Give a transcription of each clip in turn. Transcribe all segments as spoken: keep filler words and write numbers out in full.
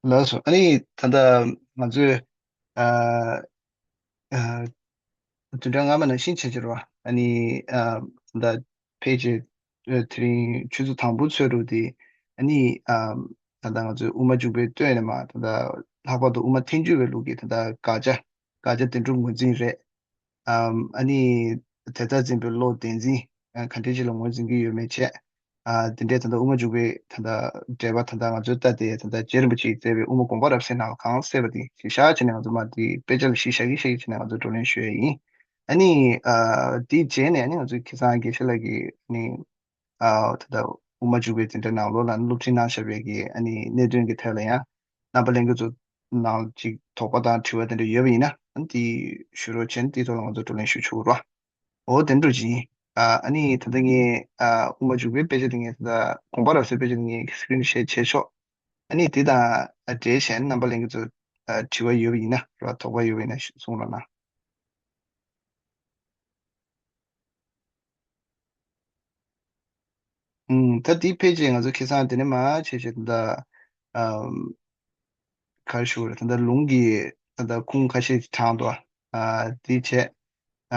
ལགས་སོ། ཨ་ནི་ད་ལྟ་ང་ཚོས་ཨ་ཨ་བདུན་ཕྲག་སྔ་མ་ནང་བཞིན་བྱས་བྱས་རོ། ཨ་ནི་ཨ་ད་ཕལ་ཆེར་ཨ་དེ་རིང་ཆུ་ཚོད་དང་པོ་ཚོད་རུ་དེ། ཨ་ནི་ཨ་ད་ལྟ་ང་ཚོས་དབུ་མ་འཇུག་པའི་སྟོད་ནས་མར་ད་ལྟ་ལྷག་པར་དུ་དབུ་མ་ཐལ་འགྱུར་བའི་ལུགས་ཀྱི་ད་ལྟ་དགག་བྱ་དགག་བྱ་བདེན་གྲུབ་ངོས་འཛིན་རེད། ཨམ། ཨ་ནི་དེ་ལྟར་འཛིན་པའི་བློ་བདེན་འཛིན་ཨ་ག་འདྲ་ཅིག་ལ་ངོས་འཛིན་གྱི་ཡོད་མེད་བྱས། ཨ་དེ་འདྲའི་ད་ལྟ་དབུ་མ་འཇུག་པའི་ད་ལྟ་འགྲེལ་པ་ད་ལྟ་ང་ཚོའི་ལྟ་དེ་ད་ལྟ་རྗེ་རིན་པོ་ཆེས་མཛད་པའི་དབུ་མ་དགོངས་པ་རབ་གསལ་ནང་ལ་གང་གསལ་བ་དེ་གཞི་བཞག་བྱས་ནས་ང་ཚོ་མར་དེ་དཔེ་ཆ་ལ་གཞི་བཞག་གི་བཞག་གི་བྱས་ནས་ང་ཚོ་བགྲོ་གླེང་ཞུ་ཡ་ཡིན། ཨ་ནི་ཨ་དེའི་རྗེས་ནས་ཨ་ནི་ང་ཚོའི་ཁ་སང་དགེ་བཤེས་ལགས་ཀྱིས་ཨ་ནི་ཨ་ད་ལྟ་དབུ་མ་འཇུག་པའི་འཛིན་གྲྭ་ནང་ལོགས་ལ་སློབ་ཁྲིད་གནང་བཞག་པའི་གི་ཨ་ནི་གནད་དོན་གྱི་ཐད་ལ་ཡང་རྣམ་པ་ལྷན་རྒྱས་ཚོ་ནང་ཅིག་དོགས་པ་དང་དྲི་བ་དེ་འདྲ་ཡོད་པ་ཡིན་ན་ཨ་ནི་དེ་ཞུ་རོགས་བྱས་ནས་དེའི་ཐོག་ལ་ང་ཚོ་བགྲོ་གླེང་ཞུ་ཆོག་རོགས། འོ་དེ་འདྲ་ཅིག་ཡིན། ཨ་ཨ་ནི་ད་ལྟ་ངས་ཨ་དབུ་མ་འཇུག་པའི་དཔེ་ཆ་དེ་ངས་ད་ལྟ་དགོངས་པ་རབ་གསལ་དཔེ་ཆ་དེ་ངས་སི་ཀི་རིན་ཤེར་བྱས་ཆོག་ཨ་ནི་དེ་དང་ཨ་འབྲེལ་བྱས་ནས་རྣམ་པ་ལྷན་རྒྱས་ཚོ་ཨ་དྲི་བ་ཡོད་པ་ཡིན་ན་རོགས། དོགས་པ་ཡོད་པ་ཡིན་ན་གསུང་རོགས་གནང་། ཨུམ། ད་འདི་ཕལ་ཆེར་ང་ཚོ་ཁ་སང་དེ་ནས་མར་བྱས་བྱས་ད་ལྟ་ཨམ། ག་རེ་ཞུ་དགོས་རེད། ད་ལྟ་ལུང་གི་ད་ལྟ་ཁུངས་ཁ་ཤས་ཤིག་དྲངས་འདུག་ཨ་འདི་བྱས།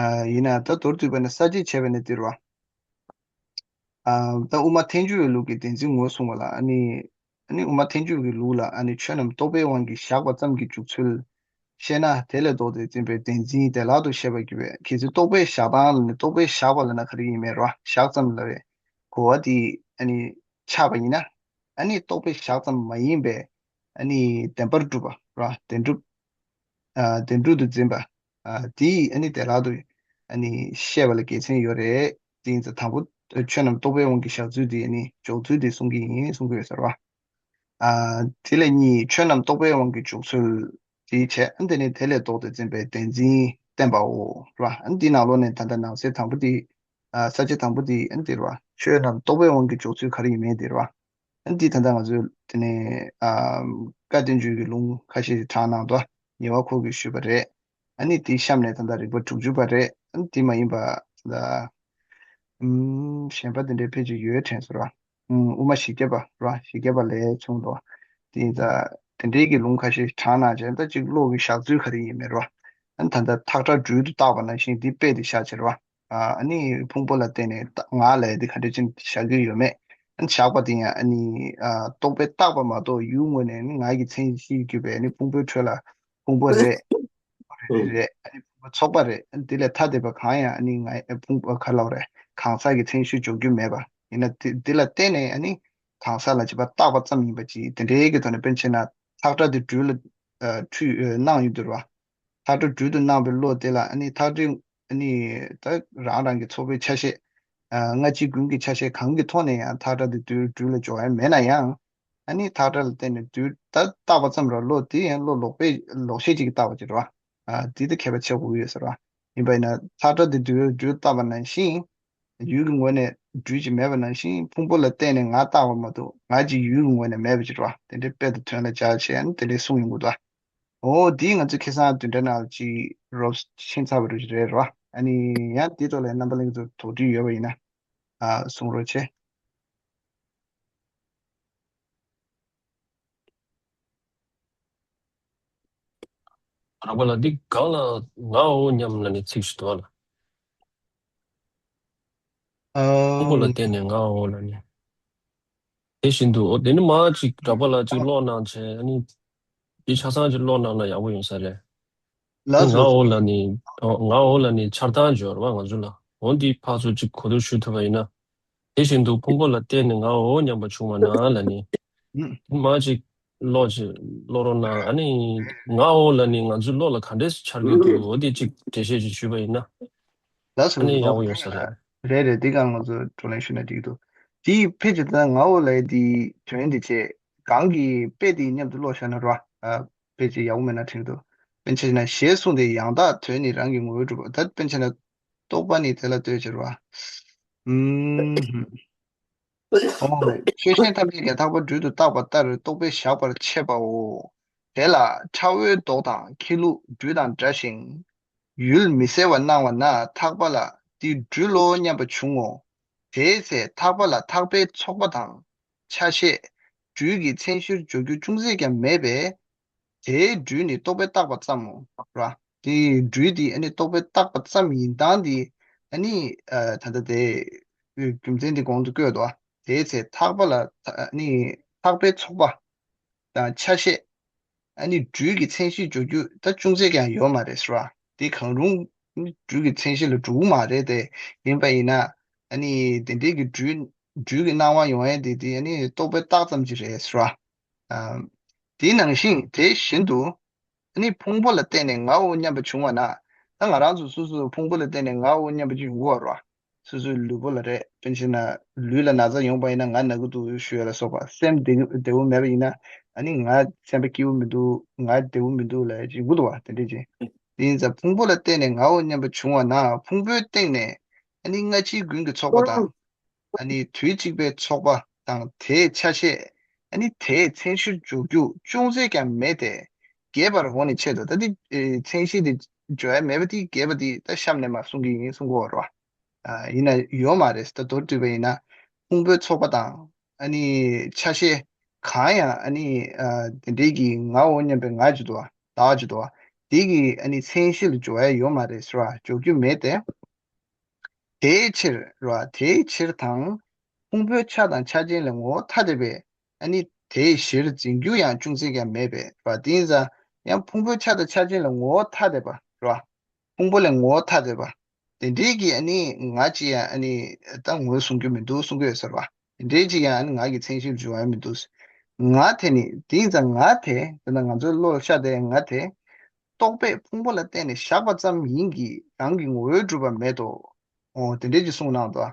ཨ་ཡིན་ན་ད་མདོར་བསྡུས་པ་ནི་ས་བཅད་བྱས་པ་ནི་འདིར་བ། ཨ་ད་དབུ་མ་ཐལ་འགྱུར་བའི་ལུགས་ཀྱི་བདེན་འཛིན་ངོས་བཟུང་བ་ལ་ཨ་ནི། ཨ་ནི་དབུ་མ་ཐལ་འགྱུར་གྱི་ལུགས་ལ་ཨ་ནི་ཆོས་རྣམས་རྟོག་པའི་དབང་གིས་བཞག་པ་ཙམ་གྱི་འཇུག་ཚུལ་ཤེས་ན། དེ་ལས་ལྡོག་སྟེ་འཛིན་པའི་བདེན་འཛིན་བདེ་བླག་ཏུ་ཤེས་པར་འགྱུར་བས། གལ་སྲིད་རྟོག་པས་བཞག་སྟངས་ལ་ནི་རྟོག་པས་བཞག་པ་ལབ་ན་ག་རེ་ཡིན་མེད་རོ། བཞག་ཙམ་ལབ་པའི་གོ་བ་དེ་ཨ་ནི་ཆགས་པ་ཡིན་ན། ཨ་ནི་རྟོག་པས་བཞག་ཙམ་མ་ཡིན་པའི་ཨ་ནི་བདེན་པར་གྲུབ་པ་རོ། བདེན་གྲུབ། ཨ་བདེན་གྲུབ་ཏུ་འཛིན་པ། ཨ་དེ་ཨ་ནི་བདེ་བླག་ཏུ་ཨ་ནི་ཤེས་པ་ལ་དགེ་མཚན་ཡོད་རེད། དེ་ཡིན་ཙང་དང་པོ་ཆོས་རྣམས་རྟོག་པའི་དབང་གིས་བཞག་ཚུལ་དེ་ཨ་ནི་འཇོག་ཚུལ་དེ་གསུང་གི་ཡིན་གསུང་གི་ཡོད་ཟེར་བ། ཨ་དེ་ལས་གཉིས་ཆོས་རྣམས་རྟོག་པའི་དབང་གིས་འཇོག་ཚུལ་དེའི་ཆེད་ཨ་ནི་དེ་ནི་དེ་ལས་ལྡོག་སྟེ་འཛིན་པའི་བདེན་འཛིན་བསྟན་པའོ་ར། ཨ་ནི་དེའི་ནང་ལོགས་ནས་ད་ལྟ་ནང་གསེས་དང་པོ་དེ་ཨ་ས་བཅད་དང་པོ་དེ་ཨ་ནི་དེ་ར་ཆོས་རྣམས་རྟོག་པའི་དབང་གིས་འཇོག་ཚུལ་ག་རེ་ཡིན་མིན་དེ་ར། ཨ་ནི་དེ་ད་ལྟ་ང་ཚོས་དེ་ནས་ཨ་བཀའ་བསྟན་བཅོས་ཀྱི་ལུང་ཁ་ཤས་ཤིག་དྲངས་གནང་འདུག་ཉེ་བར་འཁོར་གྱིས་ཞུས་པ་རེད། ཨ་ནི་དེའི་གཤམ་ནས་ད་ལྟ་རིགས་པ་དྲུག་ཅུ་པ་རེད། ཨ་ནི་དེ་མ་ཡིན་པ་ད་ལྟ་ཨུམ་གཞན་པ་དེ་འདྲའི་ཕལ་ཆེར་ཡོད་དྲན་སོང་ར། ཨུམ་དབུ་མ་བཞི་བརྒྱ་པ་ར་བཞི་བརྒྱ་པ་ལས་བྱུང་འདུག་དེ་ཡིན་ཙང་དེ་འདྲའི་གི་ལུང་ཁ་ཤས་དྲངས་གནང་བྱས་ད་གཅིག་བློ་གི་བཞག་ཚུལ་ག་རེ་ཡིན་མིན་ར། ཨ་ནི་ད་ལྟ་ཐག་ཁྲ་སྦྲུལ་དུ་བཏགས་པ་ནང་བཞིན་འདི་དཔེ་དེ་བཞག་བྱས་ར། ཨ་ནི་ཕུང་པོ་ལ་བརྟེན་ནས་ད་ངག་ལས་དེ་ག་འདྲ་ཅིག་བཞག་གི་ཡོད་མེད། ཨ་ནི་བཞག་པ་དེ་ཡང་ཨ་ནི་ཨ་རྟོག་པས་བཏགས་པ་མ་གཏོགས་ཡུལ་ངོས་ནས་ནི་ངག་གི་མཚན་གཞི་གྱུར་པའི་ཨ་ནི་ཕུང་པོའི་ཁྲོད་ལ་ཕུང་པོ་རེད། རེད་རེད། ཨ་ནི་ཕུང་པོ་ཚོགས་པ་རེད། ཨ་ནི་དེ་ལས་ཐ་དད་པ་གང་ཡང་ཨ་ནི་ངག་ཨ་ཕུང་པོ་ག་ལབ་རེད། གང་ཟག་གི་མཚན་གཞི་འཇོག་རྒྱུ་མེད་པ་ཡིན་ན་དེ་དེ་ལ་བརྟེན་ནས་ཨ་ནི་གང་ཟག་ལ་བྱེད་པ་བཏགས་པ་ཙམ་ཡིན་པ་ཅིག་དེ་འདྲའི་གི་ཐོག་ནས་དཔེར་ན་ཆ་བཞག་ན་ཐག་ཁྲ་དེ་སྦྲུལ་ལ་ཨ་འཁྲུད་ཨ་སྣང་ཡོང་དུས་རེད་བ། ཐག་ཁྲ་སྦྲུལ་དུ་སྣང་བའི་བློ་དེ་ལ་ཨ་ནི་ཐག་ཁྲ་ཨ་ནི་ད་རང་རང་གི་ཚོགས་པའི་ཆ་ཤས། ཨ་སྔ་ཕྱི་ཀུན་གྱི་ཆ་ཤས་གང་གི་ཐོག་ནས་ཡང་ཐག་ཁྲ་དེ་སྦྲུལ་སྦྲུལ་ལ་འཇོག་ཡ་མེད་ན་ཡང་། ཨ་ནི་ཐག་ཁྲ་ལ་བརྟེན་ནས་སྦྲུལ་ད་བཏགས་པ་ཙམ་ར་བློ་དེ་ཡང་བློ་ལོག་པས་ལོག་ཤེས་ཅིག་གིས་བཏགས་པ་ཅིག་རེད་བ། ཨ་དེ་དེ་ཁྱད་པར་ཕྱེ་དགོས་ཀྱི་ཡོད་ཟེར་བ། ཡིན་པ་ཡིན་ན་ཐག་ཁྲ་དེ་སྦྲུལ་སྦྲུལ་བཏགས་པ་ནང་བཞིན། ཡུལ་གྱི་ངོས་ནས་སྦྲུལ་ཅིག་མེད་པ་ནང་བཞིན་ཕུང་པོ་ལ་བརྟེན་ནས་ངག་བཏགས་པ་མ་གཏོགས་ངག་ཅིག་ཡུལ་གྱི་ངོས་ནས་མེད་པ་ཅིག་རེད་བ། དེ་འདྲའི་དཔེ་དང་དོན་ལ་སྦྱར་བྱས་ཨ་ནི་དེ་འདྲའི་གསུང་ཡོང་གི་འདུག་འོ་འདིས་ང་ཚོས་ཁ་སང་བདུན་ཕྲག་ནང་ལ་ཅིག་རོབ་ཕྱིན་ཚར་བ་རེད་རེད་རོ། ཨ་ནི་ཡང་འདིའི་ཐོག་ལ་རྣམ་པ་ལྷན་རྒྱས་ཚོ་དོགས་འདྲི་ཡོད་པ་ཡིན་ན་ཨ་གསུང་རོགས་བྱེད། རགས་པ་ལ་འདི་གང་ལ་ངའོ་སྙམ་ལ་ནི་ཚིག་ཞིག་འདུག་ལ། ཕུང་པོ་ལ་ཨམ། བརྟེན་ནས་ངའོ་ལ་ནི། དེ་བཞིན་དུ་འོ་དེ་ནི་མ་ཅིག་རགས་པ་ལ་ཅིག་ཀློག་གནང་བྱས་ཨ་ནི། འདི་ཆ་ཚང་ཅིག་ཀློག་གནང་ན་ཡག་པོ་ཡོང་ས་རེད། ལགས་སོ། ངའོ་ལ་ནི། ངའོ་ལ་ནི་འཆར་སྟངས་འབྱོར་བ་ང་ཚོ་ལ་འོ་འདི་ཕར་ཚུར་ཅིག་གོ་བསྡུར་ཞུ་ཐུབ་པ་ཡིན་ན། དེ་བཞིན་དུ་ཕུང་པོ་ལ་བརྟེན་ནས་ངའོ་སྙམ་པ་བྱུང་བ་ན་ལ་ནི། ཨུམ། མ་ཅིག་ཀློག་ཅིག་ཀློག་རོགས་གནང་ཨ་ནི། ངའོ་ལ་ནི་ང་ཚོའི་བློ་ལ་ག་འདྲས་འཆར་གྱི་འདུག་འོ་དེ་ཅིག་འགྲེལ་བཤད་ཅིག་ཞུས་པ་ཡིན་ན། ལགས་སོ། ཨ་ནི་ཡག་པོ་ཡོང་ས་རེད། རེད་རེད། འདི་གང་ང་ཚོ་བགྲོ་གླེང་ཞུས་ན་འགྲིག་འདུག་དེའི་ཕལ་ཆེར་ད་ངའོ་ལ་དེའི་དོན་དེ་བྱས་གང་གི་དཔེ་དེ་མཉམ་དུ་ཀློག་བཞག་ན་ར། ཨ་ཕལ་ཆེར་ཡག་པོ་མེད་ན་དྲན་འདུག་དཔེར་ན་ཆ་བཞག་ན་ཞེས་གསུངས་ཏེ་ཡང་དག་དོན་ནི་རང་གི་ངོ་བོས་གྲུབ་པ། ད་དཔེར་ན་ཆ་བཞག་ན་རྟོག་པ་ནི་དེ་ལ་ལྟོས་ཕྱིར་བ། ཨུམ། ཨོ། ཆོས་གཞན་ཐམས་ཅད་ཀྱང་ཐག་པ་སྦྲུལ་དུ་བཏགས་པ་ལྟར་རྟོག་པས་བཞག་པར་འཆད་པའོ། དེ་ལ་ཁྲ་བོའི་མདོག་དང་ཁྱི་ལུག་སྦྲུལ་དང་འདྲ་ཞིང་། ཡུལ་མི་གསལ་བར་སྣང་བ་ན་ཐག་པ་ལ་འདི་སྦྲུལ་ལོ་སྙམ་པ་བྱུང་ངོ་། དེའི་ཚེ་ཐག་པ་ལ་ཐག་པའི་ཚོགས་པ་དང་ཆ་ཤས། སྦྲུལ་གྱི་མཚན་གཞིར་འཇོག་རྒྱུ་ཅུང་ཟད་ཀྱང་མེད་པས། དེའི་སྦྲུལ་ནི་རྟོག་པས་བཏགས་པ་ཙམ་མོ། ར། དེའི་སྦྲུལ་དེ་ཨ་ནི་རྟོག་པས་བཏགས་པ་ཙམ་ཡིན་སྟངས་དེ་ཨ་ནི་ཨ་ད་ལྟ་དེ་རྒྱུ་མཚན་དེ་གོང་དུ་བཀོད་དོ། དེའི་ཚེ་ཐག་པ་ལ་ཨ་ནི་ཐག་པའི་ཚོགས་པ་དང་ཆ་ཤས། ཨ་ནི་སྦྲུལ་གྱི་མཚན་གཞི་འཇོག་རྒྱུ་ད་ཅུང་ཟད་ཀྱང་ཡོད་མ་རེད་ཟེར་བ། དེ་གང་རུང་སྦྲུལ་གྱི་མཚན་གཞི་ལ་འགྲོ་གི་མ་རེད་དེ། ཡིན་པ་ཡིན་ན་ཨ་ནི་དེ་འདྲའི་གི་སྦྲུལ་སྦྲུལ་གྱི་སྣང་བ་ཡོང་ཡས་དེ་དེ་ཨ་ནི་རྟོག་པས་བཏགས་ཙམ་གྱིས་རེད་ཟེར་བ། ཨ། དེ་ནང་བཞིན་དེ་བཞིན་དུ་ཨ་ནི་ཕུང་པོ་ལ་བརྟེན་ནས་ངའོ་སྙམ་པ་བྱུང་བ་ན། ད་ང་རང་ཚོ་སོ་སོ་ཕུང་པོ་ལ་བརྟེན་ནས་ངའོ་སྙམ་པ་ཅིག་ཡོང་གི་ཡོད་རེད་བ། སོ་སོའི་ལུས་པོ་ལ་རེད། དཔེར་ན་ཆ་བཞག་ན་ལུས་ལ་ན་ཚ་ཡོང་པ་ཡིན་ན་ང་ན་གི་འདུག་ཞུ་ཡ་ལ་སོགས་པ། སེམས་བདེ་བདེ་བོ་མེད་པ་ཡིན་ན་ཨ་ནི་ང་སེམས་པ་སྐྱིད་པོ་མི་འདུག་ང་བདེ་བོ་མི་འདུག་ལབ་ཡ་ཅིག་ཡོང་གི་འདུག་བ། དེ་འདྲ་ཅིག་དེ་ཡིན་ཙང་ཕུང་པོ་ལ་བརྟེན་ནས་ངའོ་སྙམ་པ་བྱུང་བ་ན་ཕུང་པོའི་སྟེང་ནས་ཨ་ནི་སྔ་ཕྱིའི་ཀུན་གྱི་ཚོགས་པ་དང་། ཨ་ནི་དུས་གཅིག་པའི་ཚོགས་པ་དང་དེའི་ཆ་ཤས། ཨ་ནི་དེའི་མཚན་གཞིར་འཇོག་རྒྱུ་ཅུང་ཟད་ཀྱང་མེད་དེ། རྒྱས་པར་འོང་ནས་འཆད་དོ། ད་འདི་ཨེ་མཚན་གཞི་དེ་འཇོག་ཡ་མེད་པ་དེ་རྒྱས་པ་དེ་ད་གཤམ་ནས་མར་གསུང་གི་ཡིན་གསུང་གི་ཡོད་རེད་བ། ཨ་ཡིན་ན་ཡོད་མ་རེད། ད་མདོར་བསྡུས་པ་ཡིན་ན་ཕུང་པོའི་ཚོགས་པ་དང་ཨ་ནི་ཆ་ཤས་གང་ཡང་ཨ་ནི་ཨ་དེ་འདྲའི་གི་ངའོ་སྙམ་པའི་ང་ཅིག་འདུག་བ། བདག་ཅིག་འདུག་བ། དེ་གི་ཨ་ནི་མཚན་གཞི་ལ་འཇོག་ཡ་ཡོད་མ་རེད་ཟེར་བ། འཇོག་རྒྱུ་མེད་དེ། དེའི་ཕྱིར་རོ། དེའི་ཕྱིར་དང་། ཕུང་པོའི་ཆ་དང་ཆ་ཅན་ལས་ངོ་བོ་ཐ་དད་པས་ཨ་ནི་དེའི་གཞིར་འཛིན་རྒྱུ་ཡང་ཅུང་ཟད་ཀྱང་མེད་པས་རོ། དེ་ཡིན་ཙང་ཡང་ཕུང་པོའི་ཆ་དང་ཆ་ཅན་ལས་ངོ་བོ་ཐ་དད་པ་རོ། ཕུང་པོ་ལས་ངོ་བོ་ཐ་དད་པ། དེ་འདྲའི་གི་ཨ་ནི་ང་ཅི་ཡང་ཨ་ནི་ད་ངོས་བཟུང་རྒྱུ་མི་འདུག་གསུང་གི་ཡོད་ཟེར་བ། དེ་འདྲའི་ཅི་ཡང་ཨ་ནི་ང་གི་མཚན་གཞིར་འཇོག་ཡ་མི་འདུག་ང་དེ་ནི་དེ་ཡིན་ཙང་ང་དེ་དེ་ན་ང་ཚོའི་བློ་ལ་ཤར་བསྡད་ང་དེ། རྟོག་པས་ཕུང་པོ་ལ་བརྟེན་ནས་བཞག་པ་ཙམ་ཡིན་གྱི་རང་གི་ངོ་བོས་གྲུབ་པ་མེད་དོ། འོ་དེ་འདྲས་ཀྱི་གསུངས་གནང་འདུག་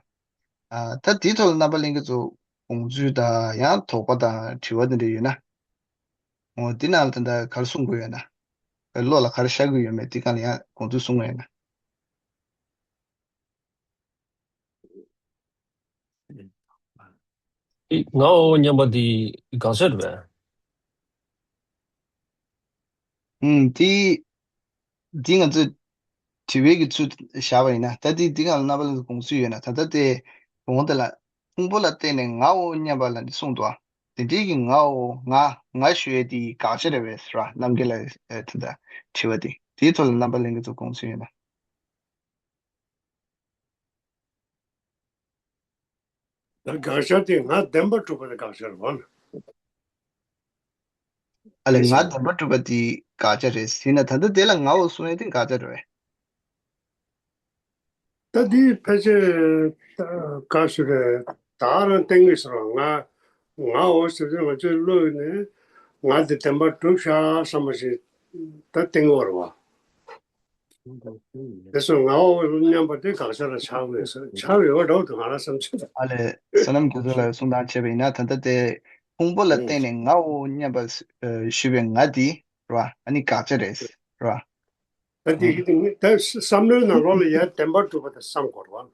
ཨ། ད་དེའི་ཐོག་ལ་རྣམ་པ་ལྷན་རྒྱས་ཚོ་དགོངས་ཚུལ་དང་ཡང་དོགས་པ་དང་དྲི་བ་དེ་འདྲས་ཡོད་ན། འོ་དེ་ནང་ལ་ད་ལྟ་ག་རེ་གསུང་དགོས་ཡོད་ན། བློ་ལ་ག་རེ་ཤར་དགོས་ཡོད་མེད་དེ་གང་ལ་ཡང་དགོངས་ཚུལ་གསུང་དགོས་ཡོད་ན། ངའོ་སྙམ་པ་འདི་དགག་བྱ་རེད་པས། ཨུམ། དེ། འདི་ང་ཚོས་དྲི་བའི་གི་ཚུལ་བཞག་པ་ཡིན་ན་ད་དེ་འདི་གང་ལ་རྣམ་པ་ལ་དགོངས་ཚུལ་ཡོད་ན་ད་ལྟ་དེ་གོང་དེ་ལ་ཕུང་པོ་ལ་བརྟེན་ནས་ངའོ་སྙམ་པ་ལ་འདི་གསུངས་འདུག་ཨ། དེ་འདྲའི་གི་ངའོ་ང་ང་ཞུ་ཡས་དེ་དགག་བྱ་རེད་པས་ཟེར་བ་རྣམ་རྒྱལ་ལ་དེ་འདྲ་དྲི་བ་དེ་དེའི་ཐོག་ལ་རྣམ་པ་ལྷན་རྒྱས་ཚོ་དགོངས་ཚུལ་ཡོད་ན། དགག་བྱ་དེ་ང་བདེན་པར་གྲུབ་པ་དེ་དགག་བྱ་རེད་བ། ཨ་ལས་ང་བདེན་པར་གྲུབ་པ་དེ་དགག་བྱ་རེད་ཟེར་ན་ད་ལྟ་དེ་ལ་ངའོ་གསུང་ཡས་དེ་དགག་བྱ་རེད་བས། ད་དེ་ཕལ་ཆེར་དགག་ཞུ་རེད། ད་རང་བསྟན་གྱི་ཟེར་བ་ང་ངའོ་ཟེར་དུས་ང་ཚོའི་བློ་ཡིས་ནས་ང་དེ་བདེན་པར་གྲུབ་ཤག་བསམ་པ་ཞིག་ད་བསྟན་གྱི་ཡོད་རེད་བ། དེ་ཚོ་ངའོ་སྙམ་པ་དེ་དགག་བྱ་ལ་ཆགས་དགོས་ཟེར་ཆགས་ཡོད་འགྲོ་འདུག་ང་རང་བསམ་ཚུལ་དུ། ཨ་ལས་བསོད་ནམས་རྒྱ་མཚོ་ལགས་གསུང་སྟངས་བྱས་པ་ཡིན་ན་ད་ལྟ་དེ་ཕུང་པོ་ལ་བརྟེན་ནས་ངའོ་སྙམ་པ་ཞུས་པའི་ང་དེ་རེད་བ། ཨ་ནི་དགག་བྱ་རེད་རེད་བ། ད་དེ་ད་བསམ་བློའི་ནང་ལོགས་ལ་ཡ་བདེན་པར་གྲུབ་པ་དེ་བསམ་དགོས་རེད་བ།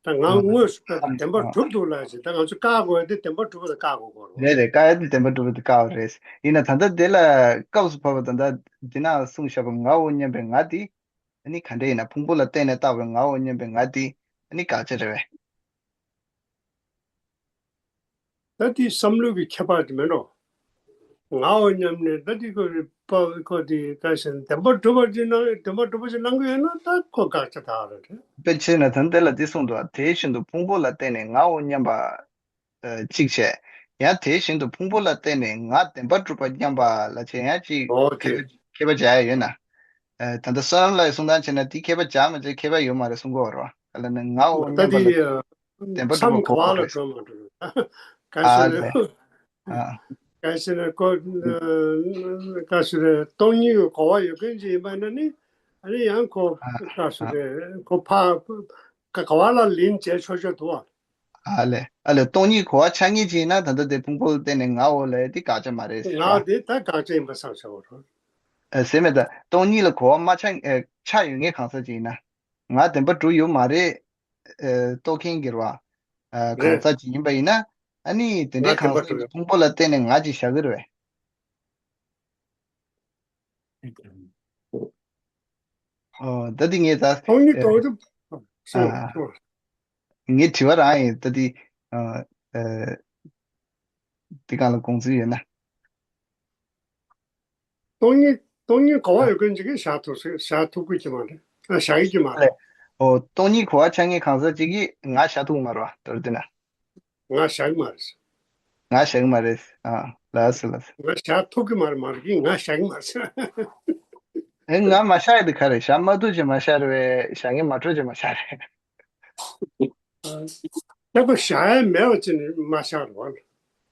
ད་ང་དངོས་སུ་བདེན་པར་གྲུབ་འདུག་ལབ་ཞེས་ད་ང་ཚོ་བཀག་དགོས་དེ་བདེན་པར་གྲུབ་པ་དེ་བཀག་དགོས་དགོས་རེད་བ། རེད་རེད། བཀག་ཡ་དེ་བདེན་པར་གྲུབ་པ་དེ་བཀག་པ་རེད། ཡིན་ན་ད་ལྟ་དེ་ལ་སྐབས་སུ་བབ་པ་ད་ལྟ་འདི་ན་གསུངས་བཞག་པ་ངའོ་སྙམ་པའི་ང་དེ་ཨ་ནི་ག་འདྲ་ཡིན་ན་ཕུང་པོ་ལ་བརྟེན་ནས་བཏགས་པའི་ངའོ་སྙམ་པའི་ང་དེ་ཨ་ནི་དགག་བྱ་རེད་བས། ད་དེ་བསམ་བློ་གི་ཁྱད་པར་དེ་མེད་འགྲོ། ངའོ་སྙམ་ནས་ད་དེ་ཁོ་རེ་པ་ཁོ་དེ་ག་ཞེ་ན་བདེན་པར་གྲུབ་པ་ཅིག་སྣང་བདེན་པར་གྲུབ་པ་ཅིག་སྣང་གི་ཡོད་ན་ད་ཁོ་དགག་བྱ་དག་རེད། དཔེར་ཆ་བཞག་ན་ད་དེ་ལ་འདི་གསུངས་འདུག་དེ་བཞིན་དུ་ཕུང་པོ་ལ་བརྟེན་ནས་ངའོ་སྙམ་པ་གཅིག་བྱས། ཡང་དེ་བཞིན་དུ་ཕུང་པོ་ལ་བརྟེན་ནས་ང་བདེན་པར་གྲུབ་པ་སྙམ་པ་ལ་བྱས་ཡང་གཅིག་ཁྱད་པར་བྱ་ཡ་ཡོད་ན། ད་ལྟ་བསོད་ནམས་ལགས་ཀྱིས་གསུང་སྟངས་བྱས་ན་དེ་ཁྱད་པར་བྱ་མ་བྱ་ཁྱད་པར་ཡོད་མ་རེད་གསུང་གི་ཡོད་རེད་བ། ག་ལ་ནི་ངའོ་སྙམ་པ་ལ་བདེན་པར་གྲུབ་པ་གོ་དགོས་རེད། ག་ཞེ་ན་ག་ཞེ་ན་ཁོ་ག་ཞེ་ན་སྟོང་ཉིད་ཀྱི་གོ་བ་ཡོད་མཁན་ཅིག་ཡིན་པ་ན་ནི་ཨ་ནི་ཡང་ཁོ་ག་ཞེ་ན་ཁོ་ཕ་ག་བ་ལ་ལིན་བྱས་ཆོག་ཆོག་འདུག་བ། ཨ་ལས། ཨ་ལས། སྟོང་ཉིད་གོ་བ་ཆགས་ངེས་ཅིག་ཡིན་ན་ད་ལྟ་དེ་ཕུང་པོ་ལ་བརྟེན་ནས་ངའོ་ལབ་ཡ་དེ་དགག་བྱ་མ་རེད་ཟེར་བ། ངའོ་དེ་ད་དགག་བྱ་ཡིན་པ་བསམ་བྱ་བ་རེད། ཨ་ཟེར་མེད་ད། སྟོང་ཉིད་ལ་གོ་བ་མ་ཆགས་ཨ་ཆགས་ཡོད་ངེས་གང་ཟག་ཅིག་ཡིན་ན། ང་བདེན་པར་གྲུབ་ཡོད་མ་རེད། ཨ་རྟོགས་མཁན་གྱི་རེད་བ། ཨ་གང་ཟག་ཅིག་ཡིན་པ་ཡིན་ན། ཨ་ནི་དེ་འདྲའི་གང་ཟག་གི་ཕུང་པོ་ལ་བརྟེན་ནས་ང་ཅིག་བཞག་གི་རེད་བས། ཨོ་ད་འདི་ངས་ད། སྟོང་ཉིད་རྟོགས་ཐུབ། ངའི་དྲི་བ་རང་ཡིན་ད་འདི། ཨ་ཨ། འདི་སྒང་ལ་དགོངས་ཚུལ་ཡོད་ན། སྟོང་ཉིད་སྟོང་ཉིད་གོ་བ་ཡོད་མཁན་ཅིག་གིས་བཞག་ཐུབ་ཟེར་བཞག་ཐུབ་ཀྱི་མ་རེད། ཨ་བཞག་ཡི་གི་མ་རེད། ཨོ། སྟོང་ཉིད་གོ་བ་ཆགས་མཁན་གང་ཟག་ཅིག་གིས་ང་བཞག་ཐུབ་ཀྱི་མ་རེད་བ། མདོར་བསྡུས་ན། ང་བཞག་གི་མ་རེད། ང་བཞག་གི་མ་རེད། ཨ། ལགས་སོ་ལགས་སོ། ང་བཞག་ཐུབ་ཀྱི་མ་རེད་མ་རེད་ཀྱི་ང་བཞག་གི་མ་རེད། ཨེ། ང་མ་བཞག་ཡ་དེ་ག་རེད། བཞག་མ་ཐུབ་ཅེས་མ་བཞག་རེད་པས། བཞག་མཁན་མ་འཕྲོད་ཅེས་མ་བཞག་རེད། ད་ཁོ་བཞག་ཡ་མེད་པ་ཅིག་ནི་མ་བཞག་རེད་བ།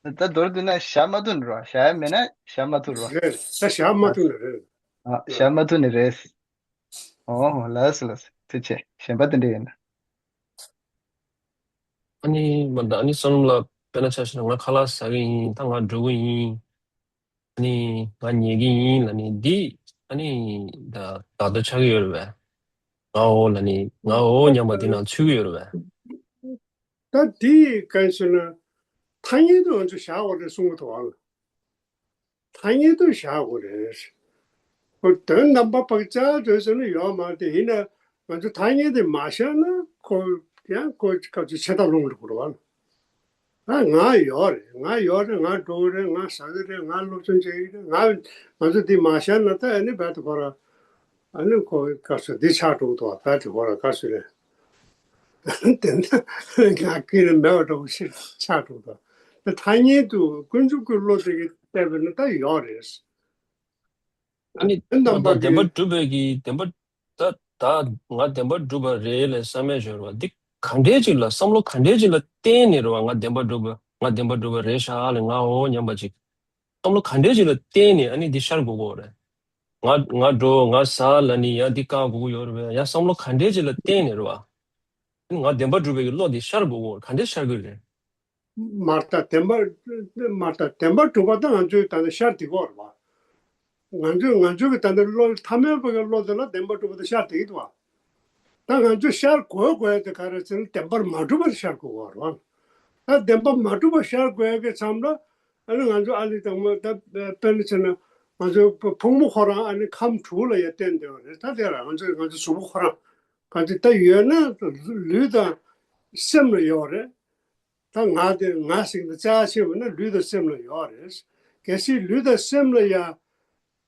ད་མདོར་བསྡུས་ན་བཞག་མ་ཐུབ་ནི་རེད་བ། བཞག་ཡ་མེད་ན་བཞག་མ་ཐུབ་རེད་བ། རེད། ད་བཞག་མ་ཐུབ་ནི་རེད། ཨ། བཞག་མ་ཐུབ་ནི་རེད། ཨོ། ལགས་སོ་ལགས་སོ། ཐུགས་རྗེ་ཆེ། གཞན་པ་དེ་འདྲ་ཡོད་ན། ཨ་ནི་མ་ད་ཨ་ནི་བསམ་བློ་ལ་དཔེར་ན་ཆ་བཞག་ན་ང་ཁ་ལག་ཟ་གི་ཡིན། ད་ང་འགྲོ་གི་ཡིན། ཨ་ནི་ང་ཉལ་གི་ཡིན་ལབ་ནི་འདི་ཨ་ནི་ད་བརྡ་ཆགས་ཀྱི་ཡོད་རེད་པས། ང་འོ་ལབ་ནི་ང་འོ་སྙམ་པ་འདི་ནང་ཚུད་ཀྱི་ཡོད་རེད་པས། ད་འདི་གང་ཞུ་ན་ཐ་སྙད་དུ་ང་ཚོ་བཞག་དགོས་རེད་གསུང་གི་འདུག་ཨང་། ཐ་སྙད་དུ་བཞག་དགོས་རེད། ཁོ་དོན་དམ་པ་བག་ཆགས་དོན་ཟེར་ན་ཡོད་མ་རེད། དེ་ཡིན་ན་ང་ཚོ་ཐ་སྙད་དེ་མ་བཞག་ན་ཁོ་ཡང་ཁོ་སྐབས་ཅིག་ཆད་ལྟ་ལོང་འགྲོ་གི་རེད་བ། ང་ང་ཡོད་རེད། ང་ཡོད་རེད། ང་འགྲོ་གི་རེད། ང་ཟ་གི་རེད། ང་སློབ་སྦྱོང་བྱེད་ཀྱི་རེད། ང་ང་ཚོ་འདི་མ་བཞག་ན་ད་ཨ་ནི་བར་དུ་ཁོ་ར་ཨ་ནི་ཁོ་སྐབས་སུ་འདི་ཆགས་འགྲོ་གི་འདུག་བ། བར་དུ་ཁོ་ར་སྐབས་སུ་རེད། དེ་འདྲ་ང་ཀུན་ནས་མེད་པ་འདྲ་པོ་ཞིག་ཆགས་འགྲོ་གི་འདུག་ད་ཐ་སྙད་དུ་དཀོན་མཆོག་གི་བློ་དེ་གི་བལྟས་པ་ན་ད་ཡོད་རེད། ཨ་ནི་དོན་དམ་པ་ད་བདེན་པ་གི་གྲུབ་པའི་གི་བདེན་པ་ད་ད་ང་བདེན་པ་གྲུབ་པ་རེད་ལབ་བསམ་ཡས་ཡོད་རེད་བ། འདི་ག་འདྲས་ཅིག་ལ་བསམ་བློ་ག་འདྲས་ཅིག་ལ་བརྟེན་ནས་རེད་བ། ང་བདེན་པ་གྲུབ་པ་ང་བདེན་པ་གྲུབ་པ་རེད་ཤག་ལབ་ང་འོ་སྙམ་པ་ཅིག་བསམ་བློ་ག་འདྲས་ཅིག་ལ་བརྟེན་ནས་ཨ་ནི་འདི་ཤར་དགོས་ཀྱི་ཡོད་རེད། ང་ང་འགྲོ་ང་ཟ་ལབ་ནི་ཡང་འདི་བཀག་དགོས་ཀྱི་ཡོད་རེད་བས། ཡང་བསམ་བློ་ག་འདྲས་ཅིག་ལ་བརྟེན་ནས་རེད་བ། ང་བདེན་པ་གྲུབ་པའི་གི་བློ་འདི་ཤར་དགོས་ཀྱི་ཡོད་རེད། ག་འདྲས་ཤར་དགོས་རེད། མར་ལྟ་བདེན་པ། མར་ལྟ་བདེན་པ་གྲུབ་པ་ད་ང་ཚོའི་ད་ལྟ་ཤར་བསྡད་ཀྱི་ཡོད་རེད་བ། ང་ཚོས་ང་ཚོའི་གི་ད་ལྟ་བློ་ཐ་མལ་པ་གི་བློ་དེ་ལ་བདེན་པ་གྲུབ་པ་དེ་ཤར་བསྡད་ཀྱི་འདུག་བ། ད་ང་ཚོས་ཤར་དགོས་དགོས་དེ་ག་རེ་ཟེར་ན་བདེན་པར་མ་གྲུབ་པ་དེ་ཤར་དགོས་ཀྱི་ཡོད་རེད་བ། ད་བདེན་པ་མ་གྲུབ་པ་ཤར་དགོས་ཀྱི་མཚམས་ལ་ཨ་ནི་ང་ཚོ་ཨ་ལི་དང་མོ་ད་དཔེར་ན་བྱས་ན་ང་ཚོའི་ཕུང་པོ་ཁོ་རང་ཨ་ནི་ཁམས་དྲུག་ལ་ཡ་བརྟེན་བསྡད་པ་རེད། ད་དེ་ལ་ང་ཚོ་ང་ཚོ་གཟུགས་པོ་ཁོ་རང་ག་ཚོད་ད་ཡོད་ན་ལུས་དང་སེམས་ལ་ཡོད་རེད། ད་ང་དེ་ང་ཟེར་གྱི་འདུག་རྩ་ཆེ་བ་ན་ལུས་དང་སེམས་ལ་ཡོད་རེད། གལ་སྲིད་ལུས་དང་སེམས་ལ་ཡ།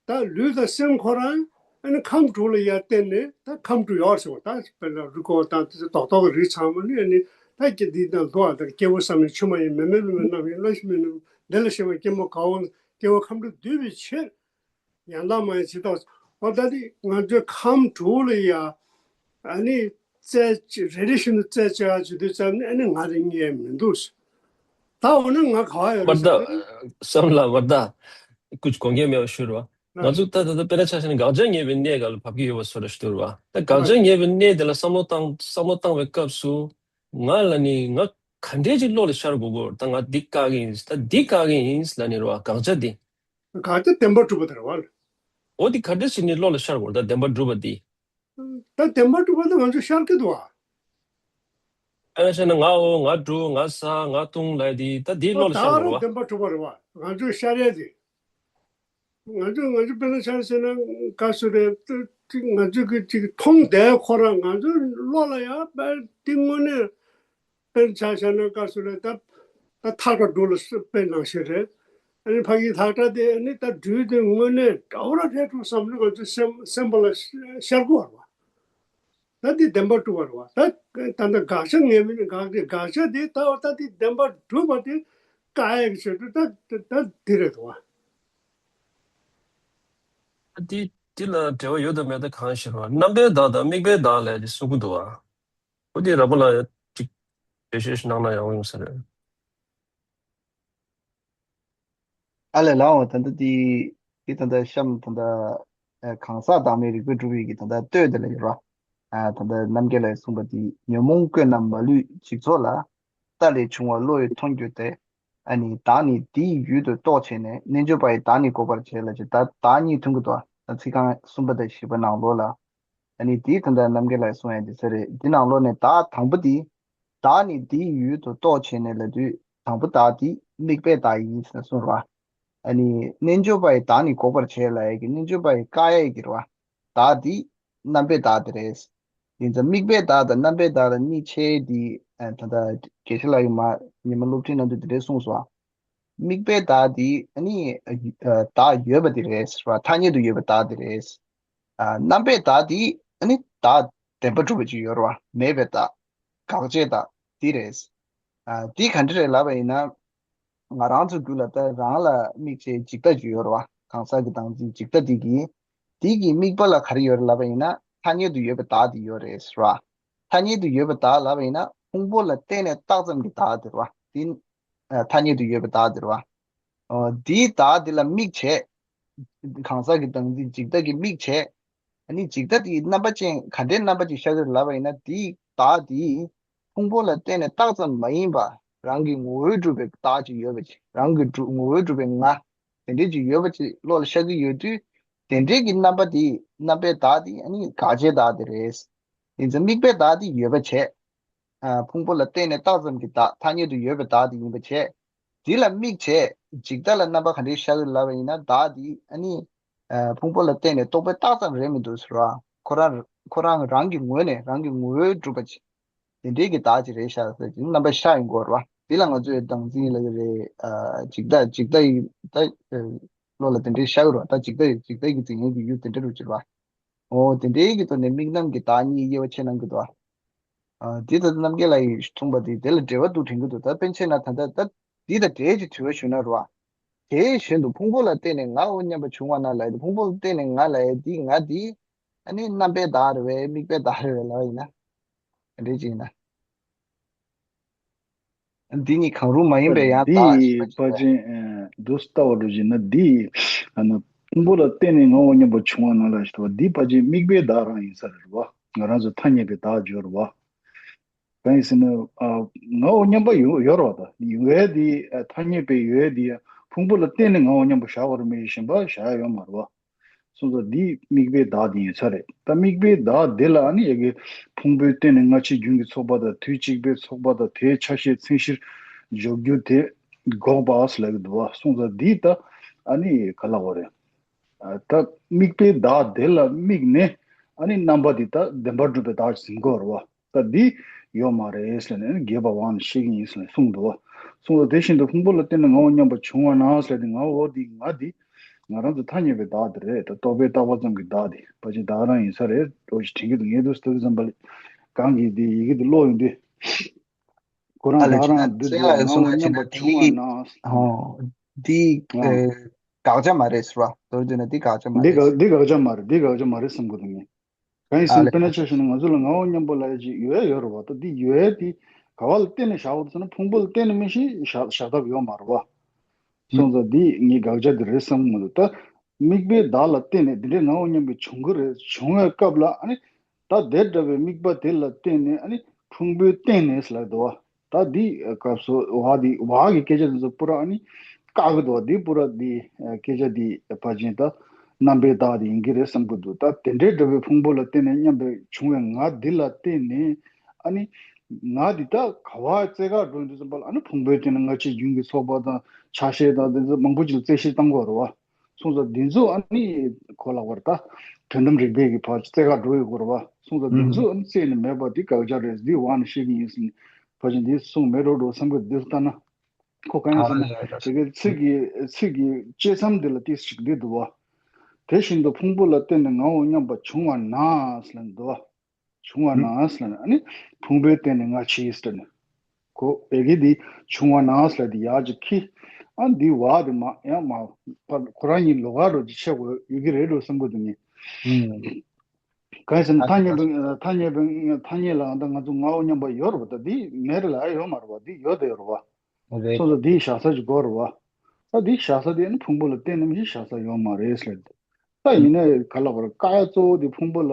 ད་ལུས་དང་སེམས་ཁོ་རང་ཨ་ནི་ཁམས་དྲུག་ལ་ཡ་བརྟེན་ནས་ད་ཁམས་དྲུག་ཡོད་ཟེར་བ། ད་དཔེར་ན་རུས་ཁོག་དང་དེ་ཚོ་རྡོག་རྡོག་གི་རིགས་ཚང་མ་ནི་ཨ་ནི་ད་ཀྱི་འདི་དང་འདུག་ཨ། ད་སྐྱེ་བོ་བསམ་ཡས་ཆུ་མ་ཡིན། མེ་མེ་ལུས་མེད། རྣམ་ཤེས་རྣམ་ཤེས་མེད་ན། འདི་ལ་ཞེན་པ་སྐྱེ་མོ་གའོ། སྐྱེ་བོ་ཁམས་དྲུག་འདུས་པའི་ཕྱིར། ཡང་དག་མ་ཡིན་ཇི་ལྟར། འོ་ད་དེ་ང་ཚོའི་ཁམས་དྲུག་ལ་ཡ་ཨ་ནི་རྩལ་རེ་རེ་བཞིན་དུ་རྩལ་བྱ་བྱེད་དུས་ཙམ་ནས་ཨ་ནི་ང་རེ་གཉིས་མི་འདུག་ད་འོ་ན་ང་ག་བ་ཡོད་རེད་ཟེར་ན། བསམ་ལ་བར་ད་ཀུ་ཅི་དགོངས་འགལ་མེད་པ་ཞུ་རོགས། ང་ཚོ་ད་ད་ད་དཔེར་ན་ཆ་བཞག་ན་དགག་བྱ་ངེས་པའི་གནས་སྒང་ལ་བབས་ཀྱི་ཡོད་པ་བཟོ་འདྲ་ཞིག་འདུག་ར་བ། ད་དགག་བྱ་ངེས་པའི་གནས་དེ་ལ་བསམ་བློ་བཏང་བསམ་བློ་བཏང་བའི་སྐབས་སུ་ང་ལ་ནི་ང་ག་འདྲས་ཅིག་བློ་ལ་ཤར་དགོས་གོ། ད་ང་འདི་བཀག་གི་ཡིན། ད་འདི་བཀག་གི་ཡིན་ལབ་ནི་ར་བ། དགག་བྱ་འདི། ག་དེ་བདེན་པར་གྲུབ་པ་དེ་རེད་བ། འོ་འདི་ག་འདྲ་ཞིག་ནི་བློ་ལ་ཤར་དགོས། ད་བདེན་པར་གྲུབ་པ་འདི། ད་བདེན་པར་གྲུབ་པ་ད་ང་ཚོ་ཤར་གི་འདུག་བ། ཨ་ནི་བྱས་ན་ང་འོ་ང་འགྲོ་ང་ཟ་ང་འཐུང་ལབ་འདི་ད་འདི་བློ་ལ་ཤར་དགོས་རེད་བ། བདེན་པར་གྲུབ་པ་རེད་བ། ང་ཚོ་ཤར་ཡས་དེ། ང་ཚོ་ང་ཚོ་དཔེར་ན་ཆ་བཞག་ན་ག་སུ་རེད། ང་ཚོ་གི་ཅིག་མཐོང་བསྡད་ཁོ་རང་ང་ཚོའི་བློ་ལ་ཡང་དཔེ་འདི་དངོས་གནས། དཔེར་ཆ་བཞག་ན་སྐབས་སུ་ལ་ད་ད་ཐག་པ་འགྲོ་ལ་སུ་དཔེ་ནང་བཞིན་རེད། ཨ་ནི་ཕ་གིའི་ཐག་པ་དེ་ཨ་ནི་ད་སྦྲུལ་དེ་དངོས་གནས་འདྲ་བོ་ར་རེད་འགྲོ་བསམ་ནས་ང་ཚོ་སེམས་སེམས་པ་ལ་ཤར་གི་ཡོད་རེད་བ། ད་འདི་བདེན་པར་གྲུབ་པ་རེད་བ། ད་ད་ལྟ་དགག་བྱ་ངེས་མེད་དགག་དེ་དགག་བྱ་དེ་ད་ད་འདི་བདེན་པར་གྲུབ་པ་དེ་བཀག་ཡས་ཀྱི་ཆེད་དུ་ད་ད་འདི་རེད་བ། འདི་འདི་ལ་འབྲེལ་བ་ཡོད་དམ་མེད་དམ་གང་ཤེས་རེད་བ། རྣམ་པའི་བདག་དང་དམིགས་པའི་བདག་ལབ་ཅིག་གསུང་གི་འདུག་བ། འོ་དེ་ར་པ་ལ་ཡ་ཅིག་འགྲེལ་བཤད་ཞིག་གནང་ན་ཡག་པོ་ཡོང་ས་རེད། ཨ་ལས་ལགས་འོ། ད་ལྟ་དེ་དེ་ད་ལྟ་གཤམ་ད་ལྟ་ཨ་གང་ཟག་བདག་མེད་རིག་པས་གྲུབ་པའི་གི་ད་ལྟ་བསྟོད་དེ་ལ་ཡོད་ར། ཨ་ད་ལྟ་རྣམ་རྒྱལ་ལགས་གསུངས་པ་དེ། ཉོན་མོངས་ཀུན་རྣམས་མ་ལུས་འཇིག་ཚོགས་ལ། རྟ་ལས་བྱུང་བ་བློ་ཡིས་མཐོང་གྱུར་ཏེ། ཨ་ནི་བདག་ནི་དེའི་ཡུལ་དུ་རྟོག་བྱས་ནས། རྣལ་འབྱོར་པ་ཡིས་བདག་ནི་འགོག་པར་བྱེད་ལབ་ཅིག་ད་བདག་གཉིས་ཐོན་གྱི་འདུག་ད་ཚིག་རྐང་གསུམ་པ་དང་བཞི་པ་ནང་ལོགས་ལ། ཨ་ནི་དེའི་དོན་དག་རྣམ་རྒྱལ་ལགས་གསུང་ཡ་དེ་ས་རེད། འདི་ནང་ལོགས་ནས་བདག་དང་པོ་དེ། བདག་ནི་དེའི་ཡུལ་དུ་རྟོག་བྱས་ནས་ལབ་དུས་དང་པོ་བདག་དེ་དམིགས་པའི་བདག་ཡིན་ཟེར་གསུངས་ར། ཨ་ནི་རྣལ་འབྱོར་པ་ཡིས་བདག་ནི་འགོག་པར་བྱེད་ལབ་ཡ་གི་རྣལ་འབྱོར་པ་ཡིས་བཀག་ཡ་གི་རེད་བ། བདག་དེ་རྣམ་པའི་བདག་དེ་རེད། ཡིན་ཙང་དམིགས་པའི་བདག་དང་རྣམ་པའི་བདག་ལ་གཉིས་ཕྱེ་དེ་ད་ལྟ་དགེ་བཤེས་ལགས་ཀྱིས་མ་ཉི་མ་སློབ་ཁྲིད་གནང་དུས་དེ་འདྲས་གསུངས་སོང་། དམིགས་པའི་བདག་དེ་ཨ་ནི་ཨ་བདག་ཡོད་པ་དེ་རེད་ཟེར་བ། ཐ་སྙད་དུ་ཡོད་པའི་བདག་དེ་རེད། ཨ་རྣམ་པའི་བདག་དེ་ཨ་ནི་བདག་བདེན་པར་གྲུབ་པ་ཅིག་ཡོད་རེད་བ། མེད་པའི་བདག་དགག་བྱའི་བདག་དེ་རེད། ཨ་དེ་ག་འདྲ་རེད་ལབ་པ་ཡིན་ན། ང་རང་ཚོ་རྒྱུད་ལ་ད་རང་ལ་དམིགས་བྱའི་འཇིག་ལྟ་ཅིག་ཡོད་རེད་བ། གང་ཟག་གི་བདག་འཛིན་འཇིག་ལྟ་དེ་གིས། དེ་གི་དམིགས་པ་ལ་ག་རེ་ཡོད་རེད་ལབ་པ་ཡིན་ན། ཐ་སྙད་དུ་ཡོད་པའི་བདག་དེ་ཡོད་རེད་ཟེར་བ། ཐ་སྙད་དུ་ཡོད་པའི་བདག་ལབ་པ་ཡིན་ན་ཕུང་པོ་ལ་བརྟེན་ནས་བཏགས་ཙམ་གྱི་བདག་དེ་རེད་བ། དེ་ཨ་ཐ་སྙད་དུ་ཡོད་པའི་བདག་དེ་རེད་བ། ཨོ་དེའི་བདག་དེ་ལ་དམིགས་བྱས། གང་ཟག་གི་བདག་འཛིན་འཇིག་ལྟ་གིས་དམིགས་བྱས། ཨ་ནི་འཇིག་ལྟ་དེའི་རྣམ་པ་ཅན་ག་འདྲའི་རྣམ་པ་ཅིག་ཤར་གྱི་རེད་ལབ་པ་ཡིན་ན། དེའི་བདག་དེ་ཕུང་པོ་ལ་བརྟེན་ནས་བཏགས་ཙམ་མ་ཡིན་པ། རང་གི་ངོ་བོས་གྲུབ་པའི་བདག་ཅིག་ཡོད་པ་ཅིག་རང་གི་གྲུབ་ངོ་བོས་གྲུབ་པའི་ང་དེ་འདྲའི་ཅིག་ཡོད་པ་ཅིག་བློ་ལ་ཤར་གྱི་ཡོད་དུས། དེ་འདྲའི་གི་རྣམ་པ་དེ་རྣམ་པའི་བདག་དེ་ཨ་ནི་དགག་བྱའི་བདག་དེ་རེད། ཡིན་ཙང་དམིགས་པའི་བདག་དེ་ཡོད་པ་བྱས། ཨ་ཕུང་པོ་ལ་བརྟེན་ནས་བཏགས་ཙམ་གྱི་བདག་ཐ་སྙད་དུ་ཡོད་པའི་བདག་དེ་ཡིན་པ་བྱས། དེ་ལ་དམིགས་བྱས། འཇིག་ལྟ་ལ་རྣམ་པ་ག་འདྲའི་ཤར་གྱི་ལབ་པ་ཡིན་ན། བདག་དེ་ཨ་ནི་ཨ་ཕུང་པོ་ལ་བརྟེན་ནས་རྟོག་པས་བཏགས་ཙམ་རེད་མི་འདུག་ཟེར་བ། ཁོ་རང་ཁོ་རང་རང་གི་ངོས་ནས་རང་གི་ངོ་བོས་གྲུབ་པ་ཅིག་དེ་འདྲའི་གི་བདག་ཅིག་རེད་ཤག་ཟེར་གྱི་རྣམ་པ་ཤར་ཡོང་གི་ཡོད་རེད་བ། དེ་ལ་ང་ཚོས་བདག་འཛིན་ལབ་ཀྱི་རེད། ཨ་འཇིག་ལྟ་འཇིག་ལྟ་ཡི་ད་ཨ་བློ་ལ་དེ་འདྲའི་ཤར་གྱི་རེད་བ། ད་འཇིག་ལྟ་ཡི་འཇིག་ལྟ་ཡི་འཛིན་ཡུལ་གྱི་ཡུལ་དེ་འདྲ་རུ་གྱུར་བ། འོ་དེ་འདྲའི་གི་ཐོག་ནས་དམིགས་རྣམ་གྱི་བདག་གཉིས་དབྱེ་བ་ཕྱེ་གནང་གི་འདུག་བ། ཨ་འདི་ལྟར་རྣམ་རྒྱལ་ལགས་ཀྱིས་གསུངས་པ་དེ་དེ་ལ་འགྲེལ་པ་འདུག་དྲན་གྱི་འདུག་ད་དཔེར་ན་ཆ་བཞག་ན་ད་ལྟ་ད་འདི་དང་འབྲེལ་གྱི་དྲི་བ་ཞུས་ན་རེད་བ། དེ་བཞིན་དུ་ཕུང་པོ་ལ་བརྟེན་ནས་ངའོ་སྙམ་པ་བྱུང་བ་ན་ལབ་ཡ་དེ། ཕུང་པོ་ལ་བརྟེན་ནས་ང་ལབ་ཡ་དེ། ང་དེ་ཨ་ནི་རྣམ་པའི་བདག་རེད་པས། དམིགས་པའི་བདག་རེད་པས་ལབ་ཡིན་ན། དེ་འདྲའི་ཅིག་ཡིན་ན། འདི་གཉིས་གང་རུང་མ་ཡིན་པའི་ཡང་དག་ཅེས་པ་ཅིག་རེད། འདི་ཕལ་ཆེར་ཨ་འདུག་ལྟ་བ་འགྲོ་བཞིན་ན། འདི་ཨ་ནི་ཕུང་པོ་ལ་བརྟེན་ནས་ངའོ་སྙམ་པ་བྱུང་བ་ན་ལབ་ཞེས་པ་འདི་ཕལ་ཆེར་དམིགས་པའི་བདག་རང་ཡིན་ས་རེད་བ། ང་རང་ཚོ་ཐ་སྙད་པའི་བདག་སྦྱོར་བ། གང་ཡིན་ཟེར་ན། ཨ་ངའོ་སྙམ་པ་ཡོད་ཡོད་རེད་བ། ད་ཡོད་ཡས་དེ་ཨ་ཐ་སྙད་པའི་ཡོད་ཡས་དེ་ཕུང་པོ་ལ་བརྟེན་ནས་ངའོ་སྙམ་པ་བཞག་པ་རེད། མི་གཞན་པ་བཞག་ཡ་ཡོད་མ་རེད་བ། སོང་ཙང་འདི་དམིགས་པའི་བདག་དེ་ཡིན་ས་རེད། ད་དམིགས་པའི་བདག་དེ་ལ་ཨ་ནི་ཡ་གི་ཕུང་པོའི་སྟེང་ནས་སྔ་ཕྱི་རྒྱུན་གྱི་ཚོགས་པ་དང་། དུས་གཅིག་པའི་ཚོགས་པ་དང་། དེའི་ཆ་ཤས་མཚན་གཞིར་འཇོག་རྒྱུ་དེ་འགོག་པ་ཟེར་ལབ་ཀྱི་འདུག་བ། སོང་ཙང་འདི་ད་ཨ་ནི་ག་ལབ་དགོས་རེད། ཨ་ད་དམིགས་པའི་བདག་དེ་ལ་དམིགས་ནས་ཨ་ནི་རྣམ་པ་འདི་ད་བདེན་པར་གྲུབ་པའི་བདག་ཟེར་དགོས་རེད་བ། ད་འདི་ཡོད་མ་རེད་ཟེར་ནས་རྒྱས་པ་འོག་ནས་བཤད་ཀྱི་ཡིན་ཟེར་ནས་གསུངས་འདུག་བ། གསུངས་ཏེ། དེ་བཞིན་དུ་ཕུང་པོ་ལ་བརྟེན་ནས་ངའོ་སྙམ་པ་བྱུང་བ་ན་ཟེར་ཏེ། ངའོ་འདི་ང་འདི་ང་རང་ཚོ་ཐ་སྙད་པའི་བདག་དེ་རེད། ད་རྟོག་པས་བཏགས་པ་ཙམ་གྱི་བདག་དེ་ཕལ་ཆེར་བདག་རང་ཡིན་ས་རེད་འགྲོ་ཞིག་དྲན་གྱི་འདུག་ངས་འདུག་ལྟ་བུ་ཙམ་པ་ལས་གང་གི་འདི་ཡི་གེ་འདི་ཀློག་ཡོང་དུས། ཁོ་རང་ཨ་ལས་བདག་ཅི་ན་རང་འདི་ཚེ་ལ་ཡང་གསུང་ང་ངའོ་སྙམ་པ་བྱུང་བ་ན། འདི་ཨོ་འདི་ཨ་ཨེ་དགག་བྱ་མ་རེད་ཟེར་བ། མདོར་བསྡུས་ན་འདི་དགག་བྱ་མ་འདི་རེད་དགག་ཟེར། འདི་དགག་བྱ་མ་རེད། འདི་དགག་བྱ་མ་རེད་བསམ་གྱི་འདུག་ངས། གང་ཡིན་ཟེར་ན། ཨ་ལས། དཔེར་ན་ཆ་བཞག་ན་ང་ཚོ་ལ་ངའོ་སྙམ་པ་ལབ་ཡ་ཅིག་ཡོད་ཡོད་རེད་བ། ད་འདི་ཡོད་ཡ་དེ་ག་བ་ལ་བརྟེན་ནས་བཞག་པ་རེད་ཟེར་ན། ཕུང་པོ་ལ་བརྟེན་ནས་མི་ཤེས་བཞག་བཞག་ཐབས་ཡོད་མ་རེད་བ། སོང་ཙང་འདི་ངའི་དགག་བྱ་འདི་རེད་བསམ་གྱི་མི་འདུག་ད་དམིགས་པའི་བདག་ལ་བརྟེན་ནས་འདི་འདྲའི་ངའོ་སྙམ་པའི་བྱུང་གི་རེད། བྱུང་བའི་སྐབས་ལ་ཨ་ནི་ད་དེ་འདྲ་བའི་དམིགས་པ་དེ་ལ་བརྟེན་ནས་ཨ་ནི་ཕུང་པོའི་སྟེང་ནས་ལབ་འདུག་བ། ད་འདི་སྐབས་སུ་བ་འདི་བ་གི་སྐད་ཆ་འདི་ཚོ་པུ་ར་ཨ་ནི་བཀག་གི་འདུག་བ། འདི་པུ་ར་འདི་སྐད་ཆ་འདི་ཕལ་ཆེར་ད་རྣམ་པའི་བདག་དེ་ཡིན་གྱི་རེད་བསམ་གྱི་འདུག་ད་དེ་འདྲའི་འདྲ་བའི་ཕུང་པོ་ལ་བརྟེན་ནས་སྙམ་པའི་བྱུང་བའི་ང་འདི་ལ་བརྟེན་ནས་ཨ་ནི་ང་འདི་ད་ག་བ་རྩེ་ག་འགྲོ་ཡིན་དུས་ཙམ་པ་ལ་ཨ་ནི་ཕུང་པོའི་སྟེང་ནས་སྔ་ཕྱི་རྒྱུན་གྱི་ཚོགས་པ་དང་ཆ་ཤས་དང་དེ་ཚོ་མང་པོ་ཅིག་ལ་རྩད་གཞི་བཏང་དགོས་རེད་བ། སོང་ཙང་འདི་ཚོ་ཨ་ནི་གོ་ལ་བར་ད་དོན་དམ་རིག་པའི་གི་བར་རྩེ་ག་འགྲོ་ཡི་གོ་རེད་བ། སོང་ཙང་འདི་ཚོ་ཨ་ནི་རྩད་ནས་མེད་པ་འདི་དགག་བྱ་རེད། འདི་འོག་ནས་བཤད་ཀྱི་ཡིན་ཟེར་ནས་ཕལ་ཆེར་འདི་གསུངས་མེད་འགྲོ་འགྲོ་བསམ་གི། འདི་ལྟ་ན་ཁོ་གང་ཡིན་ཟེར་ན། དེ་གའི་ཚིག་གི་ཚིག་གི་བཅད་མཚམས་འདི་ལ་ཏིས་ཞིག་འདི་འདུག་བ། དེ་བཞིན་དུ་ཕུང་པོ་ལ་བརྟེན་ནས་ངའོ་སྙམ་པ་བྱུང་བ་ན་ཟེར་ལབ་འདུག་བ། བྱུང་བ་ན་ཟེར་ན་ཨ་ནི་ཕུང་པོའི་སྟེང་ནས་སྔ་ཕྱི་ཟེར་ནས། ཁོ་ཨེ་གི་འདི་བྱུང་བ་ན་ཟེར་འདི་ཡར་ཅིག་ཁྱེར། ཨ་འདི་བ་དེ་མ་ཡང་མ་ཁོ་རང་གཉིས་ལོགས་ཀ་འགྲོ་ཅིག་ཆགས་དགོས་ཡོད་ཀྱི་རེད་འགྲོ་བསམ་གྱི་འདུག་ངས། གང་ཡིན་ཟེར་ན་ཐ་སྙད་པའི་ཐ་སྙད་པའི་ཐ་སྙད་ལའང་ད་ང་ཚོ་ངའོ་སྙམ་པ་ཡོད་རེད་བ། ད་འདི་མེད་རེད་ལབ་ཡ་ཡོད་མ་རེད་བ། འདི་ཡོད་དེ་ཡོད་རེད་བ། རེད། སོ་སོ་འདི་བཞག་ས་ཅིག་དགོས་རེད་བ། ད་འདི་བཞག་ས་དེ་ནི་ཕུང་པོ་ལ་བརྟེན་ནས་མི་ཞིག་བཞག་ས་ཡོད་མ་རེད་ཟེར། ད་ཡིན་ནའི་ག་ལ་བར་བཀག་ཡ་གཙོ་བོ་དེ་ཕུང་པོ་ལ་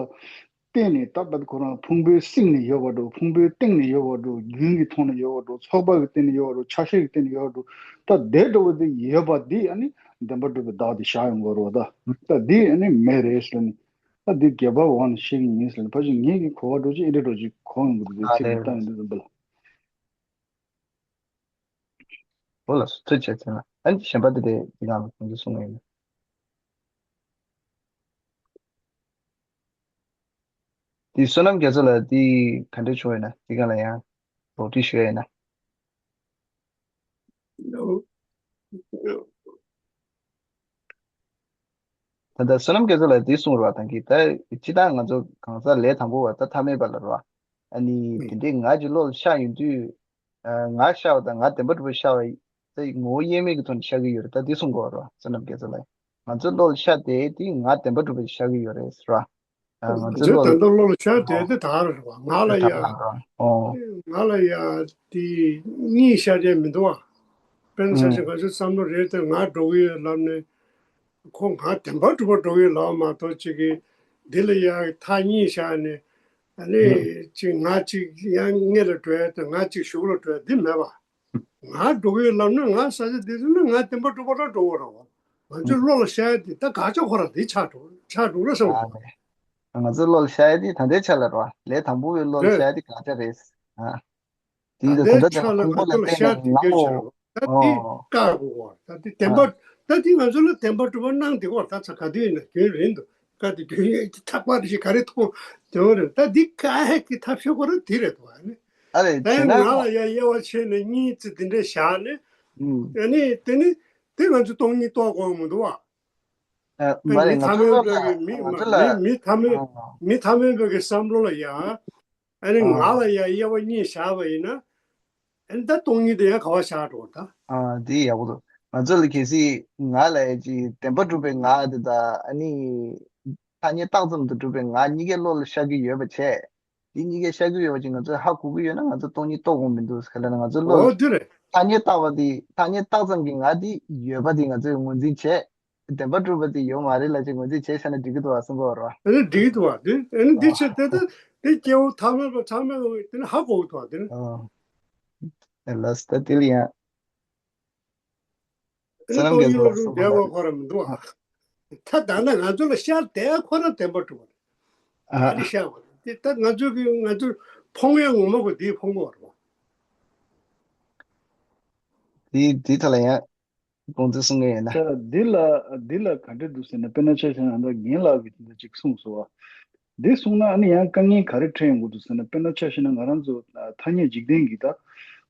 བརྟེན་ནས་ད་ལྟ་ཁོ་རང་ཕུང་པོའི་གསེང་ནས་ཡོད་པ་འགྲོ། ཕུང་པོའི་སྟེང་ནས་ཡོད་པ་འགྲོ། རྒྱུན་གྱི་ཐོག་ནས་ཡོད་པ་འགྲོ། ཚོགས་པ་གི་སྟེང་ནས་ཡོད་པ་འགྲོ། ཆ་ཤས་ཀྱི་སྟེང་ནས་ཡོད་པ་འགྲོ། ད་དེ་འདྲ་བོ་དེ་ཡོད་པ་འདི་ཨ་ནི་བདེན་པར་གྲུབ་པའི་བདག་དེ་བཞག་ཡོང་དགོས་རེད་བ། ད་ད་འདི་ཨ་ནི་མེད་རེད་ཟེར་ནས། ད་འདི་རྒྱས་པ་འོག་ནས་བཤད་ཀྱི་ཡིན་ཟེར་ནས་ཕལ་ཆེར་ངེད་ཀྱི་གོ་བ་འགྲོ་ཅིག་ཨེ་འདྲ་འགྲོ་ཅིག་གོ་ཡོང་གི་འདུག་དེ་ཚིག་ལ་བཏང་ཡོང་དུས་ཙམ་པ་ལ། འོ་ལགས་སོ། ཐུགས་རྗེ་ཆེ་ལགས། ཨ་ནི་གཞན་པ་དེ་འདྲའི་འདི་ནང་ལ་གང་ཚོད་གསུང་གི་ཡོད་ན། འདི་བསོད་ནམས་རྒྱ་མཚོ་ལགས་འདི་ག་འདྲ་བྱུང་ཡོད་ན་འདི་སྒང་ལ་ཡང་རོགས་འདྲི་ཞུ་ཡ་ཡིན་ན། ད་ལྟ་བསོད་ནམས་རྒྱ་མཚོ་ལགས་འདི་གསུངས་རོགས་དང་གི་ད་སྤྱི་བཏང་ང་ཚོ་གང་ཟག་ལས་དང་པོ་བ་ད་ཐ་མལ་པ་ལ་རོགས། ཨ་ནི་དེ་འདྲའི་ང་གི་བློ་ལ་ཤར་ཡོང་དུས། ཨ། ངར་ཤར་བ་དང་ང་བདེན་པ་གྲུབ་པ་ཤར་བ་ད་ངོ་བོ་དབྱེར་མེད་ཀྱི་ཐོག་ནས་ཤར་གྱི་ཡོད་རེད། ད་འདི་གསུང་དགོས་རེད་བསོད་ནམས་རྒྱ་མཚོ་ལགས། ང་ཚོའི་བློ་ལ་ཤར་དེ་དེ་ང་བདེན་པ་གྲུབ་པ་ཤར་གྱི་ཡོད་རེད་ཟེར་བ། ཨ། ང་ང་ཚོའི་ཚོའི་བློ་ད་ལ་ལྟ་བློ་ལ་ཤར་དེ་ཨོ་དེ་དག་རེད་བ། ང་ལ་ད་ཡ་ད་ཨོ་ང་ལ་ཡ་དེ་གཉིས་ཤར་ཡ་མི་འདུག་བ། དཔེར་ན་ཆ་བཞག་ང་ཚོའི་བསམ་བློ་རེད་དེ་ང་འགྲོ་གི་ཡོད་ལབ་ནས། ཁོ་ང་བདེན་པར་གྲུབ་པར་འགྲོ་གི་ལབ་མ་གཏོགས་ཅིག་གིས་འདི་ལ་ཡང་ཐག་གཉིས་བཞག་ནས། ཨ་ནི་ཨུ། ཅིག་ང་ཅིག་ཡང་སྔོན་ལ་འགྲོ་ཡ་དང་ང་ཅིག་གཞུག་ལ་འགྲོ་ཡ་འདི་མེད་པ། ང་འགྲོ་གི་ལབ་ན་ང་ས་ཆ་འདི་ཚོ་ན་ང་བདེན་པར་གྲུབ་པར་འགྲོ་དགོས་རེད་བ། ང་ཚོའི་བློ་ལ་ཤར་ཡ་འདི་ད་དགག་བྱ་ཁོ་རང་འདི་ཆགས་འགྲོ་ཆགས་འགྲོ་རེད་བསམ་གི་འདུག་ང་ཚོའི་བློ་ལ་ཤར་ཡ་འདི་ད་ལྟའི་ཆ་ལ་རེད་བ། ལས་དང་པོ་བའི་བློ་ལ་ཤར་ཡ་འདི་དགག་བྱ་རེད། ཨ། དེ་ད་ད་ལྟའི་ད་ཆ་ལ་ང་ཁོང་པ་ལ་ཚོ་ལ་བལྟས་ཤར་ནས་དེ་ང་སྐྱོ་ཆེ་ངོ་། རེད་བ། ད་དེ་ཨོ། བཀག་དགོས་བ། ད་དེ་བདེན་པ། ཨ། ད་དེ་ང་ཚོ་ལ་བདེན་པ་གྲུབ་པ་གནང་བསྡད་ཀྱི་བ། ད་ཚ་ག་དུས་ཡིན་ན་རྒྱུན་རིང་དུ་བཀག་དེ་རྒྱུན་ཡོད་ཀྱི་ཐག་པ་རེ་ཞིག་ག་རེ་མཐོང་དེ་བ་རེད། ད་འདི་བཀག་ཡས་ཀྱི་ཐབས་ཤེས་ཁོ་རང་དེ་རེད་འདུག་བ་ནི། ཨ་རེ་ད་བྱས་ཡང་ན་ང་ལ་ཡ་དབྱེ་བ་ཕྱེ་ནས་གཉིས་ཙི་དེ་འདྲས་བཞག་ནས། ཨུམ། ཨ་ནི་དེ་ནི་དེ་ང་ཚོ་སྟོང་ཉིད་རྟོགས་དགོས་མི་འདུག་བ། ཨ། ཨ་མ་ནི་རེད། མི་ང་ཐ་ཚོ་མལ་སློབ་པ་གི་ལ་མི་ང་མ་ཚོ་ལ། མི་མི་ཐ་མལ། ཨ། མི་ཐ་མལ་པ་གི་བསམ་བློ་ལ་ཡ། ཨ་ནི་ང་ཨ། ལ་ཡ་དབྱེ་བ་གཉིས་བཞག་པ་ཡིན་ན། ཨ་ནི་ད་སྟོང་ཉིད་དེ་ཡང་ག་བ་བཞག་འགྲོ་ད། ཨ། འདི་ཡག་པོ་འདུག་ང་ཚོ་ལ་གལ་སྲིད་ང་ལ་ཡ་ཅིག་བདེན་པ་གྲུབ་པའི་ང་དེ་དང་ཨ་ནི་ཐ་སྙད་བཏགས་ཙམ་དུ་གྲུབ་པའི་ང་གཉིས་ཀའི་བློ་ལ་ཤར་གྱི་ཡོད་པ་བྱས། འདི་གཉིས་ཀའི་ཤར་གྱི་ཡོད་པ་ཅིག་ང་ཚོས་ཧ་གོ་གི་ཡོད་ན་ང་ཚོ་སྟོང་ཉིད་རྟོགས་དགོས་མི་འདུག་ག་ལ་ན་ང་ཚོའི་བློ་ལ་འོ་དེ་རེད། ཐ་སྙད་བཏགས་པ་དེ་ཐ་སྙད་བཏགས་ཙམ་གྱི་ང་དེ་ཡོད་པ་དེ་ང་ཚོས་ངོས་འཛིན་བྱས། བདེན་པར་གྲུབ་པ་དེ་ཡོད་མ་རེད་ལབ་ཅིག་ངོས་འཛིན་བྱས་བཞག་ན་འགྲིག་གི་འདུག་བ་གསུང་གི་ཡོད་རེད་བ། ཨ་ནི་འགྲིག་གི་འདུག་བ། དེ་ཨ་ནི་འདི་ཨ། ཆེ་དེ་ད་དེ་སྐྱེ་བོ་ཐ་མལ་པ་ཚང་མས་དེ་ནི་ཧ་གོ་གི་འདུག་བ། དེ་ནི། ཨ། ལགས་སོ། ད་དེ་ལ་ཡང་ཨ་ནི་བསོད་ནམས་རྒྱ་མཚོ་ལ་གསུངས་པ་ལ། བསྡད་པ་ཁོ་རང་མི་འདུག་བ། ད་ད་ན་ང་ཚོ་ལ་ཤར་བསྡད་ཁོ་རང་བདེན་པར་གྲུབ་པ་རེད། ཨ། ཨ་ནི་ཤར་བ་རེད། དེ་ད་ང་ཚོ་གི་ང་ཚོ་ཕོངས་ཡ་ངོ་མ་གོ་དེའི་ཕོངས་པ་རེད་བ། དེ་དེ་ཐ་ལ་ཡང་། དགོངས་ཚུལ་གསུང་གི་ཡོད་ན། ད་འདི་ལ་འདི་ལ་ག་འདྲ་འདུག་ཟེར་ན། དཔེར་ན་ཆ་བཞག་ན་ད་རྒན་ལགས་ཀྱིས་དེ་འདྲ་ཅིག་གསུངས་སོང་བ། འདི་གསུངས་ན་ཨ་ནི་ཡང་དཀའ་ངལ་ག་རེ་འཕྲད་ཡོང་གི་འདུག་ཟེར་ན། དཔེར་ན་ཆ་བཞག་ན་ང་རང་ཚོ་ཐ་སྙད་འཇིག་རྟེན་གྱི་ད་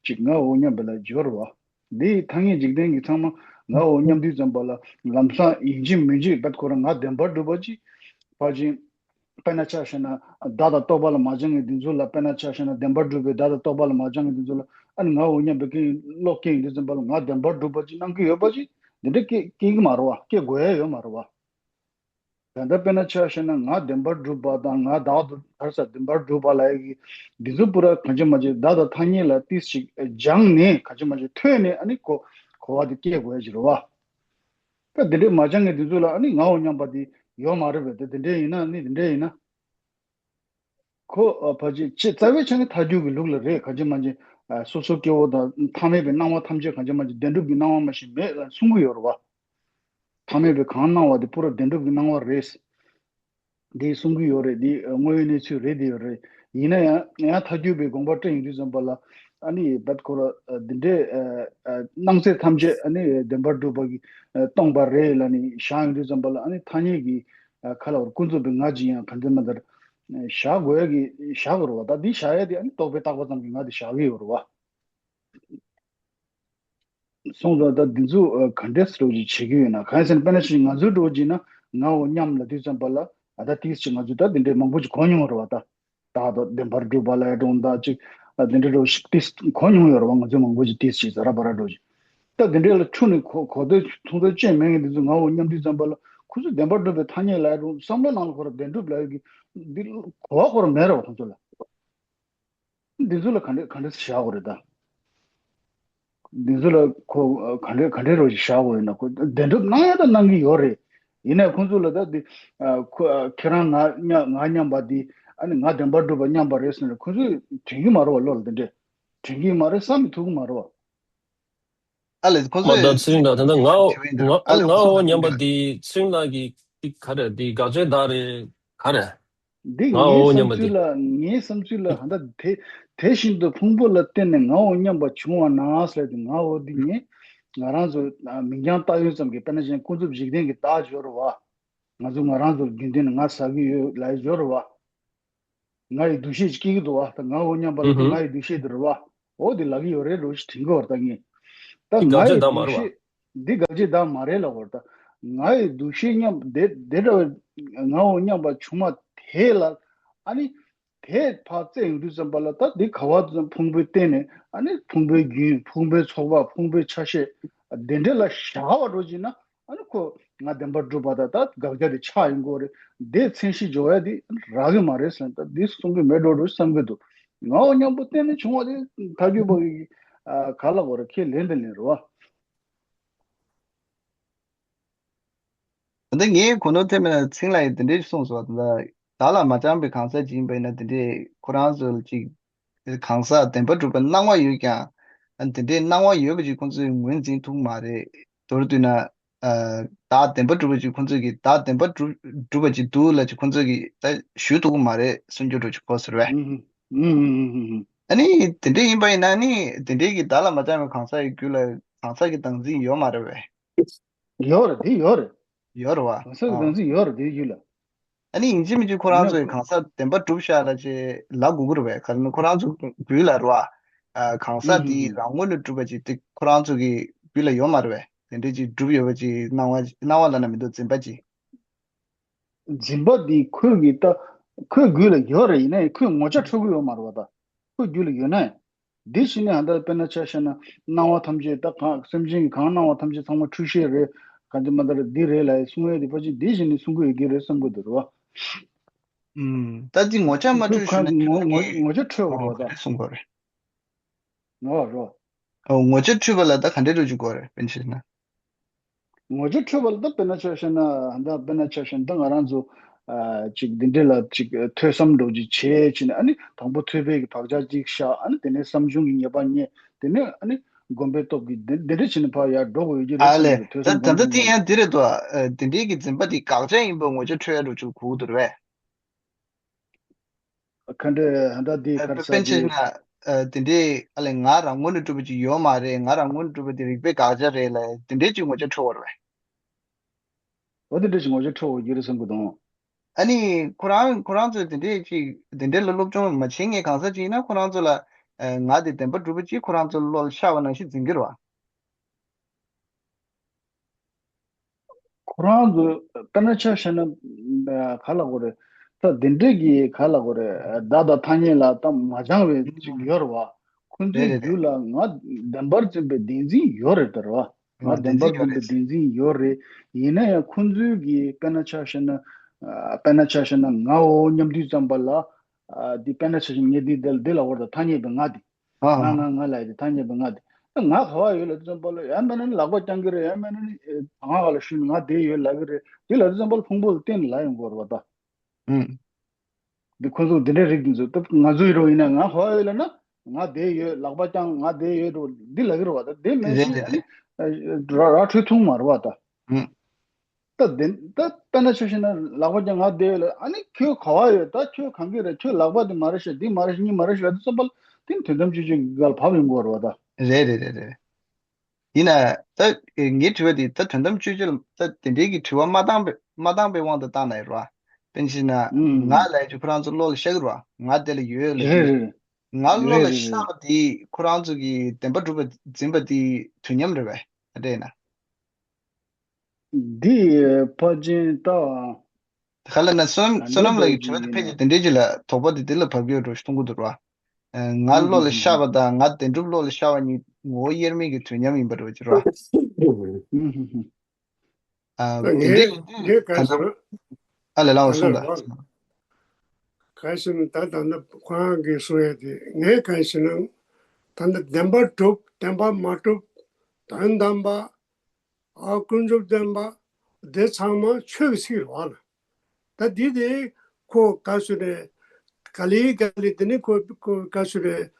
ཅིག་ང་འོ་སྙམ་པ་ལ་སྦྱོར་བ། འདི་ཐ་སྙད་འཇིག་རྟེན་གྱི་ཚང་མ་ང་འོ་སྙམ་དུས་ཙམ་པ་ལ་ལམ་སང་ཡིན་གཅིག་མིན་གཅིག་བད་ཁོ་རང་ང་བདེན་པར་གྲུབ་པ་ཅིག་ཕར་ཕྱིན། དཔེར་ན་ཆ་བཞག་ན་བདག་དང་རྟོག་པ་ལ་མ་སྦྱངས་པའི་འདི་ཚོ་ལ། དཔེར་ན་ཆ་བཞག་ན་བདེན་པར་གྲུབ་པའི་བདག་དང་རྟོག་པ་ལ་མ་སྦྱངས་པའི་འདི་ཚོ་ལ་ཨ་ནི་ང་འོ་སྙམ་པའི་ཀྱི་བློ་སྐྱེ་ཡོང་དུས་ཙམ་པ་ལ་ང་བདེན་པར་གྲུབ་པ་ཅིག་སྣང་གི་ཡོད་པ་ཅིག་འདི་འདྲ་སྐྱེ་སྐྱེ་གི་མ་རེད་བ། སྐྱེ་དགོས་ཡ་ཡོད་མ་རེད་བ། ད་ལྟ་དཔེར་ན་ཆ་བཞག་ན་ང་བདེན་པར་གྲུབ་པ་དང་ང་བདག་ཏུ་ག་རེ་ཟ་བདེན་པར་གྲུབ་པ་ལབ་ཡ་གི་འདི་ཚོ་པུ་ར་གང་ཅི་མ་ཅི་བདག་དང་ཐ་སྙད་ལ་ཏིས་ཅིག་སྦྱངས་ནས་གང་ཅི་མ་ཅི་ཐོས་ནས་ཨ་ནི་གོ་གོ་བ་དེ་སྐྱེ་དགོས་ཡ་ཅིག་རེད་བ། ད་དེ་འདྲའི་མ་སྦྱངས་མཁན་དེ་ཚོ་ལ་ཨ་ནི་ང་འོ་སྙམ་པ་དེ་ཡོད་མ་རེད་པས། ད་དེ་འདྲའི་ཡིན་ན་ཨ་ནི་དེ་འདྲའི་ཡིན་ན། ཁོ་ཨ་ཕལ་ཆེར་ཆེས་རྩ་བའི་ཆ་ནས་ཐལ་འགྱུར་གྱི་ལུགས་ལ་རེད། གང་ཅི་མ་ཅི་ཨ་སོ་སོ་སྐྱེ་བོ་དང་ཐ་མལ་པའི་སྣང་བ་ཐམས་ཅད་གང་ཅི་མ་ཅི་བདེན་གྲུབ་ཀྱི་སྣང་བ་མ་ཞིག་མེད་ལ་གསུང་གི་ཡོད་རེད་བ། ཐ་མལ་པའི་གང་སྣང་བ་དེ་པུ་ར་བདེན་གྲུབ་ཀྱི་སྣང་བ་རེད། འདི་གསུང་གི་ཡོད་རེད། འདི་དངོས་ཡོད་གནས་ཚུལ་རེད། འདི་ཡོད་རེད། ཡིན་ན་ཡང་ཡང་ཐལ་འགྱུར་བའི་དགོངས་པ་བཀྲལ་ཡོང་དུས་ཙམ་པ་ལ་ཨ་ནི་བད་ཁོ་ར་འདི་འདྲའི་སྣང་ཚད་ཐམས་ཅད་ཨ་ནི་བདེན་པར་གྲུབ་པ་གིས་སྟོང་པ་རེད་ལབ་ནས་བཞག་ཡོང་དུས་ཙམ་པ་ལ་ཨ་ནི་ཐ་སྙད་ཀྱི་ཁ་ལ་བར་ཀུན་རྫོབ་པའི་ང་ཅིག་ཡང་གང་འདྲ་མ་འདྲ་བཞག་དགོས་ཡ་གི་བཞག་དགོས་རེད་བ། ད་འདི་བཞག་ཡ་དེ་ཨ་ནི་རྟོག་པས་བཏགས་པ་ཙམ་གྱི་ང་དེ་བཞག་གི་ཡོད་རེད་བ། སོང་ཙང་ད་འདི་ཚོ་ག་འདྲས་འགྲོ་ཅིག་བྱེད་ཀྱི་ཡོད་ན། གང་ཡིན་ཟེར་ན་དཔེར་ན་ཅིག་ང་ཚོའི་འགྲོ་ཅིག་ན་ང་འོ་སྙམ་ལབ་དུས་ཙམ་པ་ལ་ཨ་ད་ཏིས་ཅིག་ང་ཚོས་ད་འདི་འདྲའི་མང་པོ་ཅིག་གོ་མྱོང་རེད་བ། ད་བདག་དང་བདེན་པར་གྲུབ་པ་ལ་ཡ་འགྲོ་ད་ཅིག་ཨ་འདི་འདྲའི་འགྲོ་ཞིག་ཏིས་གོ་མྱོང་ཡོད་རེད་བ། ང་ཚོས་མང་པོ་ཅིག་ཏིས་ཅིག་ཟ་ར་བ་ར་འགྲོ་ཅིག་ད་འདི་འདྲས་ལ་ཁྱོན་ནས་གོ་གོ་ཐོས་མཐོང་ཐོས་ཅན་མེད་མཁན་འདི་ཚོ་ང་འོ་སྙམ་དུས་ཙམ་པ་ལ་ཁོ་ཚོས་བདེན་པར་གྲུབ་པའི་ཐ་སྙད་ལ་ཡ་འགྲོ་བསམ་བློ་ནང་ལ་ཁོ་ར་བདེན་གྲུབ་ལབ་ཡ་གི་འདི་གོ་བ་ཁོ་ར་མེད་རེད་བ་ཁོ་ཚོ་ལ། འདི་ཚོ་ལ་ག་འདྲ་ག་འདྲ་བཞག་དགོས་རེད་ད། འདི་ཚོ་ལ་ཁོ་ག་འདྲ་ག་འདྲ་རོ་ཞིག་བཞག་དགོས་ཡིན་ན། ཁོ་བདེན་གྲུབ་གནང་ཡ་ད་གནང་གི་ཡོད་རེད། ཡིན་ནའི་ཁོང་ཚོ་ལ་ད་འདི་ཁོ་ཁྱེད་རང་ང་ང་སྙམ་པ་འདི་ཨ་ནི་ང་བདེན་པར་གྲུབ་པ་སྙམ་པ་རེད་ཟེར་ནས་ཁོང་ཚོས་དྲན་གི་མ་རེད་བ། བློ་ལ་འདི་འདྲས་དྲན་གི་མ་རེད། བསམ་གི་ཐུབ་གི་མ་རེད་བ། ཨ་ལས་ཁོ་ཁོ་ཚོས་ད་ཚུལ་ལ་ད་ལྟ་ང་ང་ཨ་ལས་ང་ཁོ་འོ་ཚོས་སྙམ་པ་འདི་ཚུལ་ལ་གི་ག་རེ་འདི་དགག་བྱའི་བདག་རེད་ག་རེ། འདི་ང་ངའི་འོ་སྙམ་པ་འདི། བསམ་ཚུལ་ལ་ངའི་བསམ་ཚུལ་ལ་ཧ་ད་དེ་དེ་བཞིན་དུ་ཕུང་པོ་ལ་བརྟེན་ནས་ང་འོ་སྙམ་པ་བྱུང་བ་ན་ཟེར་ཏེ་ང་འོ་འདི་ངས་ང་རང་ཚོ་མིང་རྐྱང་བཏགས་ཡོད་ཙམ་གྱི་དཔེར་ན་ཅན་ཀུན་རྫོབ་འཇིག་རྟེན་གྱི་བདག་སྦྱོར་བ། ང་ཚོ་ང་རང་ཚོ་རྒྱུན་ལྡན་ནས་ང་ཟ་གི་ཡོད་ལབ་སྦྱོར་བ། ང་ཡི་འདུ་ཤེས་ཀྱིས་སྐྱེ་གི་འདུག་བ། ད་ང་འོ་སྙམ་པ་ལ་ང་ཡི་འདུ་ཤེས་དེ་རེད་བ། འོ་དེ་ལབ་ཀྱི་ཡོད་རེད་འགྲོ་ཞིག་དྲན་གི་བར་ད་ངས། ད་ང་ཡི་འདུ་ཤེས། འདི་དགག་བྱ་དག་མ་རེད་ལབ་པ་རེད། ད་ང་ཡི་འདུ་ཤེས་མཉམ་དེ་དེ་འདྲ་བའི་ངའོ་སྙམ་པ་བྱུང་བ་དེ་ལ། ཨ་ནི་དེ་ཕར་བཙལ་ཡོང་དུས་ཙམ་པ་ལ། ད་འདི་ག་བ་དུ་ཙམ་ཕུང་པོའི་སྟེང་ནས། ཨ་ནི་ཕུང་པོའི་རྒྱུན། ཕུང་པོའི་ཚོགས་པ། ཕུང་པོའི་ཆ་ཤས་དེ་འདྲ་ལ་བཞག་པ་འགྲོ་བྱས་ན། ཨ་ནི་ཁོ་ང་བདེན་པར་གྲུབ་པ་དང་ད་དགག་བྱ་དེ་ཆགས་ཡོང་གི་རེད། དེ་མཚན་གཞི་འཇོག་ཡ་དེ་རག་གི་མ་རེད་ཟེར། ད་འདི་གསུང་གི་མེད་འགྲོ་འགྲོ་བསམ་གི་འདུག། ངའོ་སྙམ་པོ་གཏན་ནས་བྱུང་བ་དེ་ཐག་གཅོད་པ་གི་ཨ་ག་ལ་གོ་རེ་ཁས་ལེན་དེ་ལེན་རེད་བ། ད་ལྟ་ངས་གོ་ནོར་ཐེབས་མེད་ན་ཚིག་ལ་ཡི་དེ་འདྲས་གསུངས་སོང་། ད་ལྟ་བདག་ལ་མ་སྦྱངས་པའི་གང་ཟག་ཅིག་ཡིན་པ་ཡིན་ན། དེ་འདྲས་ཁོ་རང་ཚོ་ལ་ཅིག་གང་ཟག་བདེན་པར་གྲུབ་པའི་སྣང་བ་ཡོད་ཀྱང་། ཨ་དེ་འདྲའི་སྣང་བ་ཡོད་པ་ཅིག་ཁོང་ཚོས་ངོས་འཛིན་ཐུབ་ཀྱི་མ་རེད། མདོར་བསྡུས་ན། ཨ་བདག་བདེན་པར་གྲུབ་པ་ཅིག་ཁོང་ཚོས་ཀྱིས་བདག་བདེན་པར་གྲུབ་གྲུབ་པ་ཅིག་འདུག་ལབ་ཅིག་ཁོང་ཚོས་ཀྱིས་ད་ཞུ་ཐུབ་ཀྱི་མ་རེད་གསུང་རྒྱུ་འདྲ་ཅིག་གོ་ཟེར་བས། ཨུ་ཧུ། ཨུ་ཧུ། ཨ་ནི་དེ་འདྲ་ཡིན་པ་ཡིན་ན་ནི་དེ་འདྲའི་གི་བདག་ལ་མ་སྦྱངས་པའི་གང་ཟག་གི་རྒྱུད་ལ་གང་ཟག་གི་བདག་འཛིན་ཡོད་མ་རེད་བས། ཡོད་རེད། དེ་ཡོད་རེད། ཡོད་རེད་བ། གང་ཟག་གི་བདག་འཛིན་ཡོད་རེད་དེའི་རྒྱུད་ལ། ཨ་ནི་ཡིན་གཅིག་མིན་གཅིག་ཁོ་རང་ཡིན་ན་ཚོས་གང་ཟག་བདེན་པར་གྲུབ་ཤག་ལབ་ཅེས་ལབ་དགོས་ཀྱི་རེད་བས། ག་རེ་ན་ཁོ་རང་ཚོ་རྒྱུད་ལ་རེད་བ། ཨ་གང་ཟག་དེ་རང་ངོས་ནས་གྲུབ་པ་ཅིག་དེ་ཁོ་རང་ཚོ་གི་རྒྱུད་ལ་ཡོད་མ་རེད་བས། དེ་འདྲ་ཅིག་གྲུབ་ཡོད་པ་ཅིག་སྣང་བ་སྣང་བ་ལབ་ན་མི་འདུག་འཛིན་པ་ཅིག། འཛིན་པ་འདི་ཁོའི་གི་ད་ཁོའི་རྒྱུད་ལ་ཡོད་རེད། ཡིན་ནའི་ཁོས་ངོ་ཆ་འཕྲོད་ཀྱི་ཡོད་མ་རེད་བ། ད་ཁོའི་རྒྱུད་ལ་ཡོད་ན་ཡང་། འདི་བཞིན་ནི་ཧ་ད་དཔེར་ན་ཆ་བཞག་ན་སྣང་བ་ཐམས་ཅད་ད་གང་སེམས་ཅན་གྱི་གང་སྣང་བ་ཐམས་ཅད་ཚང་མ་འཁྲུལ་ཤེས་རེད། གང་ཅི་མ་ད་རེད་འདི་རེད་ལབ་གསུང་ཡས་འདི་ཕལ་ཆེར་འདི་བཞིན་ནི་གསུང་གི་ཡོད་ཀྱི་རེད་བསམ་གྱི་འདུག་རེད་བ། ཨུམ། ད་འདི་ངོ་ཆ་མ་ཁོས་འཕྲོད་ཤེས་ན་ཁོས་ངོ་ཁོས་ངོ་ངོ་ཆ་འཕྲོད་དགོས་རེད་གསུང་དགོས་རེད། ངོ་རོ། ཨོ་ངོ་ཆ་འཕྲོད་པ་ལ་ད་ག་འདྲས་འགྲོ་རྒྱུ་དགོས་རེད་དཔེར་ན་ཆ་བཞག་ན། ངོ་ཆ་འཕྲོད་པ་ལ་ད་དཔེར་ན་ཆ་བཞག་ན་ད་དཔེར་ན་ཆ་བཞག་ན་ད་ང་རང་ཚོ་ཨ་ཅིག་འདི་འདྲས་ལ་ཅིག་ཐོས་བསམ་འདྲ་ཅིག་བྱས་བྱས་ནས། ཨ་ནི་དང་པོ་ཐོས་པའི་གི་བག་ཆགས་ཅིག་བཞག། ཨ་ནི་དེ་ནས་བསམ་བྱུང་གི་ཉེས་པ་རྙེད། དེ་ནས་ཨ་ནི་སྒོམ་པའི་སྟོབས་ཀྱིས་འདི་འདི་འདྲས་བྱས་ནས་ཕར་ཡར་འགྲོ་དགོས་ཡོད་ཀྱི་རེད་ཨ་ལས། བསམ་གྱི་འདུག་ད་ད་ལྟ་དེ་ཡང་འདི་རེད་དོ། ཨ་དེ་འདྲས་ཀྱི་འཛིན་པ་དེ་དགག་བྱ་ཡིན་པ་ངོ་ཆ་འཕྲོད་ཡ་འགྲོ་ཆུ་གུག་འདུག་རེད་བས། ཁ་འདྲེ་ཧ་ད་དེ་ཨ་གར་ས་དཔེར་ན་ཆ་བཞག་དེ་ན། ཨ་དེ་འདྲའི་ཨ་ལས་ང་རང་ངོས་ནས་གྲུབ་པ་ཅིག་ཡོད་མ་རེད། ང་རང་ངོས་ནས་གྲུབ་པ་དེ་རིགས་པའི་དགག་བྱ་རེད་ལ་དེ་འདྲའི་ཅིག་ངོ་ཆ་འཕྲོད་པ་རེད། འོ་དེ་འདྲའི་ཅིག་ངོ་ཆ་འཕྲོད་པ་ཡོད་རེད་བསམ་གི་འདུག། ཨ་ནི་ཁོ་རང་ཁོ་རང་ཚོས་དེ་འདྲའི་ཅིག་དེ་འདྲའི་ལ་སློབ་སྦྱོང་མ་བྱེད་མཁན་གང་ཟག་ཅིག་ཡིན་ན་ཁོ་རང་ཚོ་ལ་ཨ་ང་དེ་བདེན་པར་གྲུབ་པ་ཅིག་ཁོ་རང་ཚོ་བློ་ལ་ཤར་བ་ནང་བཞིན་འཛིན་གྱི་རེད་བ། ཁོ་རང་ཚོ་དཔེར་ན་ཆ་བཞག་ན་ག་ལ་གོ་རེད། ད་དེ་འདྲས་ཀྱི་ག་ལ་གོ་རེད། བདག་དང་ཐ་སྙད་ལ་ད་མ་སྦྱངས་པའི་ཅིག་ཡོད་རེད་བ། ཁོ་ཚོའི་རྒྱུད་ལ་ང་བདེན་པར་འཛིན་པའི་བདེན་འཛིན་ཡོད་རེད་ད་རེད་བ། ང་བདེན་པར་འཛིན་པའི་བདེན་འཛིན་ཡོད་རེད། ཡིན་ན་ཡང་ཁོ་ཚོའི་གི་དཔེར་ན་ཆ་བཞག་ན་དཔེར་ན་ཆ་བཞག་ན་ངའོ་སྙམ་དུས་ཙམ་པ་ལ། ཨ་འདི་དཔེར་ན་ཆ་བཞག་ན་ངས་འདི་འདི་འདི་ལ་བོར་དང་ཐ་སྙད་པའི་ང་འདི། ཨ་ང་ང་ང་ལ་ཡི་ཐ་སྙད་པའི་ང་འདི། ད་ང་ག་བ་ཡོད་ལ་དུས་ཙམ་པ་ལ་ཡང་མེད་ན་ནི་ལག་པ་བརྐྱང་གི་རེད། ཡང་མེད་ན་ནི་ཨེ་ང་ག་ལ་ཞུས་ནས་ང་དེ་ཡོད་ལབ་ཀྱི་རེད། དེ་ལ་དུས་ཙམ་པ་ལ་ཕུང་པོ་ལ་བརྟེན་ནས་ལབ་ཡོང་གི་རེད་བ་ད། ཨུམ། འདི་ཁོ་ཚོ་འདི་འདྲའི་རིགས་འདི་ཚོ་ད་ང་ཚོ་ཡི་རོ་ཡིན་ན་ང་ག་བ་ཡོད་ལ་ན་ང་དེ་ཡོད། ལག་པ་བརྐྱང་ང་དེ་ཡོད་རོ་འདི་ལབ་ཀྱི་རེད་བ་ད། དེ་མེད་རེད་ཕྱིན་རེད་ཨ་རེད། ནི་ཨ་ར་ར་འཕྲོད་ཐུབ་མ་རེད་བ་ད། ཨུམ། ད་དེ་ད་དཔེར་ན་ཆ་བཞག་ན་ལག་པ་བརྐྱང་ང་བསྡད་ཡོད་ལ། ཨ་ནི་ཁྱོད་ག་བ་ཡོད། ད་ཁྱོད་གང་གི་རེད། ཁྱོད་ལག་པ་དེ་མ་རེད་ཤག་འདི་མ་རེད་ཤག་གཉིས་མ་རེད་ཤག་ལབ་དུས་ཙམ་པ་ལ་དེ་ནི་དོན་དམ་དཔྱོད་བརྗོད་ཀྱི་སྒང་ལ་བབས་ཡོང་གི་ཡོད་རེད་བ་ད། རེད་རེད་རེད་རེད། ཡིན་ན་ད་ངའི་དྲི་བ་དེ་ད་དོན་དམ་དཔྱོད་བརྗོད་ལ་ད་དེ་འདྲའི་གི་དྲི་བ་མ་བཏང་པའི་མ་བཏང་པའི་དབང་དུ་བཏང་ན་ཡོད་རེད་བ། དཔེར་ན་ཆ་བཞག་ན་ང་ལབ་ཡ་ཅིག་ཁོ་རང་ཚོ་བློ་ལ་ཤར་གི་རེད་བ། ང་དེ་ལ་ཡོད་ལབ་ཀྱི་རེད། རེད་རེད། ང་བློ་ལ་ཤར་བ་དེ་ཁོ་རང་ཚོ་གི་བདེན་པ་གྲུབ་པ་འཛིན་པ་དེ་དུས་མཉམ་རེད་བས། ཨ་འདྲ་ཡིན་ན། འདི་ཕལ་ཆེར་ད། ག་ལ་ན་བསོད་ནམས་བསོད་ནམས་ལགས་ཀྱི་དྲི་བ་དེ་ཕལ་ཆེར་དེ་འདྲའི་ཅིག་ལ་དོགས་པ་དེ་དེ་ལ་བབས་ཡོད་འགྲོ་ཞིག་མཐོང་གི་འདུག་ར། ང་བློ་ལ་ཤར་བ་དང་ང་བདེན་གྲུབ་བློ་ལ་ཤར་བ་གཉིས་ངོ་བོ་དབྱེར་མེད་ཀྱི་དུས་མཉམ་ཡིན་པ་འདྲ་བ་ཅིག་ར། ཨ་དེ་འདྲའི་ངས་ངས་གང་ཟེར་ན། ཨ་ལས་ལགས་གསུངས་དང་། གང་ཟེར་ན་ད་ད་ནི་ཁོ་རང་གིས་གསུང་ཡ་དེ་ངས་གང་ཟེར་ན། ད་ནི་བདེན་པ་གྲུབ་བདེན་པ་མ་གྲུབ། དོན་དམ་པ། ཨ་ཀུན་རྫོབ་བདེན་པ། དེ་ཚང་མ་ཆོས་ཀྱི་ཚིག་རེད་བ། ད་འདི་དེ་ཁོ་ག་ཚོད་རེད། ག་ལེ་ག་ལེ་དེ་ནི་ཁོ་ཁོ་ག་ཚོད་རེད།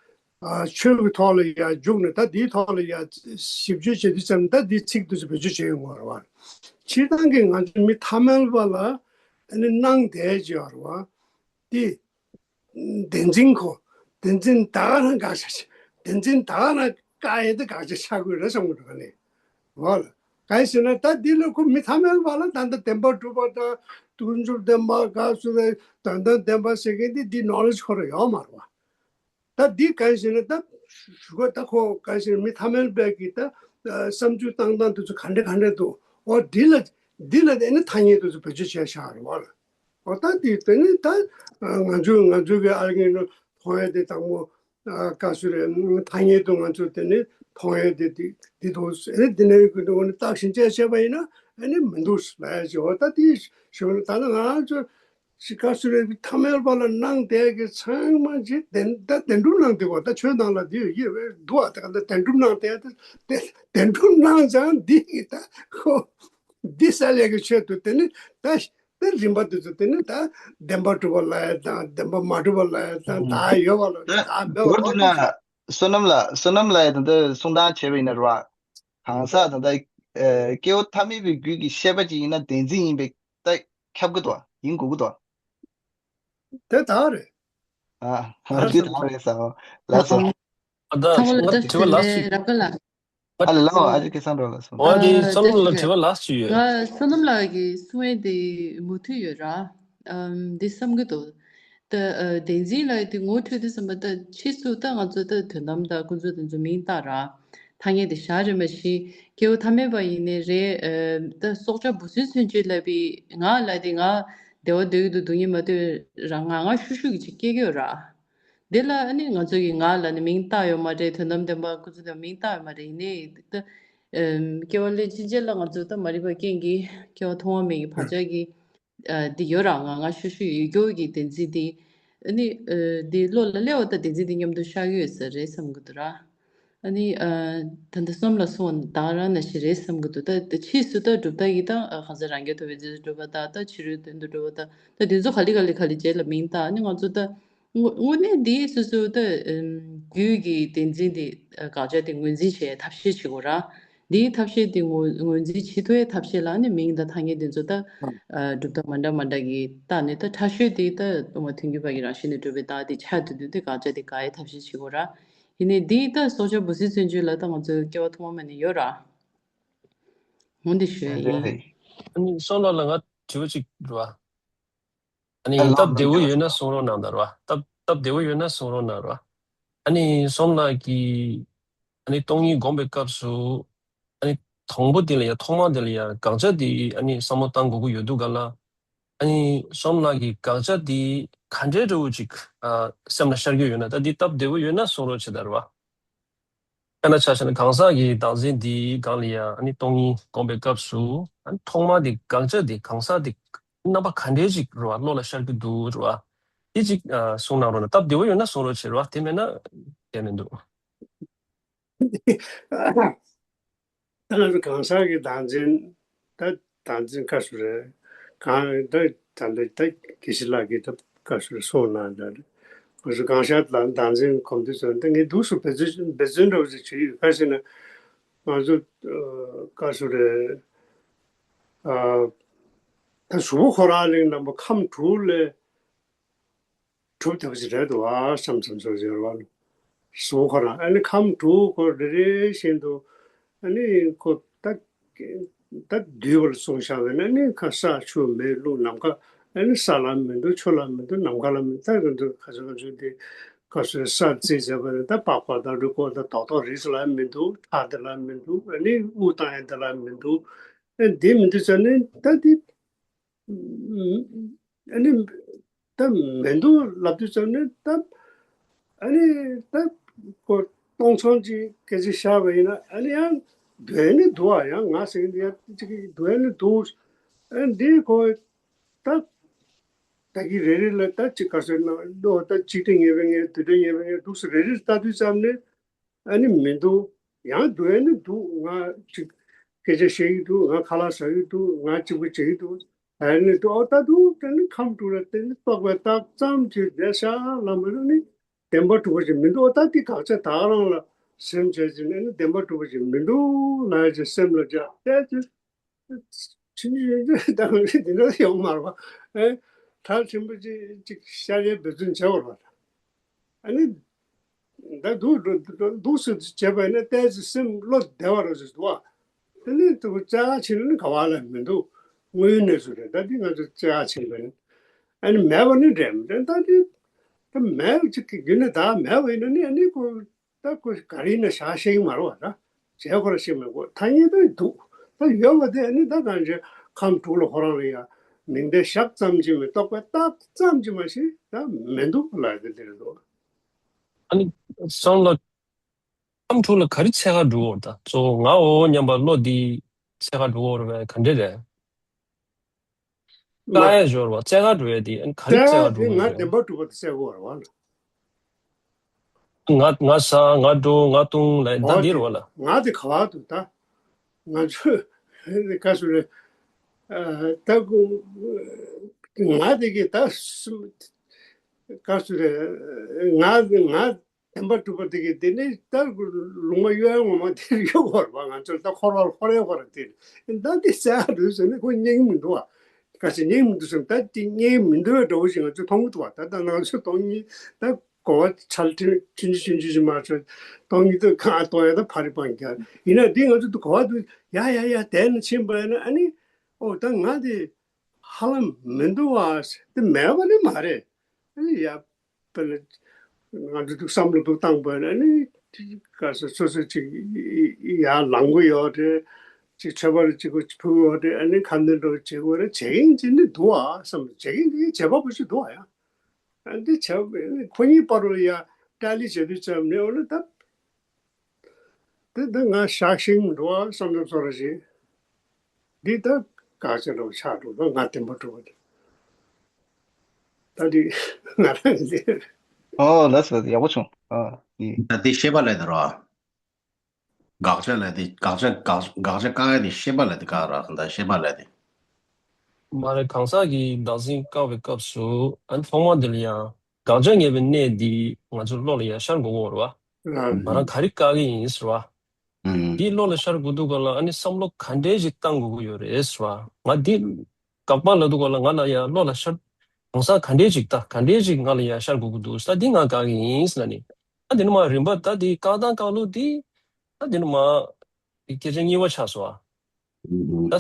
ཨ་ཆོས་ཀྱི་ཐོག་ལ་ཡ་འཇུག་ནས་ད་འདིའི་ཐོག་ལ་ཡ་ཞིབ་འཇུག་བྱེད་དུས་ཙམ་ད་འདིའི་ཚིག་དེ་ཚོ་བེད་སྤྱོད་བྱེད་ཡོང་བ་རེད་བ། སྤྱིར་བཏང་གི་ང་ཚོ་མི་ཐ་མལ་པ་ལ་ཨ་ནི་སྣང་བསྡད་ཀྱི་ཡོད་རེད་བ། དེ། བདེན་འཛིན་ཁོ། བདེན་འཛིན་ད་ག་རང་དགག་བྱ་ཆེ། བདེན་འཛིན་ད་ག་རང་བཀག་ཡས་དེ་དགག་བྱ་ཆགས་དགོས་རེད་བསམ་གི་འདུག་ག་ནི། འོ་ལ། གང་ཡིན་ཟེར་ན་ད་འདི་ལ་ཁོ་མི་ཐ་མལ་པ་ལ་ད་ལྟ་བདེན་པར་གྲུབ་པ་དང་ཀུན་རྫོབ་བདེན་པ་དགག་བྱ་དང་དོན་དམ་བདེན་པ་ཟེར་མཁན་འདི་འདི་ནོ་ལེ་ཇི་ཁོ་རང་ཡོད་མ་རེད་བ། ད་འདི་གང་ཡིན་ཟེར་ན་ད་ཞུ་ག་ད་ཁོ་གང་ཡིན་ཟེར་ན་མི་ཐ་མལ་པའི་གི་ད་ བསམ་ཚུལ་བཏང་སྟངས་དེ་ཚོ་ག་འདྲ་ག་འདྲ་འདུག་འོ་འདི་ལ་འདི་ལ་དེ་ནི་ཐ་སྙད་དེ་ཚོ་བེད་སྤྱོད་བྱས་བཞག་རེད་བ་ལ། འོ་ད་དེ་དེ་ནི་ད་ང་ཚོ་ང་ཚོ་གི་ཨ་རྒན་ནི་མཐོང་ཡ་དེ་དང་པོ། ཨ་བཀའ་ཟུར་རེད། ཐ་སྙད་དུ་ང་ཚོ་དེ་ནི་མཐོང་ཡ་དེ་དེ་དེ་དང་ཨ་ནི་དེ་ནས་ཀུན་ཏུ་ནི་བརྟག་ཞིབ་བྱས་བྱས་པ་ཡིན་ན་ཨ་ནི་མི་འདུག་ལབ་ཡ་ཅིག་འོ་ད་དེ་ཞུ་ན་ད་ནི་ང་ཚོ་ཅི་བཀའ་ཟུར་རེད་ཐ་མལ་པ་ལ་གནང་བསྡད་ཀྱི་ཚང་མ་ཅིག་བདེན་ད་བདེན་གྲུབ་གནང་བསྡད་པ་ད་ཆོས་ནང་ལ་དེ་ཡོད་ཀྱི་རེད་འདུག་ཨ་ད་ག་ད་བདེན་གྲུབ་གནང་བསྡད་ད་བདེན་གྲུབ་གནང་ཙང་འདི་གི་ད་ཁོ་འདི་ས་ལས་ཀྱི་ཆོས་དུ་དེ་ནི་ད། དེ་རིམ་པ་དེ་ཚོ་དེ་ནི་ད་བདེན་པ་གྲུབ་པ་ལ་ཡ་དང་བདེན་པ་མ་གྲུབ་པ་ལ་ཡ་དང་ད་ཡོད་པ་ལ་ད་མེད་པ་མ་གྲུབ་ཅིག་བསོད་ནམས་ལ་བསོད་ནམས་ལ་ཡ་ད་ལྟ་གསུང་སྟངས་བྱས་པ་ཡིན་ན་རེད་བ། གང་ཟག་ད་ལྟ་སྐྱེ་བོ་ཐ་མལ་པའི་རྒྱུད་ཀྱི་ཤེས་པ་ཅིག་ཡིན་ན་བདེན་འཛིན་ཡིན་པའི་ད་ཁྱབ་ཀྱི་འདུག་བ་ཡིན་དགོས་ཀྱི་འདུག་བ། དེ་ད་རེད། ཨ་ད་དེ་ད་རེད་ས་ལགས་སོ། ཨ་ད་ཚང་མ་ལ་དྲི་བ་ལ་སུ། རབ་དགའ་ལགས། ཨ་ལའོ་ཨ་ཅེ་སྐལ་བཟང་གྲོགས་ལ་སོང་། འོ་དེ་ཨ་བསམ་བློ་ལ་དྲི་བ་ལ་སུ་ཡོད། ང་བསོད་ནམས་ལགས་ཀྱིས་གསུང་ཡས་དེ་མུ་མཐུད་ཡོད་ར། ཨམ་འདི་བསམ་གི་འདུག་ད་ཨ་བདེན་འཛིན་ལ་དེ་ངོ་འཕྲོད་དུས་ཙམ་པ་ད་ཕྱིས་སུ་ད་ང་ཚོ་ད་དོན་དམ་ད་ཁོ་ཚོ་དེ་ཚོ་མིང་བཏགས་ར། ཐ་སྙད་དེ་བཞག་རེད་མ་གཞི་སྐྱེ་བོ་ཐ་མལ་པ་ཡིན་ནའི་རེད། ཨ་ད་སྲོག་ཆགས་འབུ་སྲིན་ཚུན་ཆད་ལབ་པའི་ང་ལ་དེ་ང་བདེ་བ་འདོད་ཀྱི་འདུག་སྡུག་བསྔལ་མ་འདོད་ར་ང་ང་ཤུ་ཤུ་གི་ཅིག་སྐྱེ་གི་ཡོད་ར། དེ་ལ་ཨ་ནི་ང་ཚོ་གི་ང་ལ་ནི་མིང་བཏགས་ཡོད་མ་རེད། དོན་དམ་བདེན་པ་ཁོ་ཚོ་དང་མིང་བཏགས་ཡོད་མ་རེད། ཡིན་ནའི་ད་ཨམ་སྐྱེ་བ་ལེན་ཕྱིན་ཆད་ལ་ང་ཚོ་ད་མ་རིག་པའི་རྐྱེན་གྱིས་སྐྱེ་བ་ཐོག་མ་མེད་ཀྱི་བག་ཆགས་ཀྱི་ཨ་འདི་ཡོད་ར། ང་ང་ཤུ་ཤུ་ཡོད་རྒྱུ་གི་བདེན་འཛིན་འདི་ཨ་ནི་ཨ་འདི་བློ་ལ་སླེབས་པ་ད་བདེན་འཛིན་འདི་མཉམ་དུ་ཤར་གྱི་ཡོད་ས་རེད་བསམ་གྱི་འདུག་ར། ཨ་ནི་ཨ་ད་ལྟ་བསོད་ནམས་ལགས་གསུངས་པ་ད་ག་རང་ནང་བཞིན་རེད་བསམ་གྱི་འདུག་ད་ད་ཕྱིས་སུ་ད་གྲུབ་མཐའ་གི་ད་ཨ་གང་ཟག་རང་རྒྱལ་ཐོབ་པའི་རྗེས་སུ་གྲུབ་པ་དང་ད་ཕྱི་རོལ་དོན་དུ་གྲུབ་པ་དང་ད་དེ་ཚོ་ག་ལེ་ག་ལེ་ག་ལེ་རྗེས་ལ་མིང་བཏགས། ཨ་ནི་ང་ཚོ་ད་དངོས་དངོས་གནས་འདི་སོ་སོ་ད་ཨམ་རྒྱུད་ཀྱི་བདེན་འཛིན་དེ་ཨ་དགག་བྱ་དེ་ངོས་འཛིན་བྱེད་ཐབས་ཤེས་བྱེད་དགོས་ར། འདིའི་ཐབས་ཤེས་དེ་ངོས་ངོས་འཛིན་བྱེད་ཐུབ་པའི་ཐབས་ཤེས་ལ་ཨ་ནི་མིང་དང་ཐ་སྙད་དེ་ཚོ་ད་ཨ་གྲུབ་མཐའ་མ་འདྲ་མ་འདྲ་གི་བཏགས་ནས་ད་ཕྲ་ཤོས་དེ་ད་དབུ་མ་ཐལ་འགྱུར་བ་གི་རང་བཞིན་ནས་གྲུབ་པའི་རྟགས་དེ་ཆགས་བསྡད་དུས་དེ་དགག་བྱ་དེ་དགག་ཡའི་ཐབས་ཤེས་བྱེད་དགོས་ར། ཡིན་ནའི་འདི་ད་སྲོག་ཆགས་འབུ་སྲིན་ཚུན་ཆད་ལ་ད་ང་ཚོའི་སྐྱེ་བ་ཐོག་མ་ནས་ཡོད་ར། འོ་འདི་ཞུ་ཡ་ཡིན། ཨ་ནི་བསོད་ནམས་ལགས་ང་དྲི་བ་གཅིག་རེད་བ། ཨ་ནི་ཨ་ལགས་སྟབས་བདེ་བོ་ཡོད་ན་གསུང་རོགས་གནང་དང་རེད་བ། སྟབས་སྟབས་བདེ་བོ་ཡོད་ན་གསུང་རོགས་གནང་རེད་བ། ཨ་ནི་བསོད་ནམས་ལགས་ཀྱིས་ཨ་ནི་སྟོང་ཉིད་སྒོམ་པའི་སྐབས་སུ་ཨ་ནི་དང་པོ་དེ་ལ་ཡ་ཐོག་མ་དེ་ལ་ཡ་དགག་བྱ་དེ་ཨ་ནི་བསམ་བློ་བཏང་དགོས་ཀྱི་ཡོད་དུས་ག་ལ། ཨ་ནི་བསོད་ནམས་ལགས་ཀྱིས་དགག་བྱ་དེ་ག་འདྲའི་འདྲ་བོ་ཅིག་ཨ་སེམས་ལ་ཤར་གྱི་ཡོད་ན་ད་འདི་སྟབས་བདེ་བོ་ཡོད་ན་གསུང་རོགས་བྱེད་དང་རེད་བ། དཔེར་ན་ཆ་བཞག་ན་གང་ཟག་གི་བདག་འཛིན་འདིའི་སྒང་ལ་ཡང་ཨ་ནི་སྟོང་ཉིད་སྒོམ་པའི་སྐབས་སུ་ཨ་ནི་ཐོག་མ་དེ་དགག་བྱ་དེ་གང་ཟག་དེ་རྣམ་པ་ག་འདྲའི་ཅིག་རེད་བ་བློ་ལ་ཤར་གྱི་འདུག་རེད་བ། དེ་ཅིག་ཨ་གསུང་གནང་རོགས་གནང་། སྟབས་བདེ་བོ་ཡོད་ན་གསུང་རོགས་བྱེད་རེད་བ། དེ་མེད་ན་དེ་མི་འདུག་ད་ང་ཚོ་གང་ཟག་གི་བདག་འཛིན་ད་བདག་འཛིན་བཀའ་ཟུར་རེད། གང་ད་ད་ད་ད་དགེ་བཤེས་ལགས་ཀྱིས་ད་བཀའ་ཟུར་གསུངས་གནང་ད་ང་ཚོ་གང་ཟག་བདག་བདག་འཛིན་གོམས་འདྲིས་ཚོ་ད་ངས་འདུག་སུ་འབད་བརྩོན་འབད་བརྩོན་འདྲ་བོ་ཞིག་བྱེད་ཡོད། ག་ཟེར་ན་ང་ཚོ་ཨ་བཀའ་ཟུར་རེད། ཨ་ད་གཟུ་བོ་ཁོ་རང་གླིང་ལ་མོ་ཁམས་དྲུག་ལས། གྲུབ་བསྡད་པ་ཞིག་རེད་འདུག་ཨ་བསམ་བསམ་སོགས་ཟེར་བ་ལ། གཟུ་བོ་ཁོ་རང་ཨ་ནི་ཁམས་དྲུག་ཁོ་རེ་རེ་བཞིན་དུ་ཨ་ནི་ཁོ་ད་ད་བསྡུས་པ་ལ་སོང་བཞག་པས་ན་ཨ་ནི་ཁ་ས་ཆུ་མེ་རླུང་ནམ་མཁའ་ཨ་ནི་ས་ལ་མི་འདུག་ཆུ་ལ་མི་འདུག་ནམ་མཁའ་ལ་མི་འདུག་ད་རེ་འདུག་ཁ་ས་ཁ་ཆུ་དེ་ཁ་སོའི་ས་རྩིས་བྱས་པ་ནི་ད་པགས་པ་དང་རུས་ཁོག་དང་རྡོག་རྡོག་རིས་ལ་མི་འདུག་ཁྲག་དེ་ལ་མི་འདུག་ཨ་ནི་དབུགས་བཏང་ཡ་དེ་ལ་མི་འདུག་ཨ་འདི་མི་འདུག་ཟེར་ནས་ད་འདི། ཨ་ནི་ད་མི་འདུག་ལབ་དུས་ཙམ་ནས་ད་ཨ་ནི་ད་ཁོ་སྟོང་ཚང་ཅིག་སྐད་ཆ་བཤད་པ་ཡིན་ན་ཨ་ནི་ཡང་འདུག་ཨ་ནི་འདུག་ཨ་ཡང་ང་ཟེར་གྱི་འདུག་ཡ་ཅིག་འདུག་ཨ་ནི་འདུག་ཨ་ནི་འདི་ཁོ་ད་ད་གི་རེ་རེ་ལ་ད་ཅིག་ག་ཟེར་ན་ལོ་ད་གཅིག་སྒྲིལ་ངེས་པའི་ངེས་དུས་སྒྲིལ་ངེས་པའི་ངེས་འདུག་སེ་རེ་རེ་ལྟ་དུས་ཙམ་ནས། ཨ་ནི་མི་འདུག་ཡང་འདུག་ཨ་ནི་འདུག་ང་ཅིག་སྐད་ཆ་བཤད་ཀྱི་འདུག་ང་ཁ་ལག་ཟ་གི་འདུག་ང་གཅིག་པུ་བྱེད་ཀྱི་འདུག་ཨ་ནི་འདུག་ཨོ་ད་འདུག་དེ་ནི་ཁམས་དྲུག་ལ་དེ་ནི་རྟོགས་པའི་རྟགས་ཙམ་གྱིས་བསྡད་ཤག་ལབ་མ་ནི་བདེན་པ་གྲུབ་པ་ཞིག་མི་འདུག་ཨོ་ད་འདི་དགག་བྱ་ད་ག་རང་ལ་སེམས་བྱས་ཀྱི་ནི་བདེན་པ་གྲུབ་པ་ཞིག་མི་འདུག་ལབ་ཡ་ཅིག་སེམས་ལ་འཇགས་བསྡད་ཀྱི། ཕྱིན་ཅི་ཡོན་ཅི་དང་མི་དེ་འདྲ་ཡོང་མ་རེད་པ། ཨེ། ཐག་ཆེན་པོ་ཅིག་ཅིག་ཤར་ཡའི་འབད་བརྩོན་བྱེད་དགོས་རེད་པ། ཨ་ནི། ད་འདུག་འདུག་སེ་བྱས་པ་ཡིན་ན་ཏོག་ཙམ་སེམས་བློ་བདེ་བ་རེད་ཟེར་འདུག་པ། དེ་ནས་དེ་ཚོ་བཅག་ཕྱིན་ན་ག་བ་ལ་མི་འདུག་དངོས་ཡོད་གནས་ཚུལ་རེད། ད་འདི་ང་ཚོ་བཅག་ཕྱིན་པ་ཡིན། ཨ་ནི་མེད་པ་ནི་འདྲ་མི་འདྲ་ད་འདི། ད་མེད་པ་ཅིག་གི་རྒྱུ་ནི་ད་མེད་པ་ཡིན་ན་ནི་ཨ་ནི་ཁོ། ད་ཁོ་ག་རེ་ཡིན་ན་བཞག་ཤེས་ཀྱི་མ་རེད་པ་ད། བྱས་ཁོ་རང་ཤེས་མི་དགོས། ཐ་སྙད་དུ་འདུག་ད་ཡོད་པ་དེ་ནི་ད་གང་ཅི་ཁམས་དྲུག་ལ་ཁོ་རང་ལ་ཡང་མིང་བརྡ་བཞག་ཙམ་གྱིས་མི་རྟོགས་པའི་རྟགས་ཙམ་གྱིས་མ་གཞི་ད་མི་འདུག་ལབ་དེ་འདིར་འདུག་ཨ་ནི་བསམ་བློ་ཁམས་དྲུག་ལ་ག་རེ་འཚོལ་ག་འགྲོ་འོར་ད་གཙོ་བོ་ངའོ་སྙམ་པ་བློ་འདི་འཚོལ་ག་འགྲོ་འོར་བས་ག་འདྲ་རེད། དཀའ་ཡ་འབྱོར་བ་རྩེ་ག་འགྲོ་ཡ་དེ་ཨ་ནི་ག་རེ་རྩེ་ག་འགྲོ་དེ་ང་འགྲོ་བདེན་པ་གྲུབ་པ་དེ་རྩེ་དགོས་རེད་བ། ང་ང་ཟ་ང་འགྲོ་ང་བཏུང་ལ་ད་འོ་འདི་དེ་རེད་བ་ལ། ང་དེ་ག་བ་འདུག་ད། ང་ཚོས་ག་སུ་རེད། ད་ང་དེ་གི་ད་ག་སུ་རེད། ང་ང་བདེན་པ་གྲུབ་པ་དེ་གི་དེ་ནི་ད་ལུང་མ་གཡོ་ཡ་ངོ་མ་དེ་ཡོད་གོ་ར་བ། ང་ཚོར་ད་འཁོར་བ་འཁོར་ཡ་གོ་ར་དེ་ད་འདི་ཟེར་ཡ་རེད་ཟེར་ནས་ཁོ་རྙེད་ཀྱི་མི་འདུག་བ། ག་ཚོད་རྙེད་ཀྱི་མི་འདུག་ཟེར་ན་ད་དེ་རྙེད་ཀྱི་མི་འདུག་བ་འདྲ་བོ་ཞིག་ང་ཚོས་མཐོང་གི་འདུག་བ། ད་ལྟ་ང་ཚོས་སྟོང་ཉིད་ད་གོ་བ་ཆ་ལ་ཆུང་ཆུང་ཆུང་ཆུང་ཞིག་མ་ཚོད་སྟོང་ཉིད་དུ་གང་གཏོང་ཡ་ད་ཕ་རི་པང་རྒྱ་ཡིན་ན་འདི་ང་ཚོ་འདི་གོ་བ་འདུག་ཡ་ཡ་ཡ་དེ་ནས་ཕྱིན་པ་ཡིན་ན་ཨ་ནི་ཨོ་ད་ང་དེ་ཧ་ལམ་མི་འདུག་བ། དེ་མེད་པ་ནི་མ་རེད། ཨ་ནི་ཡ། དཔེར་ན། ང་ཚོ་འདུག་བསམ་བློ་འདུག་བཏང་པ་ན་ནི། ག་ས་སོ་སོ་ཅིག་ཡར་ལངས་གི་ཡོད་རེད། ཅིག་མཆོད་པ་ཅིག་ཕུལ་གི་ཡོད་རེད། ཨ་ནི་ཁ་འདོན་འགྲོ་བྱེད་དགོས་རེད། བྱེད་མཁན་ཅིག་ནི་འདུག་ཨ་བསམ། བྱེད་མཁན་དེ་བྱེད་པ་པོ་ཞིག་འདུག་ཨ་ཡ། ཨ་འདི་བྱས་པས་ནི་ཁོ་གཉིས་བར་དུ་ཡ་ཏྲ་ལི་བྱེད་དུས་ཙམ་ནས་འོ་ན་ད། དེ་ད་ང་ཞག་ཤིང་འགྲོ་བསམ་བསམ་ཚོར་བ་ཞིག་འདི་ད་དགག་བྱ་འགྲོ་ཆགས་འགྲོ་ད་ང་བདེན་པ་འགྲོ་བ་དེ། ད་འདི་ང་རང་གི་ཨོ་ལགས་སོ་ཡག་པོ་བྱུང་། ཨ་འདི། ད་དེ་ཤེས་པ་ལས་དེ་རོ། དགག་བྱ་ལས་དེ་དགག་བྱ་དགག་དགག་བྱ་བཀག་ཡ་དེ་ཤེས་པ་ལས་དེ་བཀག་ར་ད་ཤེས་པ་ལས་དེ། མ་རེད། གང་ཟག་གི་བདག་འཛིན་བཀག་པའི་སྐབས་སུ་ཨ་ནི་ཐོག་མ་འདི་ལ་ཡང་དགག་བྱ་ངེས་པའི་གནས་འདི་ང་ཚོའི་བློ་ལ་ཡང་ཤར་དགོས་ཀྱི་ཡོད་རེད་བ། ང་རང་ག་རེ་བཀག་གི་ཡིན་ཟེར་བ། འདི་བློ་ལ་ཤར་དགོས་དུས་སྒང་ལ་ཨ་ནི་བསམ་བློ་ག་འདྲས་ཞིག་བཏང་དགོས་ཀྱི་ཡོད་རེད་ཟེར་བ། ང་འདི་དགག་པ་ལབ་དུས་སྒང་ལ་ང་ལ་ཡང་བློ་ལ་ཤར། གང་ཟག་ག་འདྲས་ཞིག་ད་ག་འདྲས་ཞིག་ང་ལ་ཡང་ཤར་དགོས་ཀྱི་འདུག་ཟེར། ད་འདི་ང་བཀག་གི་ཡིན་ཟེར་ལབ་ནི། ད་འདི་ནི་མ་རིམ་པ་ད་འདི་བཀག་སྟངས་བཀག་ལུགས་འདི། ད་འདི་ནི་མ། འདི་སྐད་ཆ་གཉིས་པ་ཆགས་སོང་ཨ། ད་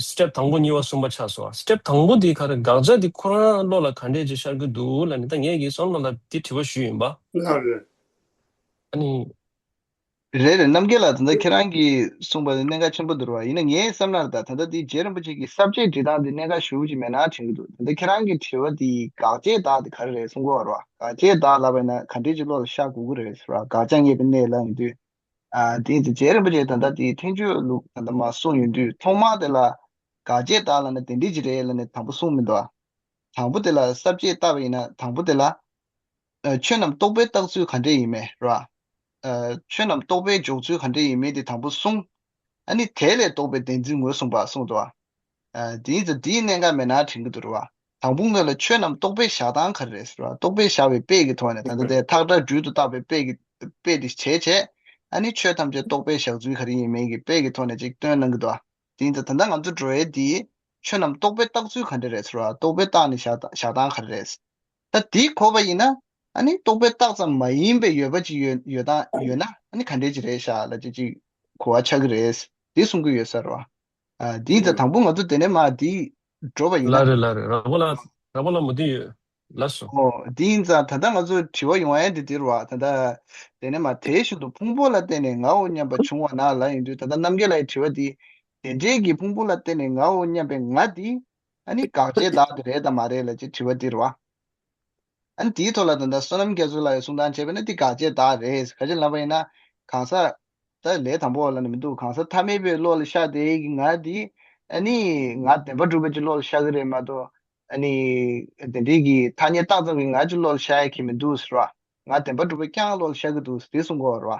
སི་ཊེབ་དང་པོ་གཉིས་པ་གསུམ་པ་ཆགས་སོང་ཨ། སི་ཊེབ་དང་པོ་འདི་ག་རེ། དགག་བྱ་འདི་ཁོ་རང་བློ་ལ་ག་འདྲས་ཅིག་ཤར་གྱི་འདུག་ལབ་ནི། ད་ངས་ཀྱིས་བསམ་བློ་ལ་འདི་དྲི་བ་ཞུས་ཡིན་པ། ལགས་རེད། ཨ་ནི། རེད་རེད། རྣམ་རྒྱལ་ལགས་ད་ལྟ་ཁྱེད་རང་གིས་གསུངས་པ་དེ་གནད་འགག་ཆེན་པོ་འདུག་ར་བ། ཡིན་ན་ངའི་བསམ་ན་ད་ད་ལྟ་འདི་རྗེ་རིན་པོ་ཆེ་གི་ས་བཅད་འབྲི་སྟངས་འདི་གནད་འགག་ཞེ་པོ་ཅིག་མེད་ན་དྲན་གྱི་འདུག་ད་ལྟ་ཁྱེད་རང་གིས་དྲི་བ་འདི་དགག་བྱའི་བདག་དེ་ག་རེ་རེད་གསུང་གི་ཡོད་ར་བ། དགག་བྱའི་བདག་ལབ་པ་ཡིན་ན་ག་འདྲས་ཅིག་བློ་ལ་ཤར་དགོས་ཀྱི་རེད་ཟེར་བ། དགག་བྱ་ངེས་པའི་གནས་ལབ་ཡོང་དུས། ཨ་དེ་ཡིན་ཙང་རྗེ་རིན་པོ་ཆེས་ད་ལྟ་དེའི་ཐེག་མཆོག་ལུགས་ད་ལྟ་མར་གསུངས་ཡོང་དུས་ཐོག་མར་དེ་ལ་དགག་བྱའི་བདག་ལབ་ན་དེ་འདྲས་ཅིག་རེད་ལབ་ནས་དང་པོ་གསུངས་མི་འདུག་ཨ། དང་པོ་དེ་ལ་ས་བཅད་བཏགས་པ་ཡིན་ན་དང་པོ་དེ་ལ། ཨ་ཆོས་རྣམས་རྟོག་པས་བཏགས་ཚུལ་ག་འདྲས་ཡིན་མིན་ར། ཨ་ཆོས་རྣམས་རྟོག་པས་འཇོག་ཚུལ་ག་འདྲས་ཡིན་མིན་དེ་དང་པོ་གསུངས། ཨ་ནི་དེ་ལས་ལྡོག་པའི་བདེན་འཛིན་ངོས་བཟུང་བ་གསུངས་འདུག་ཨ། ཨ་དེ་ཡིན་ཙང་དེའི་གནད་འགག་མེད་ན་དྲན་གྱི་འདུག་ར་བ། དང་པོ་ངོས་ལ་ཆོས་རྣམས་རྟོག་པས་བཞག་སྟངས་ག་རེ་རེད་ཟེར་བ། རྟོག་པས་བཞག་པའི་དཔེ་གི་ཐོག་ནས་ད་ལྟ་དེ་ཐག་ཁྲ་སྦྲུལ་དུ་བཏགས་པའི་དཔེ་གི་དཔེ་དེ་བྱས་བྱས། ཨ་ནི་ཆོས་ཐམས་ཅད་རྟོག་པས་བཞག་ཚུལ་ག་རེ་ཡིན་མིན་གྱི་དཔེ་གི་ཐོག་ནས་ཅིག་སྟོན་གནང་གི་འདུག་ཨ། དེ་ཡིན་ཙང་ད་ལྟ་ང་ཚོ་འགྲོ་ཡས་དེ་ཆོས་རྣམས་རྟོག་པས་བཏགས་ཚུལ་ག་འདྲ་རེད་ཟེར་བ། རྟོག་པས་བཏགས་ནས་བཞག་བཞག་སྟངས་ག་རེ་རེད། ད་དེ་གོ་བ་ཡིན་ན་ཨ་ནི་རྟོག་པས་བཏགས་ཙམ་མ་ཡིན་པའི་ཡོད་པ་ཅིག་ཡོད་ཡོད་སྟངས་ཡོད་ན་ཨ་ནི་ག་འདྲས་ཅིག་རེད་ཤག་ལབ་ཅིག་ཅིག་གོ་བ་ཆགས་ཀྱི་རེད། དེ་གསུང་གི་ཡོད་ས་རེད་བ། ཨ་དེ་ཡིན་ཙང་དང་པོ་ང་ཚོ་དེ་ནས་མར་དེ་འགྲོ་བ་ཡིན་ལ་ན། རེད་ལ་རེད། ར་བོ་ལ་ར་བོ་ལ་མུ་མཐུད་ཡོད། ལགས་སོ། ཨོ་དེ་ཡིན་ཙང་ད་ལྟ་ང་ཚོ་དྲི་བ་ཡོང་ཡ་དེ་དེ་རེད་བ། ད་ལྟ་དེ་ནས་མར་དེའི་ཤུལ་དུ་ཕུང་པོ་ལ་བརྟེན་ནས་ངའོ་སྙམ་པ་བྱུང་བ་ན་ལབ་ཡོང་དུས་ད་ལྟ་རྣམ་རྒྱལ་ལགས་ཀྱི་དྲི་བ་དེ། དེ་འདྲའི་གི་ཕུང་པོ་ལ་བརྟེན་ནས་ངའོ་སྙམ་པའི་ང་དེ་ཨ་ནི་དགག་བྱའི་བདག་དེ་རེད་དམ་མ་རེད་ལབ་ཅེས་དྲི་བ་དེ་རེད་བ། ཨ་ནི་དེའི་ཐོག་ལ་ད་ལྟ་བསོད་ནམས་རྒྱ་མཚོ་ལགས་ཀྱིས་གསུང་སྟངས་བྱས་པ་ན་དེ་དགག་བྱའི་བདག་རེད། ག་ཅི་ལབ་པ་ཡིན་ན་གང་ཟག་ད་ལས་དང་པོ་ལ་ནི་མི་འདུག་གང་ཟག་ཐ་མལ་པའི་བློ་ལ་ཤར་དེ་གི་ང་དེ་ཨ་ནི་ང་བདེན་པ་གྲུབ་པ་ཅིག་བློ་ལ་ཤར་གི་རེད་མ་གཏོགས་ཨ་ནི་དེ་འདྲའི་གི་ཐ་སྙད་བཏགས་ཙམ་གི་ང་ཅིག་བློ་ལ་ཤར་ཡ་གི་མི་འདུག་ཟེར་བ། ང་བདེན་པ་གྲུབ་པ་རྐྱང་བློ་ལ་ཤར་གི་འདུག་ཟེར་དེ་གསུང་གི་ཡོད་རེད་བ།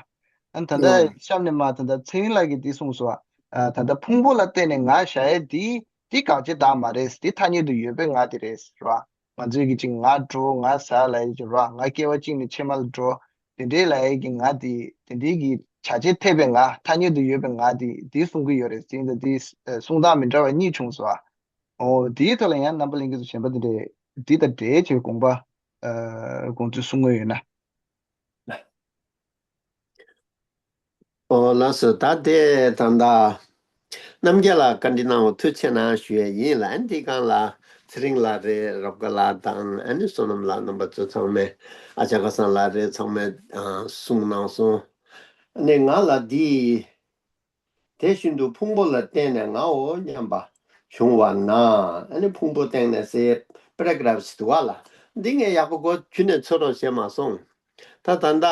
ཨ་ནི་ད་ལྟ་གཤམ་ནས་མར་ད་ལྟ་ཚེ་རིང་ལགས་ཀྱིས་དེ་གསུངས་སོང་བ། ད་ལྟ་ཕུང་པོ་ལ་བརྟེན་ནས་ང་བཞག་ཡ་དེ་དེ་དགག་བྱའི་བདག་མ་རེད། དེ་ཐ་སྙད་དུ་ཡོད་པའི་ང་དེ་རེད་ཟེར་བ། ང་ཚོས་ཀྱི་ཅིག་ང་འགྲོ་ང་ཟ་ལབ་ཡ་ཅིག་ར་ང་སྐྱེ་བ་གཅིག་ནས་ཕྱི་མ་ལ་འགྲོ། དེ་འདྲའི་ལབ་ཡ་གི་ང་དེ་དེ་འདྲའི་གི་བྱ་བྱེད་འཐད་པའི་ང་ཐ་སྙད་དུ་ཡོད་པའི་ང་དེ་དེ་གསུང་གི་ཡོད་རེད་ཟེར་ད་དེ་གསུང་སྟངས་མི་འདྲ་བ་གཉིས་བྱུང་སོང་ཨ། འོ་དེའི་ཐོག་ལ་ཡང་རྣམ་པ་ལྷན་རྒྱས་ཚོ་གཞན་པ་དེ་འདྲས་དེ་དང་འབྲེལ་བྱས་དགོངས་པ་དགོངས་ཚུལ་གསུང་གི་ཡོད་ན། ཨོ་ལགས་སོ། ད་དེ་ད་ལྟ་རྣམ་རྒྱལ་ལགས་བཀའ་འདྲི་གནང་བ་ཐུགས་རྗེ་གནང་ཞུ་ཡས་ཡིན་ལ། ཨ་ནི་འདི་སྒང་ལ་ཚེ་རིང་ལགས་རེད། རབ་དགའ་ལགས་དང་ཨ་ནི་བསོད་ནམས་ལགས་རྣམ་པ་ཚོ་ཚང་མས་ཨ་ཅག་ཁ་སང་ལགས་རེད། ཚང་མས་ཨ་གསུངས་གནང་སོང་། ཨ་ནི་ང་ལ་འདི་ དེ་བཞིན་དུ་ཕུང་པོ་ལ་བརྟེན་ནས་ངའོ་སྙམ་པ་བྱུང་བ་ན། ཨ་ནི་ཕུང་པོ་བརྟེན་ནས་ཟེར་པེ་ར་གྷ་རབ་ཞིག་འདུག་བ་ལ། འདི་ངས་ཡག་པོ་གོ་ཁྱོན་ནས་འཚོལ་རོགས་བྱས་མ་སོང་། ད་ད་ལྟ།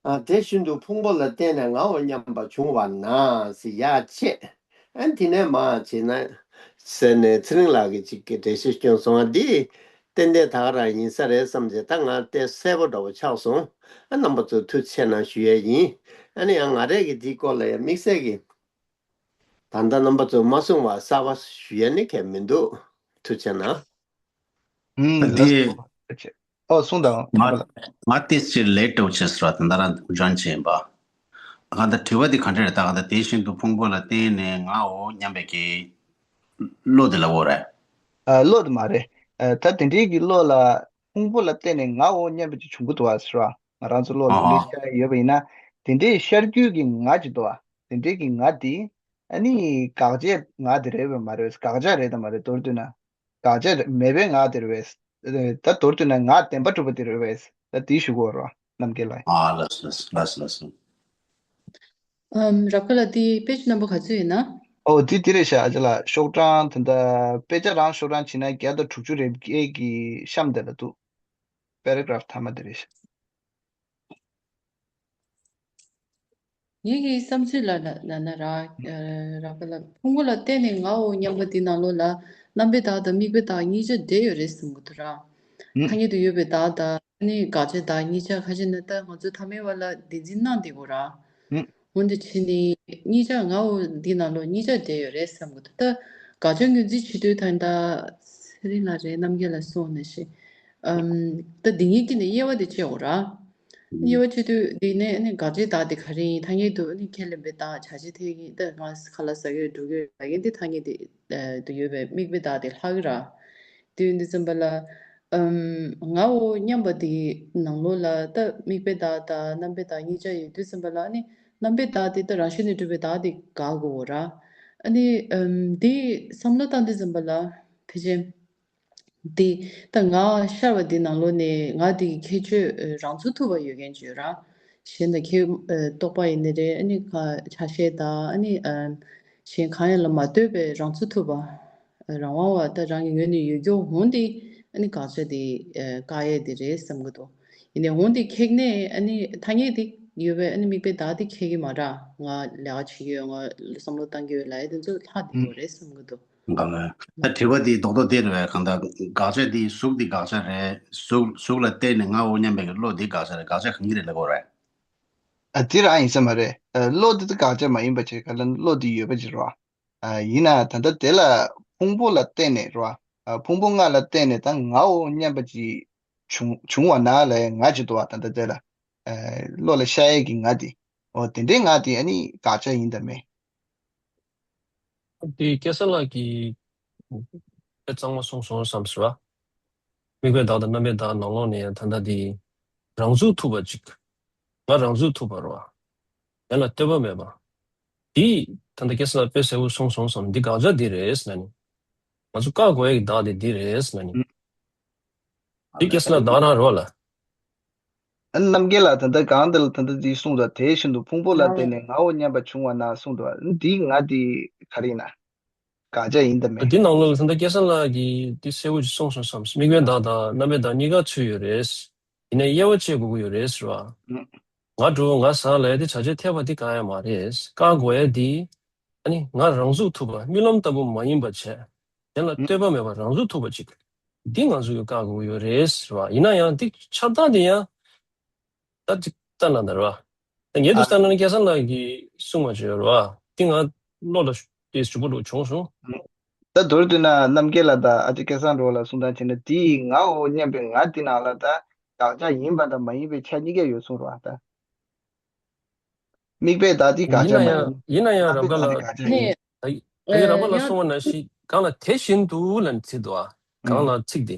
ཨ། དེ་བཞིན་དུ་ཕུང་པོ་ལ་བརྟེན་ནས་ངའོ་སྙམ་པ་བྱུང་བ་ན་ཟེར་ཡ་བྱས། ཨ། དེ་ནས་མ་བྱས་ན་ཟེར་ནས་ཚེ་རིང་ལགས་ཀྱིས་ཅིག་གི་འགྲེལ་བཤད་བསྐྱོན་སོང་བ་འདི་ཏན་ཏན་ད་ག་རང་ཡིན་ས་རེད་བསམ་བྱས། ད་ང་དེ་གསལ་པོ་འདྲ་བོ་ཆགས་སོང་། ཨ། རྣམ་པ་ཚོ་ཐུགས་རྗེ་གནང་ཞུ་ཡས་ཡིན། ཨ་ནི་ཡང་ང་རས་ཀྱི་འདིའི་སྐོར་ལ་ཡང་དམིགས་བསལ་གྱི་ད་ལྟ་རྣམ་པ་ཚོས་མ་གསུངས་པ་གསར་པ་ཞུ་ཡས་ནི་གང་ཡང་མི་འདུག་ཐུགས་རྗེ་གནང་། ཨུམ། འདི་ལགས་སོ། ཨོ། གསུངས་དང་། ང་ང་ཏོག་ཙམ་ལེ་ཊི་འདྲ་བོ་བྱས་སོང་། ད་ལྟ་རང་འཇོན་བྱས་ཡིན་པ། གང་ལྟར་དྲི་བ་འདི་ག་འདྲ་རེད། ད་གང་ལྟར་དེ་བཞིན་དུ་ཕུང་པོ་ལ་བརྟེན་ནས་ངའོ་སྙམ་པའི་གི་བློ་དེ་ལབ་དགོས་རེད། ཨ། བློ་དེ་མ་རེད། ཨ། ད་དེ་འདྲའི་གི་བློ་ལ་ཕུང་པོ་ལ་བརྟེན་ནས་ངའོ་སྙམ་པ་ཅིག་བྱུང་གི་འདུག་བ་ཟེར་བ། ང་རང་ཚོ་བློ་ལ་ཨ་ཧ། ལུས་ཤར་ཡོད་པ་ཡིན་ན། དེ་འདྲའི་ཤར་རྒྱུ་གི་ང་ཅིག་འདུག་བ། དེ་འདྲའི་གི་ང་དེ། ཨ་ནི་དགག་བྱའི་ང་དེ་རེད་པས་མ་རེད། དགག་བྱ་རེད་དམ་མ་རེད། མདོར་བསྡུས་ན། དགག་བྱ་མེད་པའི་ང་དེ་རེད་པས། ད་མདོར་བསྡུས་ན་ངག་བདེན་པ་གྲུབ་པ་དེ་རེད་པས། ད་དེ་ཞུ་དགོས་རེད་རྣམ་རྒྱལ་ལགས། ཨ། ལགས་སོ་ལགས་སོ་ལགས་སོ། ཨམ། རབ་དགའ་ལགས། དེ་དཔེ་ཆ་རྣམ་པ་ག་ཚོད་ཡིན་ན། ཨོ། དེ་དེ་རེད་ཤག་ཨ་ཅག་ལགས། ཤོག་གྲངས་ད་ལྟ་དཔེ་ཆ་རང་ཤོག་གྲངས་བྱས་ན་བརྒྱ་དང་དྲུག་ཅུ་རེ་བརྒྱད་ཀྱི་གཤམ་དེ་ལ་འདུག་པེ་ར་གྷ་རབ་ཐ་མ་དེ་རེད་ཤག་ངེད་ཀྱི་བསམ་ཚུལ་ལ་ལ་ལ་ན་ར། ཨ། རབ་དགའ་ལགས། ཕུང་པོ་ལ་བརྟེན་ནས་ངའོ་སྙམ་པ་འདི་ནང་ལོགས་ལ་རྣམ་པའི་བདག་དང་དམིགས་པའི་བདག་གཉིས་ཆ་འདྲེས་ཡོད་རེད་བསམ་གྱི་འདུག་ར། ཨུ། ཐ་སྙད་དུ་ཡོད་པའི་བདག་དང་ཨ་ནི་དགག་བྱའི་བདག་གཉིས་ཆ་ཁ་ཤས་ན་ད་ང་ཚོ་ཐ་མའི་བར་ལ་བདེན་འཛིན་གནང་བསྡད་ཡོད་ར། ཨུ། འོན་ཏེ་ཕྱི་ནས་གཉིས་ཆ་ངའོ་འདི་ནང་ལོགས་གཉིས་ཆ་འདྲེས་ཡོད་རེད་བསམ་གྱི་འདུག་ད་དགག་བྱ་ངོས་འཛིན་བྱེད་དུས་ད་ད་ཚེ་རིང་ལགས་རེད། རྣམ་རྒྱལ་ལགས་སོང་ནས་ཤི། ཨམ། ད་འདི་གཉིས་ཀྱི་ནས་དབྱེ་བ་དེ་ཕྱེ་འོ་ར། དབྱེ་བ་ཕྱེ་དུས་འདི་ནས་ཨ་ནི་དགག་བྱའི་བདག་དེ་ག་རེ་ཡིན། ཐ་སྙད་དུ་ཨ་ནི་ཁས་ལེན་པའི་བདག་བྱ་བྱེད་འཐད་ཀྱི། ད་ང་ཁ་ལག་ཟ་གི་ཡོད་འགྲོ་གི་ཡོད་ལབ་མཁན་དེ་ཐ་སྙད་དེ་ཨ་དུ་ཡོད་པའི་དམིགས་པའི་བདག་དེ་ལྷག་གི་ར། དུས་འདི་ཙམ་པ་ལ། ཨམ། ངའོ་སྙམ་པ་དེའི་ནང་ལོགས་ལ་ད་དམིགས་པའི་བདག་དང་རྣམ་པའི་བདག་གཉིས་ཆ་ཡོད་དུས་ཙམ་པ་ལ་ཨ་ནི་རྣམ་པའི་བདག་དེ་ད་རང་བཞིན་གྱིས་གྲུབ་པའི་བདག་དེ་དགག་དགོས་འོ་ར། ཨ་ནི་ཨམ། དེ་བསམ་བློ་བཏང་དུས་ཙམ་པ་ལ་ཕལ་ཆེར། དེ་ད་ངག་ཤར་བ་འདི་ནང་ལོགས་ནས་ངག་འདི་གི་ཁྱད་ཆོས་ཨ་རང་ཚུགས་ཐུབ་པ་ཡོད་མཁན་ཅིག་ཡོད་ར། གཞན་དང་ཁྱད་ཨ་རྟོག་པ་ཡིན་ནི་རེད། ཨ་ནི་ཁ་ཆ་ཤས་དང་ཨ་ནི་ཨ་གཞན་གང་ཡང་ལ་མ་ལྟོས་པའི་རང་ཚུགས་ཐུབ་པ། ཨ་རང་དབང་བ་ད་རང་གི་ངོས་ནས་ཡོད་རྒྱུ་འོང་དེ་ཨ་ནི་དགག་བྱ་དེ་ཨ་བཀག་ཡས་དེ་རེད་བསམ་གི་འདུག་ཡིན་ནའི་འོང་དེ་ཁེགས་ནས་ཨ་ནི་ཐ་སྙད་དེ་ཡོད་པའི་ཨ་ནི་དམིགས་པའི་བདག་དེ་ཁེགས་ཀྱི་མ་ར། ང་ལས་ཀ་བྱེད་ཀྱི་ཡོད། ང་བསམ་བློ་བཏང་གི་ཡོད་ལབ་ཡས་དེ་ཚོ་ལྷག་བསྡད་ཡོད་རེད་བསམ་གི་འདུག་ང་ལ་ད་དྲི་བ་འདི་རྡོག་རྡོག་དེ་རེད་པས། གང་ལྟར་དགག་བྱ་འདི་གཟུགས་འདི་དགག་བྱ་རེད། གཟུགས་གཟུགས་ལ་བརྟེན་ནས་ངའོ་སྙམ་པའི་བློ་འདི་དགག་བྱ་རེད། དགག་བྱ་གང་གི་རེད་ལབ་དགོས་རེད། ཨ། དེ་རང་ཡིན་ས་མ་རེད། ཨ། བློ་འདི་ད་དགག་བྱ་མ་ཡིན་པ་བྱས་ག་ལ་བློ་འདི་ཡོད་པ་ཅིག་རེད་པ། ཨ། ཡིན་ན་ད་ལྟ་དེ་ལ་ཕུང་པོ་ལ་བརྟེན་ནས་རེད་པ། ཨ། ཕུང་པོ་ལྔ་ལ་བརྟེན་ནས་ད་ངའོ་སྙམ་པ་ཅིག་བྱུང་བྱུང་བ་ན་ལབ་ཡས་ང་ཅིག་འདུག་པ། ད་ལྟ་དེ་ལ། ཨ། བློ་ལ་ཤར་ཡས་ཀྱི་ང་དེ། འོ་དེ་འདྲའི་ང་དེ་ཨ་ནི་དགག་བྱ་ཡིན་དམ་མེད། དེ་སྐལ་བཟང་ལགས་ཀྱིས་དཔེ་གཙང་མ་གསུངས་སོང་བསམ་ཟེར་བ། དམིགས་པའི་བདག་དང་རྣམ་པའི་བདག་ནང་ལོགས་ནས་ད་ལྟ་དེ་རང་ཚུགས་ཐུབ་པ་ཅིག་ང་རང་ཚུགས་ཐུབ་པ་རེད་པ། གཞན་ལ་ལྟོས་པ་མེད་པ། དེ་ད་ལྟ་སྐལ་བཟང་ལགས་དཔེ་གསལ་པོ་གསུངས་སོང་བསམ། འདི་དགག་བྱ་འདི་རེད་ཟེར་ན་ནི། ང་ཚོ་བཀག་དགོས་ཡས་ཀྱི་བདག་དེ་འདི་རེད་ཟེར་ན་ནི། འདི་སྐལ་བཟང་ལགས་བདག་རང་རེད་པ་ལ། ཨ། རྣམ་རྒྱལ་ལགས་ད་ལྟ་གང་འདི་ལ་ད་ལྟ་འདི་གསུངས་འདུག་དེ་བཞིན་དུ་ཕུང་པོ་ལ་བརྟེན་ནས་ངའོ་སྙམ་པ་བྱུང་བ་ན་གསུངས་འདུག་འདི་ང་འདི་ག་རེ་ཡིན་ན། དགག་བྱ་ཡིན་དམ་མེད། འདི་ནང་ལོགས་ལ་ད་ལྟ་སྐལ་བཟང་ལགས་ཀྱིས་འདི་གསལ་པོ་ཞིག་གསུངས་སོང་བསམ། དམིགས་པའི་བདག་དང་རྣམ་པའི་བདག་གཉིས་ཀ་ཚུད་ཡོད་རེད། ཡིན་ནའི་དབྱེ་བ་ཕྱེ་དགོས་ཀྱི་ཡོད་རེད་ཟེར་བ། ང་འགྲོ་ང་ཟ་ལབ་ཡས་དེ་བྱ་བྱེད་འཐད་པ་འདི་གང་ཡང་མ་རེད། བཀག་དགོས་ཡས་འདི། ཨ་ནི་ང་རང་ཚུགས་ཐུབ་པ། རྨི་ལམ་ལྟ་བུ་མ་ཡིན་པ་བྱས། གཞན་ལ་ལྟོས་པ་མེད་པར་རང་ཚུགས་ཐུབ་པ་ཅིག་འདི་ང་ཚོ་གིས་བཀག་དགོས་ཀྱི་ཡོད་རེད་ཟེར་བ། ཡིན་ན་ཡང་འདི་ཆགས་སྟངས་དེ་ཡང་། ད་ཅིག་ལྟ་ན་འདྲ་བ། ད་ངས་འདུག་ལྟ་ན་སྐལ་བཟང་ལགས་ཀྱིས་གསུངས་པ་བརྗོད་ར་བ། འདི་ང་བློ་ལ་དེ་ཞུ་པོ་འགྲོ་བྱུང་སོང་། ད་མདོར་བསྡུས་ན་རྣམ་རྒྱལ་ལགས་དང་ཨ་ཅེ་སྐལ་བཟང་འགྲོ་ལ་གསུང་སྟངས་བྱས་ན། དེ་ཡིས་ངའོ་སྙམ་པའི་ང་འདི་ནང་ལ་ད་དགག་བྱ་ཡིན་པ་དང་མ་ཡིན་པའི་ཆ་གཉིས་ཀ་ཡོད་གསུངས་ར་བ་ད། དམིགས་པའི་བདག་འདི་དགག་བྱ་མ་ཡིན་ན། ཡིན་ན་ཡང་རྣམ་པའི་རྣམ་པ་ལ་བདག་འདི་དགག་བྱ་ཡིན། ད་ཡིན་ན་རྣམ་པ་ལ་གསུངས་པ་ནང་བཞིན་གང་ལ་དེ་བཞིན་དུ་ལབ་ནས་ཚིག་འདུག་ཨ། གང་ལ་ཚིག་དེ།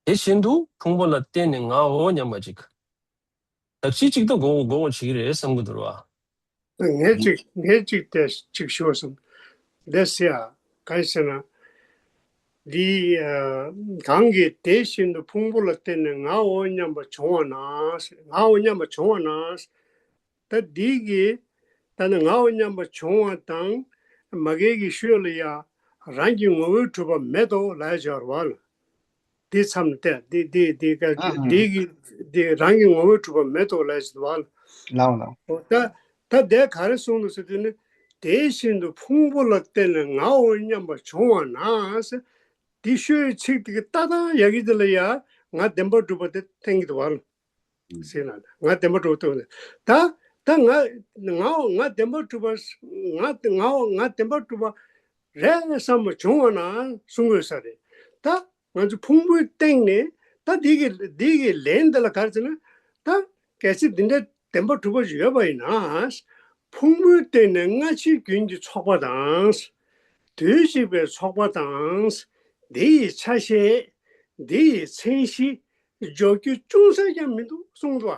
དེ་བཞིན་དུ་ཕུང་པོ་ལ་བརྟེན་ནས་ངའོ་སྙམ་པ་ཅིག་བདག་གཅིག་གཅིག་ཏུ་དགོངས་དགོངས་བྱེད་ཀྱི་རེད་བསམ་གྱི་འདུག་ར་བ། ངས་ཅིག་ངས་ཅིག་དེ་ཅིག་ཞུ་སོང་། དེ་སེ་ཡ། གང་ཡིན་ཟེར་ན། འདི་ཨ་གང་གིས་དེ་བཞིན་དུ་ཕུང་པོ་ལ་བརྟེན་ནས་ངའོ་སྙམ་པ་བྱུང་བ་ན། ངའོ་སྙམ་པ་བྱུང་བ་ན། ད་འདི་གི་ད་ ད་ནི་ངའོ་སྙམ་པ་བྱུང་བ་དང་། མ་རྒན་གྱི་ཤུལ་ལ་ཡ། རང་གི་ངོ་བོས་གྲུབ་པ་མེད་དོ་ལབ་ཡ་ཅིག་ཡོད་རེད་བ། དེ་མཚམས་ནས་བལྟས། དེ་དེ་དེ་ག་ཨ་ཨ། དེ་གི་དེ་རང་གི་ངོ་བོས་གྲུབ་པ་མེད་དོ་ལབ་ཡ་ཅིག་འདུག་བ། ལའོ་ལའོ། འོ་ད་ད་དེ་ག་རེ་གསུངས་འདུག་ཟེར་དུས་ནི། དེ་བཞིན་དུ་ཕུང་པོ་ལ་བརྟེན་ནས་ངའོ་སྙམ་པ་བྱུང་བ་ན་ཟེར། དེ་ཤོད་ཚིག་དེ་གི་ཏག་ཏག་ཡ་གི་དེ་ལ་ཡ། ང་བདེན་པར་གྲུབ་པ་དེ་བསྟན་གྱི་འདུག་བ། ཟེར་ན་ང་བདེན་པར་གྲུབ་ཐུབ་ནས། ད་ད་ང་ངའོ་ང་བདེན་པར་གྲུབ་པ། ང་ངའོ་ང་བདེན་པར་གྲུབ་པ་རེད་བསམ་པ་བྱུང་བ་ན་གསུང་དགོས་ས་རེད། ད་ང་ཚོ་ཕུང་པོའི་སྟེང་ནས་ད་འདི་གི་འདི་གི་ལན་འདི་ལ་ག་རེ་ཟེར་ན། ད་གལ་སྲིད་འདི་འདྲ་བདེན་པར་གྲུབ་པ་ཞིག་ཡོད་པ་ཡིན་ན། ཕུང་པོའི་སྟེང་ནས་སྔ་ཕྱིའི་རྒྱུན་གྱི་ཚོགས་པ་དང་། དུས་གཅིག་པའི་ཚོགས་པ་དང་། འདི་ཡི་ཆ་ཤས། འདི་ཡི་མཚན་གཞི། འཇོག་རྒྱུ་ཅུང་ཟད་ཀྱང་མི་འདུག་གསུངས་འདུག་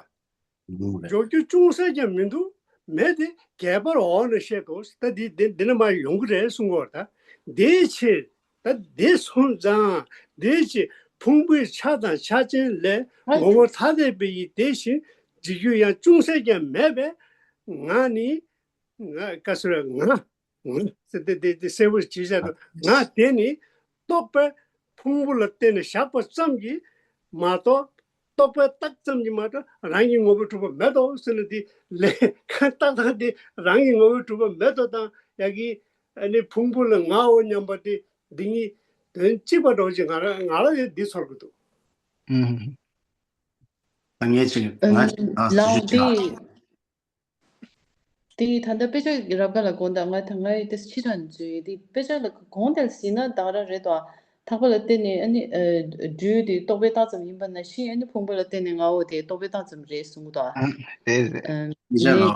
བ། འཇོག་རྒྱུ་ཅུང་ཟད་ཀྱང་མི་འདུག་མེད་དེ། རྒྱས་པར་འོག་ནས་བཤད་དོ། ད་འདི་འདི་འདི་ནས་མར་ཡོང་གི་རེད་གསུང་གི་ཡོད་རེད། ད་དེའི་ཕྱིར། ད་དེ་སོང་ཙང་དེའི་ཕྱིར་ཕུང་པོའི་ཆ་དང་ཆ་ཅན་ལས་ངོ་བོ་ཐ་དད་པའི་ཡུལ་དེ་བཞིན་འཇིག་རྒྱུ་ཡང་ཅུང་ཟད་ཀྱང་མེད་པས། ང་ནི། ང་། ཀ་སོ་ར། ང་། ང་། དེ་དེ་དེ་དེ་གསལ་པོར་ཇི་བཞིན་དུ། ང་དེ་ནི་རྟོག་པས་ཕུང་པོ་ལ་བརྟེན་ནས་བཞག་པ་ཙམ་གྱིས་མ་གཏོགས། རྟོག་པས་བཏགས་ཙམ་གྱིས་མ་གཏོགས་རང་གི་ངོ་བོས་གྲུབ་པ་མེད་དོ་ཟེར་ན། དེ་ལས་ཏག་ཏག་དེ་རང་གི་ངོ་བོས་གྲུབ་པ་མེད་དོ་དང་ཡ་གི། ཨ་ནི་ཕུང་པོ་ལ་ངའོ་སྙམ་པ་དེ། འདི་གཉིས་དོན་གཅིག་པ་འདྲ་བོ་ཅིག་ང་རང་ང་རང་ཡང་འདི་ཚོར་གི་འདུག་ཨུམ། ད་ངས་ཅིག་ང་ཅིག་ཨ་ལའོ་སུ་ཞིག་དེ། དེ་ད་ལྟ་དཔེ་ཆ་རབ་དགའ་ལ་དགོངས་དག་ང་ད་ང་ཡི་དེ་ཕྱི་དྲགས་འཛུལ་ཡི། དེ་དཔེ་ཆ་ལ་དགོངས་དེ་ཟིན་ན་དང་ར་རེད་དོ། ཐག་པ་ལ་བརྟེན་ནས་ཨ་ནི་སྦྲུལ་དེ་རྟོག་པས་བཏགས་ཙམ་ཡིན་པ་ནང་བཞིན། ཨ་ནི་ཕུང་པོ་ལ་བརྟེན་ནས་ངའོ་དེ་རྟོག་པས་བཏགས་ཙམ་རེད་གསུངས་དོ། ཨ། རེད་རེད། མི་ཆ་ལོ།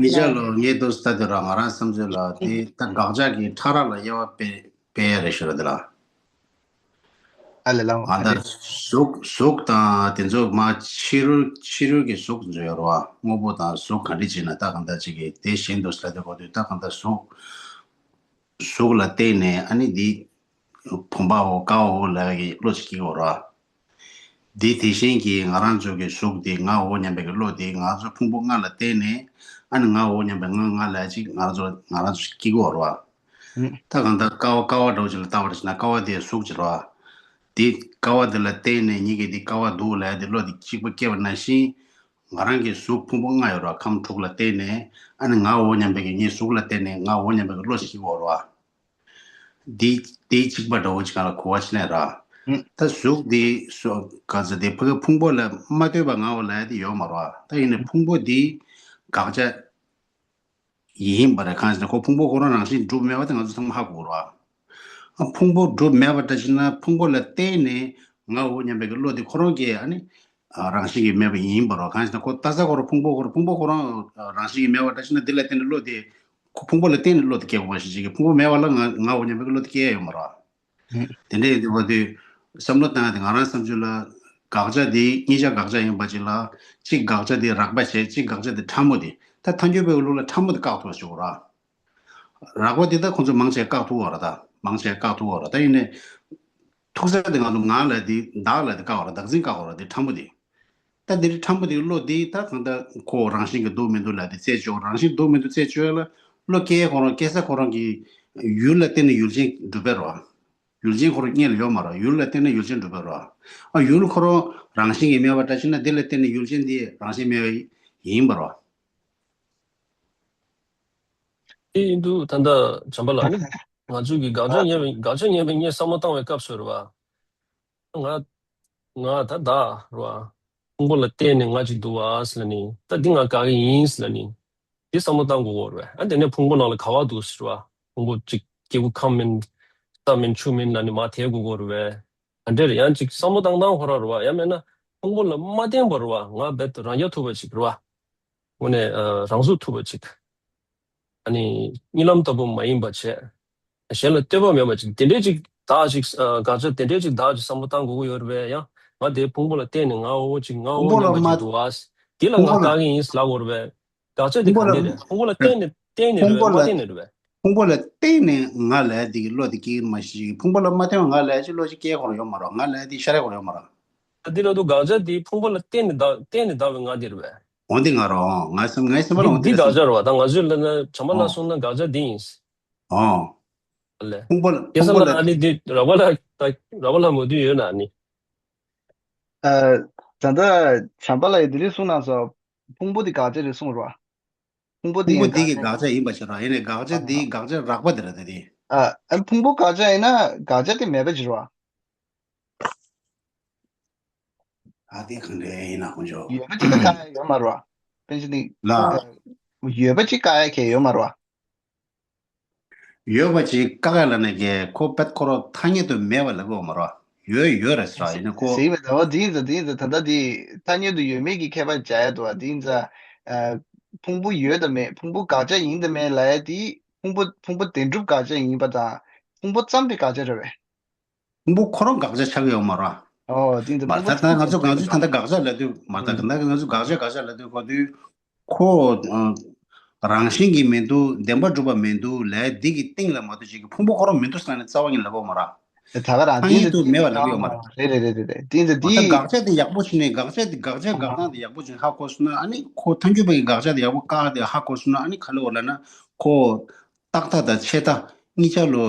མི་ཆ་ལོ། ངས་དུ་ས་དེ་ར་ང་རང་བསམ་ཚུལ་ལ་དེ་ད་དགག་བྱ་གི་ཕྲ་རགས་ལ་དབྱེ་བ་དཔེ་དཔེ་ཡ་རེ་ཞུ་ར་དེ་ལ། ཨ་ལེ་ལའོ། ང་ད་གཟུགས་གཟུགས་དང་དེ་ཚོ་མ་ཕྱི་རོལ་ཕྱི་རོལ་གྱི་གཟུགས་ཚོ་ཡོད་རེད་བ། དངོས་པོ་དང་གཟུགས་ག་འདྲ་བྱས་ན་ད་གང་ལྟར་ཅིག་གི་དེ་བཞིན་དུ་ས་དེ་གོ་དུས་ད་གང་ལྟར་གཟུགས་གཟུགས་ལ་བརྟེན་ནས་ཨ་ནི་འདི་བུམ་པའོ་ཀ་བའོ་ལབ་ཀྱི་བློ་ཅིག་སྐྱེ་གི་ཡོད་རེད་བ། འདི་དེ་བཞིན་གྱི་ང་རང་ཚོ་གི་གཟུགས་འདི་ངའོ་སྙམ་པའི་གི་བློ་འདི་ང་ཚོ་ཕུང་པོ་ལྔ་ལ་བརྟེན་ནས་ཨ་ནི་ངའོ་སྙམ་པའི་ང་ང་ལ་ཅིག་ང་ཚོ་ང་རང་ཚོ་སྐྱེ་གི་ཡོད་རེད་བ། ད་གང་ལྟར་ཀ་བ་ཀ་བ་འདྲ་བོ་ཅིག་ལ་ལྟ་བ་ཅིག་ན་ཀ་བ་དེ་གཟུགས་ཅིག་རེད་བ། དེ་ཀ་བ་དེ་ལ་བརྟེན་ནས་ཉིད་ཀྱིས་དེ་ཀ་བ་འདུག་ལབ་དེ་བློ་དེ་གཅིག་པ་སྐྱེས་པ་ནང་བཞིན། ང་རང་གི་གཟུགས་ཕུང་པོ་ལྔ་ཡོད་རེད་བ། ཁམས་དྲུག་ལ་བརྟེན་ནས་ཨ་ནི་ངའོ་སྙམ་པའི་གི་ངའི་གཟུགས་ལ་བརྟེན་ནས་ངའོ་སྙམ་པའི་གི་བློ་ཞིག་སྐྱེ་གི་ཡོད་རེད་བ། འདི་འདི་གཅིག་པ་འདྲ་བོ་ཅིག་ག་ལ་གོ་བ་ཕྱིན་ནས་ར། ད་གཟུགས་འདི་སོ་ག་ཚ་དེ་ཕ་གི་ཕུང་པོ་ལ་མ་ལྟོས་པ་ངའོ་ལབ་ཡ་དེ་ཡོད་མ་རེད་བ། ད་ཡིན་ནའི་ཕུང་པོ་འདི་དགག་བྱ་ཡིན་པ་རེད། གང་ཞེ་ན་ཁོ་ཕུང་པོ་ཁོ་རང་རང་བཞིན་གྲུབ་མེད་པ་དེ་ང་ཚོ་ཚང་མ་ཧ་གོ་རེད་བ། ཨ་ཕུང་པོ་གྲུབ་མེད་པ་འདྲ་ཞིག་ན་ཕུང་པོ་ལ་བརྟེན་ནས་ངའོ་སྙམ་པའི་གི་བློ་དེ་ཁོ་རང་གིས་ཨ་ནི་རང་བཞིན་གྱིས་མེད་པ་ཡིན་པ་རེད་བ། གང་ཞེ་ན་ཁོ་ལྟ་ས་ཁོ་རང་ཕུང་པོ་ཁོ་རང་ཕུང་པོ་ཁོ་རང་རང་བཞིན་གྱིས་མེད་པ་འདྲ་ཞིག་ན་དེ་ལ་བརྟེན་ནས་བློ་དེ། ཁོ་ཕུང་པོ་ལ་བརྟེན་ནས་བློ་དེ་སྐྱེ་དགོས་པ་ཞིག་ཅིག་གི་ཕུང་པོ་མེད་པ་ལ་ང་ངའོ་སྙམ་པའི་བློ་དེ་སྐྱེ་ཡ་ཡོད་མ་རེད། དེ་འདྲ་ཡིན་དུས་བ་དུས་བསམ་བློ་བཏང་ཡ་དེ་ང་རང་བསམ་ཚུལ་ལ་དགག་བྱ་དེ་གཉིས་ཆ་དགག་བྱ་ཡིན་པ་ཅིག་ལ་གཅིག་དགག་བྱ་དེ་རགས་པ་བྱས། གཅིག་དགག་བྱ་དེ་ཕྲ་མོ་དེ། ད་ཐལ་འགྱུར་བའི་ལུགས་ལ་ཕྲ་མོ་དེ་བཀག་ཐུབ་པ་ཞིག་དགོས་ར། རགས་པ་དེ་ད་ཁོང་ཚོ་མང་ཆེ་བཀག་ཐུབ་པ་ར། ད་མང་ཆེ་བཀག་ཐུབ་པ་ར། ད་ཡིན་ནའི་ཐུག་ས་དེ་ང་ཚོ་ང་ལ་དེ་བདག་ལ་དེ་བཀག་པ་ར། བདག་འཛིན་བཀག་པ་ར། དེ་ཕྲ་མོ་དེ། ད་འདིར་ཕྲ་མོ་དེའི་བློ་དེ་ད་གང་ལྟར་ཁོ་རང་བཞིན་གྱིས་འདུག་མི་འདུག་ལབ་དེ་རྩད་གཅོད། རང་བཞིན་འདུག་མི་འདུག་རྩད་གཅོད་ལ་བློ་སྐྱེ་ཁོ་རང་སྐྱེ་ས་ཁོ་རང་གི་ཡུལ་ལ་བརྟེན་ནས་ཡུལ་ཅན་གྲུབ་པ་རེད་བ། ཡུལ་ཅན་ཁོ་རང་སྔོན་ལ་ཡོད་མ་རེད་བ། ཡུལ་ལ་བརྟེན་ནས་ཡུལ་ཅན་གྲུབ་པ་རེད་བ། ཨ་ཡུལ་ཁོ་རང་རང་བཞིན་གྱིས་མེད་པ་འདྲ་ཞིག་ན་དེ་ལ་བརྟེན་ནས་ཡུལ་ཅན་དེ་རང་བཞིན་མེད་པ་ཡིན་པ་རེད་བ། དེ་ཡིན་དུས་ད་ལྟ་བྱམས་པ་ལགས་ནི་ང་ཚོའི་གི་དགག་བྱ་ཉན་པའི་དགག་བྱ་ཉན་པའི་ངས་བསམ་བློ་བཏང་བའི་སྐབས་སུ་རེད་བ། ང་ང་ད་བདག་རེད་བ། ཕུང་པོ་ལ་བརྟེན་ནས་ང་ཅིག་འདུག་བ་ཟེར་ལ་ནི། ད་འདི་ང་དགག་གི་ཡིན་ཟེར་ལ་ནི། འདི་བསམ་བློ་བཏང་དགོས་ཀྱི་རེད་བ། ཨ་དེ་ནས་ཕུང་པོ་ནང་ལ་ག་བ་འདུག་ཟེར་བ། ཕུང་པོ་ཅིག་སྐྱེས་བུ་ཁམས་མིན། ས་མིན་ཆུ་མིན་ལ་ནི་མར་དེད་དགོས་ཀྱི་རེད་བ། ཨ་འདྲ་རེད། ཡང་ཅིག་བསམ་བློ་བཏང་སྟངས་ཁོ་རང་རེད་བ། ཡང་མིན་ན་ཕུང་པོ་ལ་མ་བརྟེན་པ་རེད་བ། ང་རྦད་དེ་རང་རྐྱ་ཐུབ་པ་ཅིག་རེད་བ། དངོས་གནས་ཨ་རང་གཟུགས་ཐུབ་པ་ཅིག་ཨ་ནི་གཉིད་ལམ་ལྟ་བུ་མ་ཡིན་པ་བྱས། གཞན་ལ་ལྟོས་པ་མེད་པ་ཅིག་དེ་འདྲའི་ཅིག་བདག་ཅིག་ཨ་དགག་བྱ་དེ་འདྲའི་ཅིག་བདག་ཅིག་བསམ་བློ་བཏང་དགོས་ཀྱི་ཡོད་རེད་པས། ཡང་ང་དེའི་ཕུང་པོ་ལ་བརྟེན་ནས་ང་འོ་ཅིག་ང་འོ་ཕུང་པོ་ལ་སྙམ་པ་མ་ཅིག་འདུག་ཨ། དེ་ལ་ཕུང་པོ་ང་ལ་དགག་གི་ཡིན་ལབ་དགོས་རེད་པས། དགག་བྱ་དེ་ཕུང་པོ་ག་ལ་འདྲ་རེད། ཕུང་པོ་ལ་བརྟེན་ནས་བརྟེན་ནས་རེད་པས། ཕུང་པོ་མ་ལ་བརྟེན་ནས་རེད་པས། ཕུང་པོ་ལ་བརྟེན་ནས་ང་ལབ་དེ་གི་བློ་དེ་སྐྱེ་གི་མ་ཤེས། ཕུང་པོ་ལ་མ་བརྟེན་པ་ང་ལབ་ཅིག་བློ་ཅིག་སྐྱེ་ཁོ་རང་ཡོད་མ་རེད། ང་ལབ་དེ་ཤ་རེ་ཁོ་རང་ཡོད་མ་རེད། ད་འདི་ལ་དུ་དགག་བྱ་དེ་ཕུང་པོ་ལ་བརྟེན་ནས་བདག་བརྟེན་ནས་བདག་པའི་ང་དེ་རེད་པས། འོ་འདི་ང་རང་ངའི་སེམས་ངའི་སེམས་པ་ལ་འོ་འདི་འདི་རེད་དགག་བྱ་རེད་བ། ད་ང་ཚོས་ལབ་ན་བྱམས་པ་ལ་ཨོ་སོང་ན་དགག་བྱ་འདི་ཡིན། ཨོ། ཨ་ལས། ཕུང་པོ་སྐལ་ཕུང་པོ་བཟང་ལགས་ལ་ཨ་ནི་འདི་རག་པ་ལ་ད་རག་པ་ལ་མོས་མཐུན་ཡོད་ན་ཨ་ནི། ཨ། ད་ལྟ་བྱམས་པ་ལགས་ཡིས་འདི་རིགས་གསུངས་གནང་སོང་། ཕུང་པོ་འདི་དགག་བྱ་རེད་གསུངས་རེད་བ། ཕུང་པོ་འདི་ཕུང་པོ་ཡང་འདི་གི་དགག་བྱ་དགག་བྱ་ཡིན་པ་ཞིག་རེད་བ། ཡིན་ནའི་དགག་བྱ་འདི་དགག་བྱ་རགས་པ་དེ་རེད་ད་དེ། ཨ། ཨ། ཕུང་པོ་དགག་བྱ་ཡིན་ན་དགག་བྱ་དེ་མེད་པ་ཅིག་རེད་བ། ཨ་དེ་གང་འདྲ་ཡིན་ན་དཀོན་མཆོག་ཡོད་པ་ཅིག་ལ་བཀག་ཡ་ཡོད་མ་རེད་བ། པཎ་ཆེན་འདི། ལ། ཡོད་པ་ཅིག་བཀག་ཡ་གལ་ཡོད་མ་རེད་བ། ཡོད་པ་ཅིག་བཀག་ཡ་ལབ་ན་གི་ཁོ་པད་ཁོ་རང་ཐ་སྙད་དུ་མེད་པ་ལབ་ཀྱི་ཡོད་མ་རེད་བ། ཡོད་ཡོད་རེད་ཟེར་བ་ཡིན་ན་ཁོ། ཟེར་བ་ད་བ་དེ་ཡིན་ཙང་དེ་ཡིན་ཙང་ད་ལྟ་དེ་ཐ་སྙད་དུ་ཡོད་མེད་ཀྱི་ཁྱད་པར་སྦྱར་ཡ་འདུག་བ། དེ་ཡིན་ཙང་། ཨ། ཕུང་པོ་ཡོད་དང་མེད་ཕུང་པོ་དགག་བྱ་ཡིན་དང་མེད་ལབ་ཡ་དེ་ཕུང་པོ་ཕུང་པོ་བདེན་གྲུབ་དགག་བྱ་ཡིན་པ་དང་ཕུང་པོ་ཙམ་དེ་དགག་བྱ་རེད་བས། ཕུང་པོ་ཁོ་རང་དགག་བྱ་ཆགས་ཀྱི་ཡོད་མ་རེད། ཨོ་དེ་ཚོ་མ་ཕུང་པོ་ད་ད་ང་ཚོ་ང་ཚོ་ད་ལྟ་དགག་བྱ་ལབ་དུས་མ་ད་ད་ང་ཚོ་དགག་བྱ་དགག་བྱ་ལབ་དུས་གོ་དུས་ཁོ་ཨ་རང་བཞིན་གྱིས་མི་འདུག་བདེན་པར་གྲུབ་པ་མི་འདུག་ལབ་འདི་གི་སྟེང་ལ་མ་གཏོགས་ཅིག་གི་ཕུང་པོ་ཁོ་རང་མི་འདུག་ཟེར་ནས་རྩ་བ་ཉིད་ལབ་ཡོད་མ་རེད། ད་ག་རང་ཐ་སྙད་དུ་མེད་པ་ལབ་ཡོད་མ་རེད། རེད་རེད་རེད་རེད། དེ་ཚོ་མ་ད་དེ་དགག་བྱ་དེ་ཡག་པོ་བྱས་ནས་དགག་བྱ་དེ་དགག་བྱ་དགག་སྟངས་དེ་ཡག་པོ་བྱས་ནས་ཧ་གོ་སོང་ན་ཨ་ནི་ཁོ་ཐལ་འགྱུར་བ་གི་དགག་བྱ་དེ་ཡག་པོ་བཀག་དེ་ཧ་གོ་སོང་ན་ཨ་ནི་ག་ལབ་དགོས་ལབ་ན་ཁོ། རྟག་མཐའ་དང་ཆད་མཐའ་གཉིས་ཆ་ལོ་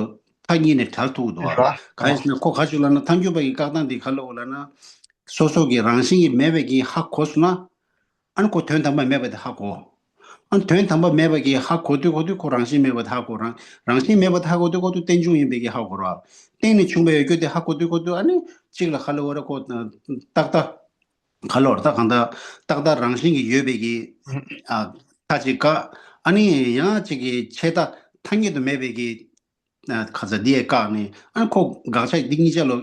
མཐའ་གཉིས་ནས་བྲལ་ཐུབ་འདུག་བ། རེད་བ། གང་ཡིན་ཟེར་ན་ཁོ་ག་ཅིག་ལབ་ན་ཐལ་འགྱུར་བ་གི་བཀག་སྟངས་འདི་ག་ལབ་ལབ་ན། སོ་སོ་གི་རང་བཞིན་གྱིས་མེད་པའི་གི་ཧ་གོ་སོང་ན། ཨ་ནི་ཁོ་དོན་དམ་པ་མེད་པ་དེ་ཧ་གོ། ཨ་ནི་དོན་དམ་པ་མེད་པ་གི་ཧ་གོ་དུས་གོ་དུས་ཁོ་རང་བཞིན་མེད་པ་དེ་ཧ་གོ་རང་རང་བཞིན་མེད་པ་དེ་ཧ་གོ་དུས་གོ་དུས་རྟེན་འབྱུང་ཡིན་པའི་གི་ཧ་གོ་ར། རྟེན་ནས་བྱུང་བའི་ཡོད་རྒྱུ་དེ་ཧ་གོ་དུས་གོ་དུས་ཨ་ནི་གཅིག་ལ་ག་ལབ་དགོས་རེད་ཁོ་ཏག་ཏག་ག་ལོར་ད་གང་ལྟར་ཏག་ཏག་རང་བཞིན་གྱིས་ཡོད་པའི་གི་ཨ་མཐའ་གཅིག་བཀག་ཨ་ནི་ཡང་གཅིག་གི་ཆད་མཐའ་ཐ་སྙད་དུ་མེད་པའི་གི་ཨ་ཁ་ཚ་འདི་ཡས་བཀག་ནི་ཨ་ནི་ཁོ་དགག་བྱ་འདི་གཉིས་ཆ་ལོ་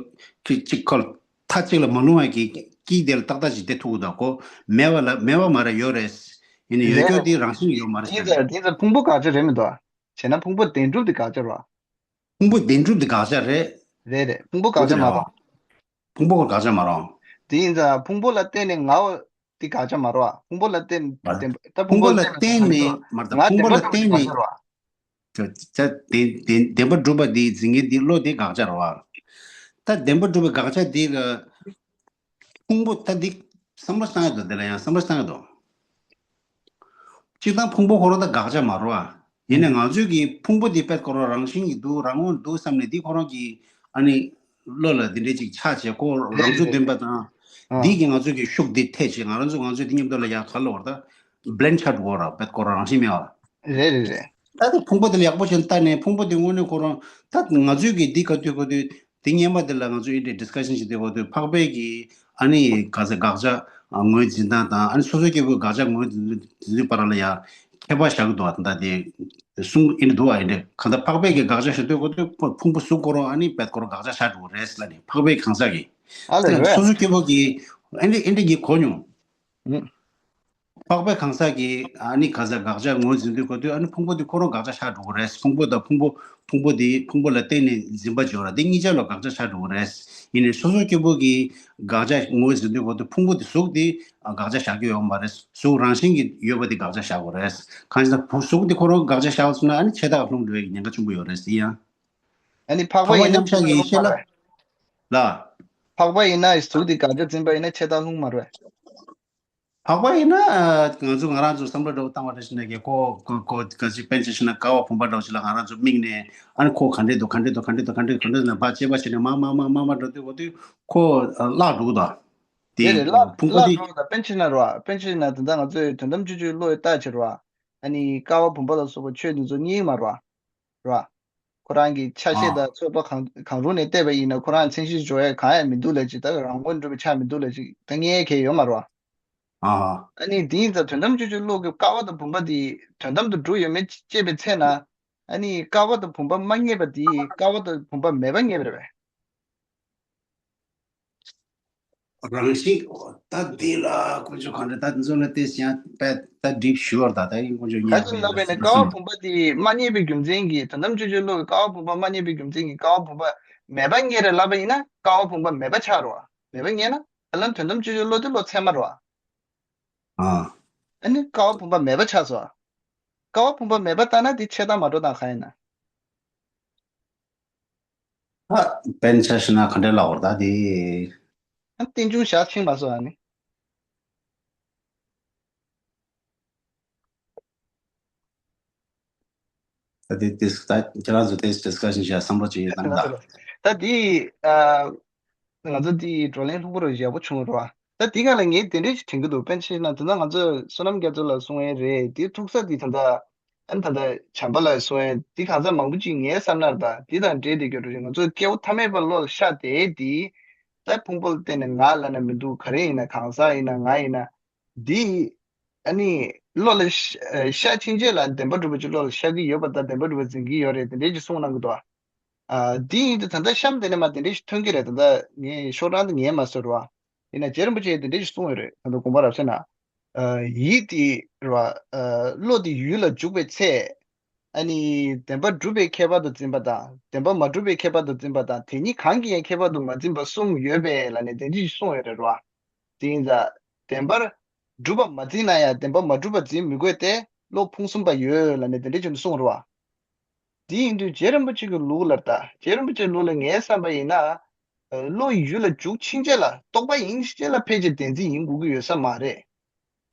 གཅིག་གཅིག་ཁོ་མཐའ་གཅིག་ལ་མ་ལྷུང་བའི་གི་དཀྱིལ་དེ་ལ་ཏག་ཏག་ཅིག་བསྡད་ཐུབ་ཀྱི་འདུག་གོ་མེད་པ་ལ་མེད་པ་མ་རེད་ཡོད་རེད། ཡིན་ནའི་ཡོད་རྒྱུ་རེད་འདི་རང་བཞིན་ཡོད་མ་རེད་དེ་ཟེར་ཚོ་ནས། དེ་ཚོ་ཕུང་པོ་དགག་བྱ་རེད་མི་འདུག་ཨ། བྱས་ན་ཕུང་པོ་བདེན་གྲུབ་དེ་དགག་བྱ་རེད་བ། ཕུང་པོ་བདེན་གྲུབ་དེ་དགག་བྱ་རེད། རེད་རེད་ཕུང་པོ་དགག་བྱ་མ་གཏོགས། ཕུང་པོ་དགག་བྱ་མ་རེད། དེ་ཡིན་ཙང་ཕུང་པོ་ལ་བརྟེན་ནས་ངའོ་དེ་དགག་བྱ་མ་རེད་བ། ཕུང་པོ་ལ་བརྟེན་བརྟེན་ད་ཕུང་པོ་ལ་བརྟེན་ནས་མ་རེད་ད་ང་ཕུང་པོ་ལ་བདེན་པ་བརྟེན་གྲུབ་ནས་དགག་བྱ་རེད་བ། ད་ད་བདེན་བདེན་བདེན་པ་གྲུབ་པ་འདི་འཛིན་མཁན་འདི་བློ་དེ་དགག་བྱ་རེད་བ། ད་བདེན་པ་གྲུབ་པའི་དགག་བྱ་འདི་ལ་ཕུང་པོ་ད་འདི་བསམ་བློ་བཏང་ཡ་འདུག་འདི་ལ་ཡང་བསམ་བློ་བཏང་ཡ་འདུག་སྤྱིར་བཏང་ཕུང་པོ་ཁོ་རང་ད་དགག་བྱ་མ་རེད་བ། ཡིན་ནའི་ང་ཚོས་ཀྱི་ཕུང་པོ་འདི་དཔེ་ཁོ་རང་རང་བཞིན་གྱིས་འདུག་རང་ངོས་འདུག་བསམ་ནས་འདི་ཁོ་རང་གི་ཨ་ནི་བློ་ལ་འདི་འདྲའི་ཅིག་ཆགས་བྱས་ཁོ་རང་ཚོ་འདོན་པ་དང་། འདི་གི་ང་ཚོ་གི་ཤུགས་འདི་ཐེབས་བྱས་ང་རང་ཚོ་ང་ཚོས་འདི་མཉམ་དུ་ལ་ཡག་ག་ལ་བར་ད་བླེན་ཆགས་འགྲོ་བ་ར་དཔེ་ཁོ་རང་རང་བཞིན་མེད་བ། རེད་རེད་རེད། ད་ལྟ་ཕུང་པོ་དེ་ལ་ཡག་པོ་བྱས་ནས་ལྟ་ནས་ཕུང་པོ་དེ་དངོས་གནས་ཁོ་རང་ད་ང་ཚོས་ཀྱི་འདི་ག་དུས་ག་དུས་དེ་སྔོན་མ་དེ་ལ་ང་ཚོས་ཨེ་འདྲའི་ཌིསི་ཀ་ཤན་བྱེད་དུས་ག་དུས་འཕགས་པའི་གི་ཨ་ནི་ག་ཚད་དགག་བྱ་ངོས་འཛིན་སྟངས་དང་ཨ་ནི་སོ་སོ་སྐྱེ་བོའི་དགག་བྱ་ངོས་འཛིན་འཛིན་དུས་བར་ལ་ཡང་ཁྱད་པར་བཞག་གི་འདུག་བ། ད་དེ་གསུང་ཨེ་འདྲ་འདུག་བ། ཨེ་འདྲ་གང་ལྟར་འཕགས་པའི་གི་དགག་བྱ་བྱེད་དུས་ག་དུས་ཕུང་པོ་གཟུགས་ཁོ་རང་ཨ་ནི་དཔེ་ཁོ་རང་དགག་བྱ་བཞག་འགྲོ་གི་རེད་ལབ་ནས་འཕགས་པའི་གང་ཟག་གི་ཨ་ལས་རེད། སོ་སོ་སྐྱེ་བོ་གི་ཨེ་འདྲ་ཨེ་འདྲ་གི་གོ་མྱོང་། འཕགས་པའི་གང་ཟག་གིས་ཨ་ནི་གང་ཟག་དགག་བྱ་ངོས་འཛིན་དུས་ག་དུས་ཨ་ནི་ཕུང་པོ་འདི་ཁོ་རང་དགག་བྱ་ཆགས་འགྲོ་གི་རེད། ཕུང་པོ་དང་ཕུང་པོ་ཕུང་པོ་འདི་ཕུང་པོ་ལ་བརྟེན་ནས་འཛིན་པ་སྦྱོར་བ་འདི་གཉིས་ཆ་ལ་དགག་བྱ་ཆགས་འགྲོ་གི་རེད། ཡིན་ནའི་སོ་སོ་སྐྱེ་བོ་གིས་དགག་བྱ་ངོས་འཛིན་དུས་ག་དུས་ཕུང་པོ་འདི་གཟུགས་འདི་དགག་བྱ་བཞག་རྒྱུ་ཡོད་མ་རེད། གཟུགས་རང་བཞིན་གྱིས་ཡོད་པ་འདི་དགག་བྱ་བཞག་དགོས་རེད། གང་ཞིག་ན་གཟུགས་འདི་ཁོ་རང་དགག་བྱ་བཞག་སོང་ན་ཨ་ནི་ཆད་མཐའ་ལྷུང་འགྲོ་བའི་ཉེན་ཁ་ཆེན་པོ་ཡོད་རེད་ཟེར་ཡང་། ཨ་ནི་འཕགས་པ་ཡིན་ན་མཉམ་བཞག་གི་ཤེས་ལ་ལ། འཕགས་པ་ཡིན་ན་གཟུགས་འདི་དགག་བྱ་འཛིན་པ་ཡིན་ན་ཆད་མཐའ་ལྷུང་མ་རེད། འཕགས་པ་ཡིན་ན་ང་ཚོ་ང་རང་ཚོ་བསམ་བློ་འདྲ་བོ་བཏང་བ་འདྲ་ཞིག་ན་གི་ཁོ་ཁོ་ཁོ་ག་ཅིག་དཔེ་ཆ་ཞིག་ན་ཀ་བ་བུམ་པ་འདྲ་བོ་ཞིག་ལ་ང་རང་ཚོ་དམིགས་ནས་ཨ་ནི་ཁོ་ག་འདྲས་འདུག་ག་འདྲས་འདུག་ག་འདྲས་འདུག་ག་འདྲས་འདུག་ན་བ་ཅེས་པ་ཞིག་ནས་མ་མ་མ་མ་མ་འགྲོ་དུས་འོ་དུས་ཁོ་བརླག་འགྲོ་གི་འདུག་དེ་དེ་རེད་བརླག་ཕུང་པོ་བརླག་དེ་འགྲོ་གི་འདུག་དཔེ་ཆ་ཞིག་ན་རོ་དཔེ་ཆ་ཞིག་ན་ད་ལྟ་ང་ཚོས་དོན་དམ་དཔྱོད་བརྗོད་བློ་ཡི་ལྟ་བྱེད་རོ་ཨ་ནི་ཀ་བ་བུམ་པ་ལ་སོགས་པ་ཆོས་འདི་ཚོ་རྙེད་མ་རོ་རོ། ཁོ་རང་གི་ཆ་ཤས་དང་ཚོད་དཔག་གང་གང་རུང་ནས་བལྟས་པ་ཡིན་ན་ཁོ་རང་མཚན་གཞི་འཇོག་ཡ་གང་ཡང་མི་འདུག་ལབ་ཅིག་ད་རང་མགོ་འགྲོ་བའི་ཆ་མི་འདུག་ལབ་ཅིག་ད་ངས་ཁེལ་ཡོད་མ་རེད་བ། ཨ་ནི་དེ་ཡིན་ཙང་དོན་དམ་དཔྱོད་བརྗོད་བློ་གི་ཀ་བ་དང་བུམ་པ་དེ་དོན་དམ་དུ་གྲུབ་ཡོད་མེད་དཔྱད་པའི་ཚེ་ན་ཨ་ནི་ཀ་བ་དང་བུམ་པ་མ་རྙེད་པ་དེ་ཀ་བ་དང་བུམ་པ་མེད་པ་རྙེད་པ་རེད་པས། རང་བཞིན་ད་འདི་ལ་དཀོན་མཆོག་གང་འདྲ་ད་འདི་ཚོ་ལ་བལྟས་ཡང་དཔེ་ད་འགྲིག་ཞུ་བར་ད་ད་ཡིན་དཀོན་མཆོག་ག་ཉན་ཚོད་ལབ་པས་ན་ཀ་བ་བུམ་པ་དེ་མ་རྙེད་པའི་རྒྱུ་མཚན་གྱིས་དོན་དམ་དཔྱོད་བརྗོད་བློ་གི་ཀ་བ་བུམ་པ་མ་རྙེད་པའི་རྒྱུ་མཚན་གྱིས་ཀ་བ་བུམ་པ་མེད་པ་རྙེད་རེད་ལབ་པ་ཡིན་ན་ཀ་བ་བུམ་པ་མེད་པ་ཆགས་རེད་བ། མེད་པ་རྙེད་ན་ད་ལམ་དོན་དམ་དཔྱོད་བརྗོད་བློ་དེ་བློ་ཚད་མ་རེད་བ། ཨ་ནི་ཀ་བ་བུམ་པ་མེད་པ་ཆགས་སོང་བ། ཀ་བ་བུམ་པ་མེད་པ་ལྟ་ན་དེ་ཆད་མཐའ་མ་འགྲོ་དང་གང་ཡིན་ན། ཨ། དཔེར་ན་ཆ་བཞག་ན་ག་འདྲ་ལབ་དགོས་རེད་ད་དེ། ཨ་རྟེན་འབྱུང་བཞག་ཕྱིན་མ་སོང་ཨ་ནི། དེ་དེ་ད་ཁྱེད་རང་ཚོ་དེ་ཌིས་ཀ་ཤན་བྱས་བསམ་བློ་ཅིག་ཡོད་ན་ད། ད་དེ་ཨ་ང་ཚོ་དེ་བགྲོ་གླེང་ལྷུག་པོ་རུ་ཡག་པོ་བྱུང་རོགས། ད་དེ་ག་ལ་ངས་དེ་འདྲས་ཞིག་དྲན་གི་འདུག་དཔེར་ན་ཆ་བཞག་ན་ད་ལྟ་ང་ཚོ་བསོད་ནམས་རྒྱ་མཚོ་ལགས་གསུང་ཡས་རེད། དེ་ཐུག་ས་དེ་ད་ལྟ་ཨ་ནི་ད་ལྟ་བྱམས་པ་ལགས་གསུང་ཡས་དེ་གང་ཟག་མང་པོ་ཅིག་ངའི་བསམ་ན་ད་དེ་དང་འབྲེལ་དེ་གྱུར་རོགས། ང་ཚོ་སྐྱེ་བོ་ཐ་མལ་པ་བློ་ལ་ཤར་དེ་དེ་ད་ཕུང་པོ་ལ་བརྟེན་ནས་ང་ལབ་ན་མི་འདུག་ག་རེ་ཡིན་ན་གང་ཟག་ཡིན་ན་ང་ཡིན་ན། འདི་ཨ་ནི་བློ་ལ་ཤ་ཤར་ཕྱིན་ཆད་ལ་བདེན་པ་གྲུབ་པ་ཅིག་བློ་ལ་ཤར་གྱི་ཡོད་པ་དང་བདེན་པ་གྲུབ་པ་འཛིན་གྱི་ཡོད་རེད། དེ་འདྲས་ཅིག་གསུངས་གནང་གི་འདུག་ཨ་འདི་ཡིན་དུས་ད་ལྟ་གཤམ་དེ་ནས་མ་དེ་འདྲས་ཤིག་ཐོན་གྱི་རེད། ད་ལྟ་ངས་ཤོག་གྲངས་དེ་ངས་མ་བཟོས་རོགས། ཡིན་ན་རྗེ་རིན་པོ་ཆེས་དེ་འདྲས་ཤིག་གསུངས་ཡོད་རེད། ད་ལྟ་དགོངས་པ་རབ་གསལ་ན། ཡིད་དེ་རེད་བ། བློ་དེ་ཡུལ་ལ་འཇུག་པའི་ཚེ། ཨ་ནི་བདེན་པ་གྲུབ་པའི་ཁྱད་པར་དུ་འཛིན་པ་དང་བདེན་པ་མ་གྲུབ་པའི་ཁྱད་པར་དུ་འཛིན་པ་དང་དེ་གཉིས་གང་གི་ཡང་ཁྱད་པར་དུ་མ་འཛིན་པ་གསུམ་ཡོད་པས་ལབ་ནས་དེ་འདྲས་ཤིག་གསུངས་ཡོད་རེད་བ། དེ་ཡིན་ཙང་བདེན་པར་གྲུབ་པ་མ་འཛིན་ན་ཡང་བདེན་པ་མ་གྲུབ་པ་འཛིན་མི་དགོས་ཏེ་བློ་ཕུང་གསུམ་པ་ཡོད་ལབ་ནས་དེ་འདྲས་ཀྱང་གསུངས་རེད་བ། དེ་ཡིན་དུས་རྗེ་རིན་པོ་ཆེ་གི་ལུགས་ལ་ད་རྗེ་རིན་པོ་ཆེའི་ལུགས་ལ་ངའི་བསམ་པ་ཡིན་ན། བློ་ཡུལ་ལ་འཇུག་ཕྱིན་ཆད་ལ་རྟོག་པ་ཡིན་ཕྱིན་ཆད་ལ་ཕལ་ཆེར་བདེན་འཛིན་ཡིན་དགོས་ཀྱི་ཡོད་ས་མ་རེད།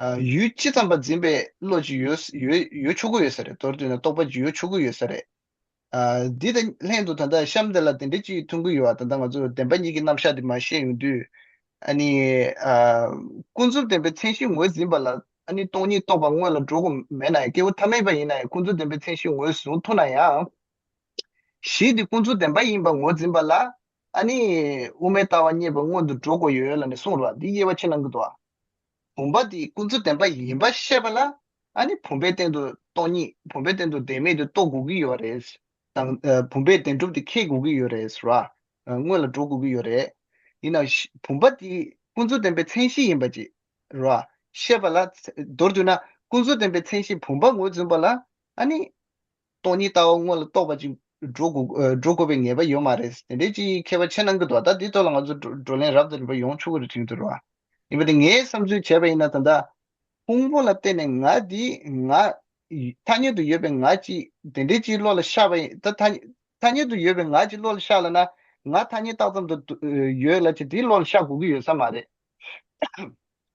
ཡུལ་ཅི་ཙམ་པ་འཛིན་པའི་བློ་ཅིག་ཡོད་ཡོད་ཡོད་ཆོག་གི་ཡོད་ས་རེད། མདོར་བསྡུས་ན་རྟོག་པ་ཅིག་ཡོད་ཆོག་གི་ཡོད་ས་རེད། འདི་དང་ལྷན་དུ་ད་ལྟ་གཤམ་དེ་ལ་དེ་འདྲ་ཅིག་མཐོང་གི་ཡོད་པ། ད་ལྟ་ང་ཚོ་བདེན་པ་གཉིས་ཀྱི་རྣམ་གཞག་དེ་མར་བཤད་ཡོང་དུས། ཨ་ནི། ཨ། ཀུན་རྫོབ་བདེན་པའི་མཚན་གཞི་ངོས་འཛིན་པ་ལ་ཨ་ནི་སྟོང་ཉིད་རྟོགས་པ་དངོས་ལ་འགྲོ་དགོས་མེད་ན་ཡང་སྐྱེ་བོ་ཐ་མལ་པ་ཡིན་ན་ཡང་ཀུན་རྫོབ་བདེན་པའི་མཚན་གཞི་ངོས་བཟུང་ཐུབ་ན་ཡང་། གཞི་དེ་ཀུན་རྫོབ་བདེན་པ་ཡིན་པ་ངོས་འཛིན་པ་ལ་ཨ་ནི་དབུ་མའི་ལྟ་བ་རྙེད་པ་སྔོན་དུ་འགྲོ་དགོས་ཡོད་ལབ་ནས་གསུངས་རོགས། འདི་དབྱེ་བ་ཕྱེ་གནང་གི་འདུག་བུམ་པ་དེ་ཀུན་རྫོབ་བདེན་པ་ཡིན་པ་ཤེས་པ་ལ་ཨ་ནི་བུམ་པའི་སྟེང་དུ་སྟོང་ཉིད་བུམ་པའི་སྟེང་དུ་བདེན་མེད་དུ་རྟོགས་དགོས་ཀྱི་ཡོད་རེད། དང་། ཨ། བུམ་པའི་བདེན་གྲུབ་དེ་ཁེགས་དགོས་ཀྱི་ཡོད་རེད་ཟེར་བ། ཨ། སྔོན་ལ་འགྲོ་དགོས་ཀྱི་ཡོད་རེད། ཡིན་ནའང་བུམ་པ་དེ་ཀུན་རྫོབ་བདེན་པའི་མཚན་གཞི་ཡིན་པ་ཅིག་རེད་བ། ཤེས་པ་ལ། མདོར་བསྡུས་ན་ཀུན་རྫོབ་བདེན་པའི་མཚན་གཞི་བུམ་པ་ངོས་འཛིན་པ་ལ་ཨ་ནི། སྟོང་ཉིད་ལྟ་བ་དངོས་ལ་རྟོགས་པ་ཅིག་འགྲོ་དགོས། ཨ། འགྲོ་དགོས་པའི་ངེས་པ་ཡོད་མ་རེད། དེ་འདྲའི་ཅིག་ཁྱད་པར་ཕྱེ་གནང་གི་འདུག་ད་འདི་ཐོག་ལ་ང་ཚོ་བགྲོ་བགྲོ་གླེང་རབ་དང་རིམ་པ་ཡོང་ཆོག་གི་རེད་དྲན་གྱི་འདུག་རེད་བ། ཡིན་པ་དེ་ངས་བསམ་ཚུལ་བྱས་པ་ཡིན་ན་ད་ལྟ། ཕུང་པོ་ལ་བརྟེན་ནས་ང་འདི་ང་། ཐ་སྙད་དུ་ཡོད་པའི་ང་ཅིག་དེ་འདྲའི་ཅིག་བློ་ལ་ཤར་བ་ཡིན་ད་ཐ་ཐ་སྙད་དུ་ཡོད་པའི་ང་ཅིག་བློ་ལ་ཤར་ལ་ན་ང་ཐ་སྙད་བཏགས་ཙམ་དུ་ཡོད་ལ་ཅིག་དེ་བློ་ལ་ཤར་དགོས་ཀྱི་ཡོད་ས་མ་རེད།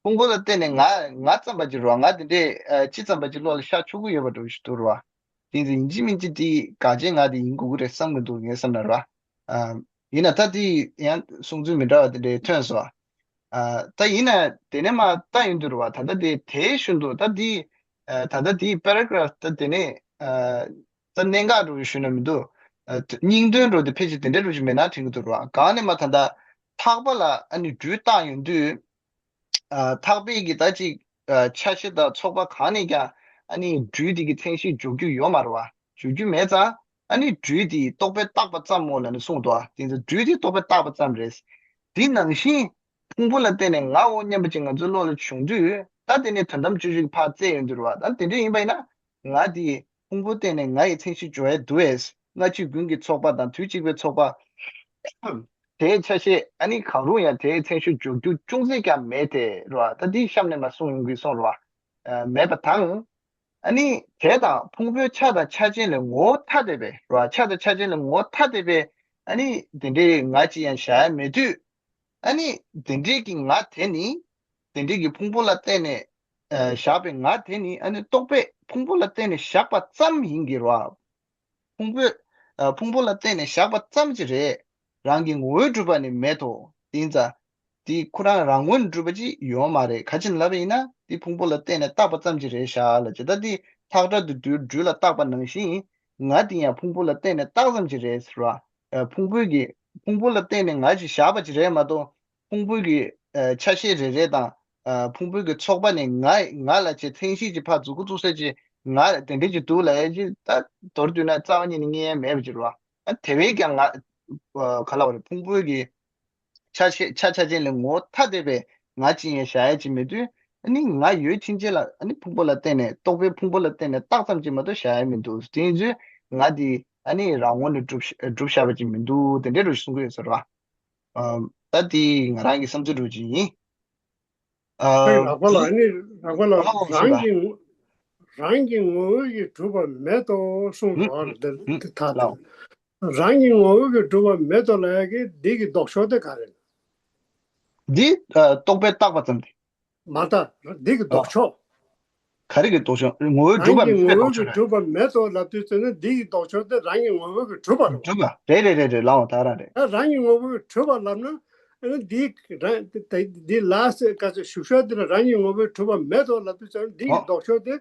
ཕུང་པོ་ལ་བརྟེན་ནས་ང་ང་ཙམ་པ་ཅིག་རེད་བ། ང་དེ་འདྲའི་ཨ་ཅི་ཙམ་པ་ཅིག་བློ་ལ་ཤར་ཆོག་གི་ཡོད་པ་འདྲ་བོ་ཞིག་འདུག་རེད་བ། དེ་ཚོ་ཡིན་གཅིག་མིན་གཅིག་དེ་ག་ཅན་ང་དེ་ཡིན་དགོས་ཀྱི་རེད་བསམ་གི་འདུག་ངའི་བསམ་ན་རེད་བ། ཨ། ཡིན་ན་ད་དེ་ཡང་གསུང་ཚུལ་མི་འདྲ་བ་དེ་འདྲའི་ཐོན་སོང་། ཨ། ད་ཡིན་ན་དེ་ནས་མ་ལྟ་ཡོང་དུས་རེད་བ། ད་ལྟ་དེ་དེའི་ཤུན་དུ་ད་དེ་ཨ། ད་ལྟ་དེའི་པེ་ར་གྷ་རབ་ད་དེ་ནས་ཨ། ད་གནད་འགག་འདྲ་བོ་ཞུས་ན་མི་འདུག་ཨ། སྙིང་དོན་འདྲ་བོ་དེ་ཕལ་ཆེར་དེ་འདྲ་འདྲ་བོ་ཞིག་མེད་ན་དྲན་གི་འདུག་རེད་བ། གང་ནས་མ་ད་ལྟ་ཐག་པ་ལ་ཨ་ནི་སྦྲུལ་བཏགས་ཡོང་དུས། ཨ། ཐག་པའི་གི་ད་ཅིག་ཨ། ཆ་ཤས་དང་ཚོགས་པ་གང་ནས་ཀྱང་ཨ་ནི་སྦྲུལ་དེ་གི་མཚན་གཞི་འཇོག་རྒྱུ་ཡོད་མ་རེད་བ། འཇོག་རྒྱུ་མེད་ཙང་ཨ་ནི་སྦྲུལ་དེ་རྟོག་པས་བཏགས་པ་ཙམ་མོ་ལབ་ནས་གསུངས་འདུག་དེ་ཚོ་སྦྲུལ་དེ་རྟོག་པས་བཏགས་པ་ཙམ་རེད། དེ་ནང་བཞིན་ཕུང་པོ་ལ་བརྟེན་ནས་ངའོ་སྙམ་པ་ཅིག་ང་ཚོའི་བློ་ལ་བྱུང་དུས་ད་དེ་ནས་དོན་དམ་དཔྱོད་བྱེད་ཀྱི་ཕར་བཙལ་ཡོང་དུས་རེད་བ། ད་དེ་འདྲ་ཡིན་པ་ཡིན་ན་ང་དེ་ཕུང་པོ་བརྟེན་ནས་ང་ཡི་མཚན་གཞི་འཇོག་ཡས་འདུག་ཨེ། སྔ་ཕྱི་ཀུན་གྱི་ཚོགས་པ་དང་དུས་གཅིག་པའི་ཚོགས་པ། དེའི་ཆ་ཤས་ཨ་ནི་གང་རུང་ཡང་དེའི་མཚན་གཞི་འཇོག་རྒྱུ་ཅུང་ཟད་ཀྱང་མེད་དེ་རེད་བ། ད་འདི་གཤམ་ནས་མར་གསུངས་ཡོང་གི་སོང་རེད་བ། ཨ། མེད་པ་དང་། ཨ་ནི་དེ་དང་ཕུང་པོའི་ཆ་དང་ཆ་ཅན་ལས་ངོ་བོ་ཐ་དད་པའི་རེད་བ། ཆ་དང་ཆ་ཅན་ལས་ངོ་བོ་ཐ་དད་པའི་ཨ་ནི་དེ་འདྲའི་ང་ཅིག་ཡང་བཞག་ཡ་མེད་དུས། ཨ་ནི་དེ་འདྲའི་གི་ང་དེ་ནི་དེ་འདྲའི་གི་ཕུང་པོ་ལ་བརྟེན་ནས་ཨ། བཞག་པའི་ང་དེ་ནི་ཨ་ནི་རྟོག་པས་ཕུང་པོ་ལ་བརྟེན་ནས་བཞག་པ་ཙམ་ཡིན་གྱི་རེད་བ། ཕུང་པོས། ཨ། ཕུང་པོ་ལ་བརྟེན་ནས་བཞག་པ་ཙམ་གྱིས་རེད། རང་གི་ངོ་བོས་གྲུབ་པ་ནི་མེད་དོ། དེ་ཡིན་ཙང་། དེ་ཁོ་རང་རང་ངོས་ནས་གྲུབ་པ་ཅིག་ཡོད་མ་རེད། ག་ཅི་ལབ་པ་ཡིན་ན་དེ་ཕུང་པོ་ལ་བརྟེན་ནས་བཏགས་པ་ཙམ་གྱིས་རེད་ཤག་ལབ་ཅེས། ད་དེ་ཐག་ཁྲ་དུ་སྦྲུལ་སྦྲུལ་ལ་བཏགས་པ་ནང་བཞིན་ང་དེ་ཡང་ཕུང་པོ་ལ་བརྟེན་ནས་བཏགས་ཙམ་གྱིས་རེད་ཟེར་བ། ཨ། ཕུང་པོའི་གི་ཕུང་པོ་ལ་བརྟེན་ནས་ང་ཅིག་བཞག་པ་ཅིག་རེད་མ་གཏོགས། ཕུང་པོའི་གི་ཨ། ཆ་ཤས་རེ་རེ་དང་། ཨ། ཕུང་པོའི་གི་ཚོགས་པ་ནས་ང་ང་ལ་ཅིག་མཚན་གཞི་ཅིག་ཕར་འཛུགས་འགོ་བཙུགས་ས་ཅིག་ང་དེ་འདྲ་ཅིག་འདུག་ལབ་ཡ་ཅིག་ད་མདོར་བསྡུས་ན་རྩ་བ་ཉིད་ནས་རྙེད་ཡ་མེད་པ་ཅིག་རེད་བ། ཨ། དེ་བས་ཀྱང་ང་ཨ། ག་ལབ་དགོས་རེད། ཕུང་པོའི་གི་ཆ་ཤས་ཆ་ཆ་ཅན་ལས་ངོ་བོ་ཐ་དད་པའི་ང་ཅིག་ཡང་བཞག་ཡ་ཅིག་མེད་དུས། ཨ་ནི་ང་ཡོད་ཕྱིན་ཆད་ལ་ཨ་ནི་ཕུང་པོ་ལ་བརྟེན་ནས་རྟོག་པས་ཕུང་པོ་ལ་བརྟེན་ནས་བཏགས་ཙམ་ཅིག་མ་གཏོགས་བཞག་ཡ་མི་འདུག་དེ་ཡིན་དུས་ང་དེ་ཨ་ནི་རང་ངོས་ནས་གྲུབ་གྲུབ་བཞག་པ་ཅིག་མི་འདུག་དེ་འདྲའི་འདྲ་བོ་ཞིག་གསུང་གི་ཡོད་ས་རེད་བ། ཨ། ད་དེ་ང་རང་གི་བསམ་ཚུལ་འདྲ་བོ་ཅིག་ཡིན། ཨ། ལགས་པ་ལགས། དེ། ཨ་ནི་ལགས་པ་ལགས། ཨོ་ཟེར་རང་བ། གི་རང་གི་ངོ་བོ་ཡིས་གྲུབ་པ་མེད་དོ་གསུངས་ཧུམ་པ་ཧུམ་དེ་ཧུམ། དེ་ཐ་དད། ལགས། རང་གི་ངོ་བོ་གིས་གྲུབ་པ་མེད་དོ་ལབ་ཡ་གི་འདི་གི་ལྡོག་ཕྱོགས་དེ་ག་རེ་རེད། འདི་ཨ། རྟོག་པས་བཏགས་པ་ཙམ་དེ། མ་ད་འདི་གི་ལྡོག་ཕྱོགས། ག་རེ་གི་ལྡོག་ཕྱོགས། ངོ་བོའི་གྲུབ་པ་མེད་པའི་ལྡོག་ཕྱོགས་རེད། གྲུབ་པ་མེད་དོ་ལབ་དུས་ཙམ་ན་འདི་ཡི་ལྡོག་ཕྱོགས་དེ་རང་གི་ངོ་བོ་གི་གྲུབ་པ་རེད། གྲུབ་པ་རེད་རེད་རེད་རེད། ལའོ་ད་ར་རེད། ད་རང་གི་ངོ་བོ་གི་གྲུབ་པ་ལབ་ན། ཨ་ནི་འདི་རང་འདི་ལ་སེ་ག་ཚོད་ཞུ་ཤོག་འདི་ལ་རང་གི་ངོ་བོའི་གྲུབ་པ་མེད་དོ་ལབ་དུས་ཙམ་ན་འདི་ཡི་ལྡོག་ཕྱོགས་དེ་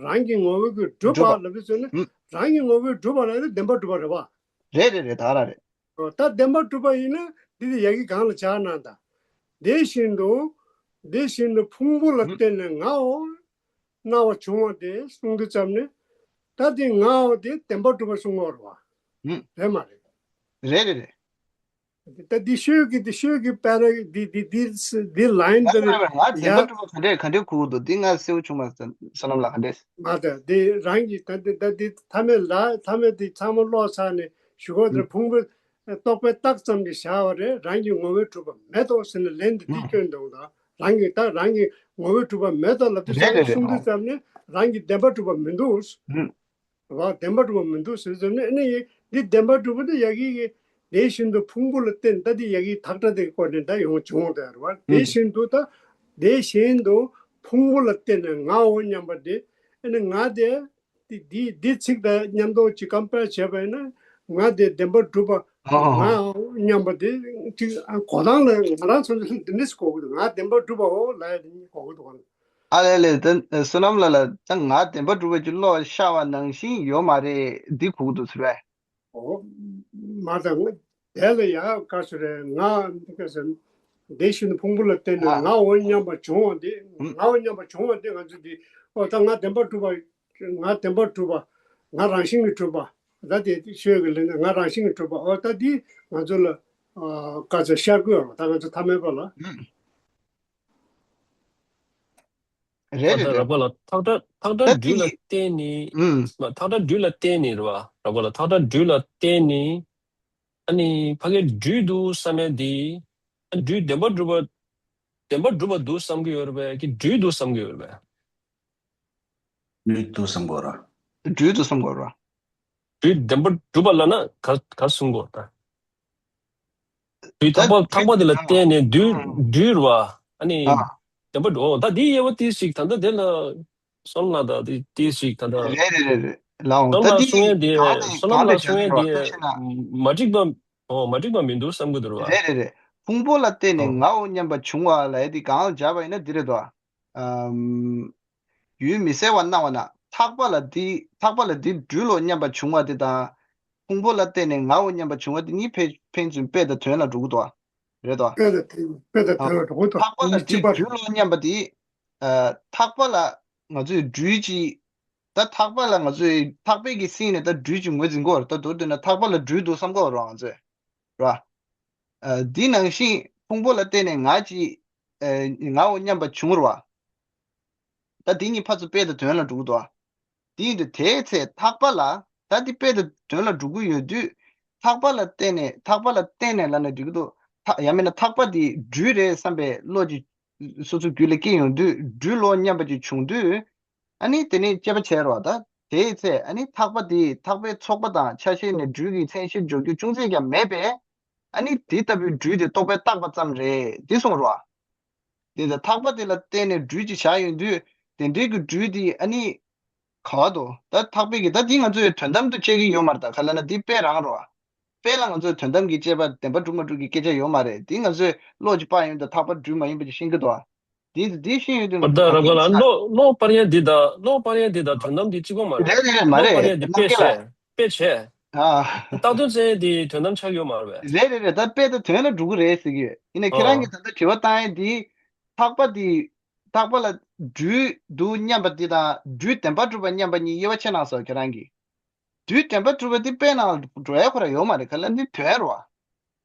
རང་གི་ངོ་བོ་གི་གྲུབ་པ་ལབ་དུས་ཙམ་ན། རང་གི་ངོ་བོའི་གྲུབ་པ་ལ་ནི་བདེན་པ་གྲུབ་པ་རེད་བ། རེད་རེད་རེད། ད་ར་རེད། ད་བདེན་པ་གྲུབ་པ་ཡིན་ན་འདི་དེ་ཡ་གི་གང་ལ་བྱ་ན་ད། དེ་བཞིན་དུ། དེ་བཞིན་དུ་ཕུང་པོ་ལ་བརྟེན་ནས་ངའོ། སྣང་བ་བྱུང་བ་དེ་གསུང་དུས་ཙམ་ནས། ད་དེ་ངའོ་དེ་བདེན་པ་གྲུབ་པ་གསུང་བ་རེད་བ། རེད་མ་རེད། རེད་རེད་རེད། ད་འདི་ཤོད་ཀྱི་འདི་ཤོད་ཀྱི་པེ་ར་འདི་འདི་འདི་འདི་ལ་ཡིན་ད་རེད། ང་བདེན་པ་གྲུབ་པ་ག་འདྲས་ག་འདྲས་གོ་གི་འདུག་འདི་ང་གསལ་པོ་བྱུང་མ་སོང་། བསོད་ནམས་ལགས་ག་འདྲས། མ་ད་འདི་རང་གི་ད་འདི་ད་འདི་མཐའ་མེད་ལ་མཐའ་མེད་འདི་ཚང་མ་ཀློག་ཚར་ནས་ཞུ་གོ་ད་ཕུང་པོ་རྟོག་པས་བཏགས་ཙམ་གྱིས་བྱ་བ་རེད། རང་གི་ངོ་བོའི་གྲུབ་པ་མེད་དོ་ཟེར་ནས་ལན་འདི་འདི་སྐྱོན་འདུག་ད་རང་གི་ད་རང་གི་ངོ་བོའི་གྲུབ་པ་མེད་དོ་ལབ་དུས་ཙམ་ནས་གསུང་དུས་ཙམ་ནས་རང་གི་བདེན་པ་གྲུབ་པ་མི་འདུག་རེད་བ། བདེན་པ་གྲུབ་པ་མི་འདུག་ཟེར་ཙམ་ནས་ཨ་ནི་འདི་བདེན་པ་གྲུབ་པ་དེ་ཡ་གི་གི་དེ་བཞིན་དུ་ཕུང་པོ་ལ་བརྟེན་ད་དེ་ཡ་གི་ཐག་ཁྲ་དེ་སྐོར་ནས་ད་ཡོང་བྱུང་དེ་རེད་བ། དེ་བཞིན་དུ་ད་དེ་བཞིན་དུ་ཕུང་པོ་ལ་བརྟེན་ནས་ངའོ་སྙམ་པ་དེ་ཨ་ནི་ང་དེ་དེ་དེ་དེ་ཚིག་དང་མཉམ་དུ་ཅིག་ཀམ་པེར་བྱས་པ་ཡིན་ན་ང་དེ་བདེན་པ་གྲུབ་པ་ཨ་ཧ་ཧ། ངའོ་སྙམ་པ་དེ་ཅིག་ཨ་གོ་སྟངས་ལ་ང་རང་ཚོ་འདི་འདྲས་གོ་གི་འདུག་ང་བདེན་པ་གྲུབ་པའོ་ལབ་ཡ་དེ་གོ་གི་འདུག་ཨ་ལེ་ལེ། ད་བསོད་ནམས་ལགས་ལ་ད་ང་བདེན་པ་གྲུབ་པ་ཅིག་ཀློག་ཤར་བ་ནང་བཞིན་ཡོད་མ་རེད། འདི་གོ་གི་འདུག་ཟེར་བས། ཨོ། མ་དང་དེ་ལ་ཡང་བཀའ་ཟེར་རེད། ང་འདི་ག་ཟེར། དེ་བཞིན་དུ་ཕུང་པོ་ལ་བརྟེན་ནས་ཨ་ངའོ་སྙམ་པ་བྱུང་བ་འདི་ཨུ་ངའོ་སྙམ་པ་བྱུང་བ་འདི་ང་ཚོ་འདི་ཨོ་ད་ང་བདེན་པ་གྲུབ་པ། ང་བདེན་པ་གྲུབ་པ། ང་རང་བཞིན་གྱིས་གྲུབ་པ། ད་དེ་ཤོད་ཀྱི་ལན་ང་རང་བཞིན་གྱིས་གྲུབ་པ། ཨོ་ད་འདི་ང་ཚོ་ལ་ཨ་བཀའ་ཚོད་ཤར་དགོས་རེད། ད་ང་ཚོ་ཐ་མལ་པ་ལ། ཨུ། རེད་ད་རེད་ལྟ་རེད། ར་པ་ལ་ཐག་ཁྲ་ཐག་ཁྲ་ད་དེ་སྦྲུལ་ལ་གི་བརྟེན་ནས་ཨུམ། མ་ཐག་ཁྲ་སྦྲུལ་ལ་བརྟེན་ནས་རེད་བ། ར་པ་ལ་ཐག་ཁྲ་སྦྲུལ་ལ་བརྟེན་ནས་ཨ་ནི་ཕ་གིར་སྦྲུལ་འདུག་བསམ་ཡས་དེ་ཨ་སྦྲུལ་བདེན་པ་གྲུབ་པ་བདེན་པ་གྲུབ་པ་འདུག་བསམ་གྱི་ཡོད་རེད་པས་ཀྱི་སྦྲུལ་འདུག་བསམ་གྱི་ཡོད་རེད་པས། སྦྲུལ་འདུག་བསམ་གྱི་ཡོད་རེད། སྦྲུལ་འདུག་བསམ་གྱི་ཡོད་རེད། སྦྲུལ་བདེན་པ་གྲུབ་པ་ལབ་ན་ག་ག་གསུང་གི་ཡོད་རེད། དུས་ད་ཐག་པ་ཐག་པ་དེ་ལ་བརྟེན་ནས་དུས་ཨ་དུས་རུ་བ་ཨ་ནི་ཨ་དེ་འབའ་འགྲོ་ད་དེ་དབྱེ་བ་དེ་ཞིག་ད་ལྟ་དེ་ལ་བསོད་ནམས་ལགས་ད་དེ་དེ་ཞིག་ད་ལྟ་རེད་རེད་རེད་རེད། ལའོ་བསོད་ད་ནམས་ལགས་དེ་གསུང་ཡས་དེ་གང་དེ་བསོད་ནམས་གང་དེ་ལགས་གསུང་ཡས་བྱ་དེ་རེད་བ། ད་ཤེ་ན། མ་འགྲིག་པ་ཨོ་མ་འགྲིག་པ་མི་འདུག་བསམ་གི་འདུག་ར་བ། རེད་རེད་རེད། ཕུང་པོ་ལ་བརྟེན་ནས་ཨོ་ངའོ་སྙམ་པ་བྱུང་བ་ལབ་ཡས་དེ་གང་ལ་སྦྱར་བ་ཡིན་ན་འདི་རེད་དོ། ཨམ། ཡུལ་མི་གསལ་བར་སྣང་བ་ན་ཐག་པ་ལ་འདི་ཐག་པ་ལ་འདི་སྦྲུལ་ལོ་སྙམ་པ་བྱུང་བ་དེ་དང་། ཕུང་པོ་ལ་བརྟེན་ནས་ངའོ་སྙམ་པ་བྱུང་བ་དེ་གཉིས་ཕན་ཕན་ཚུན་དཔེ་དང་དོན་ལ་འགྲོ་གི་འདུག་བ། རེད་དོ། དཔེ་དང་དོན་དཔེ་དང་དོན་ལ་འགྲོ་གི་འདུག་ཐག་པ་ལ་གཉིས་གཅིག་འདི་པ་སྦྲུལ་ལོ་སྙམ་པ་དེ། ཨ། ཐག་པ་ལ་ང་ཚོས་སྦྲུལ་གྱི། ད་ཐག་པ་ལ་ང་ཚོས་ཐག་པས་ཀྱི་བསྲིངས་ནས་ད་སྦྲུལ་གྱི་ངོས་འཛིན་གྱི་ཡོད་རེད། ད་མདོར་བསྡུས་ན་ཐག་པ་ལ་སྦྲུལ་འདུག་བསམ་གྱི་ཡོད་རེད་ང་ཚོས། ར། ཨ། འདི་ནང་བཞིན་ཕུང་པོ་ལ་བརྟེན་ནས་ང་ཅིག་ཨ། ངའོ་སྙམ་པ་བྱུང་ར་བ། ད་འདི་གཉིས་ཕར་ཚུར་དཔེ་དང་དོན་ལ་འགྲོ་གི་འདུག་བ། དེ་ཡིན་དུས་དེའི་ཚེ་ཐག་པ་ལ་ད་འདི་དཔེ་དང་དོན་ལ་འགྲོ་གི་ཡོད་དུས། ཐག་པ་ལ་བརྟེན་ནས་ཐག་པ་ལ་བརྟེན་ནས་ལབ་ན་འགྲིག་གི་འདུག་ཐག་ཡང་མིན་ན་ཐག་པ་འདི་སྦྲུལ་རེད་བསམ་པའི་བློ་ཅིག་སོ་སོའི་རྒྱུད་ལ་སྐྱེ་ཡོང་དུས་སྦྲུལ་ལོ་སྙམ་པ་ཅིག་བྱུང་དུས། ཨ་ནི་དེ་ནས་དཔྱད་པ་བྱས་རོགས་ད། དེའི་ཚེ་ཨ་ནི་ཐག་པ་དེ་ཐག་པའི་ཚོགས་པ་དང་ཆ་ཤས་ནས་སྦྲུལ་གྱི་མཚན་གཞིར་འཇོག་རྒྱུ་ཅུང་ཟད་ཀྱང་མེད་པས། ཨ་ནི་དེ་ལྟ་བུའི་སྦྲུལ་དེ་རྟོག་པས་བཏགས་པ་ཙམ་རེད་དེ་གསུངས་རོགས། དེ་ལྟར་ཐག་པ་དེ་ལ་བརྟེན་ནས་སྦྲུལ་ཅིག་བཞག་ཡོང་དུས་དེ་འདྲའི་གི་སྦྲུལ་དེ་ཨ་ནི་ག་བ་དོ་ད་ཐག་པའི་གི་ད་དེ་ང་ཚོའི་དོན་དམ་དུ་དཔྱད་ཀྱི་ཡོད་མ་རེད། ད་ག་ལ་ན་དེ་དཔེ་རང་རོགས། དཔེ་ལ་ང་ཚོའི་དོན་དམ་གྱི་དཔྱད་པ་བདེན་པ་གྲུབ་མ་གྲུབ་ཀྱི་སྐད་ཆ་ཡོད་མ་རེད། དེ་ང་ཚོའི་བློ་ཅིག་སྤར་ཡོང་དུས་ཐག་པ་སྦྲུལ་མ་ཡིན་པ་ཅིག་ཤེས་ཀྱི་འདུག་དེ་དེ་ཤེས་ཡོང་དུས་ང་ད་ཚོ་ར་ག་ལ་བློ་བློ་སྤར་ཡས་འདི་དང་བློ་སྤར་ཡས་འདི་དང་དོན་དམ་འདི་གཅིག་པ་མ་རེད། རེད་རེད་རེད་མ་བློ་སྤར་རེད་ཡས་འདི་དཔེ་བཤད་དཔེ་བྱས། ཨ། རྟག་དོན་བཙལ་ཡས་འདི་དོན་དམ་ཆགས་ཡོད་མ་རེད་པས། རེད་རེད་རེད། ད་དཔེ་དང་དོན་ལ་འགྲོ་གི་རེད་ཟེར་གི་ཡོད། ཡིན་ན་ཁྱེད་རང་གིས་ད་ལྟ་དྲི་བ་བཏང་ཡས་འདི་ཐག་པ་འདི་ཐག་པ་ལ་སྦྲུལ་འདུག་སྙམ་པ་འདི་དང་སྦྲུལ་བདེན་པར་གྲུབ་པ་སྙམ་པ་གཉིས་དབྱེ་བ་ཕྱེ་གནང་སོང་ཁྱེད་རང་གིས། སྦྲུལ་བདེན་པར་གྲུབ་པ་འདི་དཔེ་ནང་འགྲོ་ཡས་ཁོ་རང་ཡོད་མ་རེད། ག་ལ་འདི་དོན་རེད་བ།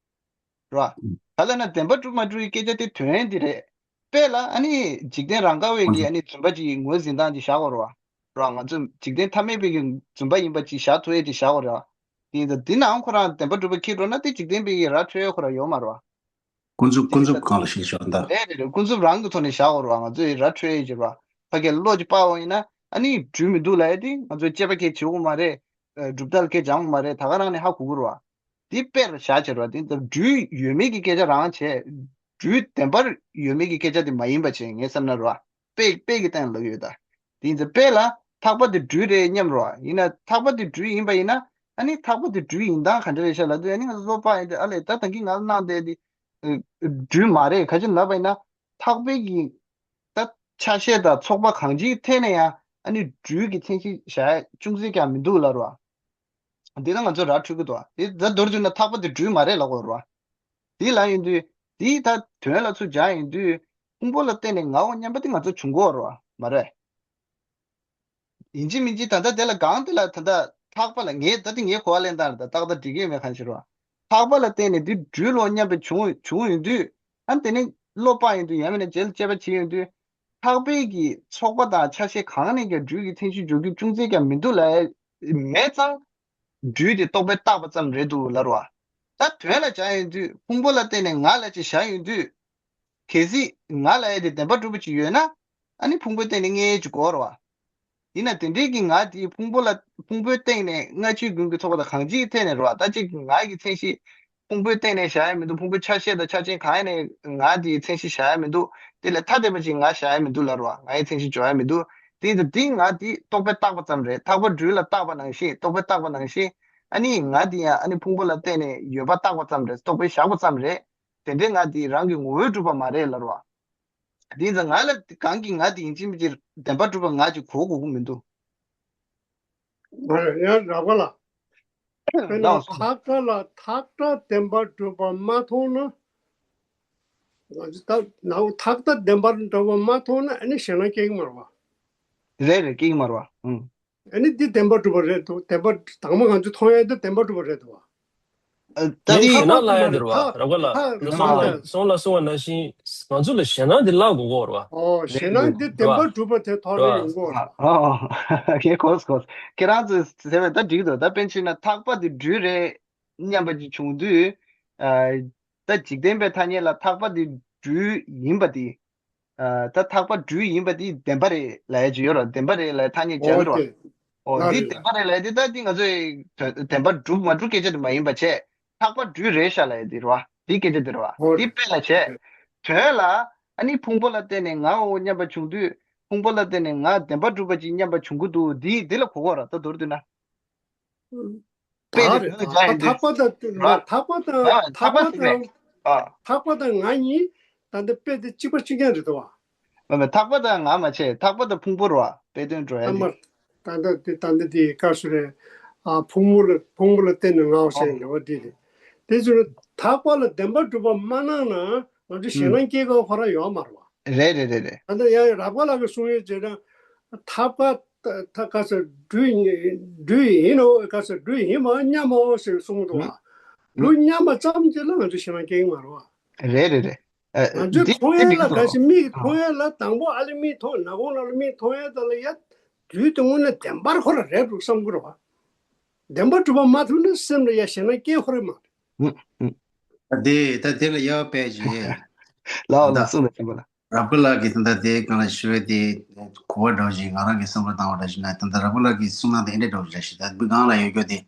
ར། ག་ལ་ན་བདེན་པར་གྲུབ་མ་གྲུབ་ཀྱི་སྐད་ཆ་དེ་དོན་འདི་རེད། དཔེ་ལ་ཨ་ནི་འཇིག་རྟེན་རང་ག་བའི་ཁོང་གི་ཚོ་ཨ་ནི་རྫུན་པ་ཅིག་ངོས་འཛིན་སྟངས་ཅིག་བཞག་དགོས་རེད་བ། ར་ང་ཚོ་འཇིག་རྟེན་ཐ་མལ་པའི་གི་རྫུན་པ་ཡིན་པ་ཅིག་བཞག་ཐུབ་ཡས་ཅིག་བཞག་དགོས་རེད་བ། དེ་ཡིན་ཙང་འདི་ནའང་ཁོ་རང་བདེན་པར་གྲུབ་པ་འཁྱེར་འགྲོ་ན་དེ་འཇིག་རྟེན་པའི་གི་ར་འཕྲོད་ཡས་ཁོ་རང་ཡོད་མ་རེད་བ། ཀུན་རྫོབ་ཀུན་རྫོབ་སྒང་ལ་བཤད་ཤོག་ད། རེད་རེད་རེད། ཀུན་རྫོབ་རང་གི་ཐོག་ནས་བཞག་དགོས་རེད་བ། ང་ཚོས་ར་འཕྲོད་ཡས་ཅིག་རེད་བ། ཕ་གིར་བློ་ཅིག་སྤར་བ་ཡིན་ན་ཨ་ནི་སྦྲུལ་མི་འདུག་ལབ་ཡས་དེ་ང་ཚོས་དཔྱད་པ་གས་བྱེད་དགོས་མ་རེད། གྲུབ་མཐའ་ལ་གས་སྦྱང་དགོས་མ་རེད། ད་ག་རང་ནས་ཧ་གོ་གི་རེད་བ། འདི་དཔེ་ལ་བཞག་བྱས་ར། འདི་ལྟར་སྦྲུལ་ཡོད་མེད་ཀྱི་སྐད་ཆ་རང་བྱས། སྦྲུལ་བདེན་པར་ཡོད་མེད་ཀྱི་སྐད་ཆ་དེ་མ་ཡིན་པ་བྱས་ངས་བསམ་ན་ར། དཔེ་དཔེ་གི་སྟེང་ལ་ཡོད་ད། དེ་ཡིན་ཙང་དཔེ་ལ་ཐག་པ་དེ་སྦྲུལ་རེད་སྙམ་རོ། ཡིན་ན་ཐག་པ་དེ་སྦྲུལ་ཡིན་པ་ཡིན་ན་ཨ་ནི་ཐག་པ་དེ་སྦྲུལ་ཡིན་སྟངས་ག་འདྲ་རེད་ཤག་ལབ་དུས་ཨ་ནི་ང་ཚོ་བློ་ཕམ་ཡིན་ཏེ་ཨ་ལས་ད་ད་གིན་ང་ལ་གནང་བསྡད་དེ་སྦྲུལ་མ་རེད་ག་ཅི་ལབ་པ་ཡིན་ན་ཐག་པའི་གི་ད་ཆ་ཤས་དང་ཚོགས་པ་གང་ཅིའི་ཐད་ནས་ཡང་ཨ་ནི་སྦྲུལ་གྱི་མཚན་གཞི་བཞག་ཡ་ཅུང་ཟད་ཀྱང་མི་འདུག་ལབ་རོ། འདི་ལ་ང་ཚོ་ར་འཕྲོད་ཀྱི་འདུག་དེ་ད་མདོར་བསྡུས་ན་ཐག་པ་དེ་སྦྲུལ་མ་རེད་ལབ་དགོས་རེད་བ། དེ་ལབ་ཡོང་དུས་དེ་ད་དོན་ལ་ཚུར་སྦྱར་ཡོང་དུས་ཕུང་པོ་ལ་བརྟེན་ནས་ངའོ་སྙམ་པ་དེ་ང་ཚོ་བྱུང་གི་ཡོད་རེད་བ་མ་རེད། ཡིན་གཅིག་མིན་གཅིག་ད་ལྟ་དེ་ལ་གང་དེ་ལ་ད་ལྟ་ཐག་པ་ལ་ངས་ད་དེ་ངའི་གོ་བ་ལེན་སྟངས་རེད་ད་ཏག་ཏག་འགྲིག་གི་ཡོད་མེད་གང་ཤེས་རེད་བ། ཐག་པ་ལ་བརྟེན་ནས་འདི་སྦྲུལ་ལོ་སྙམ་པ་བྱུང་བྱུང་ཡོང་དུས་ཨ་དེ་ནས་བློ་སྤང་ཡོང་དུས་ཡང་མིན་ན་རྗེས་ལ་དཔྱད་པ་བྱེད་ཡོང་དུས། ཐག་པའི་གི་ཚོགས་པ་དང་ཆ་ཤས་གང་ནས་ཀྱང་སྦྲུལ་གྱི་མཚན་གཞི་འཇོག་རྒྱུ་ཅུང་ཟད་ཀྱང་མི་འདུག་ལབ་ཡ་མེད་ཙང་། སྦྲུལ་དེ་རྟོག་པས་བཏགས་པ་ཙམ་རེད་འདུག་ལབ་རོ། ད་དོན་ལ་སྦྱར་ཡོང་དུས་ཕུང་པོ་ལ་བརྟེན་ནས་ང་ལབ་ཅིག་བཞག་ཡོང་དུས། གལ་སྲིད་ང་ལབ་ཡ་དེ་བདེན་པ་གྲུབ་པ་ཅིག་ཡོད་ན་ཨ་ནི་ཕུང་པོའི་སྟེང་ནས་མངོན་ཡས་ཅིག་དགོས་རོ། ཡིན་ན་དེ་འདྲའི་གི་ང་དེའི་ཕུང་པོ་ལ་ཕུང་པོའི་སྟེང་ནས་སྔ་ཕྱི་ཀུན་གྱི་ཚོགས་པ་དང་གང་ཅིའི་ཐད་ནས་རོ། ད་ཅིག་ང་གི་མཚན་གཞི་ཕུང་པོའི་སྟེང་ནས་བཞག་ཡ་མི་འདུག་ཕུང་པོའི་ཆ་ཤས་དང་ཆ་ཅན་གང་ཡིན་ནས་ང་དེའི་མཚན་གཞི་བཞག་ཡ་མི་འདུག་དེ་ལས་ཐ་དད་པ་ཅིག་ང་བཞག་ཡ་མི་འདུག་ལབ་རོ། ང་ཡི་མཚན་གཞི་འཇོག་ཡ་མི་འདུག་དེ་ཡིན་ཙང་དེ་ང་དེ་རྟོག་པས་བཏགས་པ་ཙམ་རེད། ཐག་པ་སྦྲུལ་ལ་བཏགས་པ་ནང་བཞིན་རྟོག་པས་བཏགས་པ་ནང་བཞིན་ཨ་ནི་ང་དེ་ཡང་ཨ་ནི་ཕུང་པོ་ལ་བརྟེན་ནས་ཡོད་པ་བཏགས་པ་ཙམ་རེད། རྟོག་པས་བཞག་པ་ཙམ་རེད། དེ་འདྲའི་ང་དེ་རང་གི་ངོ་བོས་གྲུབ་པ་མ་རེད་ལབ་རོ། དེ་ཡིན་ཙང་ང་ལ་གང་གིས་ང་དེ་ཡིན་གཅིག་མིན་གཅིག་བདེན་པ་གྲུབ་པ་ང་ཅིག་གོ་དགོས་ཀྱི་མི་འདུག་མ་རེད་ཡ་རག་པ་ལ། དཔེར་ན་ལགས་སོ། ཐག་པ་ལ་ཐག་པ་བདེན་པར་གྲུབ་པ་མ་མཐོང་ན། ང་ཚོ་ད་ནའུ་ཐག་པ་བདེན་པར་གྲུབ་པ་མ་མཐོང་ན་ཨ་ནི་ཞེད་སྣང་སྐྱེ་གི་མ་རེད་བ། རེད་རེད་སྐྱེ་གི་མ་རེད་བ། ཨང་། ཨ་ནི་འདི་བདེན་པར་གྲུབ་པ་རེད་འདུག་བདེན་པ་དང་པོ་ང་ཚོ་མཐོང་ཡ་འདི་བདེན་པར་གྲུབ་པ་རེད་འདུག་བ། ད་ནི་ཞེད་སྣང་ལ་ཡ་འདིར་བ་རབ་ག་ལ་ཐག་སོང་ལ་སོང་ལ་གསུང་བ་ནང་བཞིན་ང་ཚོ་ལ་ཞེད་སྣང་འདི་བརླག་དགོས་གོ་ར་བ། ཨོ་ཞེད་སྣང་འདི་བདེན་པར་གྲུབ་པ་དེ་ཐོག་ལ་ཡོང་གོ་ར། ཨོ་ཁྱེད་གོ་གོ་ཁྱེད་རང་ཚོས་ཟེར་བས་ད་འགྲིག་འདུག་ད་དཔེར་ན་ཆ་བཞག་ན་ཐག་པ་འདི་སྦྲུལ་རེད་སྙམ་པ་ཅིག་བྱུང་དུས། ད་འཇིག་རྟེན་པའི་ཐ་སྙད་ལ་ཐག་པ་འདི་སྦྲུལ་ཡིན་པ་འདི། ད་ཐག་པ་སྦྲུལ་ཡིན་པ་འདི་བདེན་པ་རེད་ལབ་ཡ་ཅིག་ཡོད་ར། བདེན་པ་རེད་ལབ་ཐ་སྙད་སྦྱར་གི་ར། ཨོ་འདི་བདེན་པ་རེད་ལབ་ཡ་འདི་ད་འདི་ང་ཚོས་བདེན་པ་གྲུབ་མ་གྲུབ་སྐད་ཆ་དེ་མ་ཡིན་པ་བྱས། ཐག་པ་སྦྲུལ་རེད་ཤག་ལབ་ཡ་འདི་ར་བ། འདི་སྐད་ཆ་འདི་ར་བ། འདི་དཔེ་ལ་བྱས། དོན་ལ་ཨ་ནི་ཕུང་པོ་ལ་བརྟེན་ནས་ངའོ་སྙམ་པ་བྱུང་དུས་ཕུང་པོ་ལ་བརྟེན་ནས་ང་བདེན་པ་གྲུབ་པ་ཅིག་སྙམ་པ་བྱུང་གི་འདུག་འདི་འདི་ལ་གོ་གོ་ར་ད་མདོར་བསྡུས་ན། དཔེ་ད་དེ་རེད་དོན་ལ་སྦྱར་ཡིན་དུས། ཐག་པ་དང་ར། ཐག་པ་དང་ཐག་པ་དང་ཐག་པ་དང་ང་གཉིས་ད་ལྟ་དཔེ་དེ་གཅིག་པ་གཅིག་རྐྱང་རེད་དོ། མ་མ་ཐག་པ་དང་ང་མ་བྱས་ཐག་པ་དང་ཕུང་པོ་ར་དཔེ་དོན་འགྲོ་ཡ་ཨ་དེ། མར་ད་ལྟ་དེ་ད་ལྟ་དེ་བཀའ་ཤོད་རེད། ཨ་ཕུང་པོ་ལ་ཕུང་པོ་ལ་བརྟེན་ནས་ངའོ་ཨོ། ཞེས་འགྲོ་བ་དེ་རེད། དེ་ཚོ་ཐག་པ་ལ་བདེན་པ་གྲུབ་པ་མ་གནང་ན་ང་ཚོ་ཞེད་སྣང་སྐྱེ་དགོས་ཁོ་རང་ཡོད་མ་རེད་བ། རེད་རེད་རེད་རེད། ད་ལྟ་ཡང་རག་པ་ལགས་ཀྱིས་གསུང་ཡོད་ཅེ་ན། ཐག་པ་ད་ད་ག་ས་སྦྲུལ་སྦྲུལ་ཡིན་ནོ་ག་ས་སྦྲུལ་ཡིན་མ་སྙམ་མོ་ཞེས་གསུངས་འདུག་བ། ཨུ། སྦྲུལ་སྙམ་པ་ཙམ་གྱིས་ལ་ང་ཚོ་ཞེད་སྣང་སྐྱེ་གི་མ་རེད་བ། རེད་རེད་རེད། ཨ་ང་ཚོས་འདི་མཐོང་འདི་ཡས་ལ་འགྲིག་ག་ཞིག་མིག་གིས་མཐོང་ཡས་ལ་དང་པོ་ཨ་ལི་མིག་མཐོང་ནག་ཁུང་ལ་ལ་མིག་མཐོང་ཡས་དང་ལ་ཡ། སྦྲུལ་དེ་དངོས་གནས་བདེན་པར་ཁོ་ར་རེད་འདུག་བསམ་གི་རེད་བ། བདེན་པ་གྲུབ་པ་མ་ཐུབ་ན་སེམས་ལ་ཡ་ཞེད་སྣང་སྐྱེ་ཁོ་རེད་མ་རེད། ཨུ་ཨུ། ད་དེ་ད་དེ་ལ་ཡ་དཔེ་ཅིག་ལའོ་ད་ལ་གསུངས་ལ་ཆེན་པོ་ལ། རབ་དགའ་ལགས་ཀྱིས་ད་ལྟ་དེ་གང་ལ་ཞུ་བའི་དེ་གོ་བ་འདྲ་བོ་ཞིག་ང་རང་གི་བསམ་བློ་བཏང་བ་འདྲ་ཞིག་ན་ད་ལྟ་རབ་དགའ་ལགས་ཀྱིས་གསུངས་ན་དེ་འདྲ་འདྲ་བོ་ཞིག་རེད་ཤག་ད་མི་གང་ལ་ཡོད་རྒྱུ་དེ་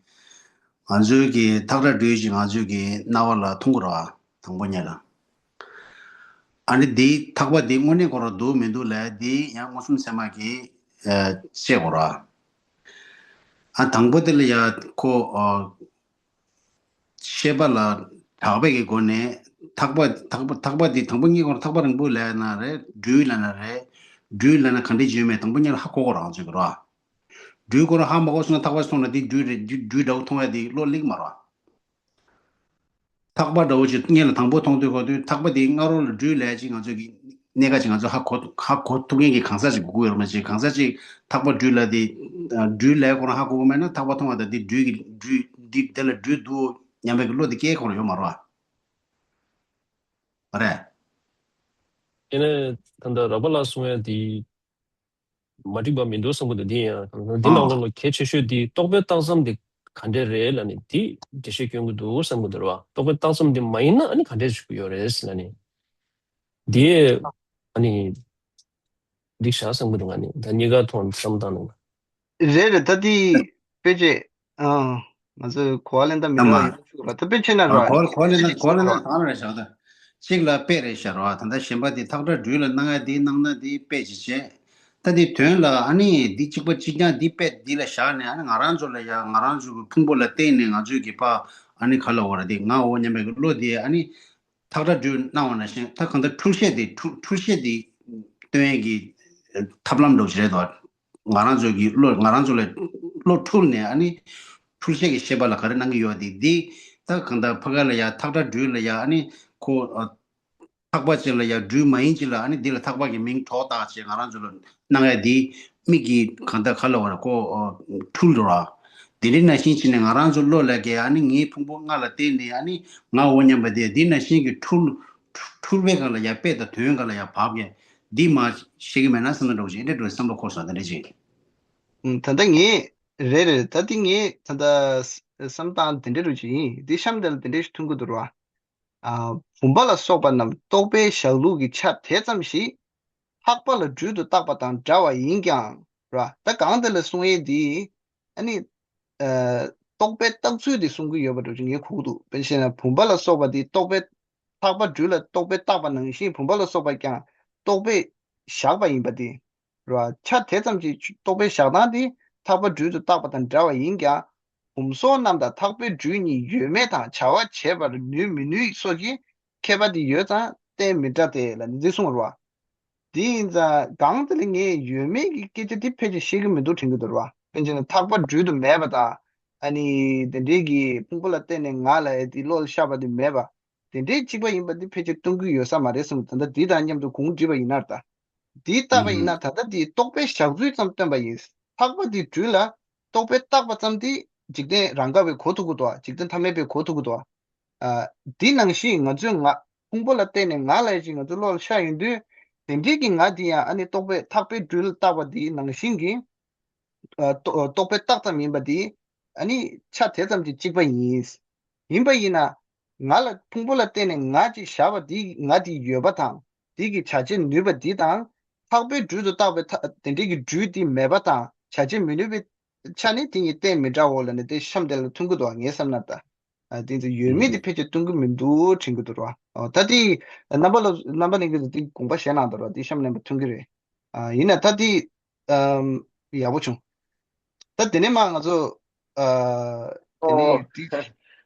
ང་ཚོའི་གི་ཐག་སྒྲ་སྦྲུལ་ཞིག་ང་ཚོའི་གི་རྣ་བ་ལ་ཐོང་གི་རེད་བ། དང་པོ་ཉིད་ལ། ཨ་ནི་དེའི་ཐག་པ་དེ་དངོས་གནས་ཁོ་རང་འདུག་མི་འདུག་ལ་དེ་ཡང་མངོན་སུམ་ཚད་མ་གིས་ཨ་བཤད་དགོས་རེད་བ། ཨ་དང་པོ་དེ་ལ་ཡ་ཁོ་ཨ། ཤེས་པ་ལ་གྲགས་པའི་གི་སྒོ་ནས་ཐག་པ་ཐག་པ་ཐག་པ་འདི་དང་པོ་ཉིད་ཀྱང་ཐག་པ་རིང་པོ་ལབ་ན་རེད། སྦྲུལ་ལབ་ན་རེད། སྦྲུལ་ལབ་ན་ག་འདྲ་བརྗོད་མེད་དང་པོ་ཉིད་ལ་ཧ་གོ་གོ་རང་བརྗོད་ཀྱི་རེད། སྦྲུལ་ཁོ་རང་ཧ་མ་གོ་སོང་ན་ཐག་པ་སོང་ན་འདི་སྦྲུལ་རེད། སྦྲུལ་སྦྲུལ་འདྲ་བོ་མཐོང་ཡ་འདི་བློ་སླེབས་མ་རེད། ཐག་པ་འདྲ་བོ་ཅིག་སྔོན་ལ་དང་པོ་མཐོང་དུས་གོ་དུས་ཐག་པ་དེའི་སྔ་རོལ་ལ་སྦྲུལ་ལབ་ཅིག་ང་ཚོ་གི་གནད་འགག་ཅིག་ང་ཚོ་ཧ་གོ་ཧ་གོ་ཐུབ་མཁན་གྱི་གང་ཟག་ཅིག་དགོས་ཀྱི་ཡོད་རེད་མ་གཞི་གང་ཟག་ཅིག་ཐག་པ་སྦྲུལ་ལབ་དེ་སྦྲུལ་ལབ་ཁོ་རང་ཧ་གོ་གི་མེད་ན་ཐག་པ་མཐོང་བ་དང་དེ་སྦྲུལ་གྱི་སྦྲུལ་འདི་དེ་ལ་སྦྲུལ་འདུག་སྙམ་པའི་གི་བློ་དེ་སྐྱེ་ཁོ་རང་ཡོད་མ་རེད་བ། མ་རེད། དེ་ནས་ད་ལྟ་རབ་དགའ་ལགས་གསུང་ཡ་དེ་མ་འགྲིག་པ་མི་འདུག་བསམ་གི་འདུག་དེ་ཡང་འདི་ནང་ལོགས་ལ་གལ་ཆེ་ཤོས་དེ་རྟོག་པའི་རྟགས་ཙམ་དེ་ག་འདྲས་རེད་ལབ་ནས་དེ་འགྲེལ་བཤད་སྐྱོན་གི་འདུག་བསམ་གི་འདུག་ར་བ། རྟོག་པའི་རྟགས་ཙམ་དེ་མ་ཡིན་ན་ཨ་ནི་ག་འདྲས་བྱེད་དགོས་ཡོད་རེད་ལབ་ནས། དེ་ཨ་ནི་འགྲིག་ཤག་བསམ་གི་འདུག་ང་ནི་ད་གཉིས་ཀ་ཐོག་ནས་བསམ་བཏང་ནས། རེད་རེད། ད་དེ་དཔེ་ཆ་ཨ་ང་ཚོས་གོ་བ་ལེན་སྟངས་མི་འདྲ་བ་ཡོད་ཤོག་ར། ད་དཔེ་ཆ་ན་ར་གོ་གོ་ལེན་སྟངས་གོ་ལེན་སྟངས་གང་རེད་ཤག་ད་གཅིག་ལ་དཔེ་རེད་ཤག་ར། ད་ལྟ་གཞན་པ་དེ་ཐག་སྒྲ་སྦྲུལ་ལ་སྣང་ཡ་དེ་སྣང་ན་དེ་དཔེ་ཅིག་བྱས། ད་དེ་དོན་ལ་ཨ་ནི་འདི་གཅིག་པ་གཅིག་རྐྱང་འདི་དཔེ་འདི་ལ་བཞག་ནས་ཨ་ནི་ང་རང་ཚོ་ལ་ཡ་ང་རང་ཚོ་གི་ཕུང་པོ་ལ་བརྟེན་ནས་ང་ཚོའི་གི་ཕ་ཨ་ནི་ག་ལ་བར་དེ་ང་འོ་སྙམ་པའི་གི་བློ་དེ་ཨ་ནི་ཐག་སྒྲ་སྦྲུལ་སྣང་བ་ནང་བཞིན་ད་གང་ལྟར་འཁྲུལ་ཤེས་དེ་འཁྲུལ་འཁྲུལ་ཤེས་དེ་སྟོན་ཡས་ཀྱི་ཐབས་ལམ་འདྲ་བོ་ཞིག་རེད་དོ། ང་རང་ཚོ་གི་བློ་ང་རང་ཚོ་ལ་བློ་འཁྲུལ་ནས་ཨ་ནི་འཁྲུལ་ཤེས་ཀྱི་ཤེས་པ་ལ་ག་རེ་སྣང་གི་ཡོད་དེ་འདི་ད་གང་ལྟར་ཕ་ག་ལ་ཡ་ཐག་སྒྲ་སྦྲུལ་ལ་ཡ་ཨ་ནི་ཁོ་ཐག་པ་ཅིག་ལ་ཡ་སྦྲུལ་མ་ཡིན་ཅིག་ལ་ཨ་ནི་འདི་ལ་ཐག་པ་གི་མིང་གྲོགས་བཏགས་བྱས་ང་རང་ཚོ་ལ་སྣང་ཡ་འདི་མིག་གི་གང་ལྟར་ག་ལ་བར་ཁོ་འཁྲུལ་འགྲོ་ར། དེ་འདྲའི་ནང་བཞིན་བྱས་ནས་ང་རང་ཚོ་བློ་ལ་གས་ཨ་ནི་ངའི་ཕུང་པོ་ལྔ་ལ་བརྟེན་ནས་ཨ་ནི་ང་འོ་སྙམ་པ་དེ་འདི་ནང་བཞིན་གྱི་འཁྲུལ་འཁྲུལ་པའི་སྒང་ལ་ཡ་དཔེ་དང་དོན་སྒང་ལ་ཡ་བབ་གས་འདི་མ་ཤེས་ཀྱི་མེད་ན་བསམ་ན་འགྲོ་གི་ཅིག་འདྲ་འགྲོ་བསམ་བློ་འཁོར་སོང་དེ་འདྲ་ཅིག་ད་ལྟ་ངས་རེད་རེད་ད་ལྟ་ངས་ད་ལྟ་བསམ་སྟངས་དེ་འདྲ་རུ་ཅིག་ཡིན་འདི་གཤམ་དེ་ལ་དེ་འདྲ་ཞིག་མཐོང་གི་འདུག་ར། ཨ། བུམ་པ་ལ་སོགས་པ་རྣམས་རྟོག་པས་བཞག་ལུགས་ཀྱི་ཆ་དེ་ཙམ་ཞིག་ལྷག་པ་ལ་སྦྲུལ་དུ་བཏགས་པ་དང་འདྲ་བ་ཡིན་ཀྱང་ར། ད་གང་དེ་ལ་གསུང་ཡས་འདི་ཨ་ནི་ཨ། རྟོག་པས་བཏགས་ཚུལ་འདི་གསུང་གི་ཡོད་པ་འདྲ་ཅིག་ངས་གོ་གི་འདུག་དཔེར་ན་བུམ་པ་ལ་སོགས་པ་འདི་རྟོག་པས་ལྷག་པ་སྦྲུལ་ལ་རྟོག་པས་བཏགས་པ་ནང་བཞིན་བུམ་པ་ལ་སོགས་པ་ཀྱང་རྟོག་པས་བཞག་པ་ཡིན་པ་འདི་ར། ཆ་དེ་ཙམ་གྱིས་རྟོག་པའི་བཞག་སྟངས་དེ་ལྷག་པ་སྦྲུལ་དུ་བཏགས་པ་དང་འདྲ་བ་ཡིན་ཀྱང་། བུམ་སོགས་རྣམས་དང་ལྷག་པའི་སྦྲུལ་གཉིས་ཡོད་མེད་དང་བྱ་བ་བྱེད་པར་ནུས་མི་ནུས་སོགས་ཀྱི་ཁྱད་པར་དེ་ཡོད་ཙང་གཏན་མི་འདྲ་སྟེ་ལ་ནི་འདི་གསུངས་པ་རེད་བ། དེ་ཡིན་ཙང་གང་དེ་ལ་ངས་ཡོད་མེད་ཀྱི་སྐད་ཆ་དེ་ཕལ་ཆེར་བཤད་ཀྱི་མི་འདུག་དྲན་གྱི་འདུག་རེད་བ། དཔེར་ན་ལྷག་པ་སྦྲུལ་དུ་མེད་པ་དང་ཨ་ནི་དེ་འདྲའི་གི་ཕུང་པོ་ལ་བརྟེན་ནས་ང་ལ་དེ་བློ་ལ་ཤར་བ་དེ་མེད་པ། དེ་འདྲའི་གཅིག་པ་ཡིན་པ་འདི་ཕལ་ཆེར་སྟོན་གྱི་ཡོད་ས་མ་རེད་བསམ། ད་ལྟ་འདི་དང་མཉམ་དུ་གོང་བསྒྲིགས་པ་ཡིན་ན་ད། འདི་བཏགས་པ་ཡིན་ན་ད་ལྟ་འདི་རྟོག་པས་བཞག་ཚུལ་ཙམ་སྟོན་པ་ཡིན། ལྷག་པ་འདི་སྦྲུལ་ལ་རྟོག་པས་བཏགས་པ་ཙམ་འདི་འཇིག་རྟེན་རང་ག་བས་གོ་ཐུབ་ཀྱི་འདུག་འཇིག་རྟེན་ཐ་མལ་པས་གོ་ཐུབ་ཀྱི་འདུག་ཨ། འདི་ནང་བཞིན་ང་ཚོའི་ང་ཕུང་པོ་ལ་བརྟེན་ནས་ང་ལ་ཡ་ཅིག་ང་ཚོའི་བློ་ལ་ཤར་ཡོང་དུས་དེ་འདྲའི་གི་ང་འདི་ཡང་ཨ་ནི་རྟོག་པས་ལྷག་པའི་སྦྲུལ་བཏགས་པ་འདི་ནང་བཞིན་གྱི། ཨ། རྟོག་རྟོག་པས་བཏགས་ཙམ་ཡིན་པ་འདི་ཨ་ནི་ཆ་དེ་ཙམ་གྱིས་གཅིག་པ་ཡིན། ཡིན་པ་ཡིན་ན་ང་ལ་ཕུང་པོ་ལ་བརྟེན་ནས་ང་ཅིག་བཞག་པ་འདི་ང་འདི་ཡོད་པ་དང་འདི་གི་བྱ་བྱེད་ནུས་པ་འདི་དང་ལྷག་པའི་སྦྲུལ་དུ་བཏགས་པའི་ཐ་དེ་འདྲའི་གི་སྦྲུལ་འདི་མེད་པ་དང་བྱ་བྱེད་མི་ནུས་པའི་ཆ་ནི་དེ་གཉིས་གཏན་མི་འདྲའོ་ལ་ནི་དེ་གཤམ་དེ་ལ་མཐུན་གྱི་འདུག་བ་ངའི་བསམ་ན་ད། ཨ། དེ་ཚོ་ཡོད་མེད་དེ་ཕལ་ཆེར་སྟོན་གྱི་མི་འདུག་དྲན་གྱི་འདུག་ར། ཨ། ད་དེ་རྣམ་པ་ལ་རྣམ་པ་ལྷན་རྒྱས་ཚོ་དེ་དགོངས་པ་བཞེས་གནང་དང་ར་དེ་གཤམ་ལེན་པ་མཐུན་གྱི་རེད། ཨ། ཡིན་ན་ད་དེ་ཨམ། ཡག་པོ་བྱུང་། ད་དེ་ནས་མ་ང་ཚོ་ཨ། དེ་ཨོ། ནས་དེ་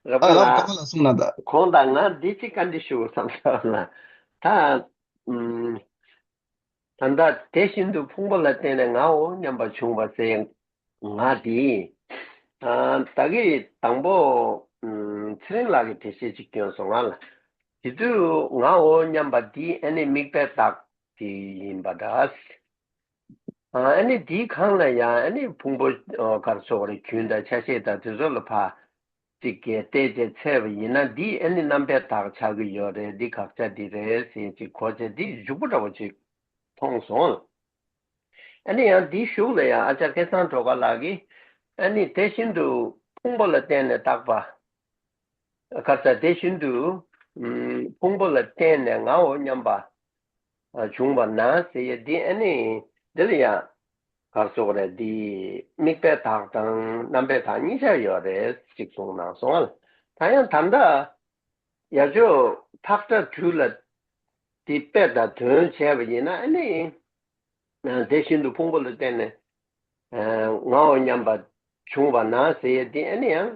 རབ་ཨ་རབ་ལ་ཀ་མ་ལ་གསུངས་ན་ད། གོང་དང་ང་འདི་གཅིག་བཀའ་འདྲི་ཞུ་བསམ་བསམ་ལ། ད་ཨམ། ད་ལྟ་དེ་བཞིན་དུ་ཕུང་པོ་ལ་བརྟེན་ནས་ངའོ་སྙམ་པ་བྱུང་བ་ཟེར་ཡང་། ང་འདི། ཨ། ད་གི་དང་པོ། ཨམ། ཚེ་རིང་ལགས་ཀྱིས་དེ་བཤད་ཅིག་བསྐྱོན་སོང་ང་ལ། དེ་དུས་ངའོ་སྙམ་པ་འདི་ཨ་ནི་དམིགས་པའི་རྟགས་དེ་ཡིན་པ་འདྲ། ཨ་ནི་འདིའི་སྒང་ལ་ཡང་ཨ་ནི་ཕུང་པོ་གར་སོགས་རེ་རྒྱུན་དང་ཆ་ཤས་དང་དེ་ཚོ་ལ་ཕར་ཅིག་གིས་བལྟས་བྱས་འཚལ་བ་ཡིན་ན་འདི་ཨ་ནི་རྣམ་པའི་རྟགས་ཆགས་ཀྱི་ཡོད་རེད། འདི་དགག་བྱ་འདི་རེད་ཟེར་ཅིག་གོ་བྱས་འདི་འཇུག་པ་འདྲ་བོ་ཅིག་མཐོང་སོང་། ཨ་ནི་ཡང་འདིའི་གཞུག་ལ་ཡང་ཨ་ཅག་སྐལ་བཟང་སྒྲོལ་དཀར་ལགས་ཀྱིས་ཨ་ནི་དེ་བཞིན་དུ་ཕུང་པོ་ལ་བརྟེན་ནས་བཏགས་པ། ཁ་ས་དེ་བཞིན་དུ་ཕུང་པོ་ལ་བརྟེན་ནས་ངའོ་སྙམ་པ་བྱུང་བ་ན་ཟེར་ཡས་འདི་ཨ་ནི་འདི་ལ་ཡང་གར་སོགས་རེད། འདི་དམིགས་པའི་རྟགས་དང་རྣམ་པའི་རྟགས་གཉིས་ཆ་ཡོད་རེད་ཅིག་གསུངས་གནང་སོང་ཨ། ད་ཡང་ད་ལྟ་ཡ་ཇོ་ཐག་སྒྲ་སྦྲུལ་ལ་འདི་དཔེ་དང་དོན་བྱས་པ་ཡིན་ན་ཨ་ནི། དེ་བཞིན་དུ་ཕུང་པོ་ལ་བརྟེན་ནས་ངའོ་སྙམ་པ་བྱུང་བ་ན་ཟེར་ཡས་འདི་ཨ་ནི་ཡང་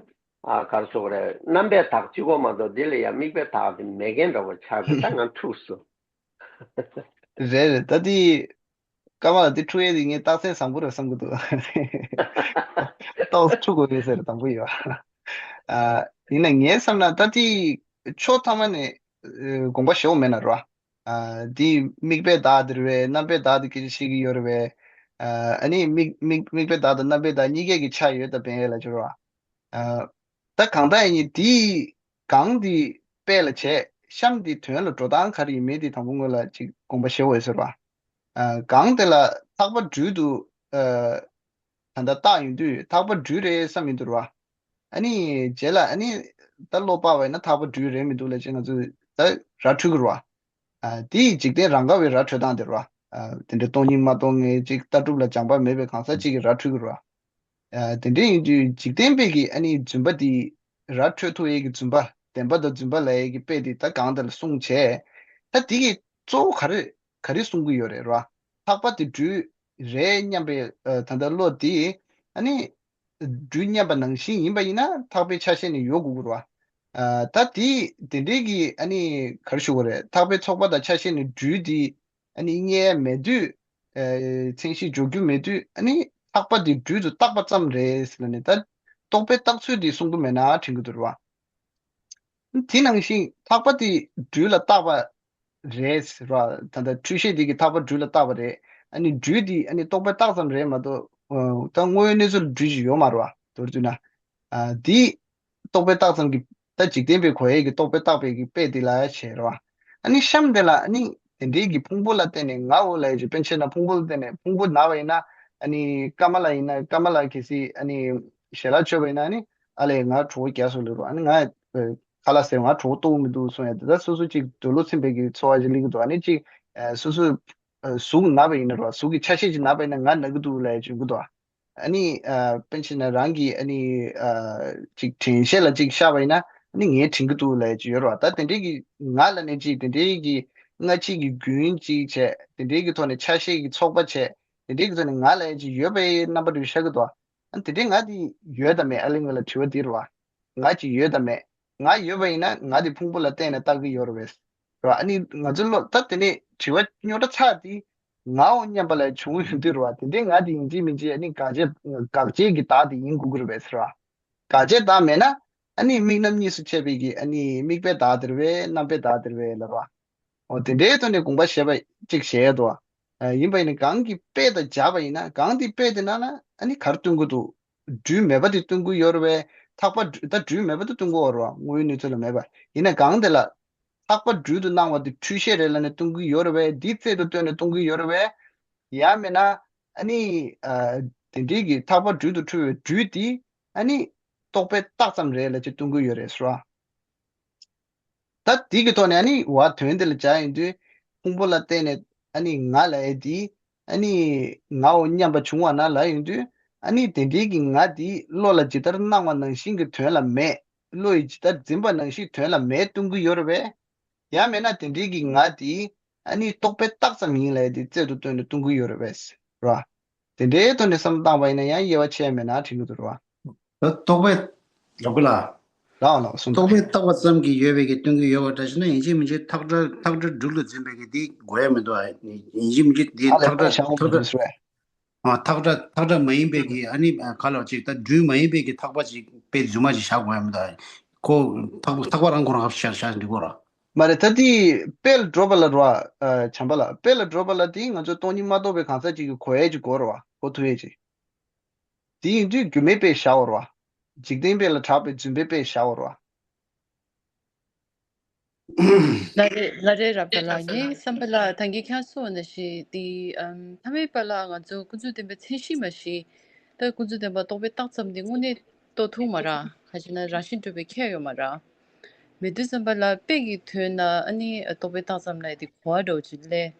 ཨ་གར་སོགས་རེད། རྣམ་པའི་རྟགས་གཅིག་པོ་མ་གཏོགས་འདི་ལ་ཡང་དམིགས་པའི་རྟགས་དེ་མེད་མཁན་འདྲ་བོ་ཆགས་ཀྱི་ད་ང་འཁྲུགས་སོང་། རེད་རེད། ད་འདི་ཀ་མ་འདི་འཁྲུག་ཡས་དེ་ངས་རྟགས་མཚན་བཟང་པོ་རེད་བསམ་གྱི་འདུག་ཏོག་ཙམ་འཁྲུག་དགོས་ཡོད་ཟེར་དང་པོ་ཡོད། ཨ་ཡིན་ན་ངའི་བསམ་ན་ད་འདི་ཕྱོགས་ཐ་མ་ནས་དགོངས་པ་ཞེ་པོ་མེད་ན་རོ། ཨ་འདི་དམིགས་པའི་བདག་འདི་རེད་བས། རྣམ་པའི་བདག་འདི་སྐད་ཆ་བཤད་ཀྱི་ཡོད་རེད་བས། ཨ་ནི་དམིགས་དམིགས་དམིགས་པའི་བདག་དང་རྣམ་པའི་བདག་གཉིས་ཀའི་གི་ཆ་ཡོད་ད་བན་ཡས་ལ་ཅི་རོ། ཨ་ད་གང་ལྟར་ཡིན་འདི་གང་འདི་དཔེ་ལ་བྱས་གཤམ་འདི་དོན་ལ་འགྲོ་སྟངས་ག་རེ་ཡིན་མིན་འདི་དང་པོ་ངོས་ལ་ཅིག་དགོངས་པ་ཞེ་པོ་ཡོད་ཟེར་བ། ཨ་གང་དེ་ལ་ཐག་པ་སྦྲུལ་དུ་ཨ་ད་ལྟ་བཏགས་ཡོང་དུས་ཐག་པ་སྦྲུལ་རེད་བསམ་ཡོང་དུས་ར། ཨ་ནི་རྗེས་ལ་ཨ་ནི་ད་བློ་དཔག་པ་ཡིན་ན་ཐག་པ་སྦྲུལ་རེད་མི་འདུག་ལབ་ཅིག་ང་ཚོས་ད་ར་འཕྲོད་ཀྱི་རེད་བ། ཨ་དེ་ཡི་འཇིག་རྟེན་རང་ག་བའི་ར་འཕྲོད་སྟངས་དེ་རེད་བ། ཨ་དེ་འདྲའི་སྟོང་ཉིད་མ་སྟོང་ངེས་ཅིག་ལྟ་གྲུབ་ལ་སྦྱངས་པ་མེད་པའི་གང་ཟག་ཅིག་གི་ར་འཕྲོད་ཀྱི་རེད་བ། ཨ་དེ་འདྲའི་ཡིན་དུས་འཇིག་རྟེན་པའི་གི་ཨ་ནི་རྫུན་པ་དེ་ར་འཕྲོད་ཐུབ་ཡས་ཀྱི་རྫུན་པ་བདེན་པ་དང་རྫུན་པ་ལབ་ཡས་ཀྱི་དཔེ་དེ་ད་གང་དེ་ལ་གསུངས་བྱས། ད་དེ་གི་གཙོ་བོ་ག་རེ་ག་རེ་གསུང་གི་ཡོད་རེད་ར། ལྷག་པ་དེ་སྦྲུལ་ རེད་སྙམ་པའི་ཨ་ད་ལྟ་བློ་དེ་ཨ་ནི་སྦྲུལ་མཉམ་པ་ནང་བཞིན་ཡིན་པ་ཡིན་ན་ཐག་པའི་ཆ་ཤས་ནི་ཡོད་དགོས་ཀྱི་རེད་བ། ཨ་ད་དེ་དེ་འདྲའི་གི་ཨ་ནི་ག་རེ་ཞུ་དགོས་རེད། ཐག་པའི་ཚོགས་པ་དང་ཆ་ཤས་ནི་སྦྲུལ་དེ་ཨ་ནི་རྙེད་ཡ་མེད་དུས། ཨ་མཚན་གཞི་འཇོག་རྒྱུ་མེད་དུས་ཨ་ནི་ཐག་པ་དེ་སྦྲུལ་དུ་བཏགས་པ་ཙམ་རེད་ཟེར་ལབ་ནས། ད་རྟོག་པའི་རྟགས་ཚུལ་དེ་གསུང་གི་མེད་ན་དྲན་གྱི་འདུག་རེད་བ། དེ་ནང་བཞིན་ཐག་པ་དེ་སྦྲུལ་ལ་བཏགས་པ་རེད་ཟེར་བ། ད་ལྟ་འཁྲུལ་ཤེས་དེ་གིས་ཐག་པ་སྦྲུལ་ལ་བཏགས་པ་རེད། ཨ་ནི་སྦྲུལ་དེ་ཨ་ནི་རྟོག་པའི་རྟགས་ཙམ་རེད་མ་གཏོགས། ཨ་ད་དངོས་ཡོད་གནས་ཚུལ་ལ་སྦྲུལ་ཞིག་ཡོད་མ་རེད་བ། མདོར་བསྡུས་ན། ཨ་དེ་རྟོག་པའི་རྟགས་ཙམ་གྱི། ད་འཇིག་རྟེན་པའི་གོ་ཡས་ཀྱི་རྟོག་པའི་བཏགས་པའི་གི་དཔེ་དེ་ལ་བྱས་རེད་བ། ཨ་ནི་གཤམ་དེ་ལ་ཨ་ནི་དེ་འདྲའི་གི་ཕུང་པོ་ལ་བརྟེན་ནས་ངའོ་ལབ་ཡས་ཀྱི། པཎ་ཆེན་ན་ཕུང་པོ་ལ་བརྟེན་ནས། ཕུང་པོ་ན་བ་ཡིན་ན་ཨ་ནི་སྐར་མ་ལ་ཡིན་ན། སྐར་མ་ལ་གལ་སྲིད་ཨ་ནི་ཞལ་ལག་མཆོད་པ་ཡིན་ན་ཨ་ནི་ཨ་ལས་ང་གྲོད་ཁོག་རྒྱགས་སོང་ལབ་རེད་བ། ཨ་ནི་ང་ཁ་ལག་ཟས། ང་གྲོད་ཁོག་ལྟོགས་མི་འདུག་གསུང་ཡ་དེ། ད་སོ་སོ་ཅིག་འདོད་བློ་ཚིམ་པའི་གི་ཚོར་བ་ཅིག་སླེབས་ཀྱི་འདུག་ཨ་ནི་ཅིག་ཨ་སོ་སོ་ཨ་གཟུགས་ན་བ་ཡིན་ན་རེད་བ། གཟུགས་ཀྱི་ཆ་ཤས་ཅིག་ན་བ་ཡིན་ན་ང་ན་གི་འདུག་ལབ་ཡ་ཅིག་ཡོང་གི་འདུག་ཨ་ནི་ཨ་པཎ་ཆེན་ན་རང་གི་ཨ་ནི་ཨ་ཅིག་དྲན་ཤེས་ལ་ཅིག་ཤར་བ་ཡིན་ན་ཨ་ནི་ངས་དྲན་གྱི་འདུག་ལབ་ཡ་ཅིག་ཡོད་རེད་བ། ད་དེ་འདྲའི་གི་ང་ལབ་ནས་ཅིག་དེ་འདྲའི་གི་སྔ་ཕྱི་གི་རྒྱུན་ཅིག་བྱས། དེ་འདྲའི་གི་ཐོག་ནས་ཆ་ཤས་ཀྱི་ཚོགས་པ་བྱས། དེ་འདྲའི་གི་ཐོག་ནས་ང་ལབ་ཡ་ཅིག་ཡོད་པའི་རྣམ་པ་རེ་ཤར་གྱི་འདུག་ཨ་ནི་དེ་འདྲའི་ང་དེ་ཡོད་དམ་མེད། ཨ་ལས་ང་ལ་དྲི་བ་འདི་རེད་བ། ང་ཅིག་ཡོད་དམ་མེད། ང་ཡོད་པ་ཡིན་ན་ང་དེ་ཕུང་པོ་ལ་བརྟེན་ནས་བཏགས་ཀྱི་ཡོད་རེད་པས། རེད་བ། ཨ་ནི་ང་ཚོའི་བློ་ད་དེ་ནས་དྲི་བ་རྙོག་དྲ་ཚ་དེ་ངའོ་སྙམ་པ་ལ་བྱུང་ཡོང་དུས་རེད་བ། དེ་འདྲའི་ང་དེ་ཡིན་གཅིག་མིན་གཅིག་ཨ་ནི་དགག་བྱ། དགག་བྱའི་གི་བདག་དེ་ཡིན་དགོས་ཀྱི་རེད་པས་ཟེར་བ། དགག་བྱའི་བདག་མེད་ན་ཨ་ནི་དམིགས་རྣམ་གཉིས་སུ་ཕྱེ་བའི་གི་ཨ་ནི་དམིགས་པའི་བདག་དེ་རེད་པས། རྣམ་པའི་བདག་དེ་རེད་པས་ལབ་པ། འོ་དེ་འདྲའི་ཐོག་ནས་དགོངས་པ་བཞེས་པ་ཅིག་བཞེས་འདུག་ཨ་ཡིན་པ་ཡིན་ན་གང་གི་དཔེ་དང་སྦྱར་བ་ཡིན་ན། གང་དེ་དཔེ་དེ་ནང་ལ་ཨ་ནི་ག་རེ་སྟོན་གྱི་འདུག་སྦྲུལ་མེད་པ་དེ་སྟོན་གྱི་ཡོད་རེད་པས། ཐག་པ་སྦྲུལ། ད་སྦྲུལ་མེད་པ་དེ་སྟོན་གྱི་ཡོད་རེད་བ། དངོས་ཡོད་གནས་ཚུལ་ལ་མེད་པ། ཡིན་ན་གང་དེ་ལ་ཐག་པ་སྦྲུལ་དུ་སྣང་བ་དེ་འཁྲུལ་ཤེས་རེད་ལབ་ནས་སྟོན་གྱི་ཡོད་རེད་པས། འདི་རྩལ་དུ་བཏོན་ནས་སྟོན་གྱི་ཡོད་རེད་པས། ཡང་མིན་ན་ཨ་ནི་ཨ་དེ་འདྲའི་གི་ཐག་པ་སྦྲུལ་དུ་འཁྲུལ་བའི་སྦྲུལ་དེ་ཨ་ནི་རྟོག་པའི་རྟགས་ཙམ་རེད་ལབ་ཅིག་སྟོན་གྱི་ཡོད་རེད་ཟེར་བ། ད་དེ་གི་ཐོག་ནས་ཨ་ནི་བ་དོན་དེ་ལ་སྦྱར་ཡོང་དུས། ཕུང་པོ་ལ་བརྟེན་ནས་ཨ་ནི་ང་ལབ་ཡས་དེ་ཨ་ནི་ངའོ་སྙམ་པ་བྱུང་བ་ན་ལབ་ཡོང་དུས། ཨ་ནི་དེ་འདྲའི་གི་ང་དེ་བློ་ལ་ཇི་ལྟར་སྣང་བ་ནང་བཞིན་གྱི་དོན་ལ་མེད། བློ་ཡིས་ཇི་ལྟར་འཛིན་པ་ནང་བཞིན་དོན་ལ་མེད་སྟོན་གྱི་ཡོད་རེད་པས། ཡང་མིན་ན་དེ་འདྲའི་གི་ང་དེ་ཨ་ནི་རྟོག་པའི་རྟགས་ཙམ་ཡིན་ལབ་ཡས་དེ་རྩལ་དུ་བཏོན་ནས་སྟོན་གྱི་ཡོད་རེད་པས། རེད་བ། དེ་འདྲའི་ཐོག་ནས་བསམ་བློ་བཏང་བ་ཡིན་ན་ཡང་དབྱེ་བ་ཕྱེ་ཡ་མེད་ན་དྲན་གྱི་འདུག་རེད་བ། ད་རྟོག་པས། ལབ་གི་ལ། ལའོ་ལའོ་གསུངས་རྟོག་པས་དང་། བཏགས་པ་ཙམ་གྱིས་ཡོད་པའི་གི་སྟོན་གྱི་ཡོད་པ་འདྲ་ཞིག་ན། ཡིན་གཅིག་མིན་གཅིག་ཐག་སྒྲ། ཐག་སྒྲ་སྦྲུལ་ལ་འཛིན་པའི་གི་དེ་དགོས་ཡ་མི་འདུག་ཨ་ཡིན་གཅིག་མིན་གཅིག་དེ་ཨ་ལས་ཐག་སྒྲ། ཕར་བཞག་ཐག་སྒྲ། དགོས་རེད། ཨ་ཐག་སྒྲ། ཐག་སྒྲ་མ་ཡིན་པའི་གི་ཨ་ནི་ག་ལ་ཅིག་ད་སྦྲུལ་མ་ཡིན་པའི་གི་ཐག་པ་ཅིག་དཔེ་རྫུན་མ་ཅིག་བཞག་དགོས་ཡ་མི་འདུག་ཁོ་ཐག་པ། ཐག་པ་རང་ཁོ་རང་བཞག་བཞག་འགྲིག་གོ་ར། མ་རེད། ད་དེ་དཔེ་ལ་འགྲོ་བ་ལ་རོ། ཨ་བྱམས་པ་ལགས། དཔེ་ལ་འགྲོ་བ་ལ་དེ་ང་ཚོ་སྟོང་ཉིད་མ་རྟོགས་པའི་གང་ཟག་ཅིག་གི་གོ་ཡས་ཅིག་དགོས་རེད་བ། གོ་ཐུབ་ཡས་ཅིག་དེ་ཡིན་དུས་སྒྱུ་མའི་དཔེ་བཞག་པ་རེད་བ། འཇིག་རྟེན་དཔེ་ལ་གྲགས་པའི་རྫུན་པའི་དཔེ་བཞག་པ་རེད་བ། ལ་རེ་ལ་རེ་རབ་དང་ལགས། ངའི་བསམ་པ་ལ་ད་གིན་ཁྱེད་གསུངས་པ་ནང་བཞིན་དེ་ཨམ་ཐ་མའི་བར་ལ་ང་ཚོ་ཀུན་རྫོབ་བདེན་པའི་མཚན་གཞི་མ་གཞི། ད་ཀུན་རྫོབ་བདེན་པ་རྟོག་པའི་རྟགས་ཙམ་དེ་དངོས་གནས་རྟོགས་ཐུབ་མ་རེད། ག་ཅི་ན་རང་བཞིན་གྲུབ་པའི་ཁྱད་ཡོད་མ་རེད། མེད་དུས་ཙམ་པ་ལ་དཔེ་གི་དོན་ན་ཨ་ནི་རྟོག་པའི་རྟགས་ཙམ་ལ་དེ་གོ་བ་འདྲ་བོ་ཅིག་སླེབས།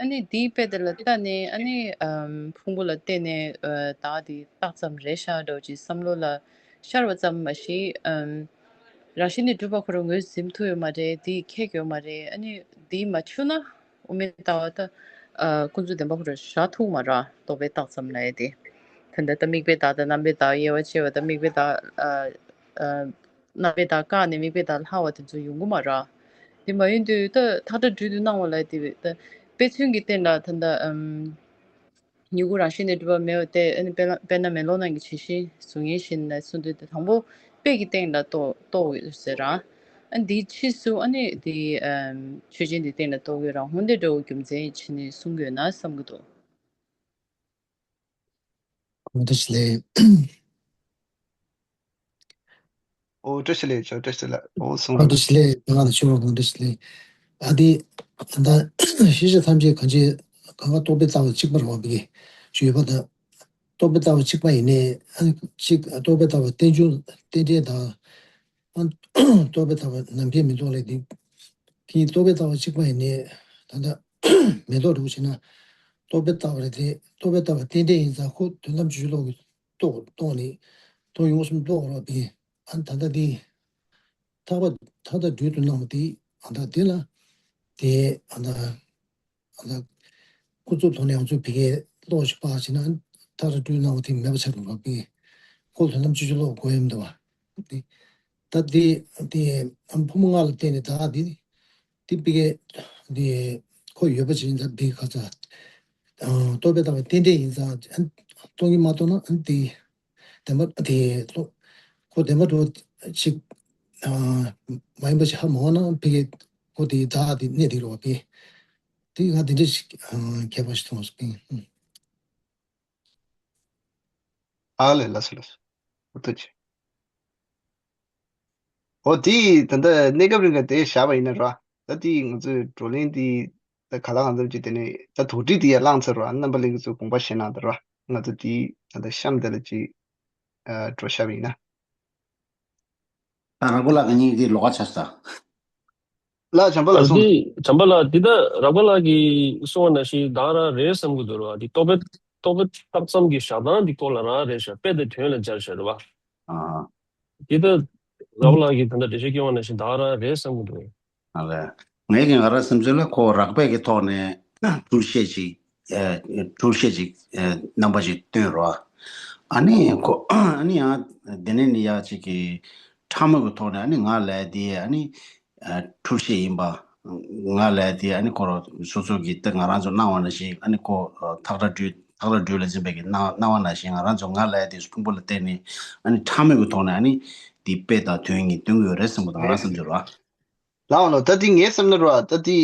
ཨ་ནི་དེའི་དཔེ་དེ་ལ་ལྟ་ནས་ཨ་ནི་ཨམ་ཕུང་པོ་ལ་བརྟེན་ནས་ཨ་བདག་དེ་རྟགས་ཙམ་རེད་ཤག་འདྲ་བོ་ཅིག་བསམ་བློ་ལ་ཤར་བ་ཙམ་མ་གཞི། ཨམ་རང་བཞིན་གྱིས་གྲུབ་པ་ཁོ་རང་ངོས་ཟིན་ཐུབ་ཡོད་མ་རེད། དེ་ཁེགས་ཡོད་མ་རེད། ཨ་ནི་དེ་མ་བྱུང་ན་དབུ་མའི་ལྟ་བ་ད་ཨ་ཀུན་རྫོབ་བདེན་པ་ཁོ་རང་བཞག་ཐུབ་མ་རེད། རྟོག་པའི་རྟགས་ཙམ་ལ་ཡ་དེ། ད་ལྟ་ད་དམིགས་པའི་བདག་དང་རྣམ་པའི་བདག་དབྱེ་བ་ཕྱེ་བ་དང་། དམིགས་པའི་བདག་ཨ་ཨ་རྣམ་པའི་བདག་བཀག་ནས་དམིགས་པའི་བདག་ལྷག་པ་དེ་ཚོ་ཡོང་གི་མ་རེད། དེ་མ་ཡིན་དུས་ད་ཐག་སྒྲ་སྦྲུལ་དུ་སྣང་བ་ལ་དེ་ད་དཔེ་མཚོན་གྱི་སྟེང་ལ་ད་ལྟ་ཨམ་མྱུ་གུ་རང་བཞིན་གྱིས་གྲུབ་པ་མེད་པ་སྟེ། ཨ་ནི་དཔེར་ན་དཔེར་ན་མེ་ལོང་ནང་གི་བྱད་བཞིན་གཟུགས་བརྙན་བཞིན་ལ་གསུངས་དུས། དེ་དང་པོ་དཔེ་གི་སྟེང་ལ་རྟོགས་རྟོགས་ཡོད་ཟེར་ར། ཨ་འདིའི་ཕྱིས་སུ་ཨ་ནི་དེ་ཨམ་ཆོས་ཅན་དེ་སྟེང་ལ་རྟོགས་ཡོད་ར། འོ་འདི་འདྲ་བོ་རྒྱུ་མཚན་བྱས་ནས་གསུང་གི་ཡོད་ན་བསམ་གྱི་འདུག། དགོངས་དག་ཞུ་ལེ། ཨོ་བཀྲ་ཤིས་བདེ་ལེགས་ཅོ། བཀྲ་ཤིས་བདེ་ལེགས། ཨོ་གསུངས། དགོངས་དག་ཞུ་ལེ། ང་ལ་ཆོས་པ་དགོངས་དག་ཞུ་ལེ། ཨ་དེ་ད་ཤེས་བྱ་ཐམས་ཅད་གང་ཅི་གང་ག་རྟོག་པས་བཏགས་པ་གཅིག་པ་རེད་བ། བི་གེ་ཞུས་པ་ད། རྟོག་པས་བཏགས་པ་གཅིག་པ་ཡིན་ནའི་ཨ་གཅིག་རྟོག་པས་བཏགས་པ་རྟེན་འབྱུང་རྟེན་འབྲེལ་དང་། ཨ་རྟོག་པས་བཏགས་པ་ནམ་མཁའི་མེ་ཏོག་ལས་དེ། དེ་རྟོག་པས་བཏགས་པ་གཅིག་པ་ཡིན་ནའི་ད་ལྟ་མེ་ཏོག་འདྲ་བོ་བྱས་ན་རྟོག་པས་བཏགས་པ་རེད་དེ། རྟོག་པས་བཏགས་པ་རྟེན་འབྲེལ་ཡིན་ཙང་ཁོ་དོན་དམ་བྱེད་ལོག་གི་རྟོག་རྟོག་ནི་དོན་ཡོངས་སུ་རྟོག་རོགས་པའི་ཨ་ད་ལྟ་དེ་ཐག་པ་ཐག་ད་སྦྲུལ་དུ་སྣང་བ་དེ་ཨ་ད་དེ་ལ་དེ་ཨ་ད་ཨ་ད་ཁོ་ཚོ་དོན་ཡང་ཚོ་བི་གའི་ ཀློག་ཞིག་པ་བྱས་ན་ཐག་ར་སྤྲུལ་སྣང་བ་དེ་མེད་པ་ཆགས་འགྲོ་བ་པས། ཁོ་ལ་ལམ་ཆུ་ཆུ་ཀློག་དགོས་ཡོད་མི་འདུག་བ། དེ་ད་དེ་དེ་ཕོ་མོ་ལྔ་ལ་བརྟེན་ནས་ད་དེ་དེ་པི་ཀའི་དེ་ཁོ་ཡོད་པ་ཅིག་ཡིན་ཙང་པི་ཁ་ཚ་རྟོག་པས་བཏང་བའི་རྟེན་འབྲེལ་ཡིན་ཙང་རྟོགས་ཀྱི་མ་གཏོགས་ན་དེ་བདེན་པ་དེ་ཁོ་བདེན་པ་འགྲོ་ཅིག་མ་ཡིན་པ་ཞིག་ཧ་མ་གོ་ན་པི་ཀའི་ཁོ་དེ་ད་དེ་གནས་དེ་རོ་བ་པས། དེ་ང་དེ་འདྲ་ཞིག་ཁྱད་པར་ཞིག་མཐོང་སོང་། ཨ་ལས། ལགས་སོ་ལགས་སོ། ཨོ་ཐུགས་རྗེ་ཆེ། ཨོ་དེ་ད་ལྟ་གནས་སྐབས་རིང་ག་དེ་བཞག་པ་ཡིན་ན་ར། ད་དེ་ང་ཚོའི་བགྲོ་གླེང་དེ་ད་ག་ལ་གང་འཚམ་ཅིག་དེ་ནས་ད་དོགས་འདྲི་དེ་ཡར་བསླངས་ཚར་ར། རྣམ་པ་ལྷན་རྒྱས་ཚོས་དགོངས་པ་བཞེས་གནང་དང་ར། ང་ཚོ་དེ་ད་ལྟ་གཤམ་དེ་ལ་ཅིག་ཨ་འགྲོ་བཞག་པ་ཡིན་ན། ད་ར་གོ་ལགས་ཀྱི་གཉིས་ཀྱི་ལོགས་ཀ་ཆགས་ས། ལགས་བྱམས་པ་ལགས་གསུངས། འདི་བྱམས་པ་ལགས་འདི་ད་ར་གོ་ལགས་ཀྱིས་གསུངས་པ་ནང་བཞིན་ད་ག་རང་རེད་བསམ་གྱི་འདུག་ར། འདི་རྟོག་པས་རྟོག་པས་བཏགས་ཙམ་གྱི་བཞག་སྟངས་འདི་སྐོར་ལ་རང་རེད་ཤག་དཔེ་དེ་དོན་ལ་སྦྱར་ཤག་རེད་བ། ཨ། འདི་ད་ར་གོ་ལགས་ཀྱིས་ད་ལྟ་འགྲེལ་བཤད་སྐྱོན་པ་ནང་བཞིན་ད་ག་རང་རེད་བསམ་གྱི་འདུག་ཨ་ལས། ངས་ཀྱི་ང་རང་སེམས་ཚོད་ལ་ཁོ་རགས་པས་ཀྱི་ཐོག་ནས་འཁྲུལ་བཤད་ཅིག་འཁྲུལ་བཤད་ཅིག་རྣམ་པ་ཅིག་སྟོན་རོགས། ཨ་ནི་ཁོ་ཨ་ནི་ཡང་དེ་ནས་ནི་ཡག་ཅིག་གི་ཕྲ་མོ་གི་ཐོག་ནས་ཨ་ནི་ང་ལས་དེ་ཨ་ནི་འཁྲུལ་བཤད་ཡིན་པ། ང་ལས་དེ་ཨ་ནི་ཁོ་རང་སོ་སོ་གི་ད་ང་རང་ཚོ་སྣང་བ་ནང་བཞིན་ཨ་ནི་ཁོ་ཐག་ར་སྦྲུལ་ཐག་ར་སྦྲུལ་ལ་འཛིན་པའི་གི་སྣང་སྣང་བ་ནང་བཞིན་ང་རང་ཚོ་ང་ལས་དེ་ཕུང་པོ་ལ་བརྟེན་ནས་ཨ་ནི་ཕྲ་མོ་གི་ཐོག་ནས་ཨ་ནི་དེ་དཔེ་དང་དོན་གཉིས་སྟོན་གྱི་ཡོད་རེད་བསམ་གི་འདུག་ང་རང་བསམ་ཚོད་ར། ལགས་འོང་ལགས། ད་དེ་ངའི་བསམ་ན་ར་ད་དེ་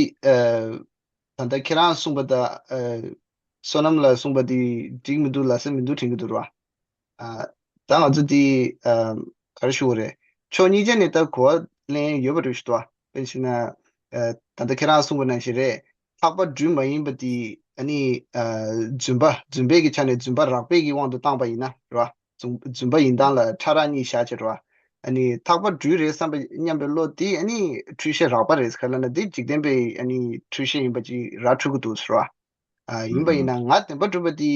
ཨ། ད་ལྟ་ཁྱེད་རང་གསུངས་པ་དང་ཨ། བསོད་ནམས་ལགས་གསུངས་པ་དེ་འགྲིག་མི་འདུག་ལབ་ས་མི་འདུག་དྲན་གྱི་འདུག་ར། ཨ། ད་ང་ཚོ་དེ་ཨ། ག་རེ་ཞུ་དགོས་རེད། ཕྱོགས་གཉིས་ཆ་ནས་ད་གོ་བ་ལེན་ཡོད་པ་འདྲ་ཞིག་འདུག་དཔེ་བྱས་ན་ཨ། ད་ལྟ་ཁྱེད་རང་གསུངས་པ་ནང་བཞིན་རེད། ལྷག་པ་སྦྲུལ་མ་ཡིན་པ་དེ་ཨ་ནི་ཨ། རྫུན་པ་རྫུན་པའི་གི་ཆ་ནས་རྫུན་པ་རགས་པའི་གི་དབང་དུ་བཏང་པ་ཡིན་ན་ར། རྫུན་རྫུན་པ་ཡིན་སྟངས་ལ་ཕྲ་རགས་གཉིས་བཞག་བྱས་ར། ཨ་ནི་ལྷག་པ་སྦྲུལ་རེད་བསམ་པ་སྙམ་པའི་བློ་དེ་ཨ་ནི་འཁྲུལ་བཤད་རགས་པ་རེད་ག་ལབ་ན་དེ་འཇིག་རྟེན་པའི་ཨ་ནི་འཁྲུལ་བཤད་ཡིན་པ་ཅིག་ར་འཁྲུལ་གི་འདུག་ཟེར་བ། ཨ་ཡིན་པ་ཡིན་ན་ང་བདེན་པ་གྲུབ་པ་དེ་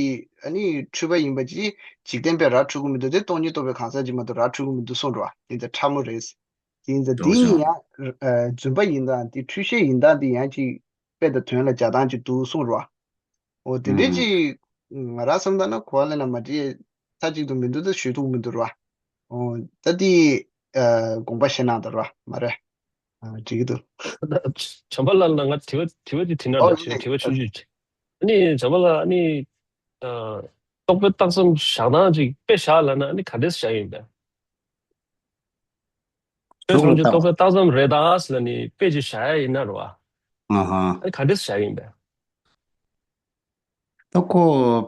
ཨ་ནི་འཁྲུལ་པ་ཡིན་པ་ཅིག་འཇིག་རྟེན་པས་ར་འཁྲུལ་གི་མི་འདུག་དེ་སྟོང་ཉིད་རྟོགས་པའི་གང་ཟག་ཅིག་མ་གཏོགས་ར་འཁྲུལ་གི་མི་འདུག་གསུངས་ར། དེ་ཚོ་ཕྲ་མོ་རེད། དེ་ཡིན་ཙང་དེ་གཉིས་ཡང་ཨ་རྫུན་པ་ཡིན་སྟངས་དེ་འཁྲུལ་བཤད་ཡིན་སྟངས་དེ་ཡང་ཅིག་དཔེ་དང་དོན་ལ་སྦྱར་སྟངས་ཅིག་འདུག་གསུངས་ར། འོ་དེ་འདྲའི་ཅིག་ང་རང་བསམ་ད་ན་གོ་བ་ལེན་ན་མ་འགྲིག་མཐའ་གཅིག་ཏུ་མི་འདུག་ད་ཞུ་ཐུབ་མི་འདུག་ར། འོ་ད་དེ་ཨ་དགོངས་པ་བཞེས་གནང་དང་ར་མ་རེད། ཨ་འགྲིག་གི་འདུག་བྱམས་པ་ལགས་ལ་ང་དྲི་བ་དྲི་བ་དེ་དྲི་ན་འདྲ་ཨོ་ཞེས་དྲི་བ་ཆུང་ཆུང་ཅིག་ཨ་ནི་བྱམས་པ་ལགས་ཨ་ནི་ཨ་རྟོག་པས་བཏགས་ཙམ་བཞག་སྟངས་ཅིག་དཔེ་བཞག་ལབ་ན་ཨ་ནི་ག་འདྲས་བཞག་ཡིན་པས། ཆོས་ཐམས་ཅད་རྟོག་པས་བཏགས་ཙམ་རེད་ད་ཟེར་ནས་དཔེ་ཅིག་བཞག་ཡ་ཡིན་ན་རེད་བ། ཨ་ཧ། ཨ་ནི་ག་འདྲས་བཞག་ཡིན་པས། ད་ཁོ་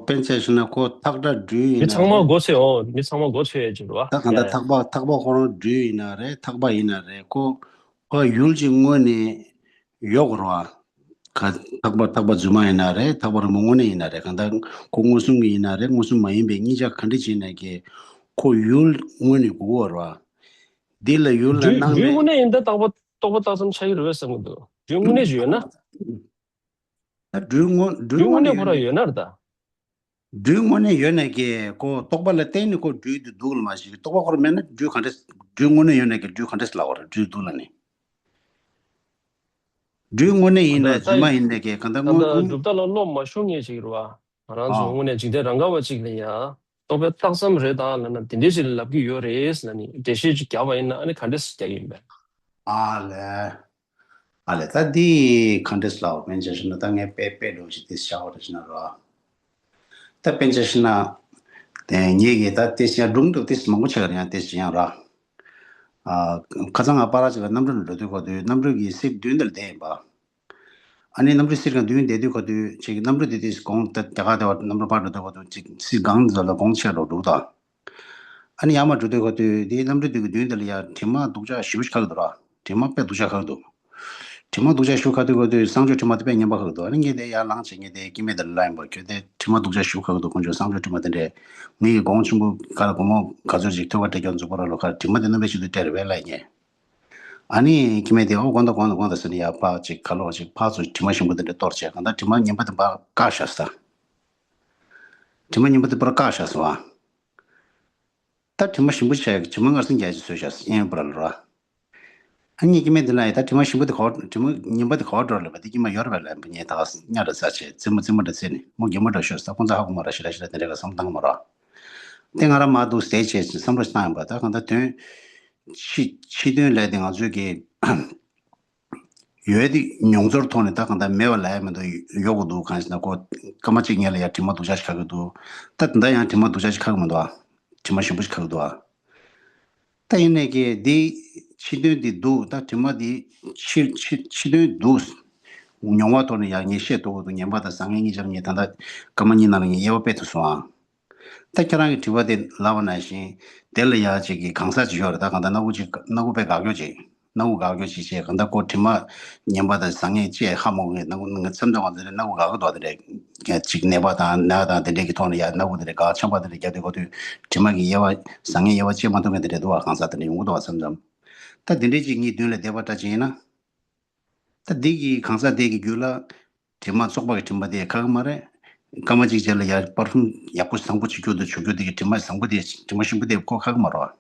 དཔེ་ཆ་བཞག་ན་ཁོ་ཐག་སྒྲ་སྦྲུལ་མི་ཡིན་ན་ཚང་མ་རེད། མགོ་ཚོས་འོ་མི་ཚང་མ་མགོ་ཚོས་ཡ་ཅིག་རེད་བ། ད་གང་ལྟར་ཡ་ཡ། ཐག་པ་ཐག་པ་ཁོ་རང་སྦྲུལ་ཡིན་ན་རེད། ཐག་པ་ཡིན་ན་རེད། ཁོ་ཁོ་ཡུལ་གཅིག་དངོས་ནས་ཡོད་དགོས་རེད་བ། ག་ཐག་པ་ཐག་པ་རྫུན་མ་ཡིན་ན་རེད། ཐག་པ་རིང་པོ་དངོས་གནས་ཡིན་ན་རེད། གང་ལྟར་ཁོ་མངོན་སུམ་གྱི་ཡིན་ན་རེད། མངོན་སུམ་མ་ཡིན་པའི་གཉིས་ཆ་ག་འདྲ་ཅིག་ཡིན་ན་ཀྱེ་ཁོ་ཡུལ་དངོས་ནས་དགོས་ཀྱི་ཡོད་རེད་བ། འདི་ལ་ཡུལ་ལ་སྦྲུལ་སྣང་སྦྲུལ་མེད། དངོས་གནས་ཡིན་ད་རྟག་པ་རྟོག་པ་རྟགས་ཙམ་ཆགས་ཀྱི་རེད་བས་བསམ་གྱི་འདུག་སྦྲུལ་དངོས་གནས་ཅིག་ཡོད་ན། ད་སྦྲུལ་དངོས་སྦྲུལ་སྦྲུལ་དངོས་དངོས་གནས་གནས་ཁོ་རང་ཡོད་ཡོད་ན་རེད་ད། སྦྲུལ་དངོས་གནས་ཡོད་ན་ཀྱེ་ཁོ་རྟོག་པ་ལ་བརྟེན་ནས་ཁོ་སྦྲུལ་དེ་འདུག་ལ་མ་ཞིག་རྟོག་པ་ཁོ་རང་མེད་ན་སྦྲུལ་ག་འདྲས་སྦྲུལ་དངོས་གནས་ཡོད་ན་ཀྱེ་སྦྲུལ་ག་འདྲས་ལབ་པ་རེད། སྦྲུལ་འདུག་ལ་ནི། སྦྲུལ་དངོས་གནས་ཡིན་ན་ད་རྫུན་མ་ཡིན་ན་ཀྱེ་གང་ལྟར་ད་དངོས་ལྟ་དངོས། གྲུབ་མཐའ་ལ་བློ་མ་ཤོང་མཁན་ཞིག་རེད་བ། ང་རང་ཚོ་ཨ། དངོས་གནས་འཇིག་རྟེན་རང་ག་བ་ཅིག་ལ་ཡ། རྟོག་པས་བཏགས་ཙམ་རེད་ད་ལབ་ན་དེ་འདྲས་ཞིག་ལབ་ཀྱི་ཡོད་རེད་ལབ་ནི་འགྲེལ་བཤད་ཅིག་རྒྱག་པ་ཡིན་ན་ཨ་ནི་ག་འདྲས་རྒྱག་གི་ཡིན་པས། ཨ་ལས། ཨ་ལས་ད་འདི་ག་འདྲས་ལབ་མིན་ཅེས་ཞུ་ན་ད་ངས་དཔེ་དཔེ་འདྲ་བོ་ཞིག་དེ་བཞག་པ་རེད་ཞུ་ན་རོ། ད་དཔེ་ཅེས་ཞུ་ན། དེ་ངེད་ཀྱིས་ད་དེ་བཞག་སྒྲུང་འདུག་དེ་མང་པོ་ཆགས་ཀྱི་རེད། ཡང་དེ་བཞག་ཡང་ར། ཨ། ཁ་སང་ང་པ་ར་ཅིག་ལ་གནམ་གྲུ་ལ་འགྲོ་དུས་གོ་དུས་གནམ་གྲུ་གི་སིཊ་མདུན་དེར་བསྡད་ཡིན་པ། ཨ་ནི་གནམ་གྲུ་སིཊ་སྒང་མདུན་བསྡད་དུས་གོ་དུས་ཅིག་གནམ་གྲུ་དེ་དུས་གོང་དེ་རྒྱ་གར་དེ་བར་གནམ་གྲུ་ཕར་འགྲོ་དུས་གོ་དུས་ཅིག་སིཊ་སྒང་དེ་ཚོ་ལ་གོང་ཆེ་འགྲོ་འདུག་ད། ཨ་ནི་ཡར་མར་འགྲོ་དུས་གོ་དུས་དེའི་གནམ་གྲུ་དེ་གི་མདུན་དེ་ལ་ཡ་དྲི་མ་སྡུག་ཅག་ཞེ་པོ་ཞིག་ཁ་གི་འདུག་ར། དྲི་མ་དཔེ་སྡུག་ཅག་ཁ་གི་འདུག་དྲི་མ་སྡུག་ཅག་ཞེ་པོ་ཁ་དུས་གོ་དུས་གསང་སྤྱོད་དྲི་མ་དེ་དཔེ་ངན་པ་ཁ་གི་འདུག་ཨ་ནི་ངས་དེ་ཡར་ལངས་བྱས་ངས་དེ་སྐྱེ་དམན་དེ་ལ་ལབ་ཡིན་པ། ཁྱོད་དེ་དྲི་མ་སྡུག་ཅག་ཞེ་པོ་ཁ་གི་འདུག་ཁོང་ཚོས་གསང་སྤྱོད་དྲི་མ་དེ་འདྲས་ངེད་ཀྱི་གོང་ཆེན་པོ་ག་ལ་སྒོར་མོ་ག་ཚོད་ཅིག་ཐོལ་པ་སྤྲད་ཀྱང་འཛུགས་པ་ར་ལོ་ཁ་དྲི་མ་དེ་རྣམ་པ་ཞིག་ཏུ་སྤྲད་རེ་བས་ལབ་ངས། ཨ་ནི་སྐྱེ་དམན་དེ་ཨོ་དགོངས་དག་དགོངས་དག་དགོངས་དག་ཟེར་ནས་ཡར་ཕར་ཅིག་ཁ་ལོག་ཅིག་ཕར་ཚུར་དྲི་མ་ཞིམ་པོ་དེ་འདྲ་གཏོར་བྱས་གང་ལྟར་དྲི་མ་ངན་པ་དེ་ཕར་བཀག་བཞག་ས། དྲི་མ་ངན་པ་དེ་ཕར་བཀག་བཞག་སོང་ཨ། ད་དྲི་མ་ཞིམ་པོ་བྱས་དྲི་མ་མངར་ཟིང་རྒྱག་ཅིག་བཟོས་བཞག་ཨེ་པ་ར་ལ་ར། ཨ་ནི་སྐྱེ་དམན་དེ་ལ་ཡི་ད་དྲི་མ་ཞིམ་པོ་དེ་ག་བ་དྲི་མ་ངན་པ་དེ་ག་བ་འགྲོ་ལབ་པ་དེ་སྐྱེ་དམན་ཡོད་རེད་པས་ལབ་པ་ངས་ད་ག་ཉག་ཏུ་ཟ་བྱས་རྩེད་མོ་རྩེད་མོ་འདྲ་རྩེད་ནས་མོ་རྒན་མོ་འདྲ་ཤོར་ས་ཁོང་ཚོ་ཧ་གོ་མ་རེད། ཞེ་དྲག་ཞེ་དྲག་དེ་འདྲ་ག་བསམ་བཏང་གི་མ་རེད། དེ་ང་རང་མར་འདུག་ཟས་བྱས་བསམ་བློ་བཏང་ཡོང་པ་ད་གང་ལྟར་དོན་ཕྱི་ཕྱི་དོན་ལས་དེ་ང་ཚོའི་གི་ཡོད་དེ་མྱོང་ཚོར་ཐོག་ནས་ད་གང་ལྟར་མེད་པ་ལབ་ཡ་མི་འདུག་ཡོད་དགོས་འདུག་གང་ཞེ་ན་ཁོ་སྐར་མ་གཅིག་སྔོན་ལ་ཡ་དྲི་མ་སྡུག་ཅག་ཞིག་ཁ་གི་འདུག་ད་དེ་འདྲ་ཡང་དྲི་མ་སྡུག་ཅག་ཞིག་ཁ་གི་མི་འདུག་ཨ། དྲི་མ་ཞིམ་པོ་ཞིག་ཁ་གི་འདུག་ཨ། ད་ཡིན་ནའི་གི་འདི་ཕྱི་དོན་འདི་འདུག་ད་དྲི་མ་འདི་ཕྱི་ཕྱི་ཕྱི་དོན་འདུག་མྱོང་བ་ཐོག་ནས་ཡང་ངས་བཤད་ཐུབ་ཀྱི་འདུག་ངན་པ་དང་བཟང་ངན་གཉིས་ཆར་ངས་ད་ལྟ་སྐར་མ་གཉིས་ནང་ལ་ངས་དབྱེ་བ་དཔེ་ཐུབ་སོང་ཨ། ད་ཁྱེད་རང་གི་དྲི་བ་དེ་ལབ་པ་ནང་བཞིན་དེ་ལ་ཡང་ཅིག་གི་གང་ཟག་ཅིག་ཡོད་རེད། ད་གང་ལྟར་སྣ་ཁུག་ཅིག་སྣ་ཁུག་དཔེ་དགའ་སྐྱོ་ཅིག་སྣ་ཁུག་དགའ་སྐྱོ་ཅིག་བྱས་གང་ལྟར་ཁོ་དྲི་མ་ངན་པ་དང་བཟང་ངན་ཅེས་ཧ་མ་གོ་ངས་སྣ་ཁུག་ངས་མཚམས་མཚམས་ང་ཚོ་ལ་སྣ་ཁུག་དགའ་སྐྱོ་འདུག་དེ་འདྲས་ཅིག་ནད་པ་དང་ན་དང་དེ་འདྲས་ཀྱི་ཐོག་ནས་ཡང་སྣ་ཁུག་དེ་འདྲས་དགའ་ཆམ་པ་དེ་འདྲས་རྒྱབ་དུས་ཁོ་ཚོས་དྲི་མ་གི་དབྱེ་བ་བཟང་ངན་དབྱེ་བ་ཕྱེ་མ་ཐུབ་མཁན་དེ་འདྲས་འདུག་བ། གང་ཟག་དེ་འདྲས་ཡོང་གི་འདུག་བ་མཚམས་མཚམས། ད་དེ་འདྲས་ཅིག་ངའི་མདུན་ལ་བསྡད་པ་འདྲ་ཅིག་ཡིན་ན། ད་འདི་གི་གང་ཟག་དེ་གི་རྒྱུད་ལ་དྲི་མ་བཙོག་པ་གི་དྲི་མ་དེ་ཁག་གི་མ་རེད། སྐར་མ་གཅིག་རྗེས་ལ་ཡར་པར་ཧྥུམ་ཡག་པོ་བཟང་པོ་བྱེད་རྒྱུ་དང་བྱུག་རྒྱུ་དེ་གི་དྲི་མ་བཟང་པོ་དེ་དྲི་མ་ཞིམ་པོ་དེ་ཁོ་ཁག་གི་མ་རེད་བ།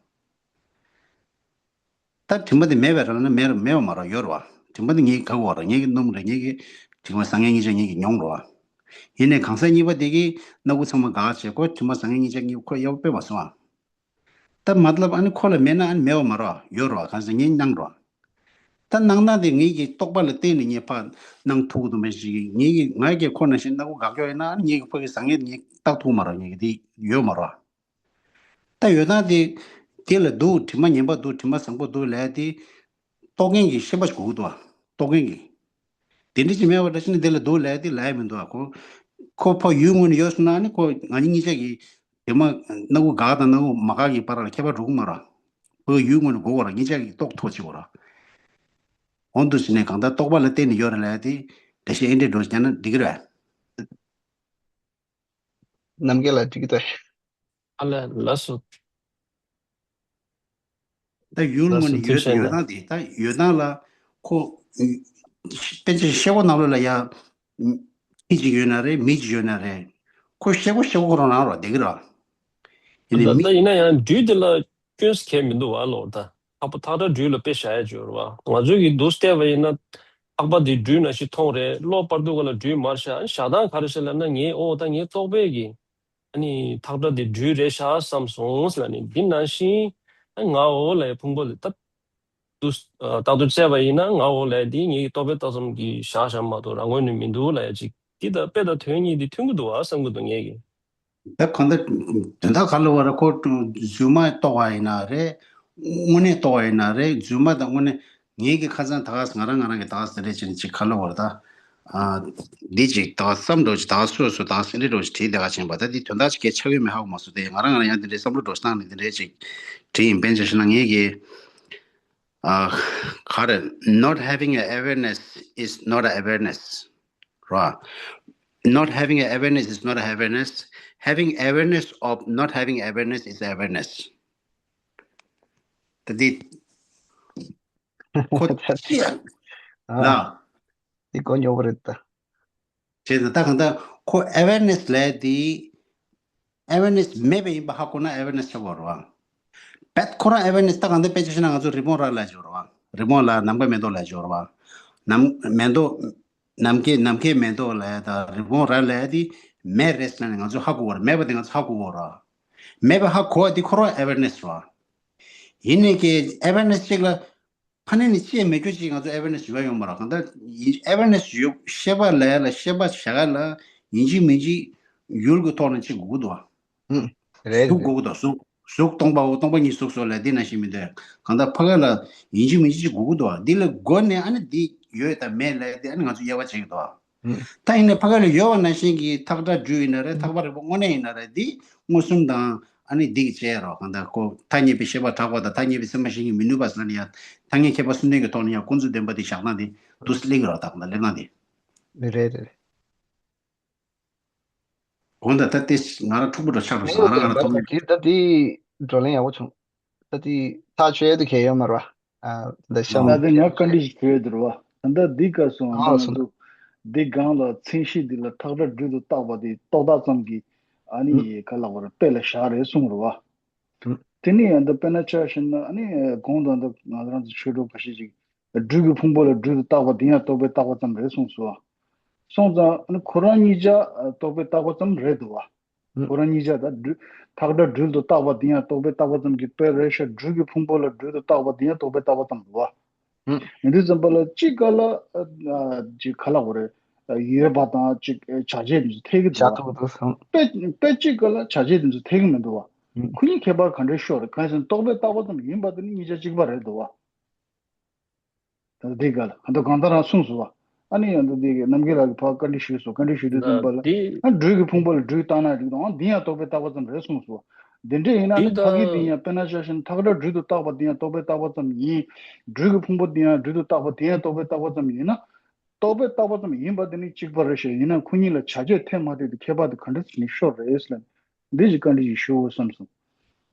ད་དྲི་མ་དེ་མེད་པའི་རང་ན་མེད་མེད་པ་མ་རེད་ཡོད་རེད་བ། དྲི་མ་དེ་ངས་ཁག་གི་བ་རེད། ངས་ཀྱི་སྣོམ་རེད། ངས་ཀྱི་དྲི་མ་བཟང་ངན་གཉིས་ཆ་ངས་ཀྱི་མྱོང་རེད་བ། ཡིན་ནའི་གང་ཟག་གཉིས་པ་དེ་གིས་སྣ་ཁུག་ཚང་མ་འགག་བྱས་ཁོ་དྲི་མ་བཟང་ངན་གཉིས་ཆ་གཉིས་ཁོ་ཡག་པོ་དཔེ་མ་སོང་བ། ད་མ་ལབ་ཨ་ནི་ཁོ་ལ་མེད་ན་ཨ་ནི་མེད་པ་མ་རེད་ཡོད་རེད་བ། གང་ཟེར་ངས་སྣང་རེད་བ། ད་སྣང་སྟངས་དེ་ངེད་ཀྱི་རྟོག་པ་ལ་བརྟེན་ནས་ངས་ཕར་སྣང་ཐུབ་ཀྱི་འདུག་མེད་ཞིག་ངེད་ཀྱི་ང་ཀྱི་ཁོ་ན་བཞིན་སྣ་ཁུག་འགག་ཀྱོག་ཡིན་ན་ཨ་ནི་ངེད་ཀྱི་ཕ་གི་བཟང་ངན་དེ་ངས་བརྟག་ཐུབ་མ་རེད། ངེད་ཀྱི་དེ་ཡོད་མ་རེད་བ། ད་ཡོད་སྟངས་དེ་དེ་ལ་འདུག་དྲི་མ་ངན་པ་འདུག་དྲི་མ་བཟང་པོ་འདུག་ལབ་དེ་རྟོག་མཁན་གྱི་ཤེས་པ་ཞིག་དགོས་ཀྱི་འདུག་བ། རྟོག་མཁན་གྱི། དེ་འདྲ་ཅིག་མེད་པ་འདྲ་ཞིག་ནི་དེ་ལ་འདུག་ལབ་དེ་ལབ་ཡ་མི་འདུག་ཨ། ཁོ་ཁོ་ཕ་ཡུལ་ངོས་ནས་ཡོད་སོང་ན་ནི་ཁོ་ང་གཉིས་གཉིས་ཆ་གི་དེ་མ་སྣ་ཁུག་འགག་དང་སྣ་ཁུག་མ་འགག་གི་བར་ལ་ཁྱད་པར་འགྲོ་གི་མ་རེད། ཕ་ཡུལ་ངོས་ནས་དགོས་པ་རེད། གཉིས་ཆ་གི་རྟོགས་ཐུབ་ཅིག་པ་རེད། འོ་འདུག་ཟེར་ནས་གང་ལྟར་རྟོག་པ་ལ་བརྟེན་ནས་ཡོད་རེད་ལབ་ཡ་དེ་འགྲེལ་བཤད་ཨེ་འདྲས་འགྲོ་བྱས་ན་འགྲིག་གི་རེད། རྣམ་རྒྱལ་ལགས་འགྲིག་གི་འདུག་ཨ་ལ་ལགས་སོ། ད་ཡུལ་ངོས་ནས་ཡོད་ཡོད་སྟངས་དེ་ད་ཡོད་སྟངས་ལ་ཁོ་དཔེ་ཆ་ཤེལ་སྒོ་ནང་ལོགས་ལ་ཡ་ཁྱི་ཅིག་ཡོད་ན་རེད། མི་ཅིག་ཡོད་ན་རེད། ཁོ་ཤེལ་སྒོ་ཤེལ་སྒོ་ཁོ་རང་རང་རོ་བསྡད་ཀྱི་ར། ཡིན་ནའི་མི་ད་ཡིན་ན་ཡང་འདྲུད་དེ་ལ་སྐྱོན་གལ་མི་འདུག་བ་ལོ། ད་ཐག་པ་ཐག་ཁྲ་འདྲུད་ལ་དཔེ་བཞག་ཡ་ཅིག་ཡོད་རེད་བ། ང་ཚོས་ཀྱི་འདུག་བལྟས་པ་ཡིན་ན་ཐག་པ་དེ་འདྲུད་ནང་བཞིན་མཐོང་རེད། གློ་བར་དུ་ག་ལ་འདྲུད་མར་བཞག་བཞག་སྟངས་ག་རེ་བྱས་ལབ་ན་ངས་ཨོ་ད་ངའི་རྟོག་པས་ཀྱི་ཨ་ནི་ཐག་ཁྲ་དེ་འདྲུད་རེད་ཤག་བསམ་སོང་ལ་ནི་འདི་ནང་བཞིན་ཨ་ང་འོ་ལ་ཡ་ཕུང་པོ་ལ་ད་དུ་ཨ་རྟག་ཏུ་བཙལ་བ་ཡིན་ན་ང་འོ་ལ་ཡ་འདི་ངའི་རྟོག་པའི་རྟགས་ཙམ་གྱི་བཞག་བཞག་མ་གཏོགས་རང་ངོས་ནས་མི་འདུག་ལ་ཡ་ཅིག་འདི་ད་དཔེ་དང་དོན་གཉིས་འདི་མཐུན་གྱི་འདུག་བ་བསམ་གྱི་འདུག་ངས་ཀྱི། ད་གང་ལྟར་དོན་དག་ག་ལ་བར་ཁོ་རྫུན་མ་རྟོགས་པ་ཡིན་ན་རེད། དངོས་གནས་རྟོགས་པ་ཡིན་ན་རེད། རྫུན་མ་དང་དངོས་གནས་ངེད་ཀྱི་ཁ་སང་ད་ག་ང་རང་ང་རང་གི་ད་ག་ཟེར་རེད་ཅེས་ཅིག་ག་ལ་བར་ད། ཨ། འདི་ཅིག་ད་ག་བསམ་འགྲོ་ཅིག་ད་ག་སོ་སོ་ད་ག་སེ་འདྲི་འགྲོ་ཅིག་བྲིས་དེ་ག་ཕྱིན་པ་ད་འདི་དོན་དག་ཅིག་གས་ཆགས་ཡོད་མེད་ཧ་གོ་མ་སོང་། དེ་ང་རང་ང་རང་ཡང་འདི་འདྲའི་བསམ་བློ་འགྲོ་སྟངས་ནས་འདི་འདྲའི་ཅིག་བྲིས་ཡིན། དཔེ་ཆ་བཞག་ན་ངེད་ཀྱི། ཨ། ག་རེ། Not having a awareness is not a awareness. རོ། Not having a awareness is not a awareness. Having awareness of not having awareness is awareness. ད་འདི་ཁོ་ཅི་ལ། འདི་གོ་ཉོ་བ་རེད་ད། བྱས་ཙང་ད་གང་ལྟར་ཁོ་awareness ལས་དེ་awareness མེད་པ་ཡིན་པ་ཧ་གོ་ན་awareness ཆགས་པ་རེད་བ། བད་ཁོ་རང་awareness ད་གང་ལྟར་དཔེ་ཆ་བཞག་ན་ང་ཚོ་རི་བོང་རྭ་ལབ་ཀྱི་ཡོད་རེད་བ། རི་བོང་ལ་ནམ་མཁའ་མེ་ཏོག་ལབ་ཀྱི་ཡོད་རེད་བ། ནམ་མེ་ཏོག་ནམ་མཁའི་ནམ་མཁའི་མེ་ཏོག་ལབ་ཡ་ད་རི་བོང་རྭ་ལབ་ཡ་དེ་མེད་རེད་ཟེར་ན་ནི་ང་ཚོ་ཧ་གོ་གི་རེད། མེད་པ་དེ་ང་ཚོ་ཧ་གོ་གི་རེད་བ། མེད་པ་ཧ་གོ་བ་དེ་ཁོ་རང་awareness རེད་བ། ཡིན་ནའི་ཀྱི་awareness གཅིག་ལ། ཕ་ནས་ནི་ཅི་ཡང་མེད་རྒྱུ་ཅིག་ང་ཚོ་awareness ཡོད་ཡོད་མ་རེད། གང་ལྟར་ཡིན་awareness ཡོད་ཤེས་པ་ལ་ཡ་ལ་ཤེས་པ་བྱ་ག་ལ་ཡིན་གཅིག་མིན་གཅིག་ཡུལ་གྱི་ཐོག་ནས་ཅིག་དགོས་ཀྱི་འདུག་བ། ཧུམ། རེད་གཟུགས་རེད། དགོས་ཀྱི་འདུག་གཟུགས་གཟུགས་སྟོང་པའོ་སྟོང་པ་ཉིད་གཟུགས་སོ་ལ་འདི་ན་ཞིག་མི་འདུག་གང་ལྟར་ཕ་ག་ལ་ཡིན་གཅིག་མིན་གཅིག་ཅིག་དགོས་ཀྱི་འདུག་བ། འདི་ལ་དགོས་ནས་ཨ་ནི་འདི་ཡོད་དང་མེད་ལ་ཡ་འདི་ཨ་ནི་ང་ཚོ་དབྱེ་བ་འབྱེད་ཀྱི་འདུག་བ། ད་ཡིན་ནའི་ཕ་ག་ལ་ཡོད་པ་ནང་བཞིན་གྱི་ཐག་ཁྲ་སྦྲུལ་ཡིན་ན་རེད། ཐག་པ་རིང་པོ་དངོས་གནས་ཡིན་ན་རེད། འདི་མངོན་སུམ་དང་ཨ་ནི་འདི་གི་བཅས་རོགས་གང་ལྟར་ཁོ་ཐ་སྙད་པའི་ཤེས་པ་གྲགས་པ་དང་ཐ་སྙད་པའི་སེམས་པ་གཞན་གྱིས་མི་ནུས་པ་ཟེར་ན་ཡང་ཐ་སྙད་མཁས་པ་གསུམ་ལྡན་གྱི་ཐོག་ནས་ཡང་ཀུན་རྫོབ་བདེན་པ་འདི་བཞག་སྟངས་འདི་འདུག་སེ་སླེབས་ཀྱི་རོགས་ད་གང་ལྟར་སླེབས་སྟངས་འདི། རེད་རེད། དགོངས་དག་ད་ལྟ་ང་རང་འཁྲུག་པོ་འདྲ་ཆགས་འགྲོ་སོང་། ང་རང་ང་རང་ཐོག་མེད། ད་དེ་བགྲོ་གླེང་ཡག་པོ་བྱུང་། ད་དེ་ཐག་ཆོད་དུ་གལ་ཡོད་མ་རེད་བ། ཨ་ད་ཤམ། ད་དེ་ང་བཀའ་འདྲི་ཞིག་ཞུ་ཡས་འདུག་བ། ད་ལྟ་འདི་སྐབས་སུ་ང་ཚོ་འདི་སྒང་ལ་མཚན་གཞི་འདི་ལ་ཐག་ཁྲ་སྦྲུལ་དུ་བཏགས་པ་དེ་རྟོག་བཏགས་ཙམ་གྱི་ཨ་ནི་ག་ལབ་དགོས་རེད། དཔེ་ལ་བཞག་རེད་གསུངས་རེད་བ། དེ་ནི་ཡང་ད་དཔེར་ན་ཆ་བཞག་ན་ཨ་ནི་གོང་དུ་ད་ང་རང་ཚོ་ཆོས་གྲོགས་ཁ་ཤས་ཅིག་ སྦྲུལ་གྱི་ཕུང་པོ་ལ་སྦྲུལ་དུ་བཏགས་པ་དེ་ཡང་རྟོག་པས་བཏགས་པ་ཙམ་རེད་གསུངས་སོ། སོང་ཙང་ཨ་ནི་ཁོ་རང་གཉིས་ཆ་རྟོག་པས་བཏགས་པ་ཙམ་རེད་འདུག་བ། ཁོ་རང་གཉིས་ཆ་ད་སྦྲུལ་ཐག་སྒྲ་སྦྲུལ་དུ་བཏགས་པ་དེ་ཡང་རྟོག་པས་བཏགས་པ་ཙམ་གྱི་དཔེ་རེད་ཤག་སྦྲུལ་གྱི་ཕུང་པོ་ལ་སྦྲུལ་དུ་བཏགས་པ་དེ་ཡང་རྟོག་པས་བཏགས་པ་ཙམ་རེད་བ། ཡིན་དུས་ཙམ་པ་ལ་གཅིག་ག་ལ་ཅིག་ག་ལ་བ་རེད། ཡོད་པ་དང་ཅིག་བྱ་བྱེད་དེ་ཚོ་འཐད་ཀྱི་འདུག་བ། དཔེ་དཔེ་གཅིག་ག་ལ་བྱ་བྱེད་དེ་ཚོ་འཐད་ཀྱི་མི་འདུག་བ། ཁོ་གཉིས་ཁྱད་པར་ག་འདྲས་ཤོར་རེད། གང་ཡིན་ཟེར་ན་རྟོག་པས་བཏགས་པ་ཙམ་ཡིན་པ་དེ་ནི་གཉིས་ཆ་གཅིག་པ་རེད་འདུག་བ། ད་འདི་ག་ལ་ཨ་མདོ་གང་ལྟར་རང་གསུངས་སོ། ཨ་ནི་ཡང་འདི་འདི་གི་རྣམ་རྒྱལ་ལགས་ཀྱིས་ཕར་བཀའ་འདྲི་ཞུས་སོ། བཀའ་འདྲི་ཞུས་དུས་ཙམ་པ་ལ་འདི་ཨ་སྦྲུལ་གྱི་ཕུང་པོ་ལ་སྦྲུལ་བཏགས་ན་འགྲིག་དང་འདི་ཡང་རྟོག་པས་བཏགས་པ་ཙམ་རེད་གསུངས་སོ། འདི་འདྲས་ཡིན་ན་ནི་འདི་ད་ཕ་གི་འདི་ཡང་དཔེར་ན་ཆ་བཞག་ན་ཐག་སྒྲ་སྦྲུལ་དུ་བཏགས་པ་འདི་ཡང་རྟོག་པས་བཏགས་པ་ཙམ་ཡིན། སྦྲུལ་གྱི་ཕུང་པོ་འདི་ཡང་སྦྲུལ་དུ་བཏགས་པ་དེ་ཡང་རྟོག་པས་བཏགས་པ་ཙམ་ཡིན་ན། རྟོག་པས་བཏགས་པ་ཙམ་ཡིན་པ་དེ་ནི་གཅིག་པ་རེད་ཤག་ཡིན་ན་ཁོ་གཉིས་ལ་བྱ་བྱེད་འཐད་མ་འཐད་དེ་ཁྱད་པར་དེ་ག་འདྲ་ཞིག་ནས་ཤོར་རེད་ཟེར་ལ། འདི་ཞིག་བཀའ་འདྲི་ཞིག་ཞུ་དགོས་བསམ་སོང་།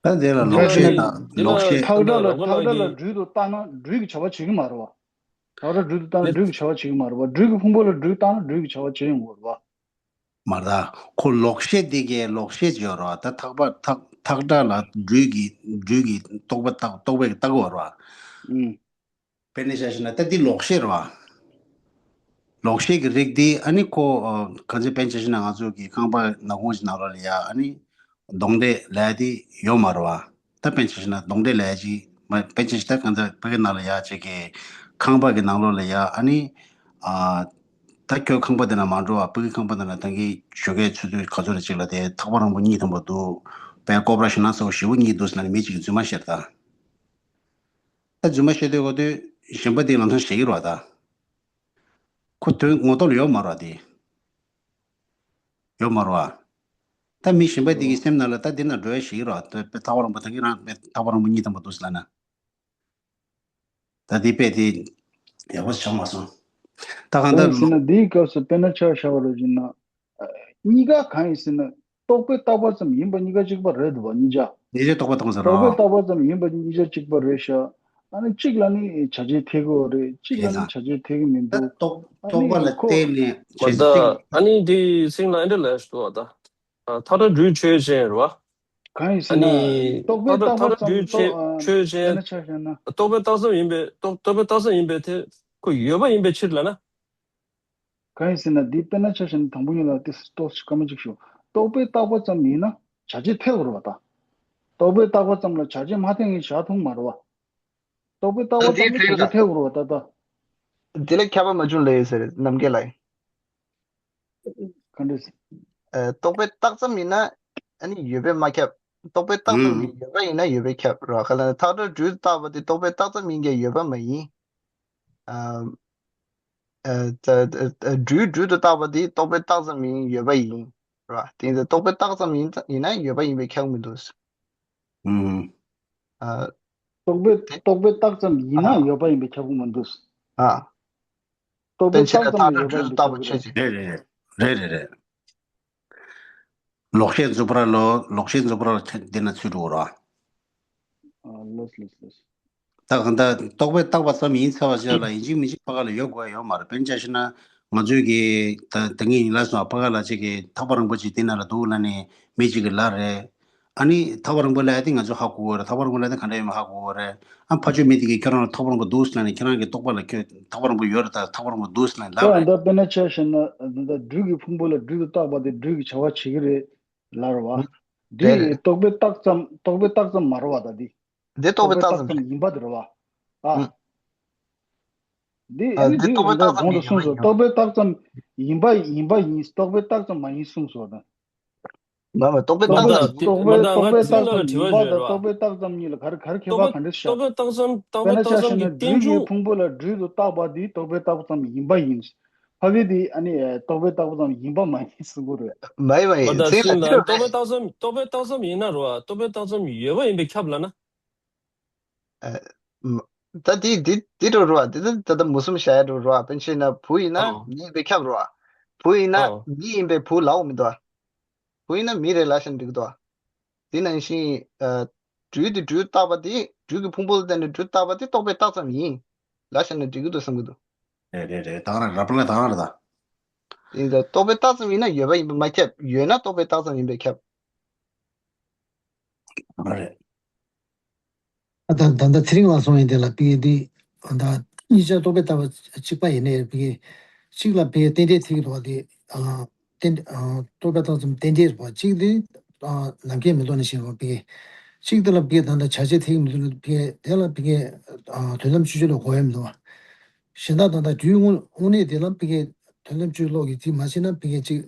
ད་དེ་ལ་ལོག་ཤེས་དང་ལོག་ཤེས། ཐག་སྒྲ་ལ་ཐག་སྒྲ་ལ་སྦྲུལ་དུ་བཏགས་ན་སྦྲུལ་གྱི་བྱ་བ་བྱེད་ཀྱི་མ་རེད་བ། ཐག་སྒྲ་སྦྲུལ་དུ་བཏགས་ན་སྦྲུལ་གྱི་བྱ་བ་བྱེད་ཀྱི་མ་རེད་བ། སྦྲུལ་གྱི་ཕུང་པོ་ལ་སྦྲུལ་བཏགས་ན་སྦྲུལ་གྱི་བྱ་བ་བྱེད་ཡོང་གི་རེད་བ། མ་རེད། ཁོ་ལོག་ཤེས་དེ་གའི་ལོག་ཤེས་བརྗོད་རོགས། ད་ཐག་པ་ཐག་ཐག་སྒྲ་ལ་སྦྲུལ་གྱི་སྦྲུལ་གྱི་རྟོག་པ་བཏགས་རྟོག་པས་བཏགས་པ་རེད་བ། དཔེར་ན་ཆ་བཞག་ན་ད་འདི་ལོག་ཤེས་རེད་བ། ལོག་ཤེས་ཀྱི་རིགས་འདི་ཨ་ནི་ཁོ་ཨ་ག་ཚོད་དཔེར་ན་ཆ་བཞག་ན་ང་ཚོ་གི་ཁང་པ་ནག་ཁུང་ཞིག་ནང་ལོགས་ལ་ཡ་ཨ་ནི་གདོང་འདེད་ལས་དེ་ཡོད་མ་རེད་བ། ད་དཔེར་ན་ཆ་བཞག་ན་གདོང་འདེད་ལས་ཅིག་མ་དཔེར་ན་ཆ་བཞག་ད་གང་ལྟར་ཕ་གི་ནང་ལ་ཡ་ཅིག་གི་ཁང་པ་གི་ནང་ལོགས་ལ་ཡ་ཨ་ནི་ཨ་ད་ཁྱོད་ཁང་པ་དེ་ན་མ་འགྲོ་བ། ཕ་གི་ཁང་པ་དེ་ན་ད་གི་ཞོགས་ཀས་ཆུ་ཚོད་ག་ཚོད་ལ་ཅིག་ལ་དེ་ཐག་པ་རིང་པོ་གཉིས་ཐམ་པ་འདུག་དཔེ་ཀོབ་ར་ཞིག་ན་ས་བོ་ཞི་བོ་གཉིས་འདུག་ཟེར་ན་ནི་མི་གཅིག་གིས་རྫུན་མ་བཤད་ད། ད་རྫུན་མ་བཤད་དུས་གོ་དུས་གཞན་པ་དེ་ལམ་སང་བཤད་ཀྱི་རེད་བ་ད། ཁོ་དོན་ངོ་ཐོག་ལ་ཡོད་མ་རེད་བ་དེ། ཡོད་མ་རེད་བ། ད་མི་གཞན་པ་དེ་གི་སེམས་ནང་ལ་ད་དེ་ན་འགྲོ་ཡ་ཞིག་རེད་བ། ད་དཔེ་ཐག་པ་རིང་པོ་ད་གི་རང་དཔེ་ཐག་པ་རིང་པོ་གཉིས་ཐམ་པ་འདུག་ཟེར་ལབ་ན། ད་དེ་དཔེ་དེ་ཡག་པོ་བྱུང་མ་སོང་། ད་གང་གང་ཡིན་ཟེར་ན་ལོ་འདིའི་སྐབས་སུ་དཔེར་ན་ཆ་བཞག་པ་རེད་ཅེ་ན། གཉིས་ཀ་གང་ཡིན་ཟེར་ན། རྟོག་པས་བཏགས་པ་ཙམ་ཡིན་པ་གཉིས་ཀ་གཅིག་པ་རེད་འདུག་བ་གཉིས་ཆ། གཉིས་ཆ་རྟོག་པས་བཏགས་པ་ཙམ་རེད། རྟོག་པས་བཏགས་པ་ཙམ་ཡིན་པ་གཉིས་ཆ་གཅིག་པ་རེད་ཤག་ཨ་ནི་གཅིག་ལ་ནི་བྱ་བྱེད་འཐད་ཀྱི་ཡོད་རེད། གཅིག་ལ་ནི་བྱ་བྱེད་འཐད་ཀྱི་མི་འདུག་ད་རྟོག་ཨ་རྟོག་ནི་པ་ལ་ཁོ་བརྟེན་ནས་བྱེད་ད་ཅིག་ཨ་ནི་དེ་སེང་ལ་ཨེ་འདྲ་ལས་ཤོག་ད། ཐག་སྒྲ་སྦྲུལ་ཆོས་ཅན་རེད་བ། གང་ཡིན་ཨ་ཟེར་ན། ནི་རྟོག་པས་ཐག་སྒྲ་བཏགས་པ་ཐག་སྒྲ་ཙམ་སྦྲུལ་ཆོས་རྟོག་ཨ་ཆོས་ཅན། དཔེར་ན་ཆ་བཞག་ན། རྟོག་པས་བཏགས་ཙམ་ཡིན་པས་རྟོག་རྟོག་པས་བཏགས་ཙམ་ཡིན་པས་དེ་ཁོ་ཡོད་པ་ཡིན་པའི་ཕྱིར་ལ་ན། གང་ཡིན་ཟེར་ན་འདི་དཔེར་ན་ཆ་བཞག་ན་དང་པོ་ཉིད་ལ་ཏོག་ཙམ་སྐར་མ་གཅིག་ཞུ། རྟོག་པས་བཏགས་པ་ཙམ་ཡིན་ན་བྱ་བྱེད་འཐད་དགོས་རེད་བ་ད། རྟོག་པས་བཏགས་པ་ཙམ་ལ་བྱ་བྱེད་མ་འཐད་མཁན་བཞག་ཐུབ་མ་རེད་བ། རྟོག་པས་བཏགས་པ་ཙམ་ལ་བྱ་བྱེད་འཐད་དགོས་རེད་བ་ད་ད། འདི་ལ་ཁྱབ་པ་མ་བྱུང་ལེ་ཟེར་རྣམ་རྒྱལ་ལགས། ག་འདྲ་ཟེར། ཨ་རྟོག་པས་བཏགས་ཙམ་ཡིན་ན་ཨ་ནི་ཡོད་པས་མ་ཁྱབ། རྟོག་པས་བཏགས་ཙམ་ཡིན་ཡོད་པ་ཡིན་ན་ཡོད་པས་ཁྱབ་རོ། ག་ལ་ཐག་སྒྲ་སྦྲུལ་བཏགས་པ་དེ་རྟོག་པས་བཏགས་ཙམ་ཡིན་ཀྱང་ཡོད་པ་མ་ཡིན། ཨ་ཨ་ད་ཨ་སྦྲུལ་སྦྲུལ་དུ་བཏགས་པ་དེ་རྟོག་པས་བཏགས་ཙམ་ཡིན་ཡོད་པ་ཡིན། རོ། དེ་ཡིན་ཙང་རྟོག་པས་བཏགས་ཙམ་ཡིན་ཡིན་ན་ཡོད་པ་ཡིན་པས་ཁྱབ་མི་འདུག་ཨ་རྟོག་པས་རྟོག་པས་བཏགས་ཙམ་ཡིན་ན་ཡོད་པ་ཡིན་པས་ཁྱབ་མི་འདུག་ཨ། རྟོག་པས་བཏགས་ཙམ་ལ་ཡོད་པ་ཡིན་པས་ཁྱབ་ཀྱི་རེད། རེད་རེད་རེད་རེད། ལོག་ཤེས་རྫུན་པ་ལོ། ལོག་ཤེས་རྫུན་པ་ལོ་འདི་ན་ཚུད་འགྲོ་ར། ཨ་ལོས་ལོས་ལོས། ད་གང་ལྟར་རྟོག་པས་བཏགས་པ་ཙམ་ཡིན་ཚར་བ་ཞིག་ལ་ཡིན་གཅིག་མིན་གཅིག་ཕ་ག་ལ་ཡོད་དགོས་ཡོད་མ་རེད། དཔེར་ན་ཆ་བཞག་ན་ང་ཚོས་ཀྱི་ད་ད་ངས་ཡིན་ལ་སོང་ཕ་ག་ལ་ཅིག་གི་ཐག་པ་རིང་པོ་ཅིག་འདི་ན་ལ་འདུག་ལ་ནས་མི་གཅིག་གི་ལ་རེད། ཨ་ནི་ཐག་པ་རིང་པོ་ལ་ཡ་དེ་ང་ཚོ་ཧ་གོ་གི་རེད། ཐག་པ་རིང་པོ་ལ་ཡ་དེ་ག་འདྲ་ཡོད་མེད་ཧ་གོ་གི་རེད། ཨ་ཕ་ཆོས་མི་དེ་གིས་ཁྱོད་རང་ལ་ཐག་པ་རིང་པོ་འདུག་ཟེར་ནས་ཁྱོད་རང་གི་རྟོག་པ་ལ་ཁྱོད་ཐག་པ་རིང་པོ་ཡོད་རེད། ད་ཐག་པ་རིང་པོ་འདུག་ཟེར་ནས་ལབ་རེད། ད་དཔེར་ན་ཆ་བཞག་ན་འདི་ལྟར་སྦྲུལ་གྱི་ཕུང་པོ་ལ་སྦྲུལ་དུ་བཏགས་པ་དེ་སྦྲུལ་གྱི་བྱ་བ་བྱེད་ཀྱི་རེད་ལབ་རེད་བ། འདི་རྟོག་པས་བཏགས་ཙམ་རྟོག་པས་བཏགས་ཙམ་མ་རེད་བ། ད་འདི་འདི་རྟོག་པས་བཏགས་ཙམ་ཡིན་པ་དེ་རེད་བ། ཨ། འདི་ཨ་ནི་འདི་རྟོག་པས་བཏགས་ཙམ་གོང་དུ་གསུངས་སོ། རྟོག་པས་བཏགས་ཙམ་ཡིན་པ་ཡིན་པ་ཡིན། རྟོག་པས་བཏགས་ཙམ་མ་ཡིན་གསུངས་སོ་ད། མ་མ་རྟོག་པས་བཏགས་ཙམ་ཡིན། རྟོག་པས་རྟོག་པས་བཏགས་ཙམ་ཡིན་པ་དང་རྟོག་པས་བཏགས་ཙམ་གཉིས་ལ་ག་རེ་ག་རེ་ཁྱད་པར་ག་འདྲ་ཤར། རྟོག་པས་བཏགས་ཙམ་རྟོག་པས་བཏགས་ཙམ་གྱི་རྟེན་འབྲེལ། སྦྲུལ་གྱི་ཕུང་པོ་ལ་སྦྲུལ་དུ་བཏགས་པ་འདི་རྟོག་པས་བཏགས་ཙམ་ཡིན་པ་ཡིན། ཕ་གི་འདི་ཨ་ནི་རྟོག་པས་བཏགས་ཙམ་ཡིན་པ་མ་ཡིན་གསུང་གི་རེད། མ་ཡིན་མ་ཡིན། ད་ཚིག་ལ་ཟིན་ད་འདི་རོ། རྟོག་པས་བཏགས་ཙམ་རྟོག་པས་བཏགས་ཙམ་ཡིན་ན་རོ། རྟོག་པས་བཏགས་ཙམ་ཡོད་པ་ཡིན་པས་ཁྱབ་ལ་ན། ཨ་མ་ད་འདི་འདི་འདི་རོ་རོ། འདི་ད་ད་ད་མུ་གསུམ་བྱ་ཡ་རོ་རོ། དཔེར་ན་ཆ་བཞག་ན་བུ་ཡིན་ན་ཨོ་མི་ཡིན་པས་ཁྱབ་རོ། བུ་ཡིན་ན་ཨོ་མི་ཡིན་པས་བུ་ལའོ་མི་འདུག་བུ་ཡིན་ན་མི་རེད་ལབ་བཞག་ན་འགྲིག་གི་འདུག་དེ་ནང་བཞིན་ཨ་སྦྲུལ་དེ་སྦྲུལ་བཏགས་པ་དེ་སྦྲུལ་གྱི་ཕུང་པོ་ལ་བརྟེན་ནས་སྦྲུལ་བཏགས་པ་དེ་རྟོག་པས་བཏགས་ཙམ་ཡིན་ལབ་བཞག་ན་འགྲིག་གི་འདུག་བསམ་གྱི་འདུག་རེད་རེད་རེད། ད་ག་རང་ར་པ་ལ་ད་ག་རང་རེད་ད། ཡིན་ད་རྟོག་པས་བཏགས་ཙམ་ཡིན་ན་ཡོད་པ་ཡིན་པས་མ་ཁྱབ། ཡོད་ན་རྟོག་པས་བཏགས་ཙམ་ཡིན་པས་ཁྱབ། ད་ག་རང་རེད། ད་ད་ད་ཚེ་རིང་ལགས་གསུངས་ཡིན་དེ་ལ་པི་ཨེ་ཆི་ཌི་ད་ གཉིས་ཆར་རྟོག་པས་བཏགས་པ་གཅིག་པ་ཡིན་ནའི་ཕ་གི་གཅིག་ལ་ཕ་གི་རྟེན་འབྲེལ་ཐིག་འདུག་པ་དེ། ཨ། རྟེན་ཨ། རྟོག་པས་བཏགས་ཙམ་རྟེན་འབྲེལ་རེད་པ། གཅིག་དེ་ཨ། ནམ་མཁའི་མེ་ཏོག་ནང་བཞིན་རེད་པ། ཕ་གི་གཅིག་དེ་ལ་ཕ་གི་ད་ལྟ་བྱ་བྱེད་ཐིག་མི་འདུག་ན་ཕ་གི་དེ་ལ་ཕ་གི་ཨ། དོན་དམ་དཔྱོད་བྱེད་ལ་གོ་ཡ་མི་འདུག་པ། གཞན་དག་ད་ལྟ་རྒྱུའི་དངོས་དངོས་གནས་དེ་ལ་ཕ་གི་དོན་དམ་དཔྱོད་བློ་གིས་དེ་མ་ཤེས་ན་ཕ་གི་གཅིག་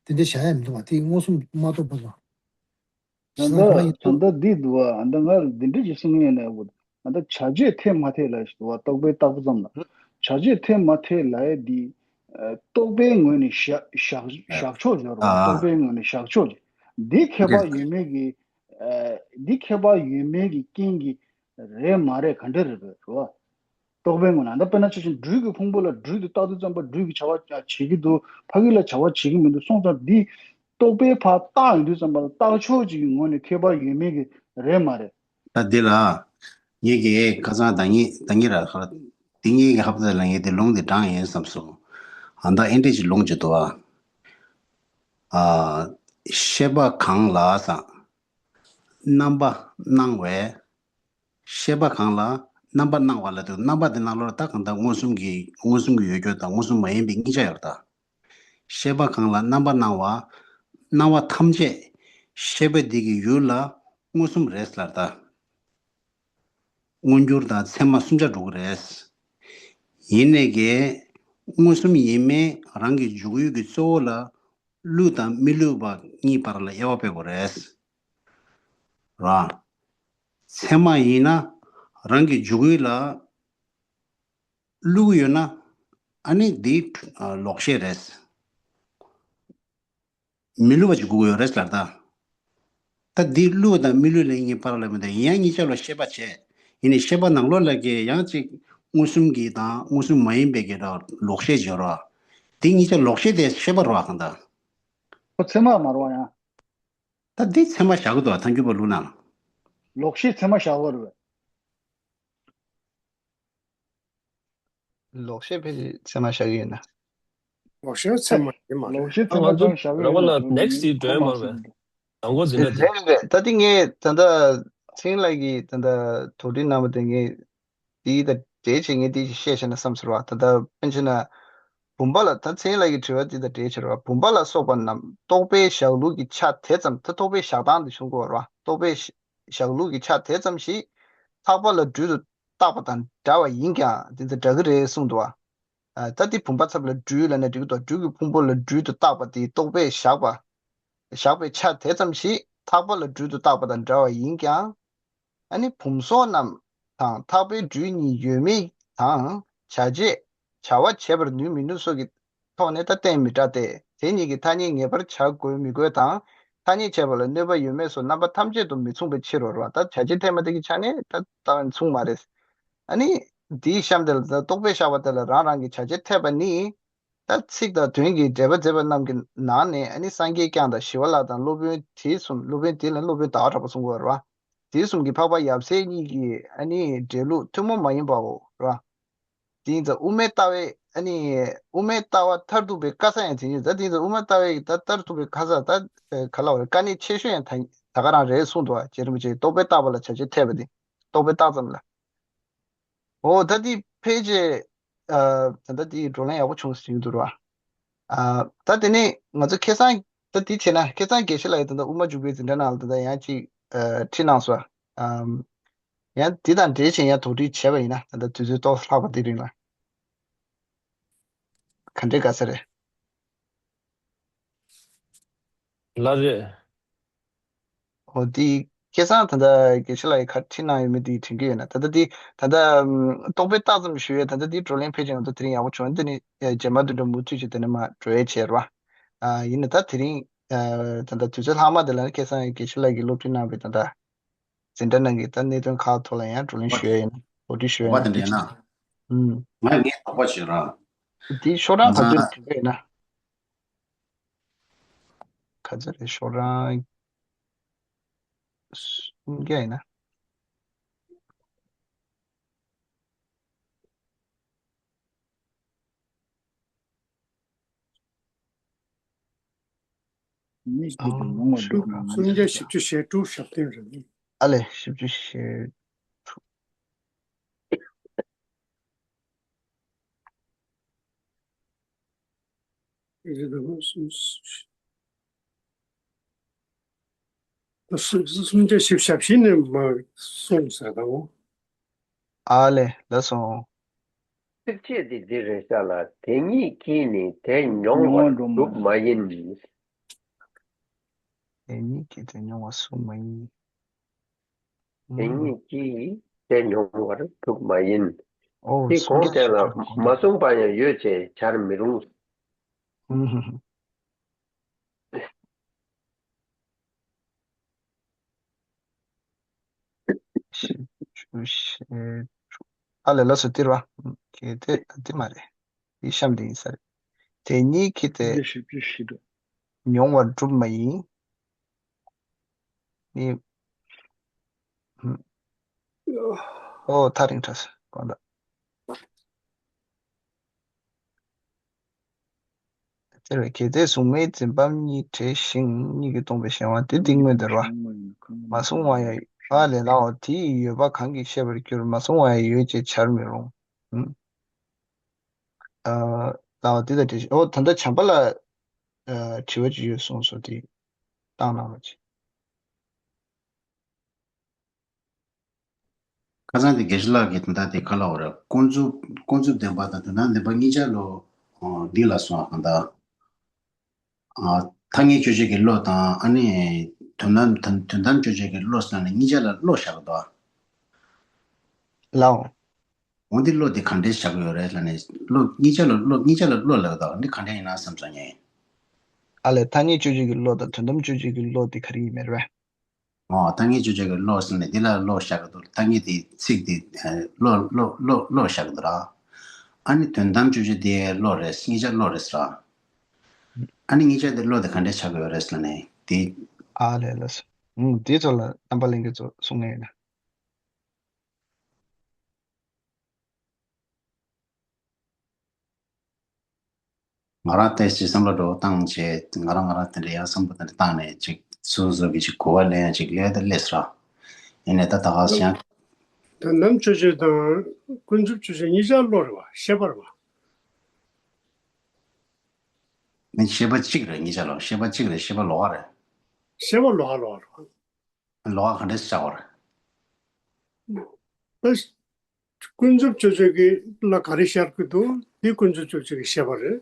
དེ་འདྲ་བྱ་ཡ་མི་འདུག་པ། དེ་མངོན་སུམ་མ་རྟོགས་པ་དང་། ད་ལྟ་ད་ལྟ་འདི་འདུག་པ། ད་ལྟ་ང་འདི་འདྲ་ཞིག་གསུང་ཡོད་ན་འོ། ད་ལྟ་བྱ་བྱེད་འཐད་མ་འཐད་ལབ་ཞིག་འདུག་པ། རྟོག་པས་བཏགས་པ་ཙམ་ལ། བྱ་བྱེད་འཐད་མ་འཐད་ལབ་ཡ་འདི། ཨ། རྟོག་པའི་ངོས་ནས་བཞག་བཞག་བཞག་ཕྱོགས་ཡོད་རེད་པ། ཨ། རྟོག་པའི་ངོས་ནས་བཞག་ཕྱོགས་ཅིག་འདི་ཁྱད་པར་ཡོད་མེད་ཀྱི། ཨ། འདི་ཁྱད་པར་ཡོད་མེད་ཀྱི་རྐྱེན་གྱིས་རེད་མ་རེད་ག་འདྲ་རེད་པས་རེད་པ། རྟོག་པའི་ངོས་ནས། ད་དཔེར་ན་ཆ་བཞག་སྦྲུལ་གྱི་ཕུང་པོ་ལ་སྦྲུལ་དེ་བཏགས་དུས་ཙམ་པ་སྦྲུལ་གྱི་བྱ་བ་བྱེད་ཀྱི་འདུག་ཕ་གི་ལ་བྱ་བ་བྱེད་ཀྱི་མི་འདུག་སོང་ཙང་འདི་རྟོག་པས་ཕར་བཏགས་ཡོང་དུས་ཙམ་པ་ལ་བཏགས་ཕྱོགས་གཅིག་གི་ངོས་ནས་ཁྱད་པར་ཡོད་མེད་ཀྱི་རེད་མ་རེད། ད་འདི་ལ་ངེད་ཀྱིས་ཁ་སང་ད་ངེད་ད་ངེད་ར་ཁ་འདི་ངེད་ཀྱི་ཧབ་ཏ་ལ་ངེད་དེ་ལུང་དེ་དྲངས་ཡིན་བསམ་སོང་། ཨ། ད་ཨེ་འདྲས་ཀྱི་ལུང་ཅིག་འདུག་པ། ཨ། ཤེས་པ་གང་ལ་ཟེར། རྣམ་པར་སྣང་བས། ཤེས་པ་གང་ལ་རྣམ་པར་སྣང་བ་ལབ་དུས་རྣམ་པ་དེ་ནང་ལོགས་ལ་ད་གང་ལྟར་མངོན་སུམ་གྱི་མངོན་སུམ་གྱི་ཡོད་རྒྱུ་དང་མངོན་སུམ་མ་ཡིན་པའི་གཉིས་ཆ་ཡོད་རེད་ད། ཤེས་པ་གང་ལ་རྣམ་པར་སྣང་བ། སྣང་བ་ཐམས་ཅད་ཤེས་པ་འདི་གི་ཡུལ་ལ་མངོན་སུམ་རེད་ལབ་ད། མངོན་གྱུར་དང་ཚད་མ་གསུམ་ཆར་འགྲོ་གི་རེད། ཡིན་ནའི་གི་མངོན་སུམ་ཡིན་མིན་རང་གི་འཇུག་ཡུལ་གྱི་གཙོ་བོ་ལ་བསླུ་དང་མི་བསླུ་བ་གཉིས་བར་ལ་དབྱེ་བ་སྤེལ་དགོས་རེད། ར། ཚད་མ་ཡིན་ན་རང་གི་འཇུག་ཡུལ་ལ་བསླུ་གི་ཡོད་ན་ཨ་ནི་འདི་ལོག་ཤེས་རེད། མི་བསླུ་བ་ཅིག་དགོས་ཀྱི་ཡོད་རེད་ལབ་ད། ད་འདི་བསླུ་བ་དང་མི་བསླུ་ལ་གཉིས་བར་ལ་མི་འདུག་ཡིན་ཡང་གཉིས་ཆ་ལ་ཤེས་པ་བྱས། ཡིན་ནའི་ཤེས་པ་ནང་ལོགས་ལ་གི་ཡང་ཅིག་མངོན་སུམ་གྱི་དང་མངོན་སུམ་མ་ཡིན་པའི་གི་ལོག་ཤེས་ཡོད་རེད། འདི་གཉིས་ཆ་ལོག་ཤེས་དེ་ཤེས་པ་རེད་གང་ལྟར། ཁོ་ཚད་མ་མ་རེད་ཡང་། ད་འདི་ཚད་མ་བཞག་གི་འདུག་ཐལ་འགྱུར་བ་ལུགས་ནང་། ལོག་ཤེས་ཚད་མ་བཞག་གི་རེད། ལོག་ཤེས་ཕལ་ཆེར་ཚད་མ་བཞག་གི་ཡོད་ན། ལོག་ཤེས་ཚད་མ་ཡིན་མ་རེད། ལོག་ཤེས་ཚད་མ་ཙམ་བཞག་གི་ཡོད་ན་ནེག་སི་ཊི་ཡི་འགྲོ་ཡ་མ་རེད། དང་པོ་འཛིན་གྲྭ་དེ། རེད་རེད། ད་དེ་ངས་ད་ལྟ་ཚེ་རིང་ལགས་ཀྱིས་ད་ལྟ་དོགས་འདྲི་གནང་བ་དེ་ངས་དེའི་ད་འགྲེལ་བྱེད་ངས་དེ་ཞིག་བཤད་བྱས་ན་བསམ་ཟེར་བ། ད་ལྟ་དཔེར་ན་བུམ་པ་ལ། ད་ཚེ་རིང་ལགས་ཀྱི་དྲི་བ་དེ་ད་འགྲེལ་བྱེད་རེད་བ། བུམ་པ་ལ་སོགས་པ་རྣམས་རྟོག་པས་བཞག་ལུགས་ཀྱི་ཆ་དེ་ཙམ། ད་རྟོག་པས་བཞག་སྟངས་དེ་གསུང་གི་ཡོད་རེད་བ། རྟོག་པས་བཞག་ལུགས་ཀྱི་ཆ་དེ་ཙམ་ཞིག་ཐག་པ་ལ་སྦྲུལ་དུ་བཏགས་པ་དང་འདྲ་བ་ཡིན་ཀྱང་དེ་ཚོ་འདྲ་གི་རེད་གསུངས་འདུག་བ། ད་དེ་བུམ་པ་ཚབ་ལ་སྦྲུལ་ལབ་ན་འགྲིག་གི་འདུག་སྦྲུལ་གྱི་ཕུང་པོ་ལ་སྦྲུལ་དུ་བཏགས་པ་དེ་རྟོག་པས་བཞག་པ། བཞག་པའི་ཆ་དེ་ཙམ་ཞིག་ཐག་པ་ལ་སྦྲུལ་དུ་བཏགས་པ་དང་འདྲ་བ་ཡིན་ཀྱང་། ཨ་ནི་བུམ་སོགས་རྣམས་དང་ཐག་པའི་སྦྲུལ་གཉིས་ཡོད་མེད་དང་བྱ་བྱེད་བྱ་བ་བྱེད་པར་ནུས་མི་ནུས་སོགས་ཀྱི་ཐོག་ནས་ད་གཏན་མི་འདྲ་སྟེ། དེ་གཉིས་ཀྱི་ཐ་སྙད་ངེས་པར་བྱ་དགོས་མི་དགོས་དང་། ཐ་སྙད་བྱས་པ་ལ་གནོད་པ་ཡོད་མེད་སོགས་རྣམ་པ་ཐམས་ཅད་དུ་མི་མཚུངས་པའི་ཕྱིར་རོ། ད་བྱ་བྱེད་ཐ་སྙད་དེ་གི་ཆ་ནས་ད་ད་མཚུངས་མ་རེད། ཨ་ནི་འདིའི་གཤམ་དེ་ལ་ད་རྟོག་པས་བཞག་པ་དེ་ལ་རང་རང་གི་བྱ་བྱེད་འཐད་པ་ནི། ད་ཚིག་དང་དོན་གྱི་འགྲེལ་པ་མཛད་པ་རྣམས་ཀྱི་ནང་ནས་ཨ་ནི་སངས་རྒྱས་བསྐྱངས་དང་ཞི་བ་ལྷ་དང་སློབ་དཔོན་དེ་གསུམ། སློབ་དཔོན་དེ་ལ་སློབ་དཔོན་ཟླ་བ་གྲགས་པ་གསུང་གི་ཡོད་རེད་བ། དེ་གསུམ་གྱི་འཕགས་པ་ཡབ་སྲས་གཉིས་ཀྱི་ཨ་ནི་འགྲེལ་ལུགས་ཐུན་མོང་མ་ཡིན་པའོ་ར། དེ་ཡིན་ཙང་དབུ་མའི་ལྟ་བའི་ཨ་ནི་དབུ་མའི་ལྟ་བ་མཐར་ཐུག་པའི་དཀའ་ས་ཡང་དེ་ཉིད། ད་དེ་ཡིན་ཙང་དབུ་མའི་ལྟ་བའི་ད་མཐར་ཐུག་པའི་དཀའ་ས་ད་ག་ལ་བ་རེད། དཀའ་གནད་ཆེ་ཤོས་ཡང་ད་ད་ག་རང་རེད་གསུངས་འདུག་བ། རྗེ་རིན་པོ་ཆེས་རྟོག་པས་བཏགས་པ་ལ་བྱ་བྱེད་འཐད་པ་དེ། རྟོག་པས་བཏགས་ཙམ་ལ། འོ་ད་འདི་ཕལ་ཆེར། ཨ། ད་ལྟ་འདི་བགྲོ་གླེང་ཡག་པོ་བྱུང་ཟེར་གྱི་འདུག་ར། ཨ། ད་དེ་ནས་ང་ཚོ་ཁ་སང་ད་འདི་བྱས་ན་ཁ་སང་དགེ་བཤེས་ལགས་ཀྱིས་ད་ལྟ་དབུ་མ་འཇུག་པའི་འཛིན་གྲྭ་ནང་ལ་ད་ལྟ་ཡང་ཅིག་ཨ། ཁྲིད་གནང་སོང་། ཨམ། ཡང་འདི་དང་འབྲེལ་བྱས་ཡང་དོགས་འདྲི་བྱས་པ་ཡིན་ན་ད་ལྟ་དུས་ཚོད་ཏོག་ཙམ་ལྷག་པ་དེ་རིང་ལ་ག་འདྲས་དགའ་ས་རེད། ལགས་རེད། འོ་དེ་སྐལ་བཟང་ད་ལྟ་དགེ་བཤེས་ལགས་ཀྱིས་ག་རེ་ཁྲིད་གནང་ཡོད་མེད་དེ་དྲན་གྱི་ཡོད་ན། ད་ལྟ་དེ་ད་ལྟ་ཨམ། རྟོག་པས་བཏགས་ཙམ་ཞུ་ཡས། ད་ལྟ་དེ་བགྲོ་གླེང་ཕལ་ཆེར་ང་ཚོ་དེ་རིང་ཡག་པོ་བྱུང་། དེ་ནི་རྗེས་མ་དུ་འགྲོ་མུ་མཐུད་ཀྱིས་དེ་ནས་མར་འགྲོ་ཡས་བྱས་ར། ཨ། ཡིན་ན་ད་དེ་རིང་ཨ། ད་ལྟ་དུས་ཚོད་ལྷག་མ་དེ་ལ་ནི་སྐལ་བཟང་དགེ་བཤེས་ལགས་ཀྱིས་སློབ་ཁྲིད་གནང་བའི་ད་ལྟ་འཛིན་གྲྭ་ནང་གི་ད་གནད་དོན་ཁག་ཐོག་ལ་ཡང་བགྲོ་གླེང་ཞུ་ཡས་ཡིན། གོ་སྒྲིག་ཞུ་ཡས་ཡིན། བ་དེ་འདྲ་ཡིན་ན། ཨུམ། ང་ངའི་དོགས་པ་བྱེད་ར། དེ་ཤོག་གྲངས་ག་ཚོད་ང་ཚོ་བྲིས་པ་ཡིན་ན། ག་ཚོད་རེད། ཤོག་གྲངས་སུམ་བརྒྱ་ཡིན་ན། མི་ཞིག་གིས་ལོང་བ་འདུག་ན། སུམ་བརྒྱ་བཞི་བཅུ་ཞེ་དྲུག་ཞབས་བརྟན་རེད། ཨ་ལས། བཞི་བཅུ་ཞེ་དྲུག་རེད་དང་སུམ་སུམ་ཆ་བཞི་བཞི་བཞི་ནས་མ་གསུངས་ཟེར་དང་། ཨ་ལེ་ལགས་སོ། ཚིགས་བཅད་འདི་འདི་རེད་ཤག་ལ། དེ་ཉིད་ཀྱིས་ནི་དེ་མྱོང་བར་གྲུབ་མ་ཡིན། དེ་ཉིད་ཀྱིས་དེ་མྱོང་བར་གསུངས་མ་ཡིན། དེ་ཉིད་ཀྱིས་དེ་མྱོང་བར་གྲུབ་མ་ཡིན། ཨོ་དེ་གོང་དེ་ལ་མ་གསུངས་པ་ཡང་ཡོད་ཅེས་བྱར་མི་རུང་། ཨ་ལས་ལགས་སོ། དེ་རེད་བ། གལ་ཏེ་དེ་མ་རེད། དེ་གཤམ་དེ་ཡིན་ས་རེད། དེ་ཉིད་ཀྱིས་དེ་མྱོང་བར་གྲུབ་མ་ཡིན། ནི། ཨོ་ཐག་རིང་དྲགས་སོང་གང་ལྟར། དེར་བས་གལ་ཏེ་གཟུགས་མེད་འཛིན་པ་གཉིས་བྲལ་ཞིང་། གཉིས་ཀྱིས་སྟོང་པའི་གཞན་དབང་དེ་འདི་སྔོན་དུ་རོ། མ་གསུངས་པ་ཡང་ཨ་ལས་ལའོ། དེ་ཡི་ཡོད་པ་གང་གིས་ཤེས་པར་འགྱུར། མ་གསུངས་པ་ཡང་ཡོད་ཅེས་བྱར་མི་རུང་། ཨ་ལའོ་དེ་དང་འབྲེལ་ཞིང་། ཨོ་ད་ལྟ་བྱམས་པ་ལ་དྲི་བ་ཅིག་ཡོད་གསུངས་སོ། དེ་བཏང་གནང་རོགས་གྱིས། ཁ་སང་དེ་དགེ་བཤེས་ལགས་ཀྱིས་དོན་དག་དེ་ག་ལབ་པ་རེད། ཀུན་རྫོབ་ཀུན་རྫོབ་བདེན་པ་དང་དོན་དམ་བདེན་པ་གཉིས་ཆར་ལོ། འདི་ལ་སོང་བ་གང་ལྟར། ཐ་སྙད་དཔྱོད་བྱེད་ཀྱི་བློ་དང་ཨ་ནི་དོན་དམ་དོན་དོན་དམ་དཔྱོད་བྱེད་ཀྱི་བློ་ཟེར་ནས་གཉིས་ཆར་ལ་བློ་བཞག་གི་འདུག་ཨ། ལའོ། འོ་འདི་བློ་དེ་ག་འདྲས་བཞག་གི་ཡོད་རེད་ལབ་ནས། བློ་གཉིས་ཆར་ལ་བློ་གཉིས་ཆར་ལ་བློ་ལབ་འདུག་འདི་ག་འདྲས་ཡིན་ན་བསམ་སོང་ངས། ཨ་ལས་ཐ་སྙད་དཔྱོད་བྱེད་ཀྱི་བློ་དང་དོན་དམ་དཔྱོད་བྱེད་ཀྱི་བློ་དེ་ག་རེ་ཡིན་མེད་རེད་པས། ཨོ་ཐ་སྙད་དཔྱོད་བྱེད་ཀྱི་བློ་ཟེར་ནས་འདི་ལ་བློ་བཞག་གི་འདུག་ཐ་སྙད་དེ་ཚིག་དེ་ཨ་བློ་བློ་བློ་བློ་བཞག་གི་འདུག་ར། ཨ་ནི་དོན་དམ་དཔྱོད་བྱེད་དེ་བློ་རེད། གཉིས་ཆ་བློ་རེད་ཟེར། ཨ་ནི་གཉིས་ཆ་དེ་བློ་དེ་ག་འདྲས་ཆགས་ཀྱི་ཡོད་རེད་ཟེར་ནས་དེ། ཨ་ལས་ལགས་སོ། ཨུམ་དེ་ཚོ་ལ་རྣམ་པ་ལྷན་རྒྱས་ཚོ་གསུང་ངེས་ཡིན་ན། ང་རང་ཏོག་ཙམ་བསམ་བློ་འདྲ་བོ་བཏང་བྱས། ང་རང་ང་རང་དེ་འདྲ་ཡང་བསམ་བློ་དེ་འདྲ་བཏང་ནས་ཅིག་སོ་སོ་གི་ཅིག་གོ་བ་ལེན་ཡ་ཅིག་ལས་ད་ལས་སོ། ཡིན་ནའི་ད་ད་ག་ཡང་། དོན་དམ་དཔྱོད་བྱེད་དང་ཀུན་རྫོབ་དཔྱོད་བྱེད་གཉིས་ཆ་བློ་རེད་བ། ཤེས་པ་རེད་བ། ནི་ཤེས་པ་གཅིག་རེད། གཉིས་ཆ་ལ་ཤེས་པ་གཅིག་རེད། ཤེས་པ་ལོགས་ཀ་རེད། ཤེས་པ་ལོགས་ཀ་ལོགས་ཀ་རེད་བ། ལོགས་ཀ་ག་འདྲས་བཞག་པ་རེད། ད་ཀུན་རྫོབ་དཔྱོད་བྱེད་ཀྱི་ལ་ག་རེ་ཤར་གྱི་འདུག་དེ་ཀུན་རྫོབ་དཔྱོད་བྱེད་ཀྱི་ཤེས་པ་རེད།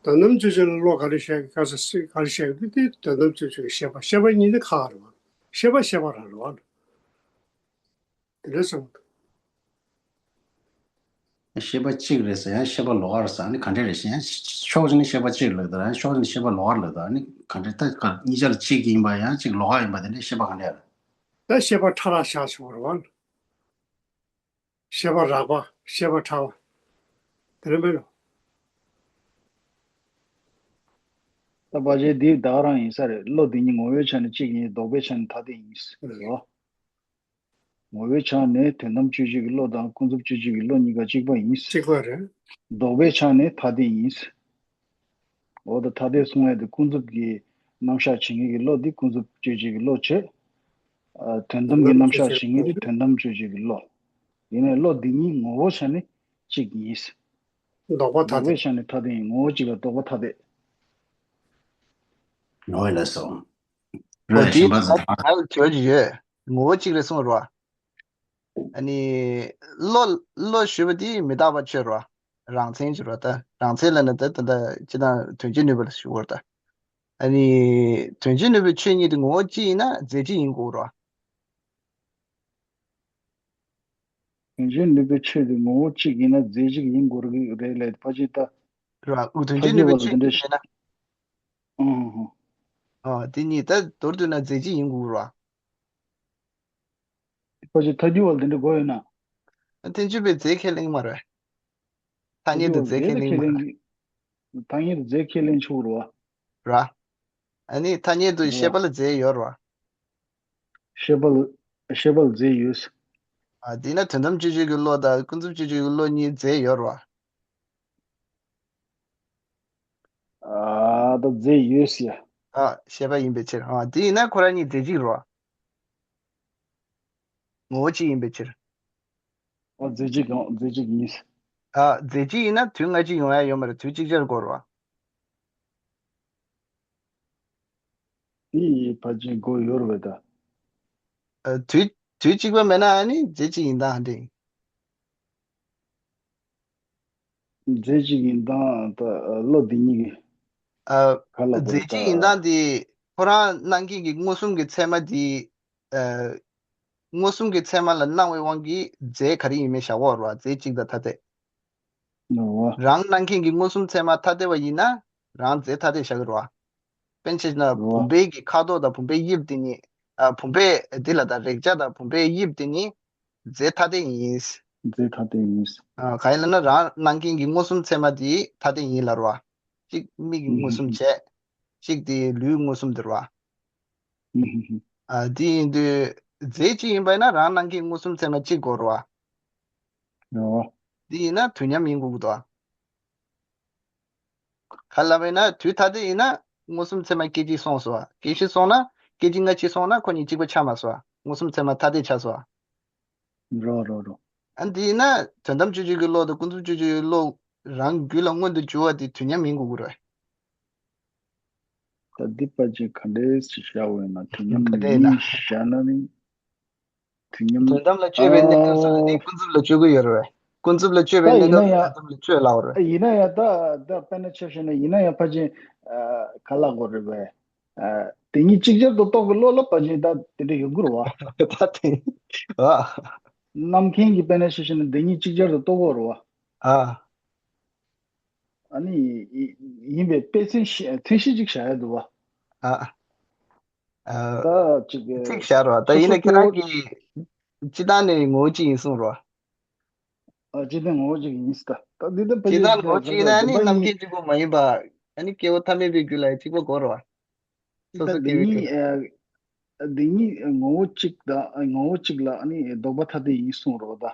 དོན་དམ་དཔྱོད་བྱེད་ལ་བློ་ག་རེ་ཤར་གྱི་ག་ས་ག་རེ་ཤར་གྱི་འདུག་དེ་དོན་དམ་དཔྱོད་བྱེད་ཀྱི་ཤེས་པ། ཤེས་པ་གཉིས་ནི་ཁ་ཁ་རེད་བ། ཤེས་པ་ཤེས་པ་རང་རེད་བ། དེ་འདྲ་བསམ་གྱི་འདུག་ཤེས་པ་གཅིག་རེད་ཟེར་ཡང་ཤེས་པ་ལོགས་ཀ་རེད་ཟེར། ཨ་ནི་ག་འདྲས་རེད་ཟེར་ཡང་ཕྱོགས་གཅིག་ནས་ཤེས་པ་གཅིག་ལབ་ཀྱི་འདུག་ཡང་ཕྱོགས་གཅིག་ནས་ཤེས་པ་ལོགས་ཀ་ལབ་ཀྱི་འདུག་ཨ་ནི་ག་འདྲས་ད་ག་གཉིས་ཆ་ལ་གཅིག་ཡིན་པ་ཡང་གཅིག་ལོགས་ཀ་ཡིན་པ་དེ་འདྲས་ཤེས་པ་ག་འདྲས་རེད། ད་ཤེས་པ་ཕྲ་རགས་ཤར་སོང་བ་རེད་བ། ཤེས་པ་རགས་པ། ཤེས་པ་ཕྲ་བ། དེ་རེད་མེད་ལོ། ད་ཕལ་ཆེར་འདི་ད་ག་རང་ཡིན་ས་རེད། བློ་འདི་གཉིས་ངོ་བོའི་ཆ་ནས་གཅིག་ཡིན། ལྡོག་པའི་ཆ་ནས་ཐ་དད་ཡིན་ཟེར་རོ། ངོ་བོའི་ཆ་ནས་དོན་དམ་དཔྱོད་བྱེད་ཀྱི་བློ་དང་ཀུན་རྫོབ་དཔྱོད་བྱེད་ཀྱི་བློ་གཉིས་ཀ་གཅིག་པ་ཡིན། གཅིག་པ་རེད། ལྡོག་པའི་ཆ་ནས་ཐ་དད་ཡིན། འོ་ད་ཐ་དད་གསུང་ཡ་དེ་ཀུན་རྫོབ་ཀྱི་རྣམ་གཞག་བྱེད་མཁན་གྱི་བློ་དེ་ཀུན་རྫོབ་དཔྱོད་བྱེད་ཀྱི་བློ་བྱེད། ཨ་དོན་དམ་གྱི་རྣམ་གཞག་བྱེད་མཁན་དེ་དོན་དམ་དཔྱོད་བྱེད་ཀྱི་བློ། ཡིན་ནའི་བློ་འདི་གཉིས་ངོ་བོ་ཆ་ནས་གཅིག་ཡིན། ལྡོག་པ་ཐ་ལྡོག་པའི་དད། ཆ་ནས་ཐ་དད་ཡིན། ངོ་བོ་གཅིག་ལ་ལྡོག་པ་ཐ་དད། ངོ་བོ་ལ་སོ། འོ་རེད་དེའི་ཞིང་པ་ཚོ་ད་ང་ལ་དྲི་བ་ཅིག་ཡོད། ངོ་བོ་གཅིག་རེད་གསུངས་རོ། ཨ་ནི། བློ་བློ་ཞུས་པ་དེ་མི་རྟག་པ་ཆོས་རོ། རང་མཚན་ཅིག་རོ། ད་རང་མཚན་ལབ་ན་ད་ད་ད་སྤྱིར་བཏང་དོན་སྤྱི་ནུས་པ་ལ་ཞུ་བར་ད། ཨ་ནི། དོན་སྤྱི་ནུས་པའི་ཆོས་ཉིད་དེ་ངོ་བོ་གཅིག་ཡིན་ན་རྫས་གཅིག་ཡིན་དགོས་རོ། དོན་སྤྱི་ནུས་པའི་ཆོས་དེ་ངོ་བོ་གཅིག་ཡིན་ན་རྫས་གཅིག་ཡིན་དགོས་ཀྱི་རེད་ལབ་ཕལ་ཆེར་ད། ར། དོན་སྤྱི་ཐ་ནུས་པའི་ཆོས་ཉིད་ཡིན་ན། ཨང་ཧང་། ཨ་དེ་གཉིས་ད་མདོར་བསྡུས་ན་རྫས་གཅིག་ཡིན་དགོས་རོ། ཕལ་ཆེར་ཐལ་འགྱུར་བ་ལ་དེ་འདྲ་དགོས་ཡོད་ན། ཐལ་འགྱུར་བའི་རྫས་ཁས་ལེན་མ་རེད། ཐ་ཐལ་སྙད་དུ་འགྱུར་བ་རྫས་ཁས་རྫས་ལེན་ཁས་མ་ལེན་རེད། གྱི། ཐ་སྙད་དུ་རྫས་ཁས་ལེན་ཆོག་རེད་བ། ར། ཨ་ནི་ཐ་སྙད་དུ་རེད་བ། ཤེས་པ་ལ་རྫས་ཡོད་རེད་བ། ཤེས་པ་ལ་ཤེས་པ་ལ་རྫས་ཡོད། ཨ་དེས་ན་དོན་དམ་དཔྱོད་བྱེད་ཀྱི་བློ་དང་ཀུན་རྫོབ་དཔྱོད་བྱེད་ཀྱི་བློ་གཉིས་རྫས་ཡོད་རེད་བ། ཨ་ད་རྫས་ཡོད་ཟེར། ཨ་ཤེས་པ་ཡིན་པའི་ཕྱིར། ཨ་དེ་ཡིན་ན་ཁོ་རང་གཉིས་རྫས་གཅིག་རེད་བ། ངོ་བོ་གཅིག་ཡིན་པའི་ཕྱིར། ཨ་རྫས་གཅིག་གང་རྫས་གཅིག་ཡིན། ཨ་རྫས་གཅིག་ཡིན་ན་དུས་སྔ་ཕྱི་ཡོང་ཡ་ཡོད་མ་རེད། དུས་གཅིག་ཅར་འགོར་བ། དེ་ཕལ་ཆེར་དགོས་ཡོད་རེད་པས་ད། ཨ། དུས་དུས་གཅིག་པ་མེད་ན་ཨ་ནི་རྫས་གཅིག་ཡིན་སྟངས་འདི། རྫས་གཅིག་ཡིན་སྟངས་ད་བློ་འདི་གཉིས་ཀྱི་ཨ། ག་ལ་རྫས་གཅིག་ཡིན་སྟངས་འདི་ཁོ་རང་སྣང་མཁན་གྱི་མངོན་སུམ་གྱི་ཚད་མ་འདི། ཨ། མངོན་སུམ་གྱི་ཚད་མ་ལ་སྣང་བའི་དབང་གིས་རྫས་ག་རེ་ཡིན་མིན་བཞག་གོ་ར། རྫས་གཅིག་དང་ཐ་དད། རང་སྣང་མཁན་གྱི་མངོན་སུམ་ཚད་མ་ཐ་དད་པ་ཡིན་ན་རང་རྫས་ཐ་དད་བཞག་གི་རེད་བ། དཔེར་ན་ཆ་བཞག་ན་བུམ་པའི་གི་ཁ་དོག་དང་བུམ་པའི་དབྱིབས་དེ་གཉིས། ཨ། བུམ་པའི་འདི་ལ་ད་རེག་བྱ་དང་བུམ་པའི་དབྱིབས་དེ་གཉིས་རྫས་ཐ་དད་ཡིན། རྫས་ཐ་དད་ཡིན། ཨ། གང་ཡིན་ལབ་ན་རང་སྣང་མཁན་གྱི་མངོན་སུམ་ཚད་མ་དེ་ཐ་དད་ཡིན་ལབ་རེད་བ། གཅིག་མིག་གི་མངོན་སུམ་བྱས། གཅིག་དེ་ལུས་མངོན་སུམ་དེ་རེད་བ། ཨ། དེ་ཡིན་དུས་རྫས་གཅིག་ཡིན་པ་ཡིན་ན་རང་སྣང་མཁན་མངོན་སུམ་ཚད་མ་གཅིག་དགོས་རེད་བ། འོ། འདི་ཡིན་ན་དུས་མཉམ་ཡིན་དགོས་ཀྱི་འདུག་ཨ། ག་ལབ་ཡིན་ན་དུས་ཐ་དད་ཡིན་ན་མངོན་སུམ་ཚད་མ་སྐད་ཅིག་སོང་སོང་ཨ། སྐད་ཅིག་སོང་ན་སྐད་ཅིག་སྔ་ཕྱི་སོང་ན་ཁོ་གཉིས་གཅིག་པ་ཆགས་མ་སོང་ཨ། མངོན་སུམ་ཚད་མ་ཐ་དད་ཆགས་སོང་ཨ། རོ་རོ་རོ། ཨ། འདི་ཡིན་ན་དོན་དམ་དཔྱོད་བྱེད་ཀྱི་བློ་དང་ཀུན་རྫོབ་དཔྱོད་བྱེད་ཀྱི་བློ་རང་རྒྱུད་ལ་མངོན་དུ་གྱུར་བ་དེ་དུས་མཉམ་ཡིན་དགོས་ཀྱི་རེད། ད་འདི་ཕལ་ཆེར་ག་འདྲས་ཞིག་བཞག་དགོས་ཡིན་ན་དུས་མཉམ་ག་འདྲས་ཡིན་ན། ཡིན་བཞག་ན་ནི། དུས་མཉམ། དོན་དམ་ལ་དཔྱོད་པའི་གནས་སྐབས་སུ་ཨ། ནི་ཀུན་རྫོབ་ལ་དཔྱོད་ཀྱི་ཡོད་རེད་པས། ཀུན་རྫོབ་ལ་དཔྱོད་པའི་ད་གནས་ཡིན་ན་སྐབས་སུ་ཡང་། དོན་དམ་ལ་དཔྱོད་ལབ་རེད། ད་ཡིན་ན་ཡང་ད་ད་དཔེར་ན་ཆ་བཞག་ན་ཡིན་ན་ཡང་ཕལ་ཆེར་ཨ། ག་ལབ་དགོས་རེད་པས། ཨ། དེ་གཉིས་ཅིག་ཅར་དུ་རྟོགས་པའི་བློ་ལ་ཕལ་ཆེར་ད་དེ་འདྲ་ཡོད་དགོས་རེད་བ། ད་དེ། ཨ། རྣམ་མཁྱེན་གྱི་དཔེར་ན་ཆ་བཞག་ན་དེ་གཉིས་ཅིག་ཅར་དུ་རྟོགས་དགོས་རེད་བ། ཨ། ཨ་ནི་ཡིན་པའི་དཔེ་མཚོན་ཞིག་མཚོན་གཞི་ཅིག་བཞག་ཡ་འདུག་བ། ཨ། ཨ། ད་ཅིག་ཚིག་ཤར་བ་ད་ཡིན་ན་ཁྱེད་རང་གིས་སྤྱི་བཏང་ནས་ངོ་བོ་གཅིག་ཡིན་གསུངས་རོ། ཨ། སྤྱི་བཏང་ངོ་བོ་གཅིག་ཡིན་ད། ད་འདི་ད་ཕ་སྤྱི་བཏང་ངོ་བོ་གཅིག་ཡིན་ན་ནི་རྣམ་མཁྱེན་གཅིག་པུ་མ་ཡིན་པ། ཨ་ནི་སྐྱེ་བོ་ཐ་མལ་པའི་རྒྱུད་ལ་གཅིག་པ་དགོས་རོ། སོ་སོ་སྐྱེ་བོའི་རྒྱུད་ལ། འདི་གཉིས་ངོ་བོ་གཅིག་དང་ངོ་བོ་གཅིག་ལ་ཨ་ནི་ལྡོག་པ་ཐ་དད་ཡིན་གསུངས་རོ་ད།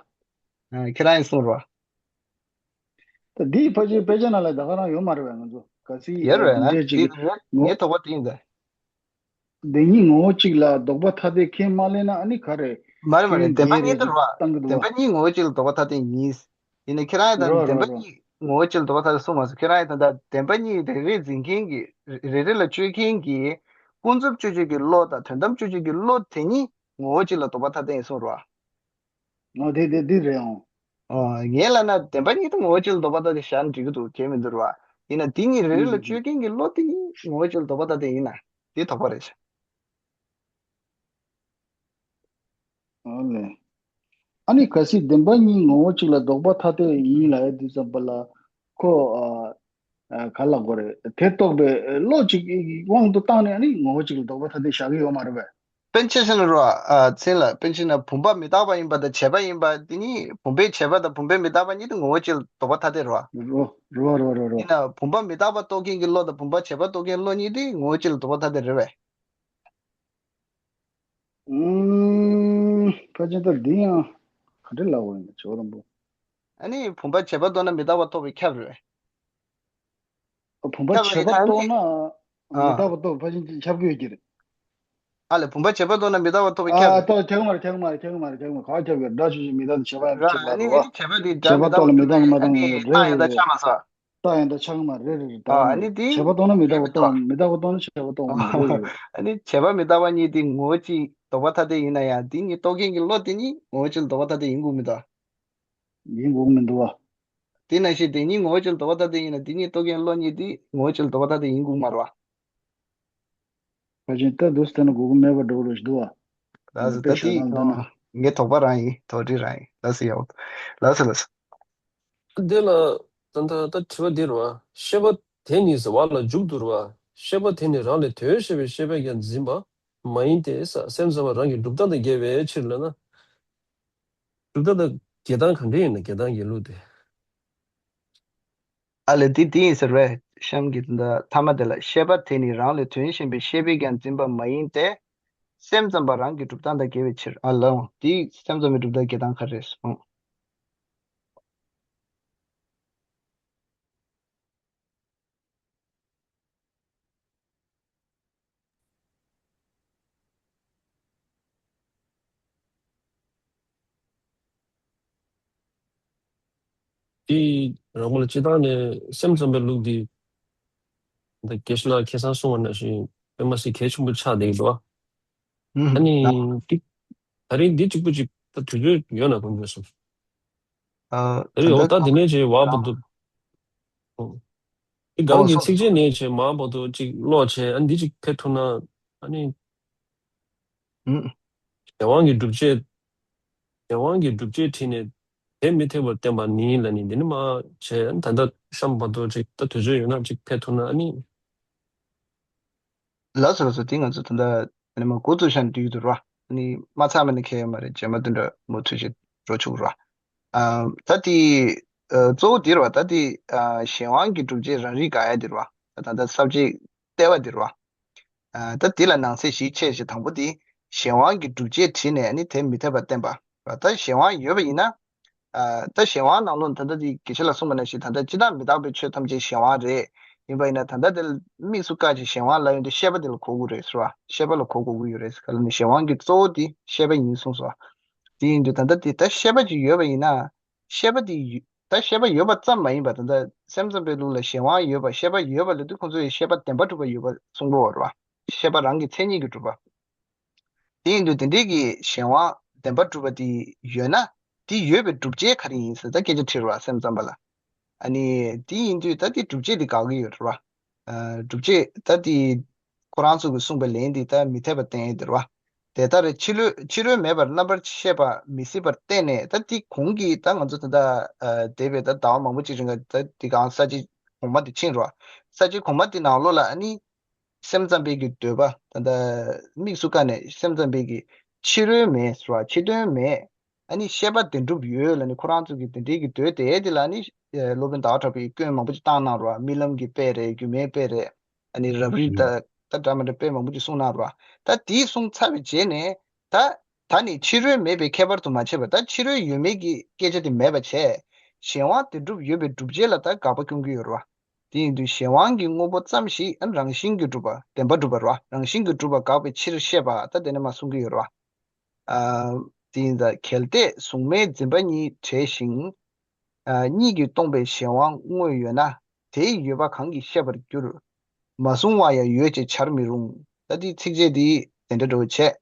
ཨ། ཁྱེད་རང་ཡིན་གསུངས་རོ། ད་འདིའི་ཕལ་ཆེར་དཔེ་ཆ་ནང་ལ་ད་ག་རང་ཡོད་མ་རེད་པས། ང་ཚོ་གལ་སྲིད་ཡོད་རེད་ན་འདི་འདྲས་ཅིག་ངའི་ངའི་དོགས་པ་དེ་ཡིན་ད། འདི་གཉིས་ངོ་བོ་གཅིག་ལ་ལྡོག་པ་ཐ་དད་ཁས་མ་ལེན་ན་ཨ་ནི་ག་རེ། མ་རེད་མ་རེད། བདེན་པ་གཉིས་དེ་རེད་བ། བཏང་གི་འདུག་བ། བདེན་པ་གཉིས་ངོ་བོ་གཅིག་ལ་ལྡོག་པ་ཐ་དད་ཡིན། ཡིན་ནའི་ཁྱེད་རང་ཡང་ད་རོ་བདེན་པ་རོ་རོ། གཉིས་ངོ་བོ་གཅིག་ལ་ལྡོག་པ་ཐ་དད་གསུངས་མ་སོང་། ཁྱེད་རང་ཡང་ད་ལྟ་བདེན་པ་གཉིས་རེ་རེ་འཛིན་མཁན་གྱི་རེ་རེ་ལ་དཔྱོད་མཁན་གྱི་ཀུན་རྫོབ་དཔྱོད་བྱེད་ཀྱི་བློ་དང་དོན་དམ་དཔྱོད་བྱེད་ཀྱི་བློ་དེ་གཉིས་ངོ་བོ་གཅིག་ལ་ལྡོག་པ་ཐ་དད་ཡིན་གསུངས་རོ། ཨོ་དེ་དེ་དེ་རེད་ཨང་། ཨོ་ངས་ལབ་ན་བདེན་པ་གཉིས་དེ་ངོ་བོ་གཅིག་ལ་ལྡོག་པ་ཐ་དད་བཞག་ན་འགྲིག་གི་འདུག་གལ་མི་འདུག་ར། ཡིན་ན་དེ་གཉིས་རེ་རེ་ལ་ཨུམ། དཔྱོད་མཁན་གྱི་བློ་དེ་གཉིས་ངོ་བོ་གཅིག་ལ་ལྡོག་པ་ཐ་དད་ཡིན་ན་དེ་དོགས་པ་རེད་ཤག་ཨོ་ལེ། ཨ་ནི་གལ་སྲིད་བདེན་པ་གཉིས་ངོ་བོ་གཅིག་ལ་ལྡོག་པ་ཐ་དད་ཡིན་ལབ་ཡ་དུས་ཙམ་པ་ལ་ཁོ་ཨ། ཨ། ག་ལབ་དགོས་རེད། དེ་རྟོགས་པའི་བློ་གཅིག་དབང་དུ་བཏང་ནས་ཨ་ནི་ངོ་བོ་གཅིག་ལ་ལྡོག་པ་ཐ་དད་བཞག་གི་ཡོད་མ་རེད་པས། དཔེར་ན་ཆ་བཞག་ན་རོ། ཨ། མཚན་ལ་དཔེར་ན་ཆ་བཞག་ན་བུམ་པ་མི་རྟག་པ་ཡིན་པ་དང་བྱས་པ་ཡིན་པ་དེ་གཉིས་བུམ་པའི་བྱས་པ་དང་བུམ་པའི་མི་རྟག་པ་གཉིས་དེ་ངོ་བོ་གཅིག་ལ་ལྡོག་པ་ཐ་དད་རེད་བ། རོ་རོ་རོ་རོ་རོ། ཡིན་ན་བུམ་པ་མི་རྟག་པ་རྟོགས་མཁན་གྱི་བློ་དང་བུམ་པ་བྱས་པ་རྟོགས་མཁན་བློ་གཉིས་དེ་ངོ་བོ་གཅིག་ལ་ལྡོག་པ་ཐ་དད་རེད་པས། ཨུམ། ཕལ་ཆེར་ད་འདི་ཡང་ག་འདྲ་ལབ་དགོས་ཡིན་ན་ཇོ་རམ་པོ། ཨ་ནི་བུམ་པ་བྱས་པ་རྟོགས་ན་མི་རྟག་པ་རྟོགས་པས་ཁྱབ་རེད། བུམ་པ་ཁྱབ་བྱས་པ་རེད་ད་རྟོགས་ནི། ན་མི་རྟག་པ་རྟོགས་ཕལ་ཆེར་ཁྱབ་ཀྱི་ཡོད་ཀྱི་རེད། ཨ་ལས་བུམ་པ་བྱས་པ་རྟོགས་ན་མི་རྟག་པ་རྟོགས་པས་ཁྱབ་ཨ་རེད། རྟོགས་ཁྱབ་ཀྱི་མ་རེད་ཁྱབ་ཀྱི་མ་རེད་ཁྱབ་ཀྱི་མ་རེད་ག་ཁྱབ་ཀྱི་རེད། སྒྲ་ཆོས་ཅན་མི་རྟག་ཏུ་བྱས་པ་ཡང་ཨ་བྱེད་པ་ནི་རེད་བ། བྱས་པ་དེ་སྒྲ་བྱས་པ་མི་རྟག་ཏུ་མི་རྟག་ཏུ་ངོ་བོ་རེད་རེད་རེད། རྟགས་ཡང་དག་ཆགས་མ་སོང་། རྟགས་ཡང་དག་ཆགས་ཀྱི་མ་རེད་རེད་རེད། ཨ་ཨ་ནི་དེ་བྱས་པ་རྟོགས་ན་མི་རྟག་པ་རྟོགས་མི་རྟག་པ་རྟོགས་ན་བྱས་པ་རྟོགས་མི་རེད་རེད། ཨ་ནི་བྱས་པ་མི་རྟག་པ་གཉིས་དེ་ངོ་བོ་གཅིག་ལྡོག་པ་ཐ་དད་ཡིན་ན་ཡང་དེ་གཉིས་རྟོགས་མཁན་གྱི་བློ་དེ་གཉིས་ངོ་བོ་གཅིག་ལ་ལྡོག་པ་ཐ་དད་ཡིན་དགོས་མི་འདུག་ཡིན་དགོས་མི་འདུག་བ། དེ་ནང་བཞིན་དེ་གཉིས་ངོ་བོ་གཅིག་ལ་ལྡོག་པ་ཐ་དད་ཡིན་ན་དེ་གཉིས་རྟོགས་མཁན་བློ་གཉིས་དེ་ངོ་བོ་གཅིག་ལ་ལྡོག་པ་ཐ་དད་ཡིན་དགོས་མ་རེད་བ། ཕལ་ཆེར་ད་དུས་དེ་ན་དགོས་མཁོ་མེད་པ་འགྲོ་རོགས་ཞིག་འདུག་བ། ལགས་སོ། ད་དེ་ངའི་དོགས་པ་རང་ཡིན། དོགས་འདྲི་རང་ཡིན། ལགས་སོ་ཡག་པོ། ལགས་སོ་ལགས་སོ། དེ་ལ་ད་ལྟ་ད་དྲི་བ་འདི་རེད་བ། ཤེས་པ་དེ་ནི་ཟེར་བ་ལ་འཇུག་ཏུ་རེད་བ། ཤེས་པ་དེ་ནི་རང་ལས་དོན་ཤེས་པའི་ཤེས་པས་ཀྱང་འཛིན་པ་མ་ཡིན་ཏེ་ས། སེམས་ཙམ་པ་རང་གི་གྲུབ་མཐའ་དང་འགལ་བའི་ཕྱིར་ལབ་ན། གྲུབ་མཐའ་དང་འགལ་སྟངས་ག་འདྲ་ཡིན་ན་འགལ་སྟངས་འགལ་ལུགས་དེ། ཨ་ལས་འདི་འདི་ཡིན་ཟེར་བས། གཤམ་གྱི་འདི་མཐའ་མ་དེ་ལ་ཤེས་པ་དེ་ནི་རང་ལས་དོན་གཞན་པའི་ཤེས་པས་ཀྱང་འཛིན་པ་མ་ཡིན་ཏེ། སེམས་ཙམ་པ་རང་གི་གྲུབ་མཐའ་དང་འགལ་བའི་ཕྱིར། ཨ་ལའོ། འདི་སེམས་ཙམ་པའི་གྲུབ་མཐའ་འགལ་སྟངས་ག་རེ་རེད་གསུངས། དེ་རང་མོ་ལ་སྤྱི་བཏང་ནས་སེམས་ཙམ་པའི་ལུགས་འདི། འདི་དགེ་བཤེས་ལགས་ཁ་སང་གསུངས་པ་ནང་བཞིན། དཔེ་མ་སྲིད་གལ་ཆེན་པོ་ཆགས་བསྡད་ཀྱི་འདུག་ཨ། ཨ་ནི་འདི་ད་རིང་འདི་གཅིག་པུ་གཅིག་ད་དུས་ཚོད་ཡོད་ན་དགོངས་དགོས་སོང་། ཨ་ད་རིང་འོ་ད་འདི་ནས་བྱས་བ་བར་དུ། ཨོ། འདི་སྒང་གི་ཚིགས་བཅད་ནས་བྱས་མ་བར་དུ་གཅིག་ཀློག་བྱས། ཨ་འདི་གཅིག་ཕེབས་ཐུབ་ན། ཨ་ནི་གཞན་དབང་གི་སྒྲུབ་བྱེད། གཞན་དབང་གི་སྒྲུབ་བྱེད་བྲིས་ནས་དེ་མི་འཐད་པར་བསྟན་པ་ནི་ལབ་ནི་འདི་ནི་མ་བྱས། ཨ་ནི་ད་ལྟ་གཤམ་བར་དུ་གཅིག་ད་དུས་ཚོད་ཡོད་ན་གཅིག་ཕེབས་ཐུབ་ན། ཨ་ནི། ལགས་སོ་ལགས་སོ། དེ་ང་ཚོ་ད་ལྟ་ནི་མ་འགོ་བཙུགས་ཤག་འདུག་འདུག་ར། ནི་མ་ཚར་མ་ནི་ཁེལ་ཡོད་མ་རེད། རྗེས་མ་དུ་འདྲ་མུ་མཐུད་བྱེད་འགྲོ་ཆོག་ར། ཨ་ད་དེ་ཨ་གཙོ་བོ་དེ་ར་བ། ད་དེ་ཨ་གཞན་དབང་གི་སྒྲུབ་བྱེད་རང་རིག་དགག་ཡ་དེ་ར་བ། ད་ད་ལྟ་ས་བཅད་ལྟེ་བ་དེ་ར་བ། ཨ་ད་དེ་ལ་ནང་གསེས་བཞི་ཕྱེ་བྱས། དང་པོ་དེ་གཞན་དབང་གི་སྒྲུབ་བྱེད་བྲིས་ནས་ནི་དེ་མི་འཐད་པ་བསྟན་པ་ར། ད་གཞན་དབང་ཡོད་པ་ཡིན་ན། ཨ་ད་གཞན་དབང་ནང་ལོགས་ད་ལྟ་དེ་དགེ་བཤེས་ལགས་གསུངས་པ་ནང་བཞིན་ད་ལྟ་སྤྱིར་བཏང་མི་རྟག་པའི་ཆོས་ཐམས་ཅད་གཞན་དབང་རེད། ཡིན་པ་ཡིན་ན་ད་ལྟ་དེ་དམིགས་སུ་བཀར་བྱས་གཞན་དབང་ལབ་ཡོང་དུས་ཤེས་པ་དེ་ལ་གོ་དགོས་རེད་ཟེར་བ། ཤེས་པ་ལ་གོ་དགོས་ཀྱི་ཡོད་རེད་ཟེར། ག་ལ་ནི་གཞན་དབང་གི་གཙོ་བོ་དེ་ཤེས་པ་ཡིན་གསུངས་སོ། དེ་ཡིན་དུས་ད་ལྟ་དེ་ད་ཤེས་པ་ཅིག་ཡོད་པ་ཡིན་ན། ཤེས་པ་དེ་ཡོད་ད་ཤེས་པ་ཡོད་པ་ཙམ་མ་ཡིན་པ། ད་ལྟ་སེམས་ཙམ་པའི་ལུགས་ལ་གཞན་དབང་ཡོད་པ། ཤེས་པ་ཡོད་པ་ལབ་དུས་ཁོང་ཚོས་ཤེས་པ་བདེན་པར་གྲུབ་པ་ཡོད་པ་གསུང་གི་ཡོད་རེད་བ། ཤེས་པ་རང་གི་མཚན་ཉིད་ཀྱིས་གྲུབ་པ། དེ་ཡིན་དུས་དེ་འདྲའི་གི་གཞན་དབང་བདེན་པར་གྲུབ་པ་དེ་ཡོད་ན། དེ་ཡོད་པའི་སྒྲུབ་བྱེད་ག་རེ་ཡིན་ཟེར་ད་སྐད་ཆ་དྲིས་རེད་བ། སེམས་ཙམ་པ་ལ། ཨ་ནི་དེ་ཡིན་དུས་ད་དེ་སྒྲུབ་བྱེད་དེ་དགག་གི་ཡོད་རེད་བ། ཨ་སྒྲུབ་བྱེད་ད་དེ་ཁོ་རང་ཚོ་གིས་གསུངས་པའི་ལན་དེ་ད་མི་འཐད་པ་བསྟན་ཡོད་རེད་བ། དེ་ལྟར་ཕྱི་རོལ་ཕྱི་རོལ་མེད་པར་རྣམ་པར་ཤེས་པ་མི་སྲིད་པར་བསྟན་ནས། ད་དེ་གོང་གི་ད་ང་ཚོ་ད་ལྟ་ཨ་འདས་པའི་ད་ཟླ་བ་མང་པོ་ཅིག་རིང་ག་ད་དེ་གང་ས་བཅད་གོང་མ་དེ་ཕྱིན་རེད་བ། ས་བཅད་གོང་མ་དེ་ནང་ལོགས་ལ་ཨ་ནི། སེམས་ཙམ་པའི་གི་འདོད་པ། ད་ལྟ་དམིགས་སུ་བཀར་ནས་སེམས་ཙམ་པའི་གི་ཕྱི་རོལ་མེད་ཟེར་བ། ཕྱི་དོན་མེད། ཨ་ནི་ཤེས་པ་བདེན་གྲུབ་ཡོད་ལབ་ནི་ཁོ་རང་ཚོ་གི་དེ་འདྲའི་གི་འདོད་དེ། དེ་ལ་ནི་སློབ་དཔོན་ཟླ་བ་གྲགས་པས་སྐྱོན་མང་པོ་ཅིག་བཏང་གནང་རེད་བ། རྨི་ལམ་གྱི་དཔེ་རེད། སྒྱུ་མའི་དཔེ་རེད། ཨ་ནི་རབ་རིབ་ད་ད་འདྲ་མི་འདྲ་དཔེ་མང་པོ་ཅིག་གསུངས་གནང་རེད་བ། ད་དེ་གསུངས་ཚར་བའི་རྗེས་ནས་ད་ད་ནི་ཕྱི་རོལ་མེད་པའི་ཁྱད་པར་དུ་མ་བྱས་པར། ད་ཕྱི་རོལ་ཡོད་མེད་ཀྱི་སྐད་ཆ་དེ་མེད་པ་བྱས། གཞན་དབང་བདེན་གྲུབ་ཡོད་པའི་སྒྲུབ་བྱེད་ལ་ད་དགག་པ་སྐྱོན་གྱི་ཡོད་རེད་བ། དེ་ཡིན་དུས་གཞན་དབང་གི་དངོས་པོ་ཙམ་ཞིག་ཨ་རང་བཞིན་གྱིས་གྲུབ་པ་བདེན་པར་གྲུབ་པ་རེད་བ། རང་བཞིན་གྱིས་གྲུབ་པ་དགག་པའི་ཕྱིར་བཤད་པ་ད་དེ་ནས་མ་གསུང་གི་ཡོད་རེད་བ། ཨ་དེ་ཡིན་ད་གལ་ཏེ་གཟུང་མེད་འཛིན་པ་གཉིས་བྲལ་ཞིང་། ཨ་གཉིས་ཀྱིས་སྟོང་པའི་གཞན་དབང་དངོས་ཡོད་ན། དེའི་ཡོད་པ་གང་གིས་ཤེས་པར་འགྱུར། མ་བཟུང་བ་ཡང་ཡོད་ཅེས་བྱར་མི་རུང་། ད་དེ་ཚིགས་བཅད་དེ་དེ་འདྲ་འགྲོ་བྱས།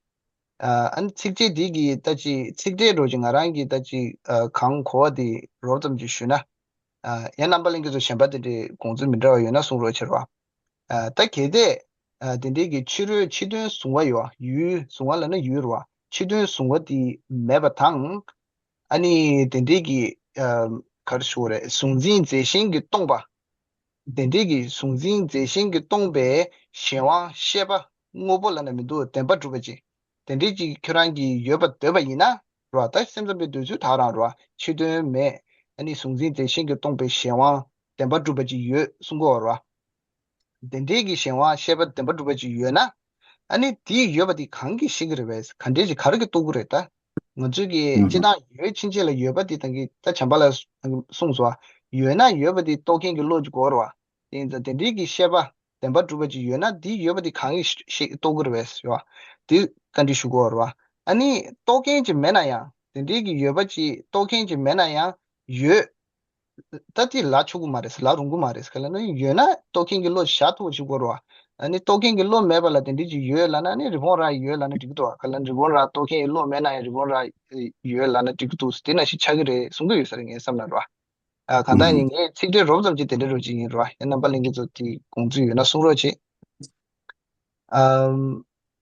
ཨ་ཨ་ནི་ཚིགས་བཅད་འདི་གི་ད་ཅི་ཚིག་ཕྲད་འགྲོ་ཅི་ང་རང་གི་ད་ཅི་ཨ་གང་གོ་བ་དེ་རོབ་ཙམ་ཅིག་ཞུས་ན། ཨ་ཡང་རྣམ་པ་ལྷན་རྒྱས་ཚོ་གཞན་པ་དེ་འདྲའི་དགོངས་ཚུལ་མི་འདྲ་བ་ཡོད་ན་གསུང་རོགས་བྱེད་རོགས། ཨ་ད་གལ་ཏེ་ཨ་དེ་འདྲའི་གི་ཕྱི་རོལ་ཕྱི་དོན་གཟུང་བ་ཡོད། ཡུལ་གཟུང་བ་ལབ་ན་ཡུལ་རོ། ཕྱི་དོན་གཟུང་བ་དེ་མེད་པ་དང་། ཨ་ནི་དེ་འདྲའི་གི་ཨ་ག་རེ་ཞུ་དགོས་རེད། གཟུང་འཛིན་རྫས་གཞན་གྱིས་སྟོང་པ། དེ་འདྲའི་གི་གཟུང་འཛིན་རྫས་གཞན་གྱིས་སྟོང་པའི་གཞན་དབང་ཤེས་པ་དངོས་པོ་ལབ་ན་མི་འདུག་བདེན་པ་གྲུབ་པ་ཅིག་དེ་འདྲའི་ཅིག་ཁྱོད་རང་གིས་ཡོད་པ་འདོད་པ་ཡིན་ན་རོ། ད་སེམས་ཙམ་པའི་འདོད་ཚུལ་དག་རང་རོ། ཕྱི་དོན་མེད། ཨ་ནི་གཟུང་འཛིན་རྫས་གཞན་གྱིས་སྟོང་པའི་གཞན་དབང་བདེན་པ་གྲུབ་པ་ཅིག་ཡོད་གསུང་གི་ཡོད་རོ། དེ་འདྲའི་གི་གཞན་དབང་ཤེས་པ་བདེན་པ་གྲུབ་པ་ཅིག་ཡོད་ན། ཨ་ནི་དེའི་ཡོད་པ་དེ་གང་གིས་ཤེས་ཀྱི་རེད་པས། ག་འདྲས་ཅིག་ག་རེ་གིས་རྟོགས་ཀྱི་རེད། ད་ང་ཚོས་ཀྱི་ཨུམ་སྤྱིར་བཏང་ཡོད་ཕྱིན་ཆད་ལ་ཡོད་པ་དེ་དང་གི་ད་བྱམས་པ་ལ་གསུངས་སོ། ཡོད་ན་ཡོད་པ་དེ་རྟོགས་མཁན་གྱི་བློ་ཅིག་དགོས་རེད་བ། དེ་ཡིན་ཙང་དེ་འདྲའི་གི་ཤེས་པ་བདེན་པ་གྲུབ་པ་ཅིག་ཡོད་ན། དེའི་ཡོད་པ་དེ་གང་གིས་ཤེས་རྟོགས་ཀྱི་རེད་པས་ཟེར་བ། དེ་བཀའ་འདྲི་ཞུ་དགོས་རེད་བ། ཨ་ནི་རྟོགས་མཁན་ཅིག་མེད་ན་ཡང་། དེ་འདྲའི་གི་ཡོད་པ་ཅིག་རྟོགས་མཁན་ཅིག་མེད་ན་ཡང་། ཡོད། ད་དེ་ལ་ཆོག་གི་མ་རེད། ལ་རུང་གི་མ་རེད། ག་ལ་ན་ཡོད་ན་རྟོགས་མཁན་གྱི་བློ་བཞག་ཐུབ་པ་ཞིག་དགོས་རེད་བ། ཨ་ནི་རྟོགས་མཁན་གྱི་བློ་མེད་པ་ལ་དེ་འདྲ་ཅིག་ཡོད་ལབ་ན་ནི་རི་བོང་རྭ་ཡོད་ལབ་ན་འགྲིག་གི་འདུག་བ། ག་ལ་རི་བོང་རྭ་རྟོགས་མཁན་གྱི་བློ་མེད་ན་ཡང་རི་བོང་རྭ་ཡོད་ལབ་ན་འགྲིག་གི་འདུག་དེ་ནང་བཞིན་ཆགས་ཀྱི་རེད་གསུང་གི་ཡོད་ས་རེད་ངའི་བསམ་ན་རེད་བ། ཨ་གང་ལྟར་ཡིན་ངས་ཚིག་ཕྲད་རོབ་ཙམ་ཅིག་དེ་འདྲ་རོ་ཅིག་ཡིན་རེད་བ། ཡང་རྣམ་པ་ལྷན་རྒྱས་ཚོ་དེ་དགོངས་ཚུལ་ཡོད་ན་གསུང་རོགས་བྱེད། ཨམ།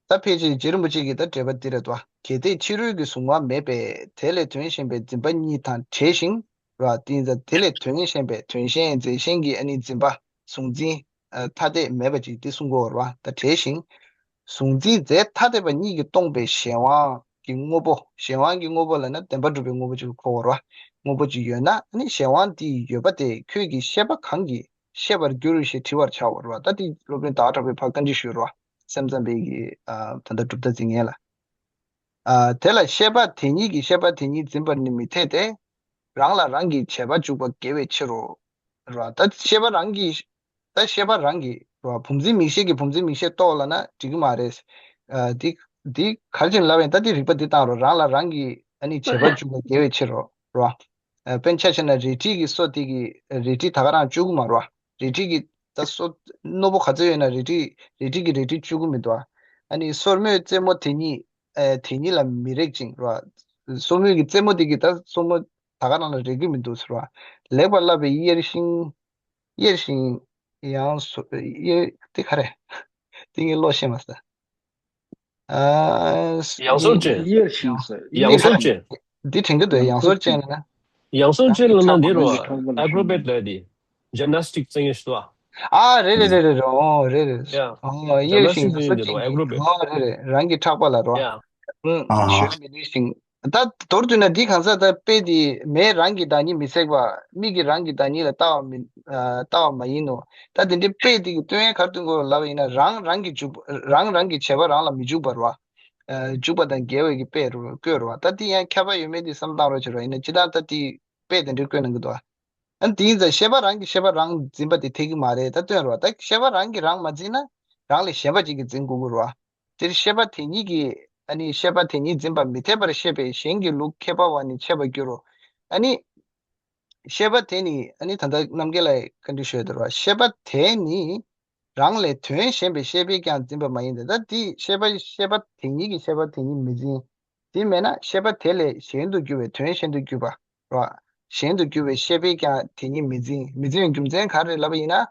ད་ཕལ་ཆེར་རྗེ་རིན་པོ་ཆེ་གིས་ད་འགྲེལ་པ་འདི་རེད་དོ། གལ་ཏེ་ཕྱི་རོལ་གྱི་གཟུང་བ་མེད་པས་དེ་ལས་དོན་གཞན་པའི་འཛིན་པ་གཉིས་དང་བྲལ་ཞིང་ར། དེ་ཡིན་ཙང་དེ་ལས་དོན་གཞན་པའི་དོན་གཞན་རྫས་གཞན་གྱི་ཨ་ནི་འཛིན་པ་གཟུང་འཛིན་ཐ་དད་མེད་པ་ཅིག་དེ་གསུང་གི་ཡོད་རེད་བ། ད་བྲལ་ཞིང་། གཟུང་འཛིན་རྫས་ཐ་དད་པ་གཉིས་ཀྱིས་སྟོང་པའི་གཞན་དབང་གི་དངོས་པོ། གཞན་དབང་གི་དངོས་པོ་ལབ་ན་བདེན་པར་གྲུབ་པའི་དངོས་པོ་ཅིག་ལ་གོ་བ་རེད་བ། དངོས་པོ་ཅིག་ཡོད་ན་ཨ་ནི་གཞན་དབང་དེའི་ཡོད་པ་དེ་ཁྱོད་ཀྱི་ཤེས་པ་གང་གིས་ཤེས་པར་འགྱུར་ཞེས་དྲི་བར་བྱའོ་རེད་བ། ད་དེ་སློབ་དཔོན་ཟླ་བ་གྲགས་པས་ཕར་བཀའ་འདྲི་ཞུས་རེད་བ། སེམས་ཙམ་པའི་གི་ཨ་ད་ལྟ་གྲུབ་མཐའ་འཛིན་མཁན་ལ། ཨ་དེ་ལ་ཤེས་པ་དེ་ཉིད་ཀྱིས་ཤེས་པ་དེ་ཉིད་འཛིན་པར་ནི་མི་འཐད་དེ། རང་ལ་རང་གི་བྱས་པ་འཇུག་པ་འགལ་བའི་ཕྱིར་རོ། རེད་བ། ད་ཤེས་པ་རང་གིས་ད་ཤེས་པ་རང་གིས་རེད་བ། བུམ་འཛིན་མིག་ཤེས་ཀྱིས་བུམ་འཛིན་མིག་ཤེས་རྟོགས་ལབ་ན་འགྲིག་གི་མ་རེད། ཨ་དེ་དེ་ག་རེ་བྱས་ནས་ལབ་ཡིན། ད་དེ་རིགས་པ་འདི་བཏང་རོགས། རང་ལ་རང་གིས་ཨ་ནི་བྱས་པ་འཇུག་པ་འགལ་བའི་ཕྱིར་རོ། རེད་བ། ཨ་དཔེར་ན་ཆ་བཞག་ན་རལ་གྲི་གི་སོ་དེ་གི་རལ་གྲི་ད་ག་རང་གཅོད་ཀྱི་མ་རེད་བ། རལ་གྲི་གི་ ད་སོ་རྣོ་པོ་ག་ཚོད་ཡོད་ན་རལ་གྲི་རལ་གྲི་གིས་རལ་གྲི་གཅོད་ཀྱི་མི་འདུག་ཨ། ཨ་ནི་སོར་མོའི་རྩེ་མོ་དེ་ཉིད་ཨེ་དེ་ཉིད་ལ་མི་རེག་ཅིང་ར། སོར་མོའི་གི་རྩེ་མོ་དེ་གིས་ད་སོར་མོ་ད་ག་རང་ལ་རེག་གི་མི་འདུག་ཟེར་བ། ལེགས་པར་བསླབས་པའི་གཡེར་ཞིང་། གཡེར་ཞིང་། ཡང་སོ་གཡེར་དེ་ག་རེ། དེ་ངས་ཀློག་ཤེས་མ་སོང་། ཨ། ཡང་སོར་ཅན། གཡེར་ཞིང་ཟེར། ཡང་སོར་ཅན། འདི་དྲན་གྱི་འདུག་ཡང་སོར་ཅན་ལབ་ན། ཡང་སོར་ཅན་ལབ་ན་འདི་རེད་བ། ཨེ་ཀྲོ་བེཊ་ལབ་དེ། ཇིམ་ནེ་སི་ཊིག་རྩེད་མཁན་ཞིག་འདུག་ཨ། ཨ་རེད་རེད་རེད་རེད། ཨོ་རེད་རེད། ཡ། ཨོ་གཡེར་ཞིང་ཡང་སོར་ཅན་གྱི། ཨེ་ཀྲོ་བེཊ། ཨོ་རེད་རེད། རང་གི་ཕྲག་པ་ལ་རོ། ཡ། ཨ། ཞོན་མི་ནུས་ཤིང་། ད་མདོར་བསྡུས་ན་འདི་གང་ཟག་ད་དཔེ་དེ་མས་རང་གི་བདག་ཉིད་མི་བསྲེག་པ། མིག་གིས་རང་གི་བདག་ཉིད་ལ་ལྟ་བ་མི་ཨ་ལྟ་བ་མ་ཡིན་ནོ། ད་དེ་འདྲའི་དཔེ་དེ་གི་སྟོན་ཡས་ག་རེ་སྟོན་དགོས་ལབ་པ་ཡིན་ན། རང་རང་གི་འཇུག་པ། རང་རང་གི་བྱས་པ་རང་ལ་མི་འཇུག་པ་རེད་བ། ཨ་འཇུག་པ་དང་འགལ་བའི་གི་དཔེ་རུ་བཀོད་རེད་བ། ད་དེ་ཡང་ཁྱབ་པ་ཡོད་མེད་དེ་བསམ་བློ་བཏང་རོགས་བྱེད་རོགས། ཡིན་ན་སྤྱིར་བཏང་ད་དེ་དཔེ་དེ་འདྲའི་བཀོད་གནང་གི་འདུག་བ། ཨ་ནི་དེ་ཡིན་ཙང་ཤེས་པ་རང་གིས་ཤེས་པ་རང་འཛིན་པ་དེ་འཐད་ཀྱི་མ་རེད། ད་སྟོན་རེད་བ། ད་ཤེས་པ་རང་གིས་རང་མ་འཛིན་ན་རང་ལས་གཞན་པ་ཅིག་གིས་འཛིན་དགོས་ཀྱི་རེད་བ། དེར་ཤེས་པ་དེ་ཉིད་ཀྱིས་ཨ་ནི་ཤེས་པ་དེ་ཉིད་འཛིན་པ་མི་འཐད་པར་ཤེས་པས་གཞན་གྱི་ལུགས་ཁྱད་པར་བ་ནི་འཆད་པར་འགྱུར་རོ། ཨ་ནི་ཤེས་པ་དེ་ནི་ཨ་ནི་ད་ལྟ་རྣམ་རྒྱལ་ལགས་བཀའ་འདྲི་ཞུས་དོ་ར། ཤེས་པ་དེ་ནི་རང་ལས་དོན་གཞན་པའི་ཤེས་པས་ཀྱང་འཛིན་པ་མ་ཡིན་ཏེ། ད་དེ་ཤེས་པ་ཤེས་པ་དེ་ཉིད་ཀྱིས་ཤེས་པ་དེ་ཉིད་མི་འཛིན། དེ་མེད་ན་ཤེས་པ་དེ་ལས་གཞན་དུ་གྱུར་པའི་དོན་གཞན་དུ་གྱུར་པ་ར། གཞན་དུ་གྱུར་པའི་ཤེས་པས་ཀྱང་དེ་ཉིད་མི་འཛིན། མི་འཛིན་པའི་རྒྱུ་མཚན་ག་རེ་ལབ་པ་ཡིན་ན།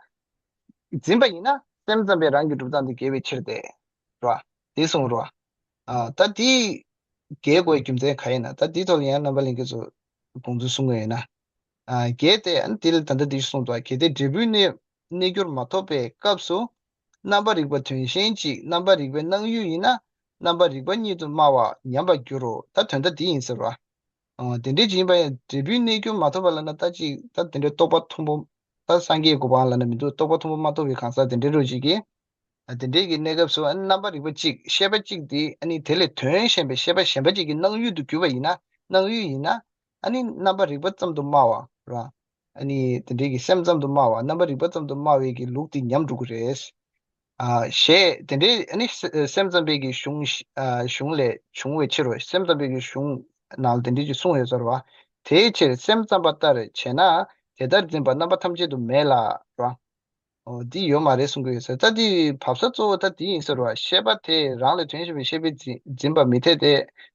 འཛིན་པ་ཡིན་ན་སེམས་ཙམ་པས་རང་གི་གྲུབ་མཐའ་འདི་འགལ་བའི་ཕྱིར་ཏེ། ར། དེ་གསུངས་ར། ཨ་ད་དེ་འགལ་དགོས་རྒྱུ་མཚན་ག་ཡིན་ན། ད་དེའི་ཐོག་ལ་ཡང་རྣམ་པ་ལྷན་རྒྱས་ཚོ་དགོངས་ཚུལ་གསུང་གི་ཡོད་ན། ཨ་གལ་ཏེ་ཨ་ནི་དེ་ལ་ད་ལྟ་འདི་གསུངས་འདུག་གལ་ཏེ་འབྲས་བུའི་གནས་གནས་གྱུར་མ་ཐོབ་པའི་སྐབས་སུ། རྣམ་པར་རིག་པ་དོན་གཞན་གཅིག་རྣམ་པར་རིག་པའི་སྣང་ཡུལ་ཡིན་ན། རྣམ་པར་རིག་པ་ཉིད་དུ་སྨྲ་བ་ཉམས་པར་འགྱུར་རོ། ད་དོན་དག་འདི་ཡིན་ཟེར་བ། ཨོ་དེ་འདྲའི་ཅིག་ཡིན་པ་ཡང་འབྲས་བུའི་གནས་གྱུར་མ་ཐོབ་པ་ལབ་ན། ད་ཅིག་ད་དེ་འདྲའི་རྟོགས་པ་མཐོན་པོ། ད་སངས་རྒྱས་གོ་འཕང་ལབ་ན་མི་འདུག་རྟོགས་པ་མཐོན་པོ་མ་ཐོབ་པའི་གང་ཟག་དེ་འདྲའི་རོ་ཅིག་གིས། ཨ་དེ་འདྲའི་གི་གནས་སྐབས་སུ་ཨ་ནི་རྣམ་པར་རིག་པ་གཅིག་ཤེས་པ་གཅིག་དེ་ཨ་ནི་དེ་ལས་དོན་གཞན་པའི་ཤེས་པ་གཞན་པ་གཅིག་གི་སྣང་ཡུལ་དུ་གྱུར་པ་ཡིན་ན། སྣང་ཡུལ་ཡིན་ན། ཨ་ནི་རྣམ་པར་རིག་པ་ཙམ་དུ་སྨྲ་བ་ར། ཨ་ནི་དེ་འདྲའི་གི་སེམས་ཙམ་དུ་སྨྲ་བ། རྣམ་པར་རིག་པ་ཙམ་དུ་སྨྲ་བའི་གི་ལུགས་དེ་ཉམས་འགྲོ་གི་རེད། ཨ་ཞེས་དེ་འདྲའི་ཨ་ནི་སེ་སེམས་ཙམ་པའི་གི་གཞུང་ཨ་གཞུང་ལས་བྱུང་བའི་ཕྱིར་རོ། སེམས་ཙམ་པའི་གི་གཞུང་ནང་ལ་དེ་འདྲའི་ཅིག་གསུངས་ཡོད་ཟེར་བ། དེའི་ཕྱིར་སེམས་ཙམ་པ་ལྟར་བྱས་ན་དེ་ལྟར་འཛིན་པ་རྣམ་པ་ཐམས་ཅད་དུ་མེད་ལ་ར། ཨོ་འདི་ཡོད་མ་རེད་གསུང་གི་ཡོད་ཟེར། ད་འདི་བབ་ས་གཙོ་བོ་ད་འདི་ཡིན་ཟེར་བ། ཤེས་པ་དེ་རང་ལས་དོན་གཞན་པའི་ཤེས་པས་འཛིན་འཛིན་པ་མི་འཐད་དེ།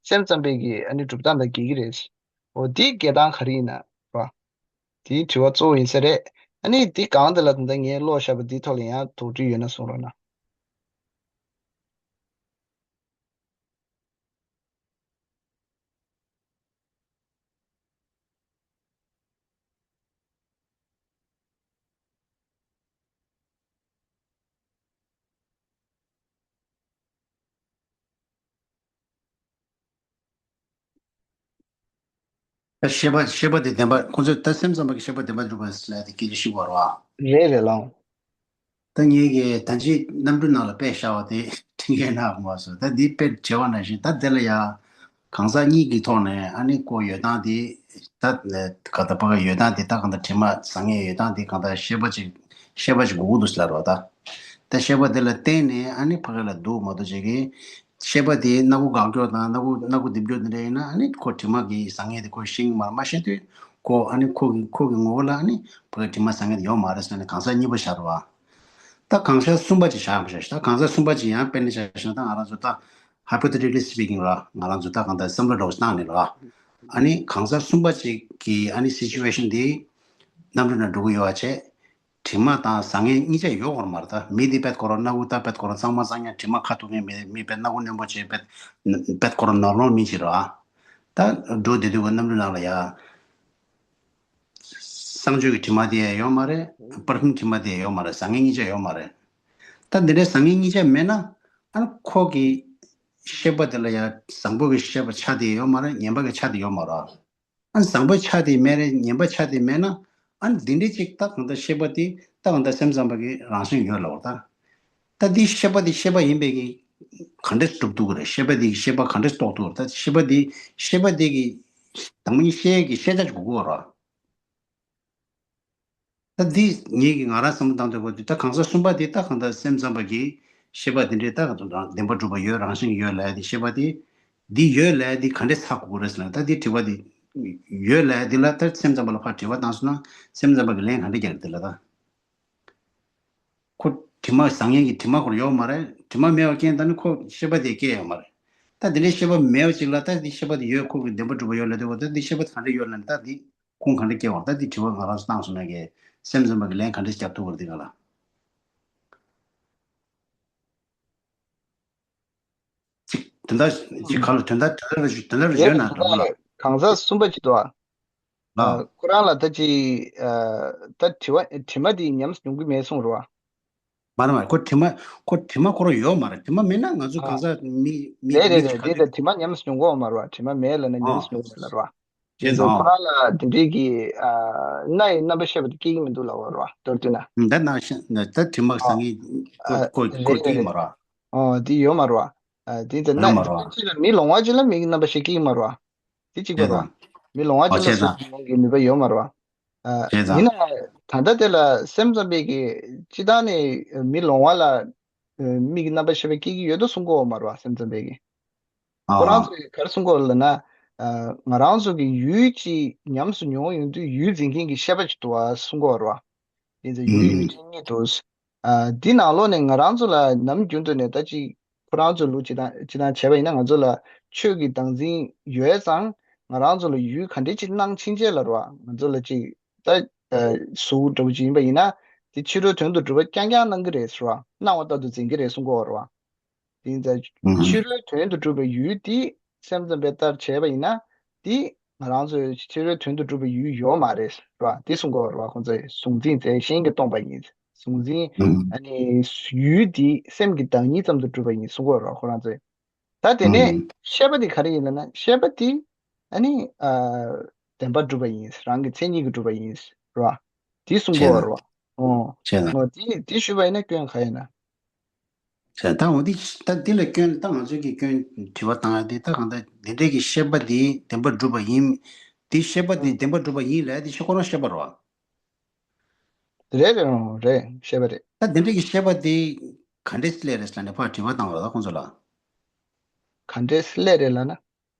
སེམས་ཙམ་པའི་གི་ཨ་ནི་གྲུབ་མཐའ་དང་འགལ་གྱི་རེད། ཨོ་འདི་འགལ་སྟངས་ག་རེ་ཡིན་ན་ར། དེའི་དྲི་བ་གཙོ་བོ་ཡིན་ས་རེད། ཨ་ནི་འདི་སྒང་དེ་ལ་ད་ལྟ་ངས་ཀློག་བཞག་པ་འདིའི་ཐོག་ལ་ཡང་དོགས་འདྲི་ཡོད་ན་གསུང་རོགས་གནང་། ད་ཤེས་པ་ཤེས་པ་དེ་བདེན་པ། ཁོང་ཚོས་ད་སེམས་ཙམ་པ་གི་ཤེས་པ་བདེན་པར་གྲུབ་པ་ལབ་དེ་སྐད་ཆ་བཤད་པ་རེད་བ། རེད་རེད་ལགས། ད་ངེད་ཀྱིས་ད་ཅི་གནམ་གྲུ་ནང་ལ་དཔེ་བཞག་པ་དེ་འཁྲིད་མཁན་ནག་མ་སོང་། ད་འདི་དཔེ་བྱས་པ་ནང་བཞིན། ད་དེ་ལ་ཡ་གང་ཟག་གཉིས་ཀྱི་ཐོག་ནས་ཨ་ནི་ཁོ་ཡོད་སྟངས་དེ། ད་ག་ད་ཕ་ག་ཡོད་སྟངས་དེ། ད་གང་ལྟར་དྲི་མ་བཟང་ངན་ཡོད་སྟངས་དེ། གང་ལྟར་ཤེས་པ་ཅིག་ཤེས་པ་ཅིག་དགོས་ཀྱི་འདུག་ཟེར་བ། ད་ད་ཤེས་པ་དེ་ལ་བརྟེན་ནས་ཨ་ནི་ཕ་གི་ལ་འདུག་མ་གཏོགས་བྱེད་ཀྱི། ཤེས་པ་དེ་སྣ་ཁུག་འགག་སྐྱོ་དང་སྣ་ཁུག་སྣ་ཁུག་རྡིབ་སྐྱོ་དེ་འདྲ་ཡིན་ན། ཨ་ནི་ཁོ་དྲི་མ་གི་བཟང་ངན་དེ་ཁོ་ཤེས་ཀྱི་མ་རེད། མ་ཤེས་དུས་ཁོ་ཨ་ནི་ཁོ་གི་ཁོ་གི་ངོ་བོ་ལ་ཨ་ནི་ཕ་གི་དྲི་མ་བཟང་ངན་དེ་ཡོད་མ་རེད་ཟེར་ནས་གང་ཟག་གཉིས་པ་བཞག་རེད་བ། ད་གང་ཟག་གསུམ་པ་ཅིག་བཞག་བཞག་ད་གང་ཟག་གསུམ་པ་ཅིག་ཡང་དཔེར་ན་བཞག་བཞག་ན། ད་ང་རང་ཚོ་ད་hypothetically speaking ལ། ང་རང་ཚོ་ད་གང་ལྟར་བསམ་བློ་འདྲ་བོ་བཏང་ནས་ལ། ཨ་ནི་གང་ཟག་གསུམ་པ་ཅིག་གི་ཨ་ནི་situation དེ་གནམ་གྲུ་ནང་འགྲོ་གི་ཡོད་པ་བྱས། དྲི་མ་དང་བཟང་ངན་གཉིས་ཆ་ཡོད་དགོས་མ་རེད། ད་མི་དེ་དཔེ་ཁོ་རང་སྣ་ཁུག་ད་དཔེ་ཁོ་རང་གཙང་མ་གཙང་རྐྱང་དྲི་མ་ཁ་ཐུག་མཁན་མི་རེད། མི་དཔེ་སྣ་ཁུག་རྣོན་པོ་བྱས། དཔེ་དཔེ་ཁོ་རང་ནོར་ལོང་མི་ཅིག་རེད་བ། ད་འགྲོ་བསྡད་དུས་གནམ་གྲུ་ནང་ལ་ཡ། གསང་སྤྱོད་ཀྱི་དྲི་མ་དེ་ཡང་ཡོད་མ་རེད། པར་ཕིའུམ་དྲི་མ་དེ་ཡང་ཡོད་མ་རེད། བཟང་ངན་གཉིས་ཆ་ཡོད་མ་རེད། ད་འདི་འདྲའི་བཟང་ངན་གཉིས་ཆ་མེད་ན། ཨ་ནི་ཁོ་གི་ཤེས་པ་དེ་ལ་ཡང་བཟང་པོ་གི་ཤེས་པ་ཆ་དེ་ཡོད་མ་རེད། ངན་པ་གི་ཆ་དེ་ཡོད་མ་རེད། ཨ་ནི་བཟང་པོའི་ཆ་དེ་མེད་རེད། ངན་པའི་ཆ་དེ་མེད་ན། ཨ་ནི་འདི་འདྲའི་ཅིག་ད་གང་ལྟར་ཤེས་པ་དེ་ད་གང་ལྟར་སེམས་ཙམ་པ་གི་རང་བཞིན་ཡོད་ལབ་པ་རེད། ད་འདི་ཤེས་པ་འདི་ཤེས་པ་ཡིན་པའི་གི་ག་འདྲས་སྒྲུབ་ཐུབ་ཀྱི་རེད། ཤེས་པ་འདི་ཤེས་པ་ག་འདྲས་རྟོགས་ཐུབ་ཀྱི་རེད། ད་ཤེས་པ་འདི་ཤེས་པ་འདི་གི་དང་པོ་ཉིད་ཤེས་ཡས་ཀྱི་ཤེས་བྱ་ཅིག་དགོས་ཀྱི་རེད། ད་འདི་ངེད་ཀྱིས་ང་རང་བསམ་བློ་བཏང་འདོད་པ་འདི། ད་གང་ཟག་གསུམ་པ་འདི་ད་གང་ལྟར་སེམས་ཙམ་པ་གི་ཤེས་པ་འདི་འདྲས་ད་གང་ལྟར་བདེན་པར་གྲུབ་པ་ཡོད། རང་བཞིན་གྱིས་ཡོད་ལབ་ཡ་འདི་ཤེས་པ་འདི། འདི་ཡོད་ལབ་ཡ་འདི་ག་འདྲས་ཚར་དགོས་ཀྱི་རེད་ཟེར་ན། ད་འདི་དྲི་བ་འདི་ཡོད་ལབ་ཡ་འདི་ལ་ད་སེམས་ཙམ་པ་ལ་ཕར་དྲི་བ་བཏང་སོང་ན། སེམས་ཙམ་པ་གི་ལན་ག་འདྲས་རྒྱག་གི་འདི་ལ་ད། ཁོ་དྲི་མ་བཟང་ངན་གྱི་དྲི་མ་ཁོར་ཡོད་མ་རེད། དྲི་མ་མེད་པ་རྐྱེན་ད་ནི་ཁོ་ཤེས་པ་དེ་སྐྱེ་ཡོད་མ་རེད། ད་དེ་འདྲའི་ཤེས་པ་མེད་པ་ཅིག་ལ་ད་འདི་ཤེས་པ་དེ་ཡོད། ཁོ་གི་བདེན་པ་གྲུབ་པ་ཡོད་ལབ་དུས་ད་འདི་ཤེས་པ་དེ་ག་འདྲ་ཡོད་ལབ་ན་ད་འདི་ཁུངས་ག་འདྲ་སྐྱེ་བ། ད་འདི་དྲི་བ་ང་རང་ཚོ་བཏང་སོང་ན་གི་སེམས་ཙམ་པ་གི་ལན་ག་འདྲ་རྒྱབ་ཐུབ་པ་རེད་འདི་ག་ལ། ཅིག་དོན་དག་ཅིག་ག་ལ་དོན་དག་དོན་དག་རེ་ཞུ་དོན་དག་རེ་ཞུས་ན་འགྲོ་མ་ལ། གང་ཟག་གསུམ་པ་ཅིག་འདུག་ཨ། ལ། ཁོ་རང་ལ་ད་ཅི་ད་དྲི་བ་དྲི་མ་དེ་ཉམས་སུ་མྱོང་གི་མེད་གསུངས་རོ། མ་རེད་མ་རེད། ཁོ་དྲི་མ་ཁོ་དྲི་མ་ཁོ་རང་ཡོད་མ་རེད། དྲི་མ་མེད་ན་ང་ཚོ་གང་ཟག་མི་མི་རེད་མི་རེད་ཅིག་ག་རེད། དེ་ད་དྲི་མ་ཉམས་སུ་མྱོང་གི་ཡོད་མ་རེད་བ། དྲི་མ་མེད་ལབ་ན་ཉམས་སུ་མྱོང་གི་མེད་ལབ་རེད་བ། དེ་ཚོ་ཁོ་རང་ལ་དེ་འདྲའི་གི་སྣའི་རྣམ་པ་ཤེས་པ་དེ་སྐྱེ་གི་མི་འདུག་ལབ་རེད་བ། མདོར་བསྡུས་ན། ད་ན་ཤ་ན་ད་དྲི་མ་ཨ་བཟང་ངན་ཨ་ཁོ་ཁོ་རེད་རེད་སྐྱེ་གི་རེད། མ་རེད་བ། ཨོ་དེ་ཡོད་མ་རེད་བ། ཨ་དེ་ཚོ་ན་ཡོད་མ་རེད་བ། ཅི་ལ་མི་ལོང་བ་ཅི་ལ་མིག་རྣམ་པ་ཤེས་སྐྱེ་གི་མ་རེད་བ། དེ་གཅིག་པ་བྱས་རེད་བ། ཙང་། མི་ལོང་བ་ཨོ་ཅི་ལ་བྱས་སུ་ཙང་། ཡོང་གི་ནུས་པ་ཡོད་མ་རེད་བ། ཨ་བྱས་ཙང་། ཡིན་ན་ད་ལྟ་དེ་ལ་སེམས་ཙམ་པའི་གི་སྤྱི་བཏང་ནས་མི་ལོང་བ་ལ་མིག་རྣམ་པ་ཤེས་པ་སྐྱེ་གི་ཡོད་དོ་གསུང་གི་ཡོད་མ་རེད་བ། སེམས་ཙམ་པའི་གི། ཨ་ཁོ་རང་ཨ། ཚོས་ག་རེ་གསུང་གི་ཡོད་ལབ་ན། ཨ་ང་རང་ཚོ་གི་ཡུལ་གཅིག་ཉམས་སུ་མྱོང་ཡོང་དུས་ཡུལ་འཛིན་མཁན་གྱི་ཤེས་པ་ཅིག་འདུག་བ་གསུང་གི་ཡོད་རེད་བ། དེ་ཚོ་ཡུལ་ཡུལ་ཅན་གཉིས་འདུག་ཨ་འདི་ནང་ལོགས་ནས་ང་རང་ཚོ་ལ་ནམ་རྒྱུན་དུ་ནས་ད་ཅིག་ཁོ་རང་ཚོ་ལུགས་ཅི་དང་ཅི་དང་བྱས་པ་ཡིན་ན་ང་ཚོ་ལ་ཆོས་ཀྱི་བདག་འཛིན་ཡོད་ཙང་ང་རང་ཚོ་ལ་ཡུལ་ག་འདྲས་ཅིག་སྣང་ཕྱིན་ཆད་ལ་རོ། ང་ཚོ་ལ་ཅིག་ད་གཟུགས་འདྲ་བོ་ཅིག་ཡིན་པ་ཡིན་ན་དེ་ཕྱི་རོལ་དོན་དུ་གྲུབ་པ་རྐྱང་རྐྱང་སྣང་གི་རེད་ཟེར་བ། སྣང་བ་ལྟར་དུ་འཛིན་གི་རེད་གསུང་གི་ཡོད་རེད་བ། དེ་ཡིན་ཙང་ཕྱི་རོལ་དོན་དུ་གྲུབ་པའི་ཡུལ་དེ་སེམས་ཙམ་པའི་ལྟར་བྱས་པ་ཡིན་ན་དེ་ང་རང་ཚོའི་ཕྱི་རོལ་དོན་དུ་གྲུབ་པའི་ཡུལ་ཡོད་མ་རེད་ར། དེ་གསུང་གི་ཡོད་རེད་བ། ཁོང་ཚོས་གཟུང་འཛིན་རྫས་གཞན་གྱིས་སྟོང་པ་ཡིན། གཟུང་འཛིན་ཨ་ནི་ཡུལ་དེ་སེམས་ཀྱི་བདག་ཉིད་ཙམ་དུ་གྲུབ་པ་ཡིན་གསུང་གི་ཡོད་རེད་བ། ཁོ་རང་ཚོས་ད་དེ་ནས་ཤེས་པ་དེ་ག་རེ་ཡིན་ལབ་ན་ཤེས་པ་དེ་ཨ་ནི་བདེན་པར་གྲུབ་པ་ཡིན། རང་གི་མཚན་ཉིད་ཀྱིས་གྲུབ་པ་ཡིན་ར། དེ་གསུང་གི་ཡོད་རེད་བ། ཨོ། བྱས་ན། ཨོ་དེ་དེ་ཞུས་པ་ཡིན་ན་སྐྱོན་ག་ཡིན་ན། བྱས་ད་འོ་འདི་ད་འདི་ལ་སྐྱོན་ད་ང་ཚོས་ཀྱི་སྐྱོན་དྲི་བ་བཏང་ཡ་དེ་ད་གང་ལྟར་དེ་འདྲའི་གི་ཤེས་པ་དེ་བདེན་པར་གྲུབ་པ་ཡིན། དེ་ཤེས་པ་དེ་ཨང་བདེན་པར་གྲུབ་པ་ཡིན་ལབ་ཡ་དེ་ཤེས་ཁོ་རང་ཤེས་པ་རེད་བ། རེད་རེད་རེད་ཤེས་པ་རེད། ད་དེ་འདྲའི་གི་ཤེས་པ་དེ་ག་འདྲས་སླེབས་རེད་ཟེར་ནས་ཕར་དྲི་བ་བཏང་བ་རེད་ད་ཁོང་ཚོ་ལ། ག་འདྲས་སླེབས་རེད་ལབ་ན།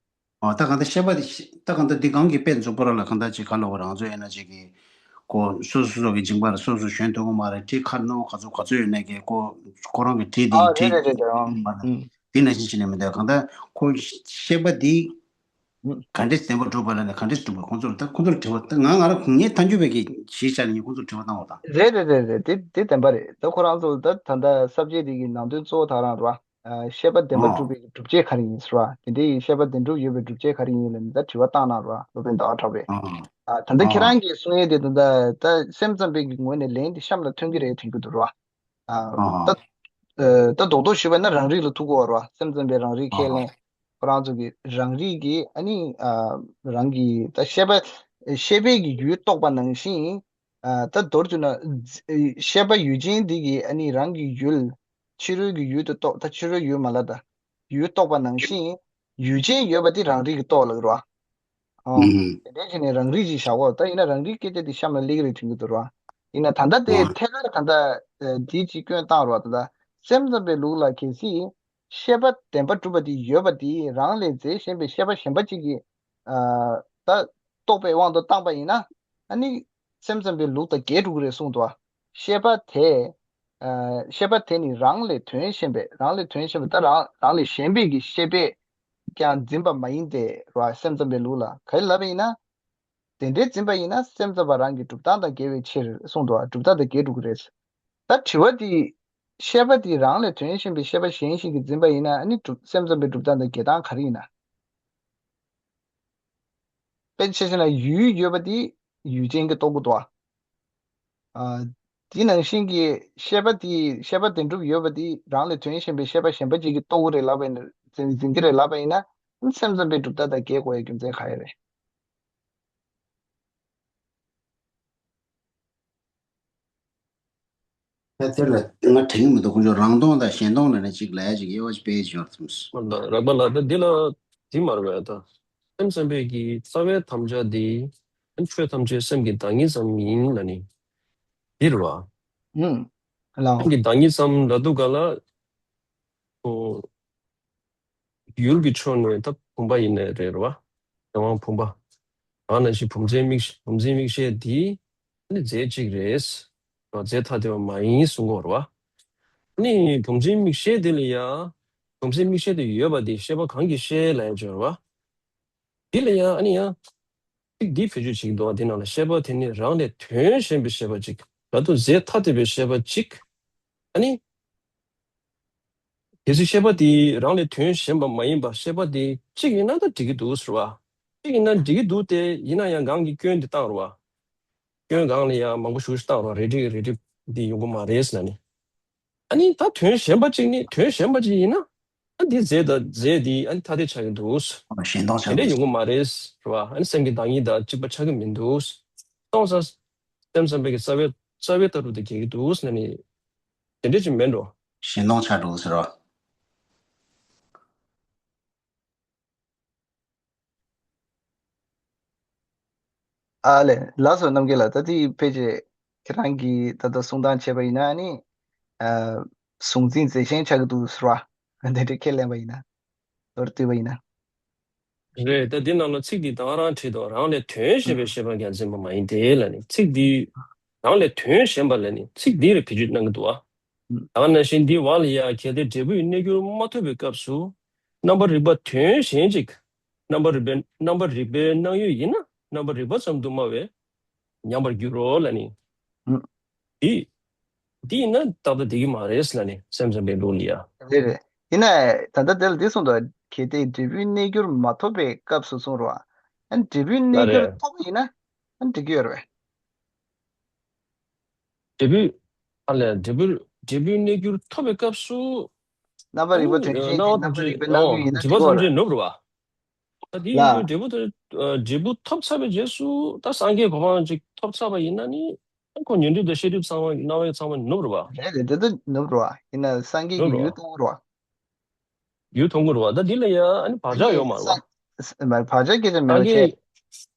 ཨོ་ད་གང་ལྟར་ཤེས་པ་དེ་ཤེ་ད་གང་ལྟར་འདི་གང་གི་དཔེ་མཛོད་པོ་ར་ལ་གང་ལྟར་ཅིག་ག་ལ་བ་རང་ཚོ་ཡིན་ན་ཅིག་གི་ཁོ་སོ་སོ་སོ་གི་སྦྱིན་པ་ལ་སོ་སོ་ཞོན་ཐུབ་ཀྱི་མ་རེད། གྲི་ཁ་ནོ་ག་ཚོད་ག་ཚོད་ཡོད་ན་གི་ཁོ་ཁོ་རང་གི་གྲི་དེ་ཨ་གྲི་རེད་རེད་རེད་རེད་ཨང་མ་རེད། ཨང་དེ་ནང་བཞིན་བྱས་ནས་མི་འདུག་གང་ལྟར་ཁོ་ཤེས་པ་དེ་ཨང་ག་འདྲས་བདེན་པར་གྲུབ་པ་ལ་ནི་ག་འདྲས་གྲུབ་པ་ཁོང་ཚོར་ད་ཁོང་ཚོར་དྲི་བ་ད་ང་ང་རང་ངས་ཐལ་འགྱུར་བའི་གི་གཞི་བཞག་ནས་ངས་ཁོང་ཚོར་དྲི་བ་བཏང་བ་དང་། རེད་རེད་རེད་རེད་དེ་དེ་བདེན་པ་རེད། ད་ཁོ་རང་ཚོ་ད་ད་ལྟ་ས་བཅད་དེ་གི་ནང་དོན་གཙོ་བོ་ད་རང་རེད་བ། ཨ་ཤེས་པ་བདེན་པར་གྲུབ་ཨོ། པའི་སྒྲུབ་བྱེད་ག་རེ་ཡིན་ཟེར་བ། དེ་འདྲའི་ཤེས་པ་བདེན་གྲུབ་ཡོད་པའི་སྒྲུབ་བྱེད་ག་རེ་ཡིན་ལབ་ནས་ད་དྲི་བ་བཏང་གནང་རོགས། སློབ་དཔོན་ཟླ་བ་གྲགས་པས། ཨོ། ཨ་ད་ལྟ་ཁྱེད་ཨོ། རང་གིས་གསུང་ཡས་དེ་ད་ལྟ་ད་སེམས་ཙམ་པའི་གི་ངོས་ནས་ལན་དེ་གཤམ་ལ་ཐོན་གྱི་རེད་དྲན་གྱི་འདུག་རོ། ཨ་ཨོ། ད་ཨ་ད་རྡོག་རྡོག་ཞུས་པ་ན་རང་རིག་ལ་ཐུག་གོ་རོ། སེམས་ཙམ་པའི་རང་རིག་ཁས་ཨོ། ལེན། ཁོ་རང་ཚོ་གི་རང་རིག་གི་ཨ་ནི་ཨ་རང་གི་ད་ཤེས་པ་ཤེས་པའི་གི་ཡུལ་རྟོགས་པ་ནང་བཞིན། ཨ་ད་མདོར་བསྡུ་ན། ཤེས་པ་ཡུལ་ཅན་འདི་གིས་ཨ་ནི་རང་གི་ཡུལ། ཕྱི་རོལ་གྱི་ཡུལ་དུ་རྟོགས། ད་ཕྱི་རོལ་ཡུལ་མ་ལ་ད། ཡུལ་རྟོགས་པ་ནང་བཞིན། ཡུལ་ཅན་ཡོད་པ་དེ་རང་རིག་གིས་རྟོགས་ལབ་རོ། ཨོ། ཨུམ། དེ་འདྲའི་བྱས་ནས་རང་རིག་ཅིག་བཞག་གོ། ད་ཡིན་ན་རང་རིག་སྐད་ཆ་དེ་གཤམ་ལ་སླེབས་ཀྱི་རེད་དྲན་གྱི་འདུག་རོ། ཡིན་ན་ད་ལྟ་དེ་ཨོ། ཐད་ཀར་ད་ལྟ་འདི་ཅིག་སྐྱོན་བཏང་རོ། ད་ལྟ་སེམས་ཙམ་པའི་ལུགས་ལ་གལ་སྲིད། ཤེས་པ་བདེན་པར་གྲུབ་པ་དེ་ཡོད་པ་དེ་རང་ལས་རྫས་གཞན་པའི་ཤེས་པ་གཞན་པ་གཅིག་གིས། ཨ་ད་རྟོགས་པའི་དབང་དུ་བཏང་པ་ཡིན་ན། ཨ་ནི་སེམས་ཙམ་པའི་ལུགས་དང་འགལ་འགྲོ་གི་རེད་གསུངས་འདུག་ཤེས་པ་དེ། ཨ་ཤེས་པ་དེ་ནི་རང་ལས་དོན་གཞན་པའི་རང་ལས་དོན་གཞན་པའི་ད་རང་རང་ལས་གཞན་པའི་གི་ཤེས་པས་ཀྱང་འཛིན་པ་མ་ཡིན་ཏེ་ར། སེམས་ཙམ་པའི་ལུགས་ལ་ག་རེ་ལབ་པ་ཡིན་ན། དེ་འདྲའི་འཛིན་པ་ཡིན་ན་སེམས་ཙམ་པ་རང་གི་གྲུབ་སྟངས་དང་འགལ་བའི་ཕྱིར་གསུངས་འདུག་གྲུབ་མཐའ་དང་འགལ་འགྲོ་གི་རེད། ད་དྲི་བ་འདི། ཤེས་པ་འདི་རང་ལས་དོན་གཞན་པའི་ཤེས་པ་གཞན་ཞིག་གིས་འཛིན་པ་ཡིན་ན་ཨ་ནི་གྲུབ་སེམས་ཙམ་པའི་གྲུབ་མཐའ་དང་འགལ་སྟངས་ག་རེ་ཡིན་ན། དཔེ་ཆ་བཞག་ན་ཡུལ་ཡོད་པ་འདི་ཡུལ་ཅན་གྱིས་རྟོགས་ཀྱི་འདུག་ཨ། འདི་ནང་བཞིན་གྱི་ཤེས་པ་འདི་ཤེས་པ་བདེན་གྲུབ་ཡོད་པ་འདི་རང་ལས་དོན་གཞན་པའི་ཤེས་པ་གཞན་པ་ཅིག་གིས་རྟོགས་ཀྱི་རེད་ལབ་པ་ཡིན་ན་འཛིན་འཛིན་གྱི་རེད་ལབ་པ་ཡིན་ན་སེམས་ཙམ་པའི་གྲུབ་མཐའ་དང་འགལ་དགོས་ཡའི་རྒྱུ་མཚན་ག་རེ་རེད། ད་དེ་ལ་ང་དྲན་གྱི་མི་འདུག་ཁོང་ཚོ་རང་སྟོང་དང་གཞན་སྟོང་ལ་ནི་གཅིག་ལ་ཡ་གཅིག་དབྱེ་བ་ཅིག་སྤེལ་ཡོད་ཐུབ་སོང་། མ་ལ་རག་པ་ལ་ད་འདི་ལ་དེ་མ་རེད་པས། ད་སེམས་ཙམ་པའི་གི་རྩ་བའི་དམ་བཅའ་དེ་ཆོས་ཐམས་ཅད་སེམས་ཀྱི་བདག་ཉིད་ཙམ་ཡིན་ལ་ནི་འདི་རེད་པ། ཨུམ། ལའོ། སེམས་ཀྱི་བདག་ཉིད་ཙམ་ལ་དུ་ག་ལ། ཨོ། ཡུལ་གྱི་ཕྱོགས་ནས་ད་བུམ་པ་ཡིན་ནའི་རེད་རེད་པ། གཞན་དབང་བུམ་པ། ད་ནང་བཞིན་བུམ་འཛིན་མིག་བུམ་འཛིན་མིག་ཤེས་འདི་ནི་རྫས་གཅིག་རེད། རྫས་ཐ་དད་པ་མ་ཡིན་གསུང་གི་ཡོད་རེད་ ནི་བུམ་འཛིན་མིག་ཤེས་དེ་ལ་ཡང་། བུམ་འཛིན་མིག་ཤེས་དེ་ཡོད་པ་དེ་ཤེས་པ་གང་གིས་ཤེས་ལབ་ཡ་ཅིག་ཡོད་རེད་བ། དེ་ལ་ཡང་ཨ་ནི་ཡང་། ཚིག་འདི་བེད་སྤྱོད་བྱེད་ཀྱི་འདུག་བ། དེ་ནང་ལ་ཤེས་པ་དེ་ནི་རང་ལས་དོན་གཞན་པའི་ཤེས་པ་གཅིག། ལ་དུ་རྫས་ཐ་དད་པའི་ཤེས་པ་གཅིག། ཨ་ནི། གལ་སྲིད་ཤེས་པ་དེ་རང་ལས་དོན་གཞན་པ་མ་ཡིན་པ་ཤེས་པ་དེ་གཅིག་ཡིན་ན་ད་འགྲིག་གི་འདུག་ཟེར་བ། གཅིག་ཡིན་ན་འགྲིག་གི་འདུག་སྟེ། ཡིན་ན་ཡང་གང་གི་སྐྱོན་དེ་བཏང་རུ་བ། སྐྱོན་གང་ལ་ཡང་མང་པོ་ཞིག་བཏང་རུ་བ། རེ་འགྲིག་རེ་འགྲིག་འདི་ཡོང་གི་མ་རེད་ཟེར་ན་ནི། ཨ་ནི་ད་དོན་གཞན་པ་གཅིག་ནི། དོན་གཞན་པ་གཅིག་ཡིན་ན། ཨ་འདི་རྫས་དང་རྫས་འདི་ཨ་ནི་ཐ་དད་ཆགས་ཀྱི་འདུག། ཨ་གཞན་སྟོང་དེ་ཆགས་འདྲ་འདུག་ཡོང་གི་མ་རེད་རུ་བ། ཨ་ནི་སེམས་ཀྱི་བདག་ཉིད་དང་གཅིག་པ་ཆགས་ཀྱི་མི་འདུག། སྟོང་ས། སེམས་ཙམ་པའི་གི་རྩ་བའི་རྩ་བའི་ལྟ་གྲུབ་དང་འགལ་གྱི་འདུག་ཟེར་ན་ནི། དེ་འདྲ་ཅིག་མིན་འགྲོ། གཞན་སྟོང་ཆགས་འགྲོ་ཟེར་རོ། ཨ་ལས། ལགས་སོ་རྣམ་རྒྱལ་ལགས། ད་དེ་ཕལ་ཆེར་ཁྱེད་རང་གིས་ད་ལྟ་གསུང་སྟངས་བྱས་པ་ཡིན་ན་ནི། ཨ། གཟུང་འཛིན་རྫས་གཞན་ཆགས་ཀྱི་འདུག་ཟེར་བ། དེ་འདྲ་ཁས་ལེན་པ་ཡིན་ན། མདོར་བསྡུས་པ་ཡིན་ན། རེད། ད་འདི་ནང་ལ་ཚིག་འདི་ད་ག་རང་བྲིས་འདུག། རང་ལས་དོན་གཞན་པའི་ཤེས་པ་རྒྱུ་མཚན་པ་མ་ཡིན་ཏེ་ལབ་ནི། ཚིག་འདི་རང་ལས་དོན་གཞན་པ་ལབ་ནི་ཚིག་འདི་རེ་བེད་སྤྱོད་གནང་གི་འདུག་ཨ། ད་ག་ནང་བཞིན་འདི་བ་ལ་ཡ། གལ་ཏེ་འབྲས་བུའི་གནས་འགྱུར་མ་ཐོབ་པའི་སྐབས་སུ། རྣམ་པར་རིག་པ་དོན་གཞན་གཅིག། རྣམ་པར་རིག་པའི་རྣམ་པར་རིག་པའི་སྣང་ཡུལ་ཡིན་ན་རྣམ་པར་རིག་པ་ཙམ་དུ་སྨྲ་བས་ཉམས་པར་འགྱུར་རོ་ལབ་ནི། ཨུ། འདི། འདི་ཡིན་ན་ཏག་ཏག་འགྲིག་གི་མ་རེད་ལབ་ནི། སེམས་ཙམ་པའི་ལུགས་ལ་ཡ། རེད་རེད། ཡིན་ནའི་ད་ལྟ་དེ་ལ་འདི་གསུངས་འདུག། གལ་ཏེ་འབྲས་བུའི་གནས་འགྱུར་མ་ཐོབ་པའི་སྐབས་སུ་གསུངས་རོ། ཨ་ནི་འབྲས་བུའི་གནས་འགྱུར་ཐོབ་པ་ཡིན་ན་ཨ་ནི་འགྲིག་གི་ཡོད་རེད་པས། འབྲས་བུ། ཨ་ལས། འབྲས་བུ། འབྲས་བུའི་གནས་འགྱུར་ཐོབ་པའི་སྐབས་སུ། རྣམ་པར་རིག་པ་དོན་གཞན་གཅིག། རྣམ་པར་རིག་པའི་སྣང་ཡུལ་ཡིན་ན་འགྲིག་གི་ཡོད་རེད། འགྲིག་པ་ཙམ་ཅིག་ནུབ་རེད་པ། ད་དེ་ཡིན་དུས་འབྲས་བུ་དེ། ཨ། འབྲས་བུ་ཐོབ་ཚར་བའི་རྗེས་སུ་ད་སངས་རྒྱས་གོ་འཕང་ཅིག་ཐོབ་ཚར་བ་ཡིན་ན་ནི། ཁོ་ཉོན་སྒྲིབ་དང་ཤེས་སྒྲིབ་ཚང་མ་སྣང་བ་ཚང་མ་ནུབ་རེད་པ། རེད་རེད། དེ་ད་ནུབ་རེད་པ། ཡིན་ན་སངས་རྒྱས་ཀྱི་ཡུལ་མཐོང་གི་རེད་པ། ཡུལ་མཐོང་གི་རེད་པ། ད་འདི་ལ་ཡང་ཨ་ནི་བག་ཆགས་ཡོད་མ་རེད་པ། ཨ་ནི་སངས། མ་བག་ཆགས་སྐད་ཆ་མེད་པ་བྱས།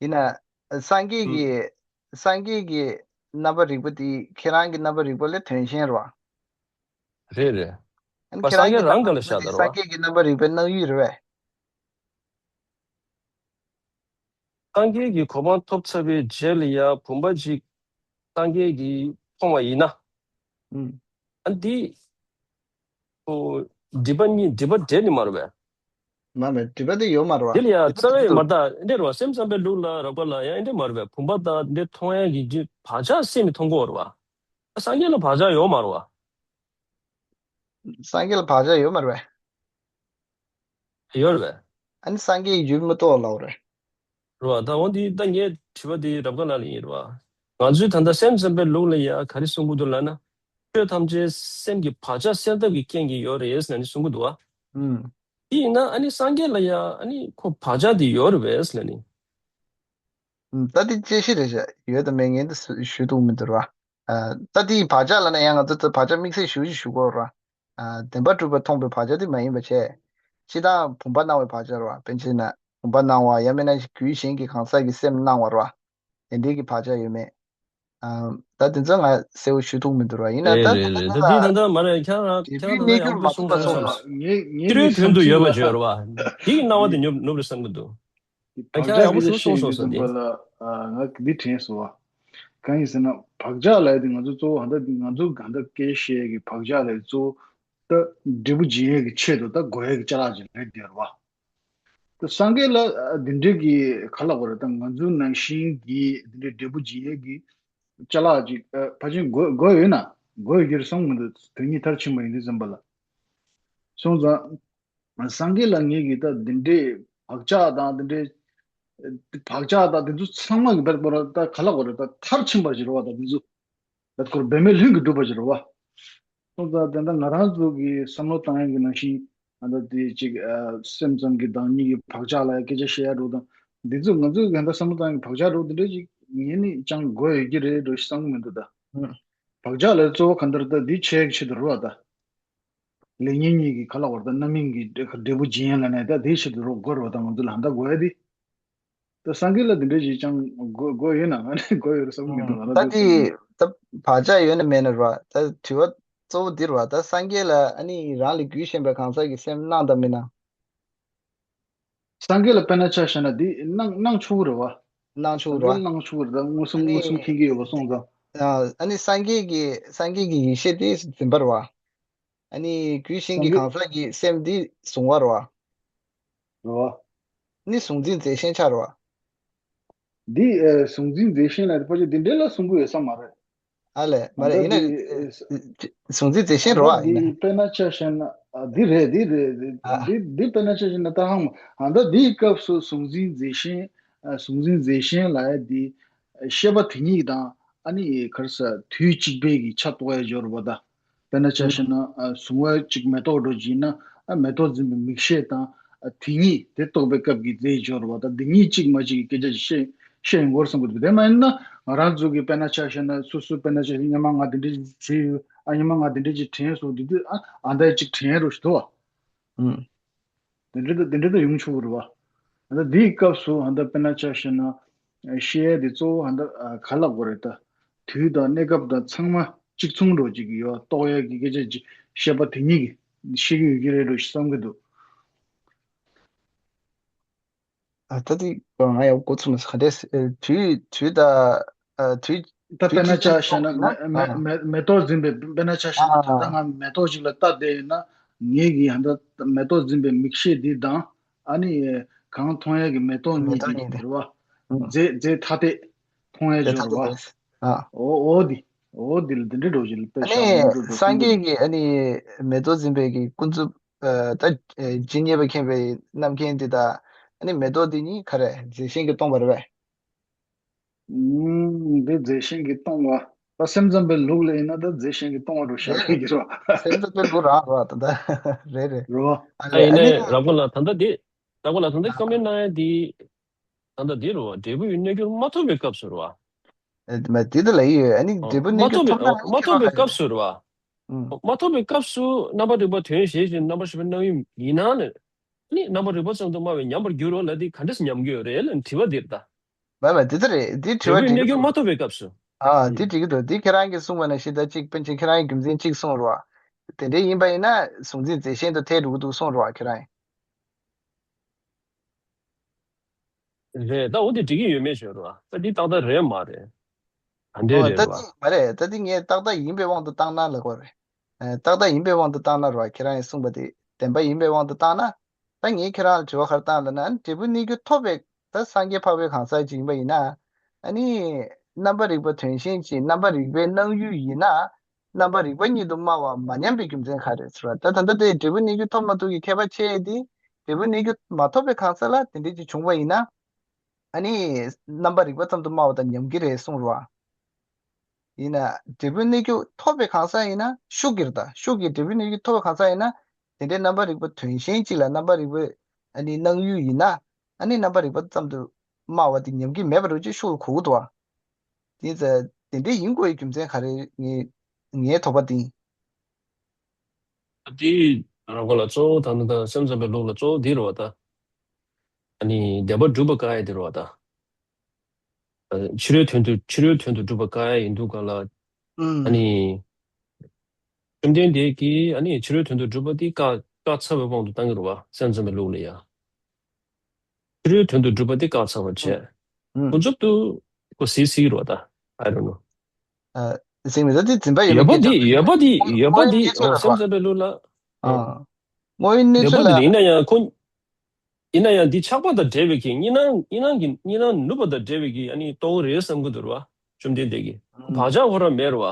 ཡིན་ན་སངས་རྒྱས་ཀྱི། སངས་རྒྱས་ཀྱི་རྣམ་པར་རིག་པ་དེ་ཁྱེད་རང་གི་རྣམ་པར་རིག་པ་ལས་དོན་གཞན་རེད་པ། རེད་རེད། ཨ་ནི་པ་ཁྱེད་རང་གི་སངས་རྒྱས་རང་ག་ལ་རྣམ་པར་རིག་པ་དེ་སངས་རྒྱས་ཀྱི་རྣམ་པར་རིག་པའི་སྣང་ཡུལ་རེད་པས། སངས་རྒྱས་ཀྱི་གོ་འཕང་ཐོབ་ཚར་བའི་རྗེས་ལ་ཡང་བུམ་པ་ཅིག་སངས་རྒྱས་ཀྱིས་མཐོང་བ་ཡིན་ན། ཨུམ། ཨ་འདི། ཨོ། སྒྲིབ་པ་གཉིས། སྒྲིབ་པ་འདྲེས་ནི་མ་རེད་པས། མ་རེད། སྒྲིབ་པ་དེ་ཡོད་མ་རེད་པ། དེ་ལ་ཡང་རྩ་བའི་མ་རེད་ད། འདི་རེད་པ། སེམས་ཙམ་པའི་ལུགས་ལ་རགས་པ་ལ་ཡང་འདི་མ་རེད་པས། བུམ་པ་དང་འདི་མཐོང་ཡག་གི་འདི་བག་ཆགས་སད་ནས་མཐོང་གི་ཡོད་རེད་པ། སངས་རྒྱས་ལ་བག་ཆགས་ཡོད་མ་རེད་པ། སངས་རྒྱས་ལ་བག་ཆགས་ཡོད་མ་རེད་པས། ཡོད་རེད་པས། ཨ་ནི་སངས་རྒྱས་ཡུལ་མི་རྟོགས་ལབ་རེད། རེད་པ། ད་འོ་འདི་ད་ངའི་དྲི་བ་འདི་རབ་དགའ་ལགས་ལ་ཡིན་རེད་པ། ང་ཚོའི་ད་ལྟ་སེམས་ཙམ་པའི་ལུགས་ལ་ཡང་ག་རེ་གསུང་གི་འདུག་ལབ་ན། ཆོས་ཐམས་ཅད་སེམས་ཀྱི་བག་ཆགས་སེལ་ཐབས་ཀྱི་རྐྱེན་གྱིས་ཡོད་རེད་ཟེར་ནས་གསུང་གི་འདུག་པ། ཨུམ། དེ་ཡིན་ན་ཨ་ནི་སངས་རྒྱས་ལ་ཡང་ཨ་ནི་ཁོ་བག་ཆགས་དེ་ཡོད་རེད་པས་ཟེར་ནས། ཨུམ། ད་དེ་དཔྱད་གཞི་རེད་བཞག། ཡོད་དང་མེད་ངས་འདི་ཞུ་ཐུབ་མི་འདུག་ར། ཨ། ད་དེ་བག་ཆགས་ལབ་ན་ཡང་ང་ཚོ་ད་བག་ཆགས་དམིགས་བསལ་ཞུ་ཞིག་ཞུ་དགོས་ར། ཨ། བདེན་པར་གྲུབ་པ་མཐོང་བའི་བག་ཆགས་དེ་མ་ཡིན་པ་བྱས། སྤྱིར་བཏང་བུམ་པ་སྣང་བའི་བག་ཆགས་རེད་པ། དཔེར་ན་བུམ་པ་སྣང་བ། ཡང་མིན་ན་རྒྱུད་གཞན་གྱི་གང་ཟག་གི་སེམས་སྣང་བ་རེད་པ། དེ་འདྲའི་གི་བག་ཆགས་ཡོད་མེད། ཨ། ད་དེ་ཚོ་ང་གསལ་པོ་ཞུ་ཐུབ་མི་འདུག་ར། ཡིན་ན་རེད་ད་རེད་ད་རེད། ད་འདི་ད་ལྟ་མ་རེད། ཁྱེད་རང་ཁྱེད་རང་ད་ལྟ་ཡག་པོ་གསུངས་སོང་། ངས་ངས། སྤྱིར་བཏང་དོན་དུ་ཡོད་པ་བརྗོད་རེད་པ། འདིའི་སྣང་བ་དེ་ནུབ་ནུབ་རེད་བསམ་གི་འདུག། དེ་ཨ། བག་ཆགས་ཁྱེད་རང་ཡག་པོ་ཞིག་གསུངས་སོང་ཟེར་ཏེ། ཨ། ང་འདི་དྲན་སོང་བ། གང་ཡིན་ཟེར་ན་བག་ཆགས་ལབ་ཡ་དེ་ང་ཚོ་གཙོ་བོ་ཧ་ད་ང་ཚོ་གང་ལྟར་སྐད་ཆ་བཤད་ཡ་གི་བག་ཆགས་ལབ་ཡ་གཙོ་བོ་ད་འབྲས་བུ་འབྱིན་ཡ་གི་ཆེད་དུ་ད་དགོས་ཡ་གི་ཅ་ལག་ཅིག་རེད་དེ་རེད་པ། ད་སངས་རྒྱས་ལ་འདི་འདྲའི་གི་ག་ལབ་དགོས་རེད། ད་ང་ཚོ་ནང་བཞིན་གི་འདི་འདྲའི་འབྲས་བུ་འབྱིན་ཡ་གི་ཅ་ལག་ཅིག་ཕལ་ཆེར་དགོས་དགོས་ཡོད་ན་དགོས་ཡོད་ཀྱི་རེད་བསམ་གི་མི་འདུག། དོན་གཉིས་མཐར་ཕྱིན་པ་ཡིན་དུས་ཙམ་པ་ལ། སོང་ཙང་། སངས་རྒྱས་ལ་ངེད་ཀྱིས་ད་འདི་འདྲའི་བག་ཆགས་དང་འདི་འདྲའི་བག་ཆགས་དང་འདི་ཚོ་ཚང་མ་གི་བར་པོ་ར་ད་ག་ལ་གོ་ར་ད་མཐར་ཕྱིན་པ་ཞིག་རེད་པ། ད་འདི་ཚོ་ད་ཁོར་འབད་མེད་ལྷུན་གྱིས་གྲུབ་པ་ཞིག་རེད་པ། སོང་ཙང་དེ་འདྲ་ང་རང་ཚོ་གི་བསམ་བློ་བཏང་ཡག་གི་ནང་བཞིན་ཨ་ད་དེ་ཅིག་ཨ་སེམས་ཙམ་གྱི་བདག་ཉིད་ཀྱི་བག་ཆགས་ལ་སྐད་ཆ་བཤད་ཡག་འགྲོ་དང་འདི་ཚོ་ང་ཚོ་གི་ད་བསམ་བློ་བཏང་ཡག་གི་བག་ཆགས་འགྲོ་དེ་འདྲ་ཅིག་ངས་ནི་ཅང་དགོས་ཡོད་ཀྱི་རེད་འགྲོ་ཞིག་བསམ་གི་མི་འདུག་ད། བག་ཆགས་ལ་གཙོ་བོ་ག་འདྲ་ད་འདི་ཆེ་གི་ཆེད་དུ་རེད་པ་ད། ལེགས་ཉེས་གཉིས་ཀྱི་ཁ་ལ་བར་དུ་རྣམ་སྨིན་གྱི་འབྲས་བུ་འབྱིན་ཡ་ལ་ནས་ད་དེའི་ཆེད་དུ་རོགས་དགོས་རོགས་དང་ང་ཚོ་ལ་ཧ་ད་དགོས་ཡ་དེ། ད་སངས་རྒྱས་ལ་དེ་འདྲ་ཞིག་ཅང་དགོས་དགོས་ཡོད་ན་ང་ནི་དགོས་ཡོད་རེད་བསམ་གྱི་མི་འདུག་ང་རང་ད་ཚོའི་དེ་ད་བག་ཆགས་ཡོད་ན་མེད་ན་ར་ད་དྲི་བ་གཙོ་བོ་འདི་ར་ད་སངས་རྒྱས་ལ་ཨ་ནི་རང་ལས་རྒྱུད་གཞན་པའི་གང་ཟག་གི་སེམས་སྣང་དང་མི་སྣང་། སངས་རྒྱས་ལ་དཔེར་ན་ཆ་བཞག་ན་འདི་སྣང་སྣང་ཆོག་གི་རེད་བ། སྣང་ཆོག་གི་རེད་བ། སངས་རྒྱས་ལ་སྣང་ཆོག་གི་རེད་ད་མངོན་སུམ་ཨ་ནི་མངོན་སུམ་མཁྱེན་གྱི་ཡོད་པ་སོང་ཙང་། ཨ་ནི་སངས་རྒྱས་ཀྱི་སངས་རྒྱས་ཀྱི་ཡེ་ཤེས་དེ་འཛིན་པ་རེད་བ། ཨ་ནི་རྒྱུད་གཞན་གྱི་གང་ཟག་གི་སེམས་འདི་གཟུང་བ་རེད་བ། རེད་བ། ནི་གཟུང་འཛིན་རྫས་གཞན་ཆགས་རེད་བ། འདི་ཨེ་གཟུང་འཛིན་རྫས་གཞན་ལ་ཕལ་ཆེར་འདི་འདྲའི་ལ་གསུང་གི་ཡོད་ས་མ་རེད། ཨ་ལས་མ་རེད། ཨ་ཡིན་ན་འདི་གཟུང་འཛིན་རྫས་གཞན་རེད་བ། ཡིན་ན། དཔེར་ན་ཆ་བཞག་ན་ཨ་འདི་རེད། འདི་རེད། འདི་འདི་དཔེར་ན་ཆ་བཞག་ན་ད་ཧང་མ་ཨ་ད་འདིའི་སྐབས་སུ་གཟུང་འཛིན་རྫས་གཞན་ཨ་གཟུང་འཛིན་རྫས་གཞན་ལ་ཡ་འདི་ཤེས་པ་དེ་ཉིད་དང་ཨ་ནི་ག་རེ་ཟེར་དུས་གཅིག་པའི་གི་ཆ་གཏོགས་ཡ་སྦྱོར་བ་ད། དཔེར་ན་ཆ་བཞག་ན་ཨ་གཟུང་བ་གཅིག་མེ་ཏོག་འདྲ་ཅིག་ཡིན་ན་ཨ་མེ་ཏོག་འཛིན་པའི་མིག་ཤེས་དང་ཨ་དེ་ཉིད་དེ་རྟོགས་པའི་སྐབས་ཀྱི་རྫས་སྦྱོར་བ་དང་འདི་གཉིས་གཅིག་མ་གཅིག་གི་སྐད་ཆ་ཅིག་བཤད་བཤད་ཡོང་གི་ཡོད་རེད་བསམ་གྱི་འདུག་དེ་མ་ཡིན་ན་ང་རང་ཚོ་གི་དཔེར་ན་ཆ་བཞག་ན་སོ་སོ་དཔེར་ན་ཆ་བཞག་སྔོན་མ་ང་འདི་འདྲ་ཅིག་བྱས་ཡོད། ཨ་སྔོན་མ་ང་འདི་འདྲ་ཅིག་དྲན་སོང་། འདི་དུས་ཨ་ཨ་འདྲ་ཅིག་དྲན་རོགས་ཞུ་དོ། ཨུམ། དེ་འདྲ་དེ་འདྲ་དུ་ཡོང་ཆོག་གི་རེད་བ། ཨ་ད་འདིའི་སྐབས་སུ་ཨ་ད་དཔེར་ན་ཆ་བཞག་ན་ཤེས་ཡ་དེ་གཙོ་བོ་ཨ་ད་ག་ལ་གོ་རེད་ད། དུས་དང་གནས་སྐབས་དང་ཚང་མ་གཅིག་མཚུངས་འགྲོ་གཅིག་གི་ཡོད་རྟོགས་ཡ་གི་སྐད་ཆ་ཅིག་བཤད་པ་དེ་ཉིད་ཀྱིས་ཤེས་ཀྱི་ཡོད་ཀྱི་རེད་འགྲོ་ཞེས་བསམ་གྱི་འདུག་ཨ་ད་དེ་ང་ཡང་འགོ་ཚུགས་མ་སོང་ག་འདྲས། དུས་དུས་དང་ཨ་དུས་ད་དཔེར་ན་ཆ་བཞག་ན་མེ་མེ་མེ་ཏོག་འཛིན་པའི་དཔེར་ན་ཆ་བཞག་ན་ད་ལྟ་ང་མེ་ཏོག་ཅིག་ལ་ལྟ་བསྡད་ཡོད་ན་ངེད་ཀྱི་ཧ་ད་མེ་ཏོག་འཛིན་པའི་མིག་ཤེས་འདི་དང་ཨ་ནི་གང་མཐོང་ཡ་གི་མེ་ཏོག་མེ་གཉིས་ཏོག་འདི་གཉིས་དེ། རེད་བ། ཨུ། རྫས་རྫས་ཐ་དད་མཐོང་ཡ་དེ་སྦྱོར་ཐ་དད་བ། དེ། ཨ། འོ་འོ་འདི་འོ་འདི་ལ་འདི་འདྲའི་འགྲོ་བཞིན་ལ་དཔེ་ཨ་ཤ་ནི་མང་པོ་འགྲོ་སངས་རྒྱས་ཀྱི་ཨ་ནི་མེ་ཏོག་འཛིན་པའི་གི་ཀུན་རྫོབ་ཨ་ད་ཇི་སྙེད་པ་མཁྱེན་པའི་རྣམ་མཁྱེན་འདི་དང་ཨ་ནི་མེ་ཏོག་འདི་གཉིས་ག་རེ་རྫས་གཞན་གྱིས་སྟོང་པ་རེད་པས། ཨུམ། འདི་རྫས་གཞན་གྱིས་སྟོང་བ། ད་སེམས་ཙམ་པའི་ལུགས་ལ་ཡིན་ན་ད་རྫས་གཞན་གྱིས་སྟོང་བ་འགྲོ་ཤག་རེད། གི་རོ། སེམས་ཙམ་པའི་ལུགས་རང་རོ་ད་ད་རེད་རེད། རོ། ཨ་ཨ་ཡིན་ཨ་ནི་ནའི་རང་པོ་ལ་ད་ལྟ་འདི་རང་པོ་ལ་ད་ལྟ་བཀའ་མོལ་གནང་ཡ་འདི་ད་ལྟ་འདི་རོ་འབྲས་བུ་ཡི་རྣལ་འབྱོར་མ་ཐོབ་པའི་སྐབས་སུ་རོ། ཨ་མ་འདི་ད་ལ་ཡི་ཡོད་ཨ་ནི་འབྲས་བུ་མ་རྣལ་འབྱོར་ཐོབ་ཐོབ་ན་ཨ་མ་ཐོབ་པའི་སྐབས་སུ་རོ། ཨུམ། མ་ཐོབ་པའི་སྐབས་སུ་རྣམ་པར་རིག་པ་དོན་གཞན་ཞིག་རྣམ་པར་ཤེས་པའི་སྣང་ཡུལ་ཡིན་ན་ནི། ནི་རྣམ་པར་རིག་པ་ཙམ་དུ་སྨྲ་བས་ཉམས་པར་འགྱུར་རོ་ལབ་དེ་ག་འདྲས་སེ་ཉམས་ཀྱི་ཡོད་རེད་ལབ་དྲི་བ་འདིར་ད། མ་མ་དེ་ལྟར་རེད་དེ་དྲི་བ་འབྲས་བུའི་དྲི་རྣལ་འབྱོར་མ་ཐོབ་པའི་སྐབས་སུ། ཨ་དེ་འགྲིག་གི་འདུག་དེ་ཁྱེད་རང་གིས་གསུངས་པ་ནང་བཞིན་ད་ཅིག་པཎ་ཆེན་ཁྱེད་རང་གིས་རྒྱུ་མཚན་གཅིག་གསུངས་རོགས། དེ་འདྲས་ཡིན་པ་ཡིན་ན་གཟུང་འཛིན་རྫས་གཞན་དུ་ཐལ་འགྲོ་གི་འདུག་གསུངས་རོགས་ཁྱེད་རང་ཡིན། རེད་ད་འོ་དེ་འགྲིག་གི་ཡོད་མེད་ཞོར་རོགས་ད་འདི་ཏག་ཏག་རེད་མ་རེད། ག་འདྲས་ཨོ་རེད་ད་རོགས། དེ་མ་རེད་ད་དེ་ངས་ཏག་ཏག་ཡིན་པའི་དབང་དུ་བཏང་ན་ལབ་དགོས་རེད། ཨ་ཏག་ཏག་ཡིན་པའི་དབང་དུ་བཏང་ན་རོ་ཁྱེད་རང་གིས་གསུངས་པ་དེ་བདེན་པ་ཡིན་པའི་དབང་དུ་བཏང་ན། ད་ངས་ཁྱེད་རང་ལ་དྲི་བ་ག་རེ་བཏང་ལབ་ན་ཨ་ནི་འབྲས་བུ་གནས་གྱུར་ཐོབ་པའི་ད་སངས་རྒྱས་འཕགས་པའི་གང་ཟག་ཅིག་ཡིན་པ་ཡིན་ན། ཨ་ནི་རྣམ་པར་རིག་པ་དོན་གཞན་གྱི་རྣམ་པར་རིག་པའི་སྣང་ཡུལ་ཡིན་ན། རྣམ་པར་རིག་པ་ཉིད་དུ་སྨྲ་བ་མ་ཉམས་པའི་རྒྱུ་མཚན་ག་རེ་ཟེར་བ་ད་ད་ལྟ་དེ་འབྲས་བུ་གནས་གྱུར་ཐོབ་མ་ཐོབ་ཀྱི་ཁྱད་པར་ཕྱེ་ཡས་དེ། འབྲས་བུ་གནས་གྱུར་མ་ཐོབ་པའི་གང་ཟག་ལ་དེ་འདྲས་ཅིག་བྱུང་བ་ཡིན་ན། ཨ་ནི་རྣམ་པར་རིག་པ་ཙམ་དུ་སྨྲ་བ་དང་ཉམས་ཀྱི་རེད་གསུངས་རོ། ཡིན་ན་འབྲས་བུ་གནས་གྱུར་ཐོབ་པའི་གང་ཟག་ཡིན་ན་ཤུགས་ཀྱིས་རེད་ད་ཤུགས་ཀྱིས་འབྲས་བུ་གནས་གྱུར་ཐོབ་པའི་གང་ཟག་ཡིན་ན་དེ་འདྲའི་རྣམ་པར་རིག་པ་དོན་གཞན་གཅིག་ལ་རྣམ་པར་རིག་པའི་ཨ་ནི་སྣང་ཡུལ་ཡིན་ན་ཨ་ནི་རྣམ་པར་རིག་པ་ཙམ་དུ་སྨྲ་བ་དེ་ཉམས་ཀྱི་མེད་པ་རེད་ཅེས་ཤུགས་ལ་གོ་གི་འདུག་བ། དེ་ཚེ་དེ་འདྲའི་ཡིན་དགོས་ཡའི་རྒྱུ་མཚན་ག་རེ་ངའི་ངའི་དོགས་པ་དེ་ཡིན། དེ་རང་ག་ལ་གཙོ་བོ་ད་ནི་ད་སེམས་ཙམ་པའི་ལུགས་ལ་གཙོ་བོ་འདི་རེད་བ་ད། ཨ་ནི་བདེན་པ་སྒྲུབ་པ་དཀའ་ཡ་འདི་རེད་བ་ད། ཕྱི་རོལ་དོན་དུ་ཕྱི་རོལ་དོན་དུ་སྒྲུབ་པ་དཀའ་ཡ་ཡིན་དུས་ག་ལ། ཨ་ནི། བཅོམ་ལྡན་འདས་ཀྱིས་ཨ་ནི་ཕྱི་རོལ་དོན་དུ་སྒྲུབ་པ་འདི་བཀག་བཀག་ཚར་བའི་དབང་དུ་བཏང་གི་རེད་བ་སེམས་ཙམ་པའི་ལུགས་ལ་ཡ། ཕྱི་རོལ་དོན་དུ་སྒྲུབ་པ་འདི་བཀག་ཚར་བ་བྱས། ཨུམ། ཀུན་རྫོབ་ཏུ་ཁོ་སྲིད་སྲིད་རོ་ད། I don't know། ཨ། ཟེར་མི་ད་དེ་འཛིན་པ་ཡོད་ཡོད་པ་འདི་ཡོད་པ་འདི་ཡོད་པ་འདི་དངོས་ཡོད་གནས་ཚུལ་ལ་སེམས་ཙམ་པའི་ལུགས་ལ། ཨ། དངོས་ཡོད་གནས་ཡོད་པ་ཚུལ་འདི་ལ་ལ་ཡིན་ན་ཡང་ཁོ། ཡིན་ན་ཡང་འདི་ཆགས་པ་དང་བྲལ་བའི་གི་གཉིས་སྣང་གཉིས་སྣང་གི་གཉིས་སྣང་ནུབ་པ་དང་བྲལ་བའི་གི་ཨ་ནི་རྟོགས་རེད་བསམ་གི་འདུག་ར་བ། བཅོམ་ལྡན་འདས་ཀྱིས་བག་ཆགས་ཁོ་རང་མེད་ར་བ།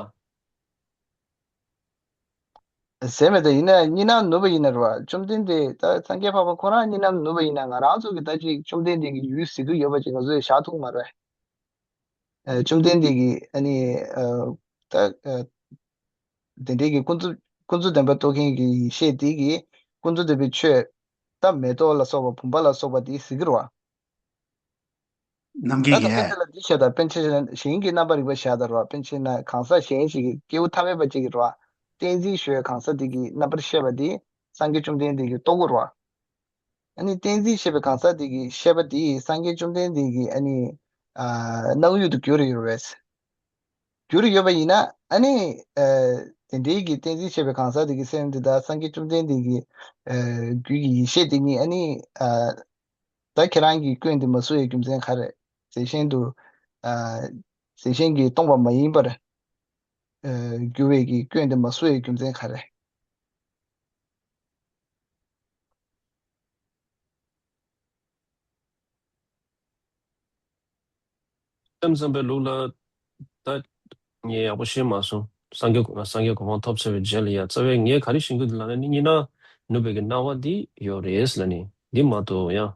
ཟེར་མེད་ད་ཡིན་ན་གཉིས་སྣང་ནུབ་པ་ཡིན་ན་རེད་བ། བཅོམ་ལྡན་འདས་ད་སངས་རྒྱས་འཕགས་པ་ཁོ་རང་གཉིས་སྣང་ནུབ་པ་ཡིན་ན་ང་རང་ཚོ་གི་ད་ཅིག་བཅོམ་ལྡན་འདས་ཀྱི་ཡུལ་ཟེར་གི་ཡོད་པ་ཅིག་ང་ཚོས་བཞག་ཐུབ་མ་རེད། ཨ་བཅོམ་ལྡན་འདས་ཀྱི་ཨ་ནི་ཨ་ད་ཨ་དེ་འདྲའི་གི་ཀུན་རྫོབ་ཀུན་རྫོབ་བདེན་པ་རྟོགས་མཁན་གྱི་ཡེ་ཤེས་དེ་གིས་ཀུན་རྫོབ་བདེན་པའི་ཆོས་ད་མེ་ཏོག་ལ་སོགས་པ་བུམ་པ་ལ་སོགས་པ་དེ་ཟེར་གི་རེད་བ། རྣམ་མཁྱེན་ད་ལྟ་པཎ་ཆེན་ལ་འདི་བཤད་ད་པཎ་ཆེན་གཞན་གྱི་རྣམ་པར་རིག་པ་བཞག་ད་རོ། པཎ་ཆེན་ན་གང་ཟག་གཞན་ཞིག་གི་སྐྱེས་བུ་ཐ་མལ་པ་ཅིག་གི་རོ། བསྟན་འཛིན་ཞུ་བའི་གང་ཟག་དེ་གི་རྣམ་པར་ཤེས་པ་དེ་སངས་རྒྱས་བཅོམ་ལྡན་འདས་ཀྱི་རྟོགས་གོ་རོ། ཨ་ནི་བསྟན་འཛིན་ཞེས་པའི་གང་ཟག་དེ་གི་ཤེས་པ་དེ་སངས་རྒྱས་བཅོམ་ལྡན་འདས་ཀྱི་ཨ་ནི་ཨ་སྣང་ཡུལ་དུ་གྱུར་ཡོད་རེད། གྱུར་ཡོད་པ་ཡིན་ན་ཨ་ནི་ཨ་དེ་འདྲའི་གི་བསྟན་འཛིན་ཞེས་པའི་གང་ཟག་དེ་གི་སེམས་དེ་དག་སངས་རྒྱས་བཅོམ་ལྡན་འདས་ཀྱི་ཨ་རྒྱུད་ཀྱི་ཡེ་ཤེས་དེ་ཉིད་ཨ་ནི་ཨ། ད་ཁྱེད་རང་གིས་སྐྱོན་དེ་མ་བཟོ་བའི་རྒྱུ་མཚན་ག་རེ། རྫས་གཞན་དུ། ཨ། རྫས་གཞན་གྱིས་སྟོང་པ་མ་ཡིན་པར། ཨ། འགྱུར་བའི་གི་སྐྱོན་དེ་མ་བཟོ་བའི་རྒྱུ་མཚན་ག་རེ། སེམས་ཙམ་པའི་ལུགས་ལ་ད་ངས་ཡག་པོ་ཤེས་མ་སོང་། སངས་རྒྱས་སངས་རྒྱས་གོ་འཕང་ཐོབ་ཚར་བའི་རྗེས་ལ་ཡ་རྩ་བའི་ངས་ག་རེ་ཤེས་ཀྱི་འདུག་ལབ་ན་ནི་གཉིས་སྣང་ནུབ་པའི་གི་སྣང་བ་འདི་ཡོད་རེད་ལབ་ནི་འདི་མ་གཏོགས་ཡང་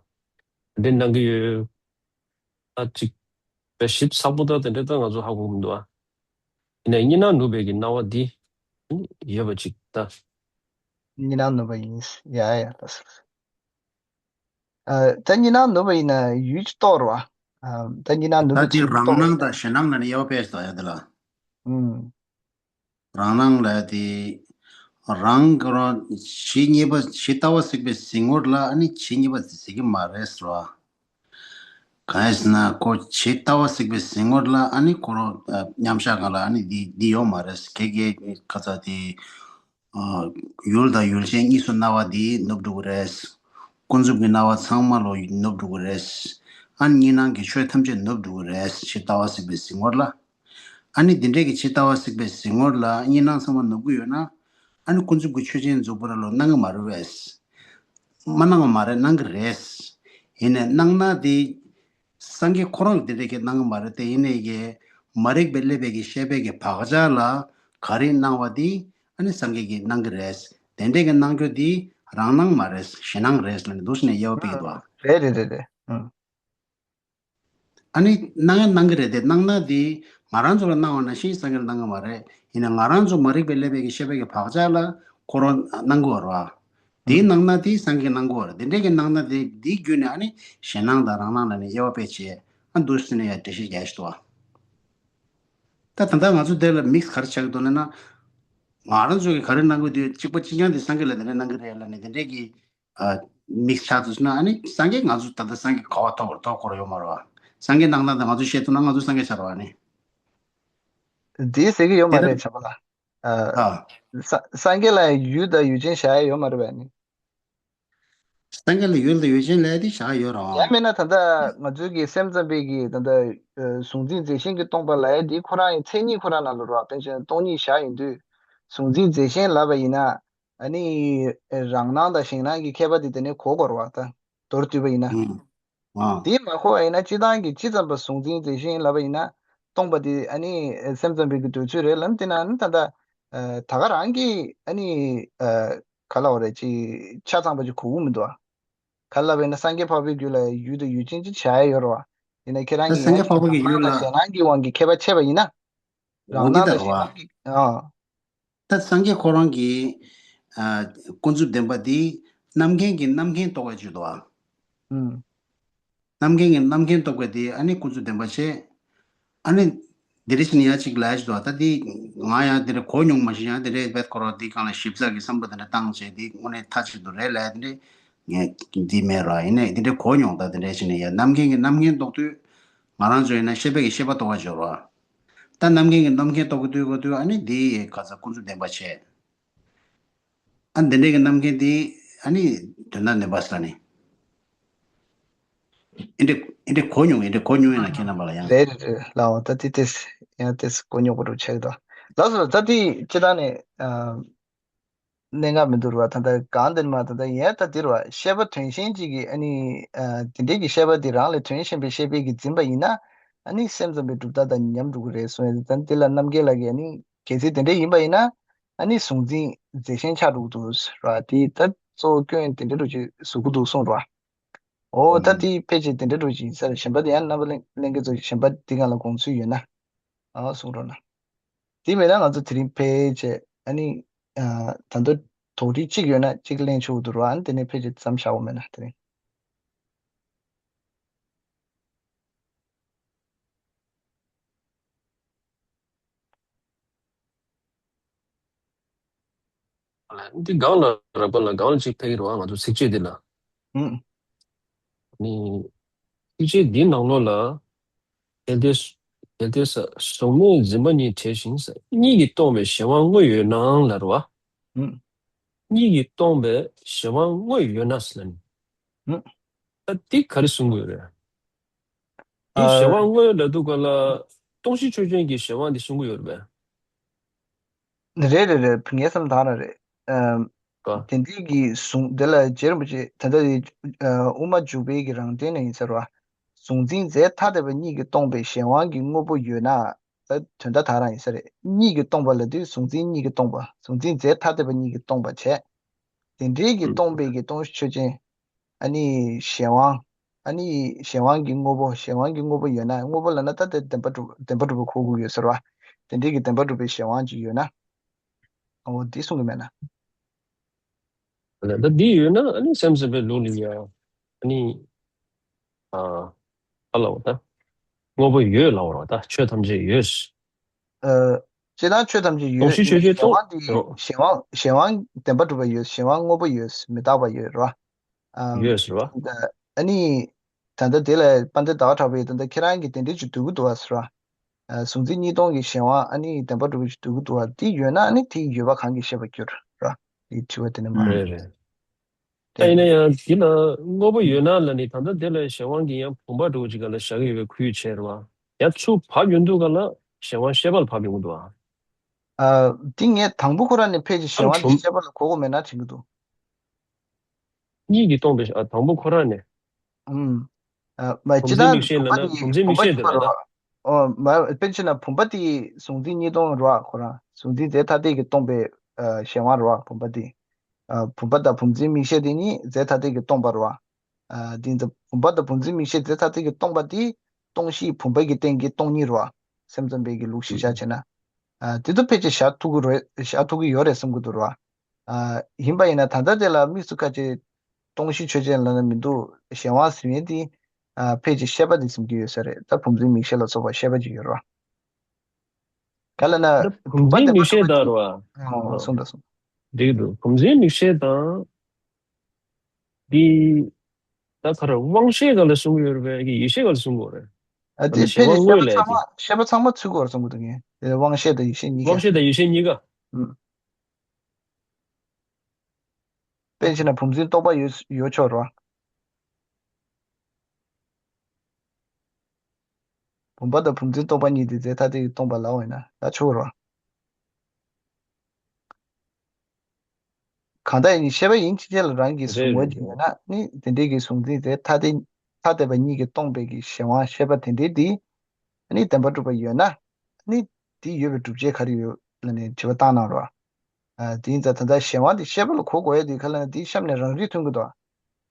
འདི་སྣང་གི་ཡོད། ཨ་ཅིག་དཔེ་ཞིབ་ཚགས་པོ་ད་དེ་འདྲ་ད་ང་ཚོ་ཧ་གོ་གི་མི་འདུག་ཨ། ཡིན་ནའི་གཉིས་སྣང་ནུབ་པའི་གི་སྣང་བ་འདི་ཡོད་པ་ཅིག་ད། གཉིས་སྣང་ནུབ་པ་ཡིན། ཡ་ཡ་ལགས་སོ། ཨ་ད་གཉིས་སྣང་ནུབ་པ་ཡིན་ན་ཡུལ་གྱི་རྟོགས་རེད་བ། ཨ་ད་གཉིས་སྣང་ནུབ་ད་པའི་དེ་ཚུལ་རང་རྟོགས་སྣང་རེད་དང་ད། གཞན་སྣང་ལ་ནི་དབྱེ་བ་དཔྱད་ཡ་དེ་ལ། ཨུམ། རང་སྣང་ལ་དེ་རང་གི་རང་ཇི་སྙེད་པ་ཇི་ལྟ་བ་གཟིགས་པའི་གཟིགས་ངོར་ལ་ཨ་ནི་ཇི་སྙེད་པ་གཟིགས་ཀྱི་མ་རེད་ཟེར་བ། གང་ཡིན་ཟེར་ན་ཁོ་ཇི་ལྟ་བ་གཟིགས་པའི་གཟིགས་ངོར་ལ་ཨ་ནི་ཁོ་རང་མཉམ་བཞག་སྒང་ལ་ཨ་ནི་འདི་འདི་ཡོད་མ་རེད། ཁྱེད་ཀྱིས་ཁ་ཚ་དེ། ཡུལ་དང་ཡུལ་ཅན་གཉིས་སུ་སྣང་བ་འདི་ནུབ་འགྲོ་གི་རེད། ཀུན་རྫོབ་ཀྱི་སྣང་བ་ཚང་མ་ལོ་ནུབ་འགྲོ་གི་རེད། ཨ་གཉིས་སྣང་གི་ཆོས་ཐམས་ཅད་ནུབ་འགྲོ་གི་རེད། ཇི་ལྟ་བ་གཟིགས་པའི་གཟིགས་ངོར་ལ། ཨ་ནི་འདི་འདྲས་ཀྱི་ཇི་ལྟ་བ་གཟིགས་པའི་གཟིགས་ངོར་ལ་གཉིས་སྣང་ཚང་མ་ནུབ་ཀྱི་ཡོད་ན། ཨ་ནི་ཀུན་རྫོབ་ཀྱི་ཆོས་ཅན་རྫོགས་པ་ར་ལོ་སྣང་གི་མ་རེད་པས། མ་སྣང་བ་མ་རེད། སྣང་གི་རེད། ཡིན་ནའི་སྣང་སྣང་དེ། སངས་རྒྱས་ཁོ་རང་གིས་དེ་འདྲ་གི་སྣང་གི་མ་རེད་དེ། ཡིན་ནའི་གི་མ་རིག་པས་བསླད་པའི་གི་ཤེས་པའི་གི་བག་ཆགས་ལ་ག་རེ་སྣང་བ་དེ་ཨ་ནི་སངས་རྒྱས་ཀྱིས་སྣང་གི་རེད། དེ་འདྲ་གི་སྣང་རྒྱུ་དེ་རང་སྣང་མ་རེད། གཞན་སྣང་རེད་ལབ་ནས་འདུག་སེ་ནས་དབྱེ་བ་སྤེལ་གི་འདུག་ཨ། རེད་རེད་རེད་རེད། ཨུམ། ཨ་ནི་སྣང་ཡང་སྣང་གི་རེད་དེ། སྣང་སྣང་དེ་ང་རང་ཚོ་ལ་སྣང་བ་ནང་བཞིན་སངས་རྒྱས་ལ་སྣང་གི་མ་རེད། ཡིན་ནའི་ང་རང་ཚོ་མ་རིག་པས་བསླད་པའི་གི་ཤེས་པའི་གི་བག་ཆགས་ལ་ཁོ་རང་སྣང་གི་ཡོད་རེད་བ། དེའི་སྣང་སྣང་དེ་སངས་རྒྱས་སྣང་གི་ཡོད་རེད། དེ་འདྲའི་གི་སྣང་སྣང་དེ་དེའི་བརྒྱུད་ནས་ཨ་ནི་གཞན་སྣང་དང་རང་སྣང་ལབ་ནས་དབྱེ་བ་ཕྱེ་བྱས་ཨ་འདུག་སེ་ནས་ཡང་འགྲེལ་བཤད་རྒྱག་ཤི་འདུག་བ། ད་ད་ལྟ་ང་ཚོ་དེ་ལ་མིག་ག་རེ་ཆགས་ཀྱི་འདུག་ལབ་ན། ང་རང་ཚོ་གི་ག་རེ་སྣང་གི་འདུག་གཅིག་པ་གཅིག་རྐྱང་དེ་སངས་རྒྱས་ལ་དེ་འདྲ་སྣང་གི་རེད་ལབ་ནས་དེ་འདྲའི་གི་ཨ། མིག་ཆགས་འདུག་ཟེར་ན་ཨ་ནི་སངས་རྒྱས་ང་ཚོ་ད་ལྟ་སངས་རྒྱས་ག་བ་ཐོབ་པར་ཐོབ་ཁོ་ར་ཡོད་མ་རེད་བ། སངས་རྒྱས་སྣང་སྣང་དང་ང་ཚོ་བཤད་ཐུབ་ན་ང་ཚོ་སངས་རྒྱས་ཆགས་རེད་བ་ནི། འདི་ཟེར་གི་ཡོད་མ་དེ་རེད་ལྟར་བྱམས་པ་ལགས། ཨ། ཨ། ས་སངས་རྒྱས་ལ་ཡུལ་དང་ཡུལ་ཅན་བཞག་ཡ་ཡོད་མ་རེད་བས་ནི། སངས་རྒྱས་ལ་ཡུལ་དང་ཡུལ་ཅན་ལབ་ཡ་དེ་བཞག་ཡ་ཡོད་རེད་བ། ཡང་མིན་ན་ད་ལྟ་ང་ཚོའི་གི་སེམས་ཙམ་པའི་གི་ད་ལྟ་ཨ་གཟུང་འཛིན་རྫས་གཞན་གྱིས་སྟོང་པ་ལབ་ཡ་དེ་ཁོ་རང་ཡི་མཚན་ཉིད་ཁོ་རང་ནང་ལ་རེད་བ། དཔེར་ན་སྟོང་ཉིད་བཞག་ཡོང་དུས་གཟུང་འཛིན་རྫས་གཞན་ལབ་པ་ཡིན་ན། ཨ་ནི་རང་སྣང་དང་གཞན་སྣང་གི་ཁྱད་པར་དེ་དེ་ནས་གོ་དགོས་རེད་བ། ད་མདོར་བསྡུས་པ་ཡིན་ན། ཨང་། དེ་མ་གོ་བ་ཡིན་ན་སྤྱིར་བཏང་གི་ཇི་ཙམ་པ་གཟུང་འཛིན་རྫས་གཞན་ལབ་པ་ཡིན་ན་སྟོང་པ་དེ་ཨ་ནི་སེམས་ཙམ་པའི་གི་འདོད་ཚུལ་རེད་ལབ་དེ་ན་ཨ་ནི་ད་ལྟ་ད་ག་རང་གི་ཨ་ནི་ག་ལབ་དགོས་རེད། ཅིག་ཆ་ཚང་པ་ཅིག་གོ་གི་མི་འདུག་ཨ། ག་ལབ་པ་ཡིན་ན་སངས་རྒྱས་འཕགས་པའི་རྒྱུད་ལ་ཡུལ་དང་ཡུལ་ཅན་ཅིག་བྱ་ཡ་ཡོད་རེད་བ། ཡིན་ན་ཁྱེད་རང་ད་གིས་སངས་ཡང་རྒྱས་འཕགས་པ་གི་ཡུལ་ལ་རང་སྣང་དང་གཞན་སྣང་གི་དབང་གིས་ཁྱད་པར་ཕྱེ་བ་ཡིན་ན། རང་འོ་འདི་སྣང་ལྟར་དང་བ། གཞན་སྣང་གི་ཨ། ད་སངས་རྒྱས་ཁོ་རང་གི་ཨ་ཀུན་རྫོབ་བདེན་པ་འདི་རྣམ་མཁྱེན་གྱི་རྣམ་མཁྱེན་རྟོགས་པའི་ཆེད་དུ་བ། ཨུམ། རྣམ་མཁྱེན་གྱི་རྣམ་མཁྱེན་རྟོགས་པ་འདི་ཨ་ནི་ཀུན་རྫོབ་བདེན་པ་བྱས། ཨ་ནི་འདི་རེ་བཞིན་ཡང་གཅིག་ལ་ཞིག་འདུག་ད་འདི་ང་ཡང་འདི་རེ་གོ་མྱོང་མ་ཤེས། ཡང་འདི་རེ་བེད་ཁོ་རང་འདི་སྒང་ལ་ཞིབ་ཚགས་ཀྱི་བསམ་བློ་འདི་འདྲ་བཏང་བྱས་འདི་དངོས་གནས་མཐའ་གཅིག་ཏུ་རེད་ལབ་འདི་འདྲ་ངས་འདི་མེད་ར། ཡིན་ནའི་འདི་འདྲ་གོ་མྱོང་། ད་འདི་འདྲ་བྱས་ནས་ཡང་རྣམ་མཁྱེན་གྱི་རྣམ་མཁྱེན་རྟོགས་དུས། ང་རང་ཚོ་ཡིན་ན་ཤེས་པའི་གི་ཤེས་པ་རྟོགས་པ་སྦྱོར་བ། ད་རྣམ་མཁྱེན་གྱི་རྣམ་མཁྱེན་རྟོགས་ཀྱི་དུས་གོ་དུས་ཨ་ནི་འདི་ཡི་ཁ་ཚ་ཀུན་རྫོབ་བདེན་པ་བྱས། ཨ་འདི་འདྲའི་གི་རྣམ་མཁྱེན་འདི་ཨ་ནི་དོན་དམ་བདེན་པ་ཟེར་ནི། ཨེ་འདྲ་ཨེ་འདྲ་གོ་མྱོང་། ཨེ་འདྲ་གོ་མྱོང་ཡིན་ན་ཁྱེད་རྣམ་པ་ལ་ཡང་། རེད་རེད་རེད་ལའོ། ད་དེ་དེ་ཡང་དེ་གོ་མྱོང་པོ་རུ་ཆགས་འདུག་ལགས་སོ། ད་དེ་སྤྱི་བཏང་ནས་ཨ། གནད་འགག་མི་འདུག་ར། ད་ལྟ་གང་དེ་མ་ད་ལྟ་ཡང་ད་དེ་ར་བ། ཤེས་པ་དོན་གཞན་གཅིག་གིས་ཨ་ནི་ཨ་དེ་འདྲའི་གི་ཤེས་པ་དེ་རང་ལས་དོན་གཞན་པའི་ཤེས་པའི་གི་འཛིན་པ་ཡིན་ན་ཨ་ནི་སེམས་ཙམ་པའི་གྲུབ་མཐའ་དང་ཉམས་འགྲོ་གི་རེད་གསུངས་ཡ། ད་དེ་ལ་རྣམ་རྒྱལ་ལགས་ཀྱིས་ཨ་ནི་གལ་སྲིད་དེ་འདྲ་ཡིན་པ་ཡིན་ན་ཨ་ནི་གཟུང་འཛིན་རྫས་གཞན་ཆགས་འགྲོ་གི་འདུག་ར། དེ་ད་གཙོ་བོ་སྐྱོན་དེ་འདྲ་འགྲོ་ཅིག་བཟོ་གི་འདུག་གསུངས་ར། འོ་ད་དེ་ཕལ་ཆེར་དེ་འདྲ་འགྲོ་ཅིག་ཡིན་ས་རེད། གཞན་པ་དེ་ཡང་རྣམ་པ་གླིང་གླིང་གེ་ཚོ་གཞན་པ་དེ་སྒང་ལ་དགོངས་ཚུལ་ཡོད་ན། ཨ་གསུང་རོགས་གནང་། དེ་མེད་ན་ང་ཚོ་དེ་རིང་ཕལ་ཆེར་ཨ་ནི་ཨ་ད་དུང་དོགས་འདྲི་གཅིག་ཡོད་ན་གཅིག་གླེང་ཆོག་འདུག་ར། ཨ་ནི་དེ་ནས་ཕལ་ཆེར་མཚམས་བཞག་འོ་མེད་ན་དེ་རིང་། འདི་སྒང་ལ་རག་པ་ལ་སྒང་ལ་ཅིག་ཕེབས་ཀྱི་རེད་བ། ང་ཚོ་ཚིགས་བཅད་འདི་ལ། ཨུམ། ནི། ཚིགས་བཅད་འདིའི་ནང་ལོགས་ལ། གལ་ཏེ། གལ་ཏེ་ས་གཟུགས་མེད་འཛིན་པ་ཉིད་བྲལ་ཞིང་ས་གཉིད་ཀྱིས་སྟོང་པའི་གཞན་དབང་དངོས་ཡོད་ནའང་ལབ་རེད་བ། ཨུམ། གཉིད་ཀྱིས་སྟོང་པའི་གཞན་དབང་དངོས་ཡོད་ན་ཟེར་ལབ་ནི། ཨུམ། ད་འདི་ག་རེ་གསུང་གི་ཡོད་རེད། འདི་ཨ། གཞན་དབང་དངོས་ལབ་དུས་སྒང་ལ་སྟོང་གཞི་ཆོས་ཅན་གྱི་གཞན་དབང་འདི་གསུང་གི་ཡོད་རེད་པས། རེད་རེད་རེད། ངའི་བསམ་ཐག་རང་རེད། ཨ། ཀ། དེ་འདྲའི་གི་གཟུང་དེ་ལ་རྗེ་རིན་པོ་ཆེ་ད་ལྟ་དེ་ཨ་དབུ་མ་འཇུག་པའི་གི་རང་སྟེང་ནས་ཡིན་ཟེར་བ། གཟུང་འཛིན་རྫས་ཐ་དད་པ་གཉིས་ཀྱིས་སྟོང་པའི་གཞན་དབང་གི་དངོས་པོ་ཡོད་ན། ད་དོན་དག་དག་རང་ཡིན་ས་རེད། གཉིས་ཀྱིས་སྟོང་པ་ལབ་དུས་གཟུང་འཛིན་གཉིས་ཀྱིས་སྟོང་པ། གཟུང་འཛིན་རྫས་ཐ་དད་པ་གཉིས་ཀྱིས་སྟོང་པ་བྱས། དེ་འདྲའི་གི་སྟོང་པའི་གི་སྟོང་གཞི་ཆོས་ཅན། ཨ་ནི་གཞན་དབང་། ཨ་ནི་གཞན་དབང་གི་དངོས་པོ། གཞན་དབང་གི་དངོས་པོ་ཡོད་ན། དངོས་པོ་ལབ་ན་ད་དེ་བདེན་པ་གྲུབ། བདེན་པ་གྲུབ་པ་གོ་དགོས་ཡོད་ས་རེད་བ། དེ་འདྲའི་གི་བདེན་པ་གྲུབ་པའི་གཞན་དབང་ཅིག་ཡོད་ན། འོ་འདི་གསུང་གི་མེད་ན། ད་འདི་ཡོད་ན་ཨ་ནི་སེམས་ཙམ་པའི་ལུགས་ལ་ཡང་ཨ་ནི། ཨ། ཨ་ལའོ་ད། དངོས་པོ་ཡོད་ལའོ་ར་ད་ཆོས་ཐམས་ཅད་ཡོད། ཨ། སྤྱིར་བཏང་ཆོས་ཐམས་ཅད་ཡོད། སྟོང་གཞི་ཆོས་ཅན་གཞན་དབང་འདི། སྟོང་། གཞན་དབང་། གཞན་དབང་བདེན་པ་གྲུབ་པ་ཡོད། གཞན་དབང་དངོས་པོ་ཡོད། མི་རྟག་པ་ཡོད་ར། ཨ། ཡོད་ཟེར་བ། ད་ཨ་ནི། ད་ལྟ་དེ་ལ་དཔལ་ལྡན་ཟླ་བ་གྲགས་པས་ད་ལྟ་ཁྱེད་རང་གིས་དེ་འདྲའི་ཅིག་སྡུག་གི་འདུག་བ་ཟེར་བ། ཨ། གཟུང་འཛིན་གཉིས་སྟོང་གི་གཞན་དབང་ཨ་ནི་བདེན་པ་གྲུབ་པ་ཅིག་སྡུག་གི་འདུག་བ། འདི་ཡོད་ན་ཨ་ནི་དེ་ཡོད་པ་གང་གིས་ཤེས་པར་འགྱུར་ར། འདི་དྲི་བ་དེ་ནི་མ་རེད། རེད་རེད། ད་ཡིན་ན་ཡང་འདི་ལ་དངོས་པོ་ཡོད་ན་ལ་ནི་ད་ལྟ་དེ་ལ་གཞན་དབང་གིས་ཡང་བུམ་པ་འདྲ་བོ་ཅིག་ག་ལ་བཞག་གི་ཡོད་པའི་ཁུལ་བྱས་རེད་བ། ཡང་ཚུར་བབས་ཡོང་དུས་ག་ལ་གཞན་དབང་ཤེས་པ་ལ་བབས་ཡོང་གི་འདུག་ཨ། ཨ། འདི་ངས་དང་པོ་ཁོ་རང་ནས་ཕལ་ཆེར་གཞན་དབང་འདི་ཤེས་པ་ལ་གོ་གི་མེད་ན་དྲན་གི་འདུག་གཉིས་ཀྱིས་སྟོང་པའི། ཨ། དང་པོ་ཁོ་རང་ནས། ཨུམ། ཨ། མ་བུམ་འཛིན་མིག་ཤེས་ལབ་ན་བུམ་འཛིན་མིག་ཤེས་དེ་ལ་ད། ཨོ། མ་དཔེར་ན་བྱས་ན་བུམ་པ་དེ་གཟུང་འཛིན་གཉིས་སྟོང་རེད་བ། ཁོ་རང་གཟུང་འཛིན་རྫས་ཐ་དད་ཀྱིས་སྟོང་པའི། ཨ། གཞན་དབང་རེད་བ་བུམ་པ་དེ། ཨ། བུམ་པ་དང་བུམ་འཛིན་མིག་ཤེས་དེ་གཉིས་རྫས་ཐ་དད་ཀྱིས་སྟོང་པ་རེད་བ། ཨ། དེ་ཡིན་ཙང་བུམ་པ་དང་བུམ་འཛིན་མིག་ཤེས་རྫས་ཐ་དད་ཀྱིས་སྟོང་པ་དེ་སྟོང་གཞི་བུམ་པ་གི་སྟེང་གི་སྟོང་ཉིད་རེད་བ། སེམས་ཙམ་པའི་གི་ལུགས་གཞི་བཞག་བྱས་ན། ཨ། དེ་ཚོ་ཕལ་ཆེར་བཞག་ཐུབ་ཀྱི་རེད། བཞག་ཐུབ་ཀྱི་ཡོད་རེད་བསམ་གྱི་འདུག་རེད་བ། ཨ། ཡིན་པ་ཡིན་ན་ད་ལྟ་དེ་ལ་དམིགས་སུ་བཀར་བྱས་སྟོང་གཞི་ཆོས་ཅན་ལབ་ན་མི་འདུག་གཞན་དབང་ཟེར་མཁན་དེ། ཨ། ཕལ་ཆེར་ཤེས་པ་དེ་ཟིན་གྱི་ཡོད་ས་རེད། ད་བུམ་འཛིན་མིག་ཤེས་ལ་སོགས་པ་ཤེས་པ་ཅིག་ཡོད་རེད་བ། ག་ལ་ན། ད་བུམ་འཛིན་མིག་ཤེས་དང་རེད་བ། ཨོ། གསུངས་དང་གསུངས། འགྲིག་འདུག་བུམ་འཛིན་མིག་ཤེས་དང་། འདི། ད་ག་རེ་དབང་ཤེས་ག་ལ་གསུང་གི་ཡོད་རེད་པས་ཀྱི་ཡིད་ཤེས་ག་ལ་གསུང་གི་ཡོད་རེད། ཨ། དེ་ཕལ་ཆེར་ཤེས་པ་ཚང་མ། ཤེས་པ་ཚང་མ་ཚུད་དགོས་རེད་བསམ་གྱི་འདུག་ངས། དབང་ཤེས་དང་ཡིད་ཤེས་གཉིས་ཀ། དབང་ཤེས་དང་ཡིད་ཤེས་གཉིས་ཀ། ཨུམ། དཔེར་ན་བྱས་ན་བུམ་འཛིན་རྟོག་པ་ཡོད་ཡོད་ཆོག་རེད་བ། བུམ་པ་དང་བུམ་འཛིན་རྟོག་པ་གཉིས་དེ་རྫས་ཐ་དད་ཀྱིས་སྟོང་པ་ལབ་པ་ཡིན་ན་ད་ཆོག་རེད་བ། གང་ལྟར་ཡིན་ཤེས་པ་ཡིན་ཕྱིན་ཆད་ལ་རང་གི་གཟུང་བ་ཅིག་ཡོད་ན་ནི་དེ་འདྲའི་གི་གཟུང་འཛིན་རྫས་ཐ་དད། ཐ་དད་པ་གཉིས་ཀྱིས་སྟོང་པའི་གི་གཞན་དབང་ཤེས་པ་དེ་འདྲའི་དེ། ནི་བདེན་པ་གྲུབ་པ་ཡོད་ན། ནི་དེ་ཡོད་པའི་སྒྲུབ་བྱེད་ག་རེ་ཡོད་ལབ་ནས་དྲི་བ་བཏང་གནང་རོགས། ཨ། དེ་ཡིན་ཙང་ད་ལྟ་གཞན་དབང་དེ་ཤེས་པ་ལ་གོ་དགོས་ཡ་དེ་ག་ལབ་ན་དེ་གཤམ་ནས་རང་རིག་ཐོན་གྱི་འདུག་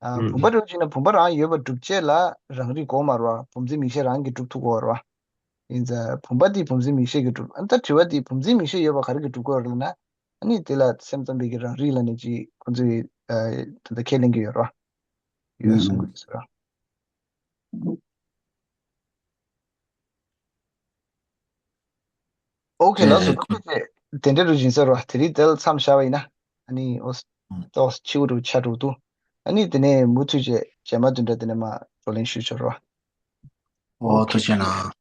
ཨ། བུམ་པ་འདྲ་བོ་ཅིག་ན་བུམ་པ་རང་ཡོད་པ་སྒྲུབ་བྱེད་ལ་རང་རིག་དགོས་མ་རེད་བ། བུམ་འཛིན་མིག་ཤེས་རང་གིས་སྒྲུབ་ཐུབ་དགོས་རེད་བ། ཡིན་ཙང་བུམ་པ་དེ་བུམ་འཛིན་མིག་ཤེས་ཀྱིས་སྒྲུབ། ཨ། ད་དྲི་བ་དེ་བུམ་འཛིན་མིག་ཤེས་ཡོད་པ་ག་རེ་གིས་སྒྲུབ་དགོས་རེད་ལབ་ན། ཨ་ནི་དེ་ལ་སེམས་ཙམ་པའི་གི་རང་རིག་ལབ་ནས་ཅིག་ཁོ་ཚོས། ཨ། ད་ལྟ་ཁས་ལེན་གྱི་ཡོད་རེད་བ། ཡོད་གསུང་གི་ཡོད་ཟེར་བ། ཨོ་ཁེ། ལགས་སོ། ཐུགས་རྗེ་ཆེ། དེ་འདྲ་རུ་ཡིན་ཟེར་བ། དེ་རིང་དེ་ལ་མཚམས་བཞག་པ་ཡིན་ན། ཨ་ནི་ཨོ། ཏོག་ཙམ་འཕྱི་བ་རུ་ཆགས་འགྲོ་འདུག་ཨ་ནི་དེ་ནས་མུ་མཐུད་བྱས་རྗེས་མ་དེ་འདྲ་དེ་ནས་མར་བགྲོ་གླེང་ཞུ་ཆོག་རོགས། ཨོ། ཐུགས་རྗེ་གནང་།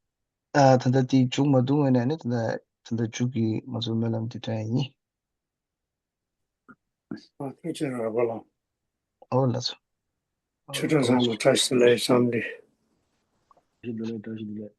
ཨ། ད་ལྟ་དེ་མཇུག་མ་བསྡུ་སྔོན་ནས་ནི་ད་ལྟ་ད་ལྟ་མཇུག་གི་ང་ཚོ་སྨོན་ལམ་འདི་དྲན་ཡིན། ཨ། ཐུགས་རྗེ་གནང་ར་བ་ལགས། ཨོ། ལགས་སོ། ཆོས་གྲགས་ཚང་མ་བཀྲ་ཤིས་བདེ་ལེགས་འཚམས་འདྲི། བཀྲ་ཤིས་བདེ་ལེགས། བཀྲ་ཤིས་བདེ་ལེགས།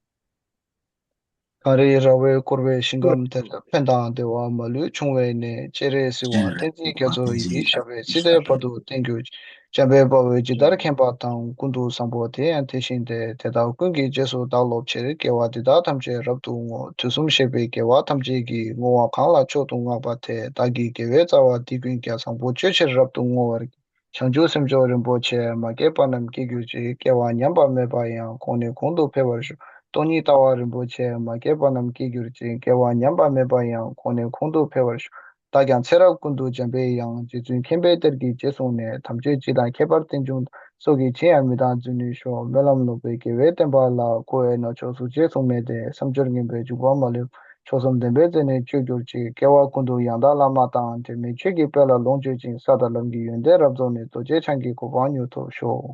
གངས་རིའི་ར་བས་བསྐོར་བའི་ཞིང་ཁམས་དེར། ཕན་དང་བདེ་བ་མ་ལུས་འབྱུང་བའི་གནས། སྤྱན་རས་གཟིགས་དབང་བསྟན་འཛིན་རྒྱ་མཚོ་ཡི། ཞབས་པད་སྲིད་མཐའི་བར་དུ་བརྟན་གྱུར་ཅིག་འཇམ་དཔལ་དཔའ་བོས་ཇི་ལྟར་མཁྱེན་པ་དང་། ཀུན་ཏུ་བཟང་པོ་དེ་ཡང་དེ་བཞིན་ཏེ། དེ་དག་ཀུན་གྱི་རྗེས་སུ་བདག་སློབ་ཕྱིར། དགེ་བ་འདི་དག་ཐམས་ཅད་རབ་ཏུ་བསྔོ། དུས་གསུམ་གཤེགས་པའི་རྒྱལ་བ་ཐམས་ཅད་ཀྱིས། བསྔོ་བ་གང་ལ་མཆོག་ཏུ་བསྔགས་པ་དེས། བདག་གི་དགེ་བའི་རྩ་བ་འདི་ཀུན་ཀྱང་། བཟང་པོ་སྤྱོད་ཕྱིར་རབ་ཏུ་བསྔོ་བར་བགྱི། བྱང་ཆུབ་སེམས་མཆོག་རིན་པོ་ཆེ། མ་སྐྱེས་པ་རྣམས་སྐྱེ་གྱུར་ཅིག་སྐྱེ་བ་ཉམས་པ་མེད་པ་ཡང་། གོང་ནས་གོང་དུ་འཕེལ་བར་ཤོག་སྟོང་ཉིད་ལྟ་བ་རིན་པོ་ཆེ། མ་སྐྱེས་པ་རྣམས་སྐྱེ་གྱུར་ཅིག་སྐྱེ་བ་ཉམས་པ་མེད་པ་ཡང་། གོང་ནས་གོང་དུ་འཕེལ་བར་ཤོག་བདག་ཀྱང་ཚེ་རབས་ཀུན་ཏུ་འཇམ་པའི་དབྱངས། རྗེ་བཙུན་མཁྱེན་པའི་གཏེར་གྱི་རྗེས་བཟུང་ནས། དམ་ཆོས་སྤྱི་དང་ཁྱད་པར་རྟེན་འབྱུང་དང་། སྲོག་གི་ཕྱིར་ཡང་མི་གཏང་རྫུ་འཕྲུལ་ཤོག་སྨོན་ལམ་ལོག་པའི་དགེ་བའི་བསྟན་པ་ལ། འཁོར་བའི་ནག་ཕྱོགས་སུ་རྗེས་སུ་མེད་དེ། བསམ་སྦྱོར་ངན་པའི་འཇུག་པ་མ་ལུས་པ། མཆོག་གསུམ་ལྡན་པའི་རྩེ་ནས་སྤྱོད་གྱུར་ཅིག་སྐྱེ་བ་ཀུན་ཏུ་ཡང་དག་བླ་མ་དང་། དྲི་མེད་ཆོས་ཀྱི་དཔལ་ལ་ལོངས་སྤྱོད་ཅིང་། ས་དང་ལམ་གྱི་ཡོན་ཏན་རབ་རྫོགས་ནས། རྡོ་རྗེ་འཆང་གི་གོ་འཕང་མྱུར་ཐོབ་ཤོག་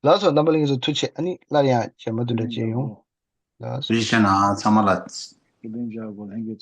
ལགས་སོ། རྣམ་པ་ལྷན་རྒྱས་ཚོ་ཐུགས་རྗེ་ཆེ། ཨ་ནི་སླར་ཡང་རྗེས་མ་དུ་འདྲ་མཇལ་ཡོང་། ལགས་སོ། ཐུགས་རྗེ་ཆེ་གནང་། ཚང་མ་ལ།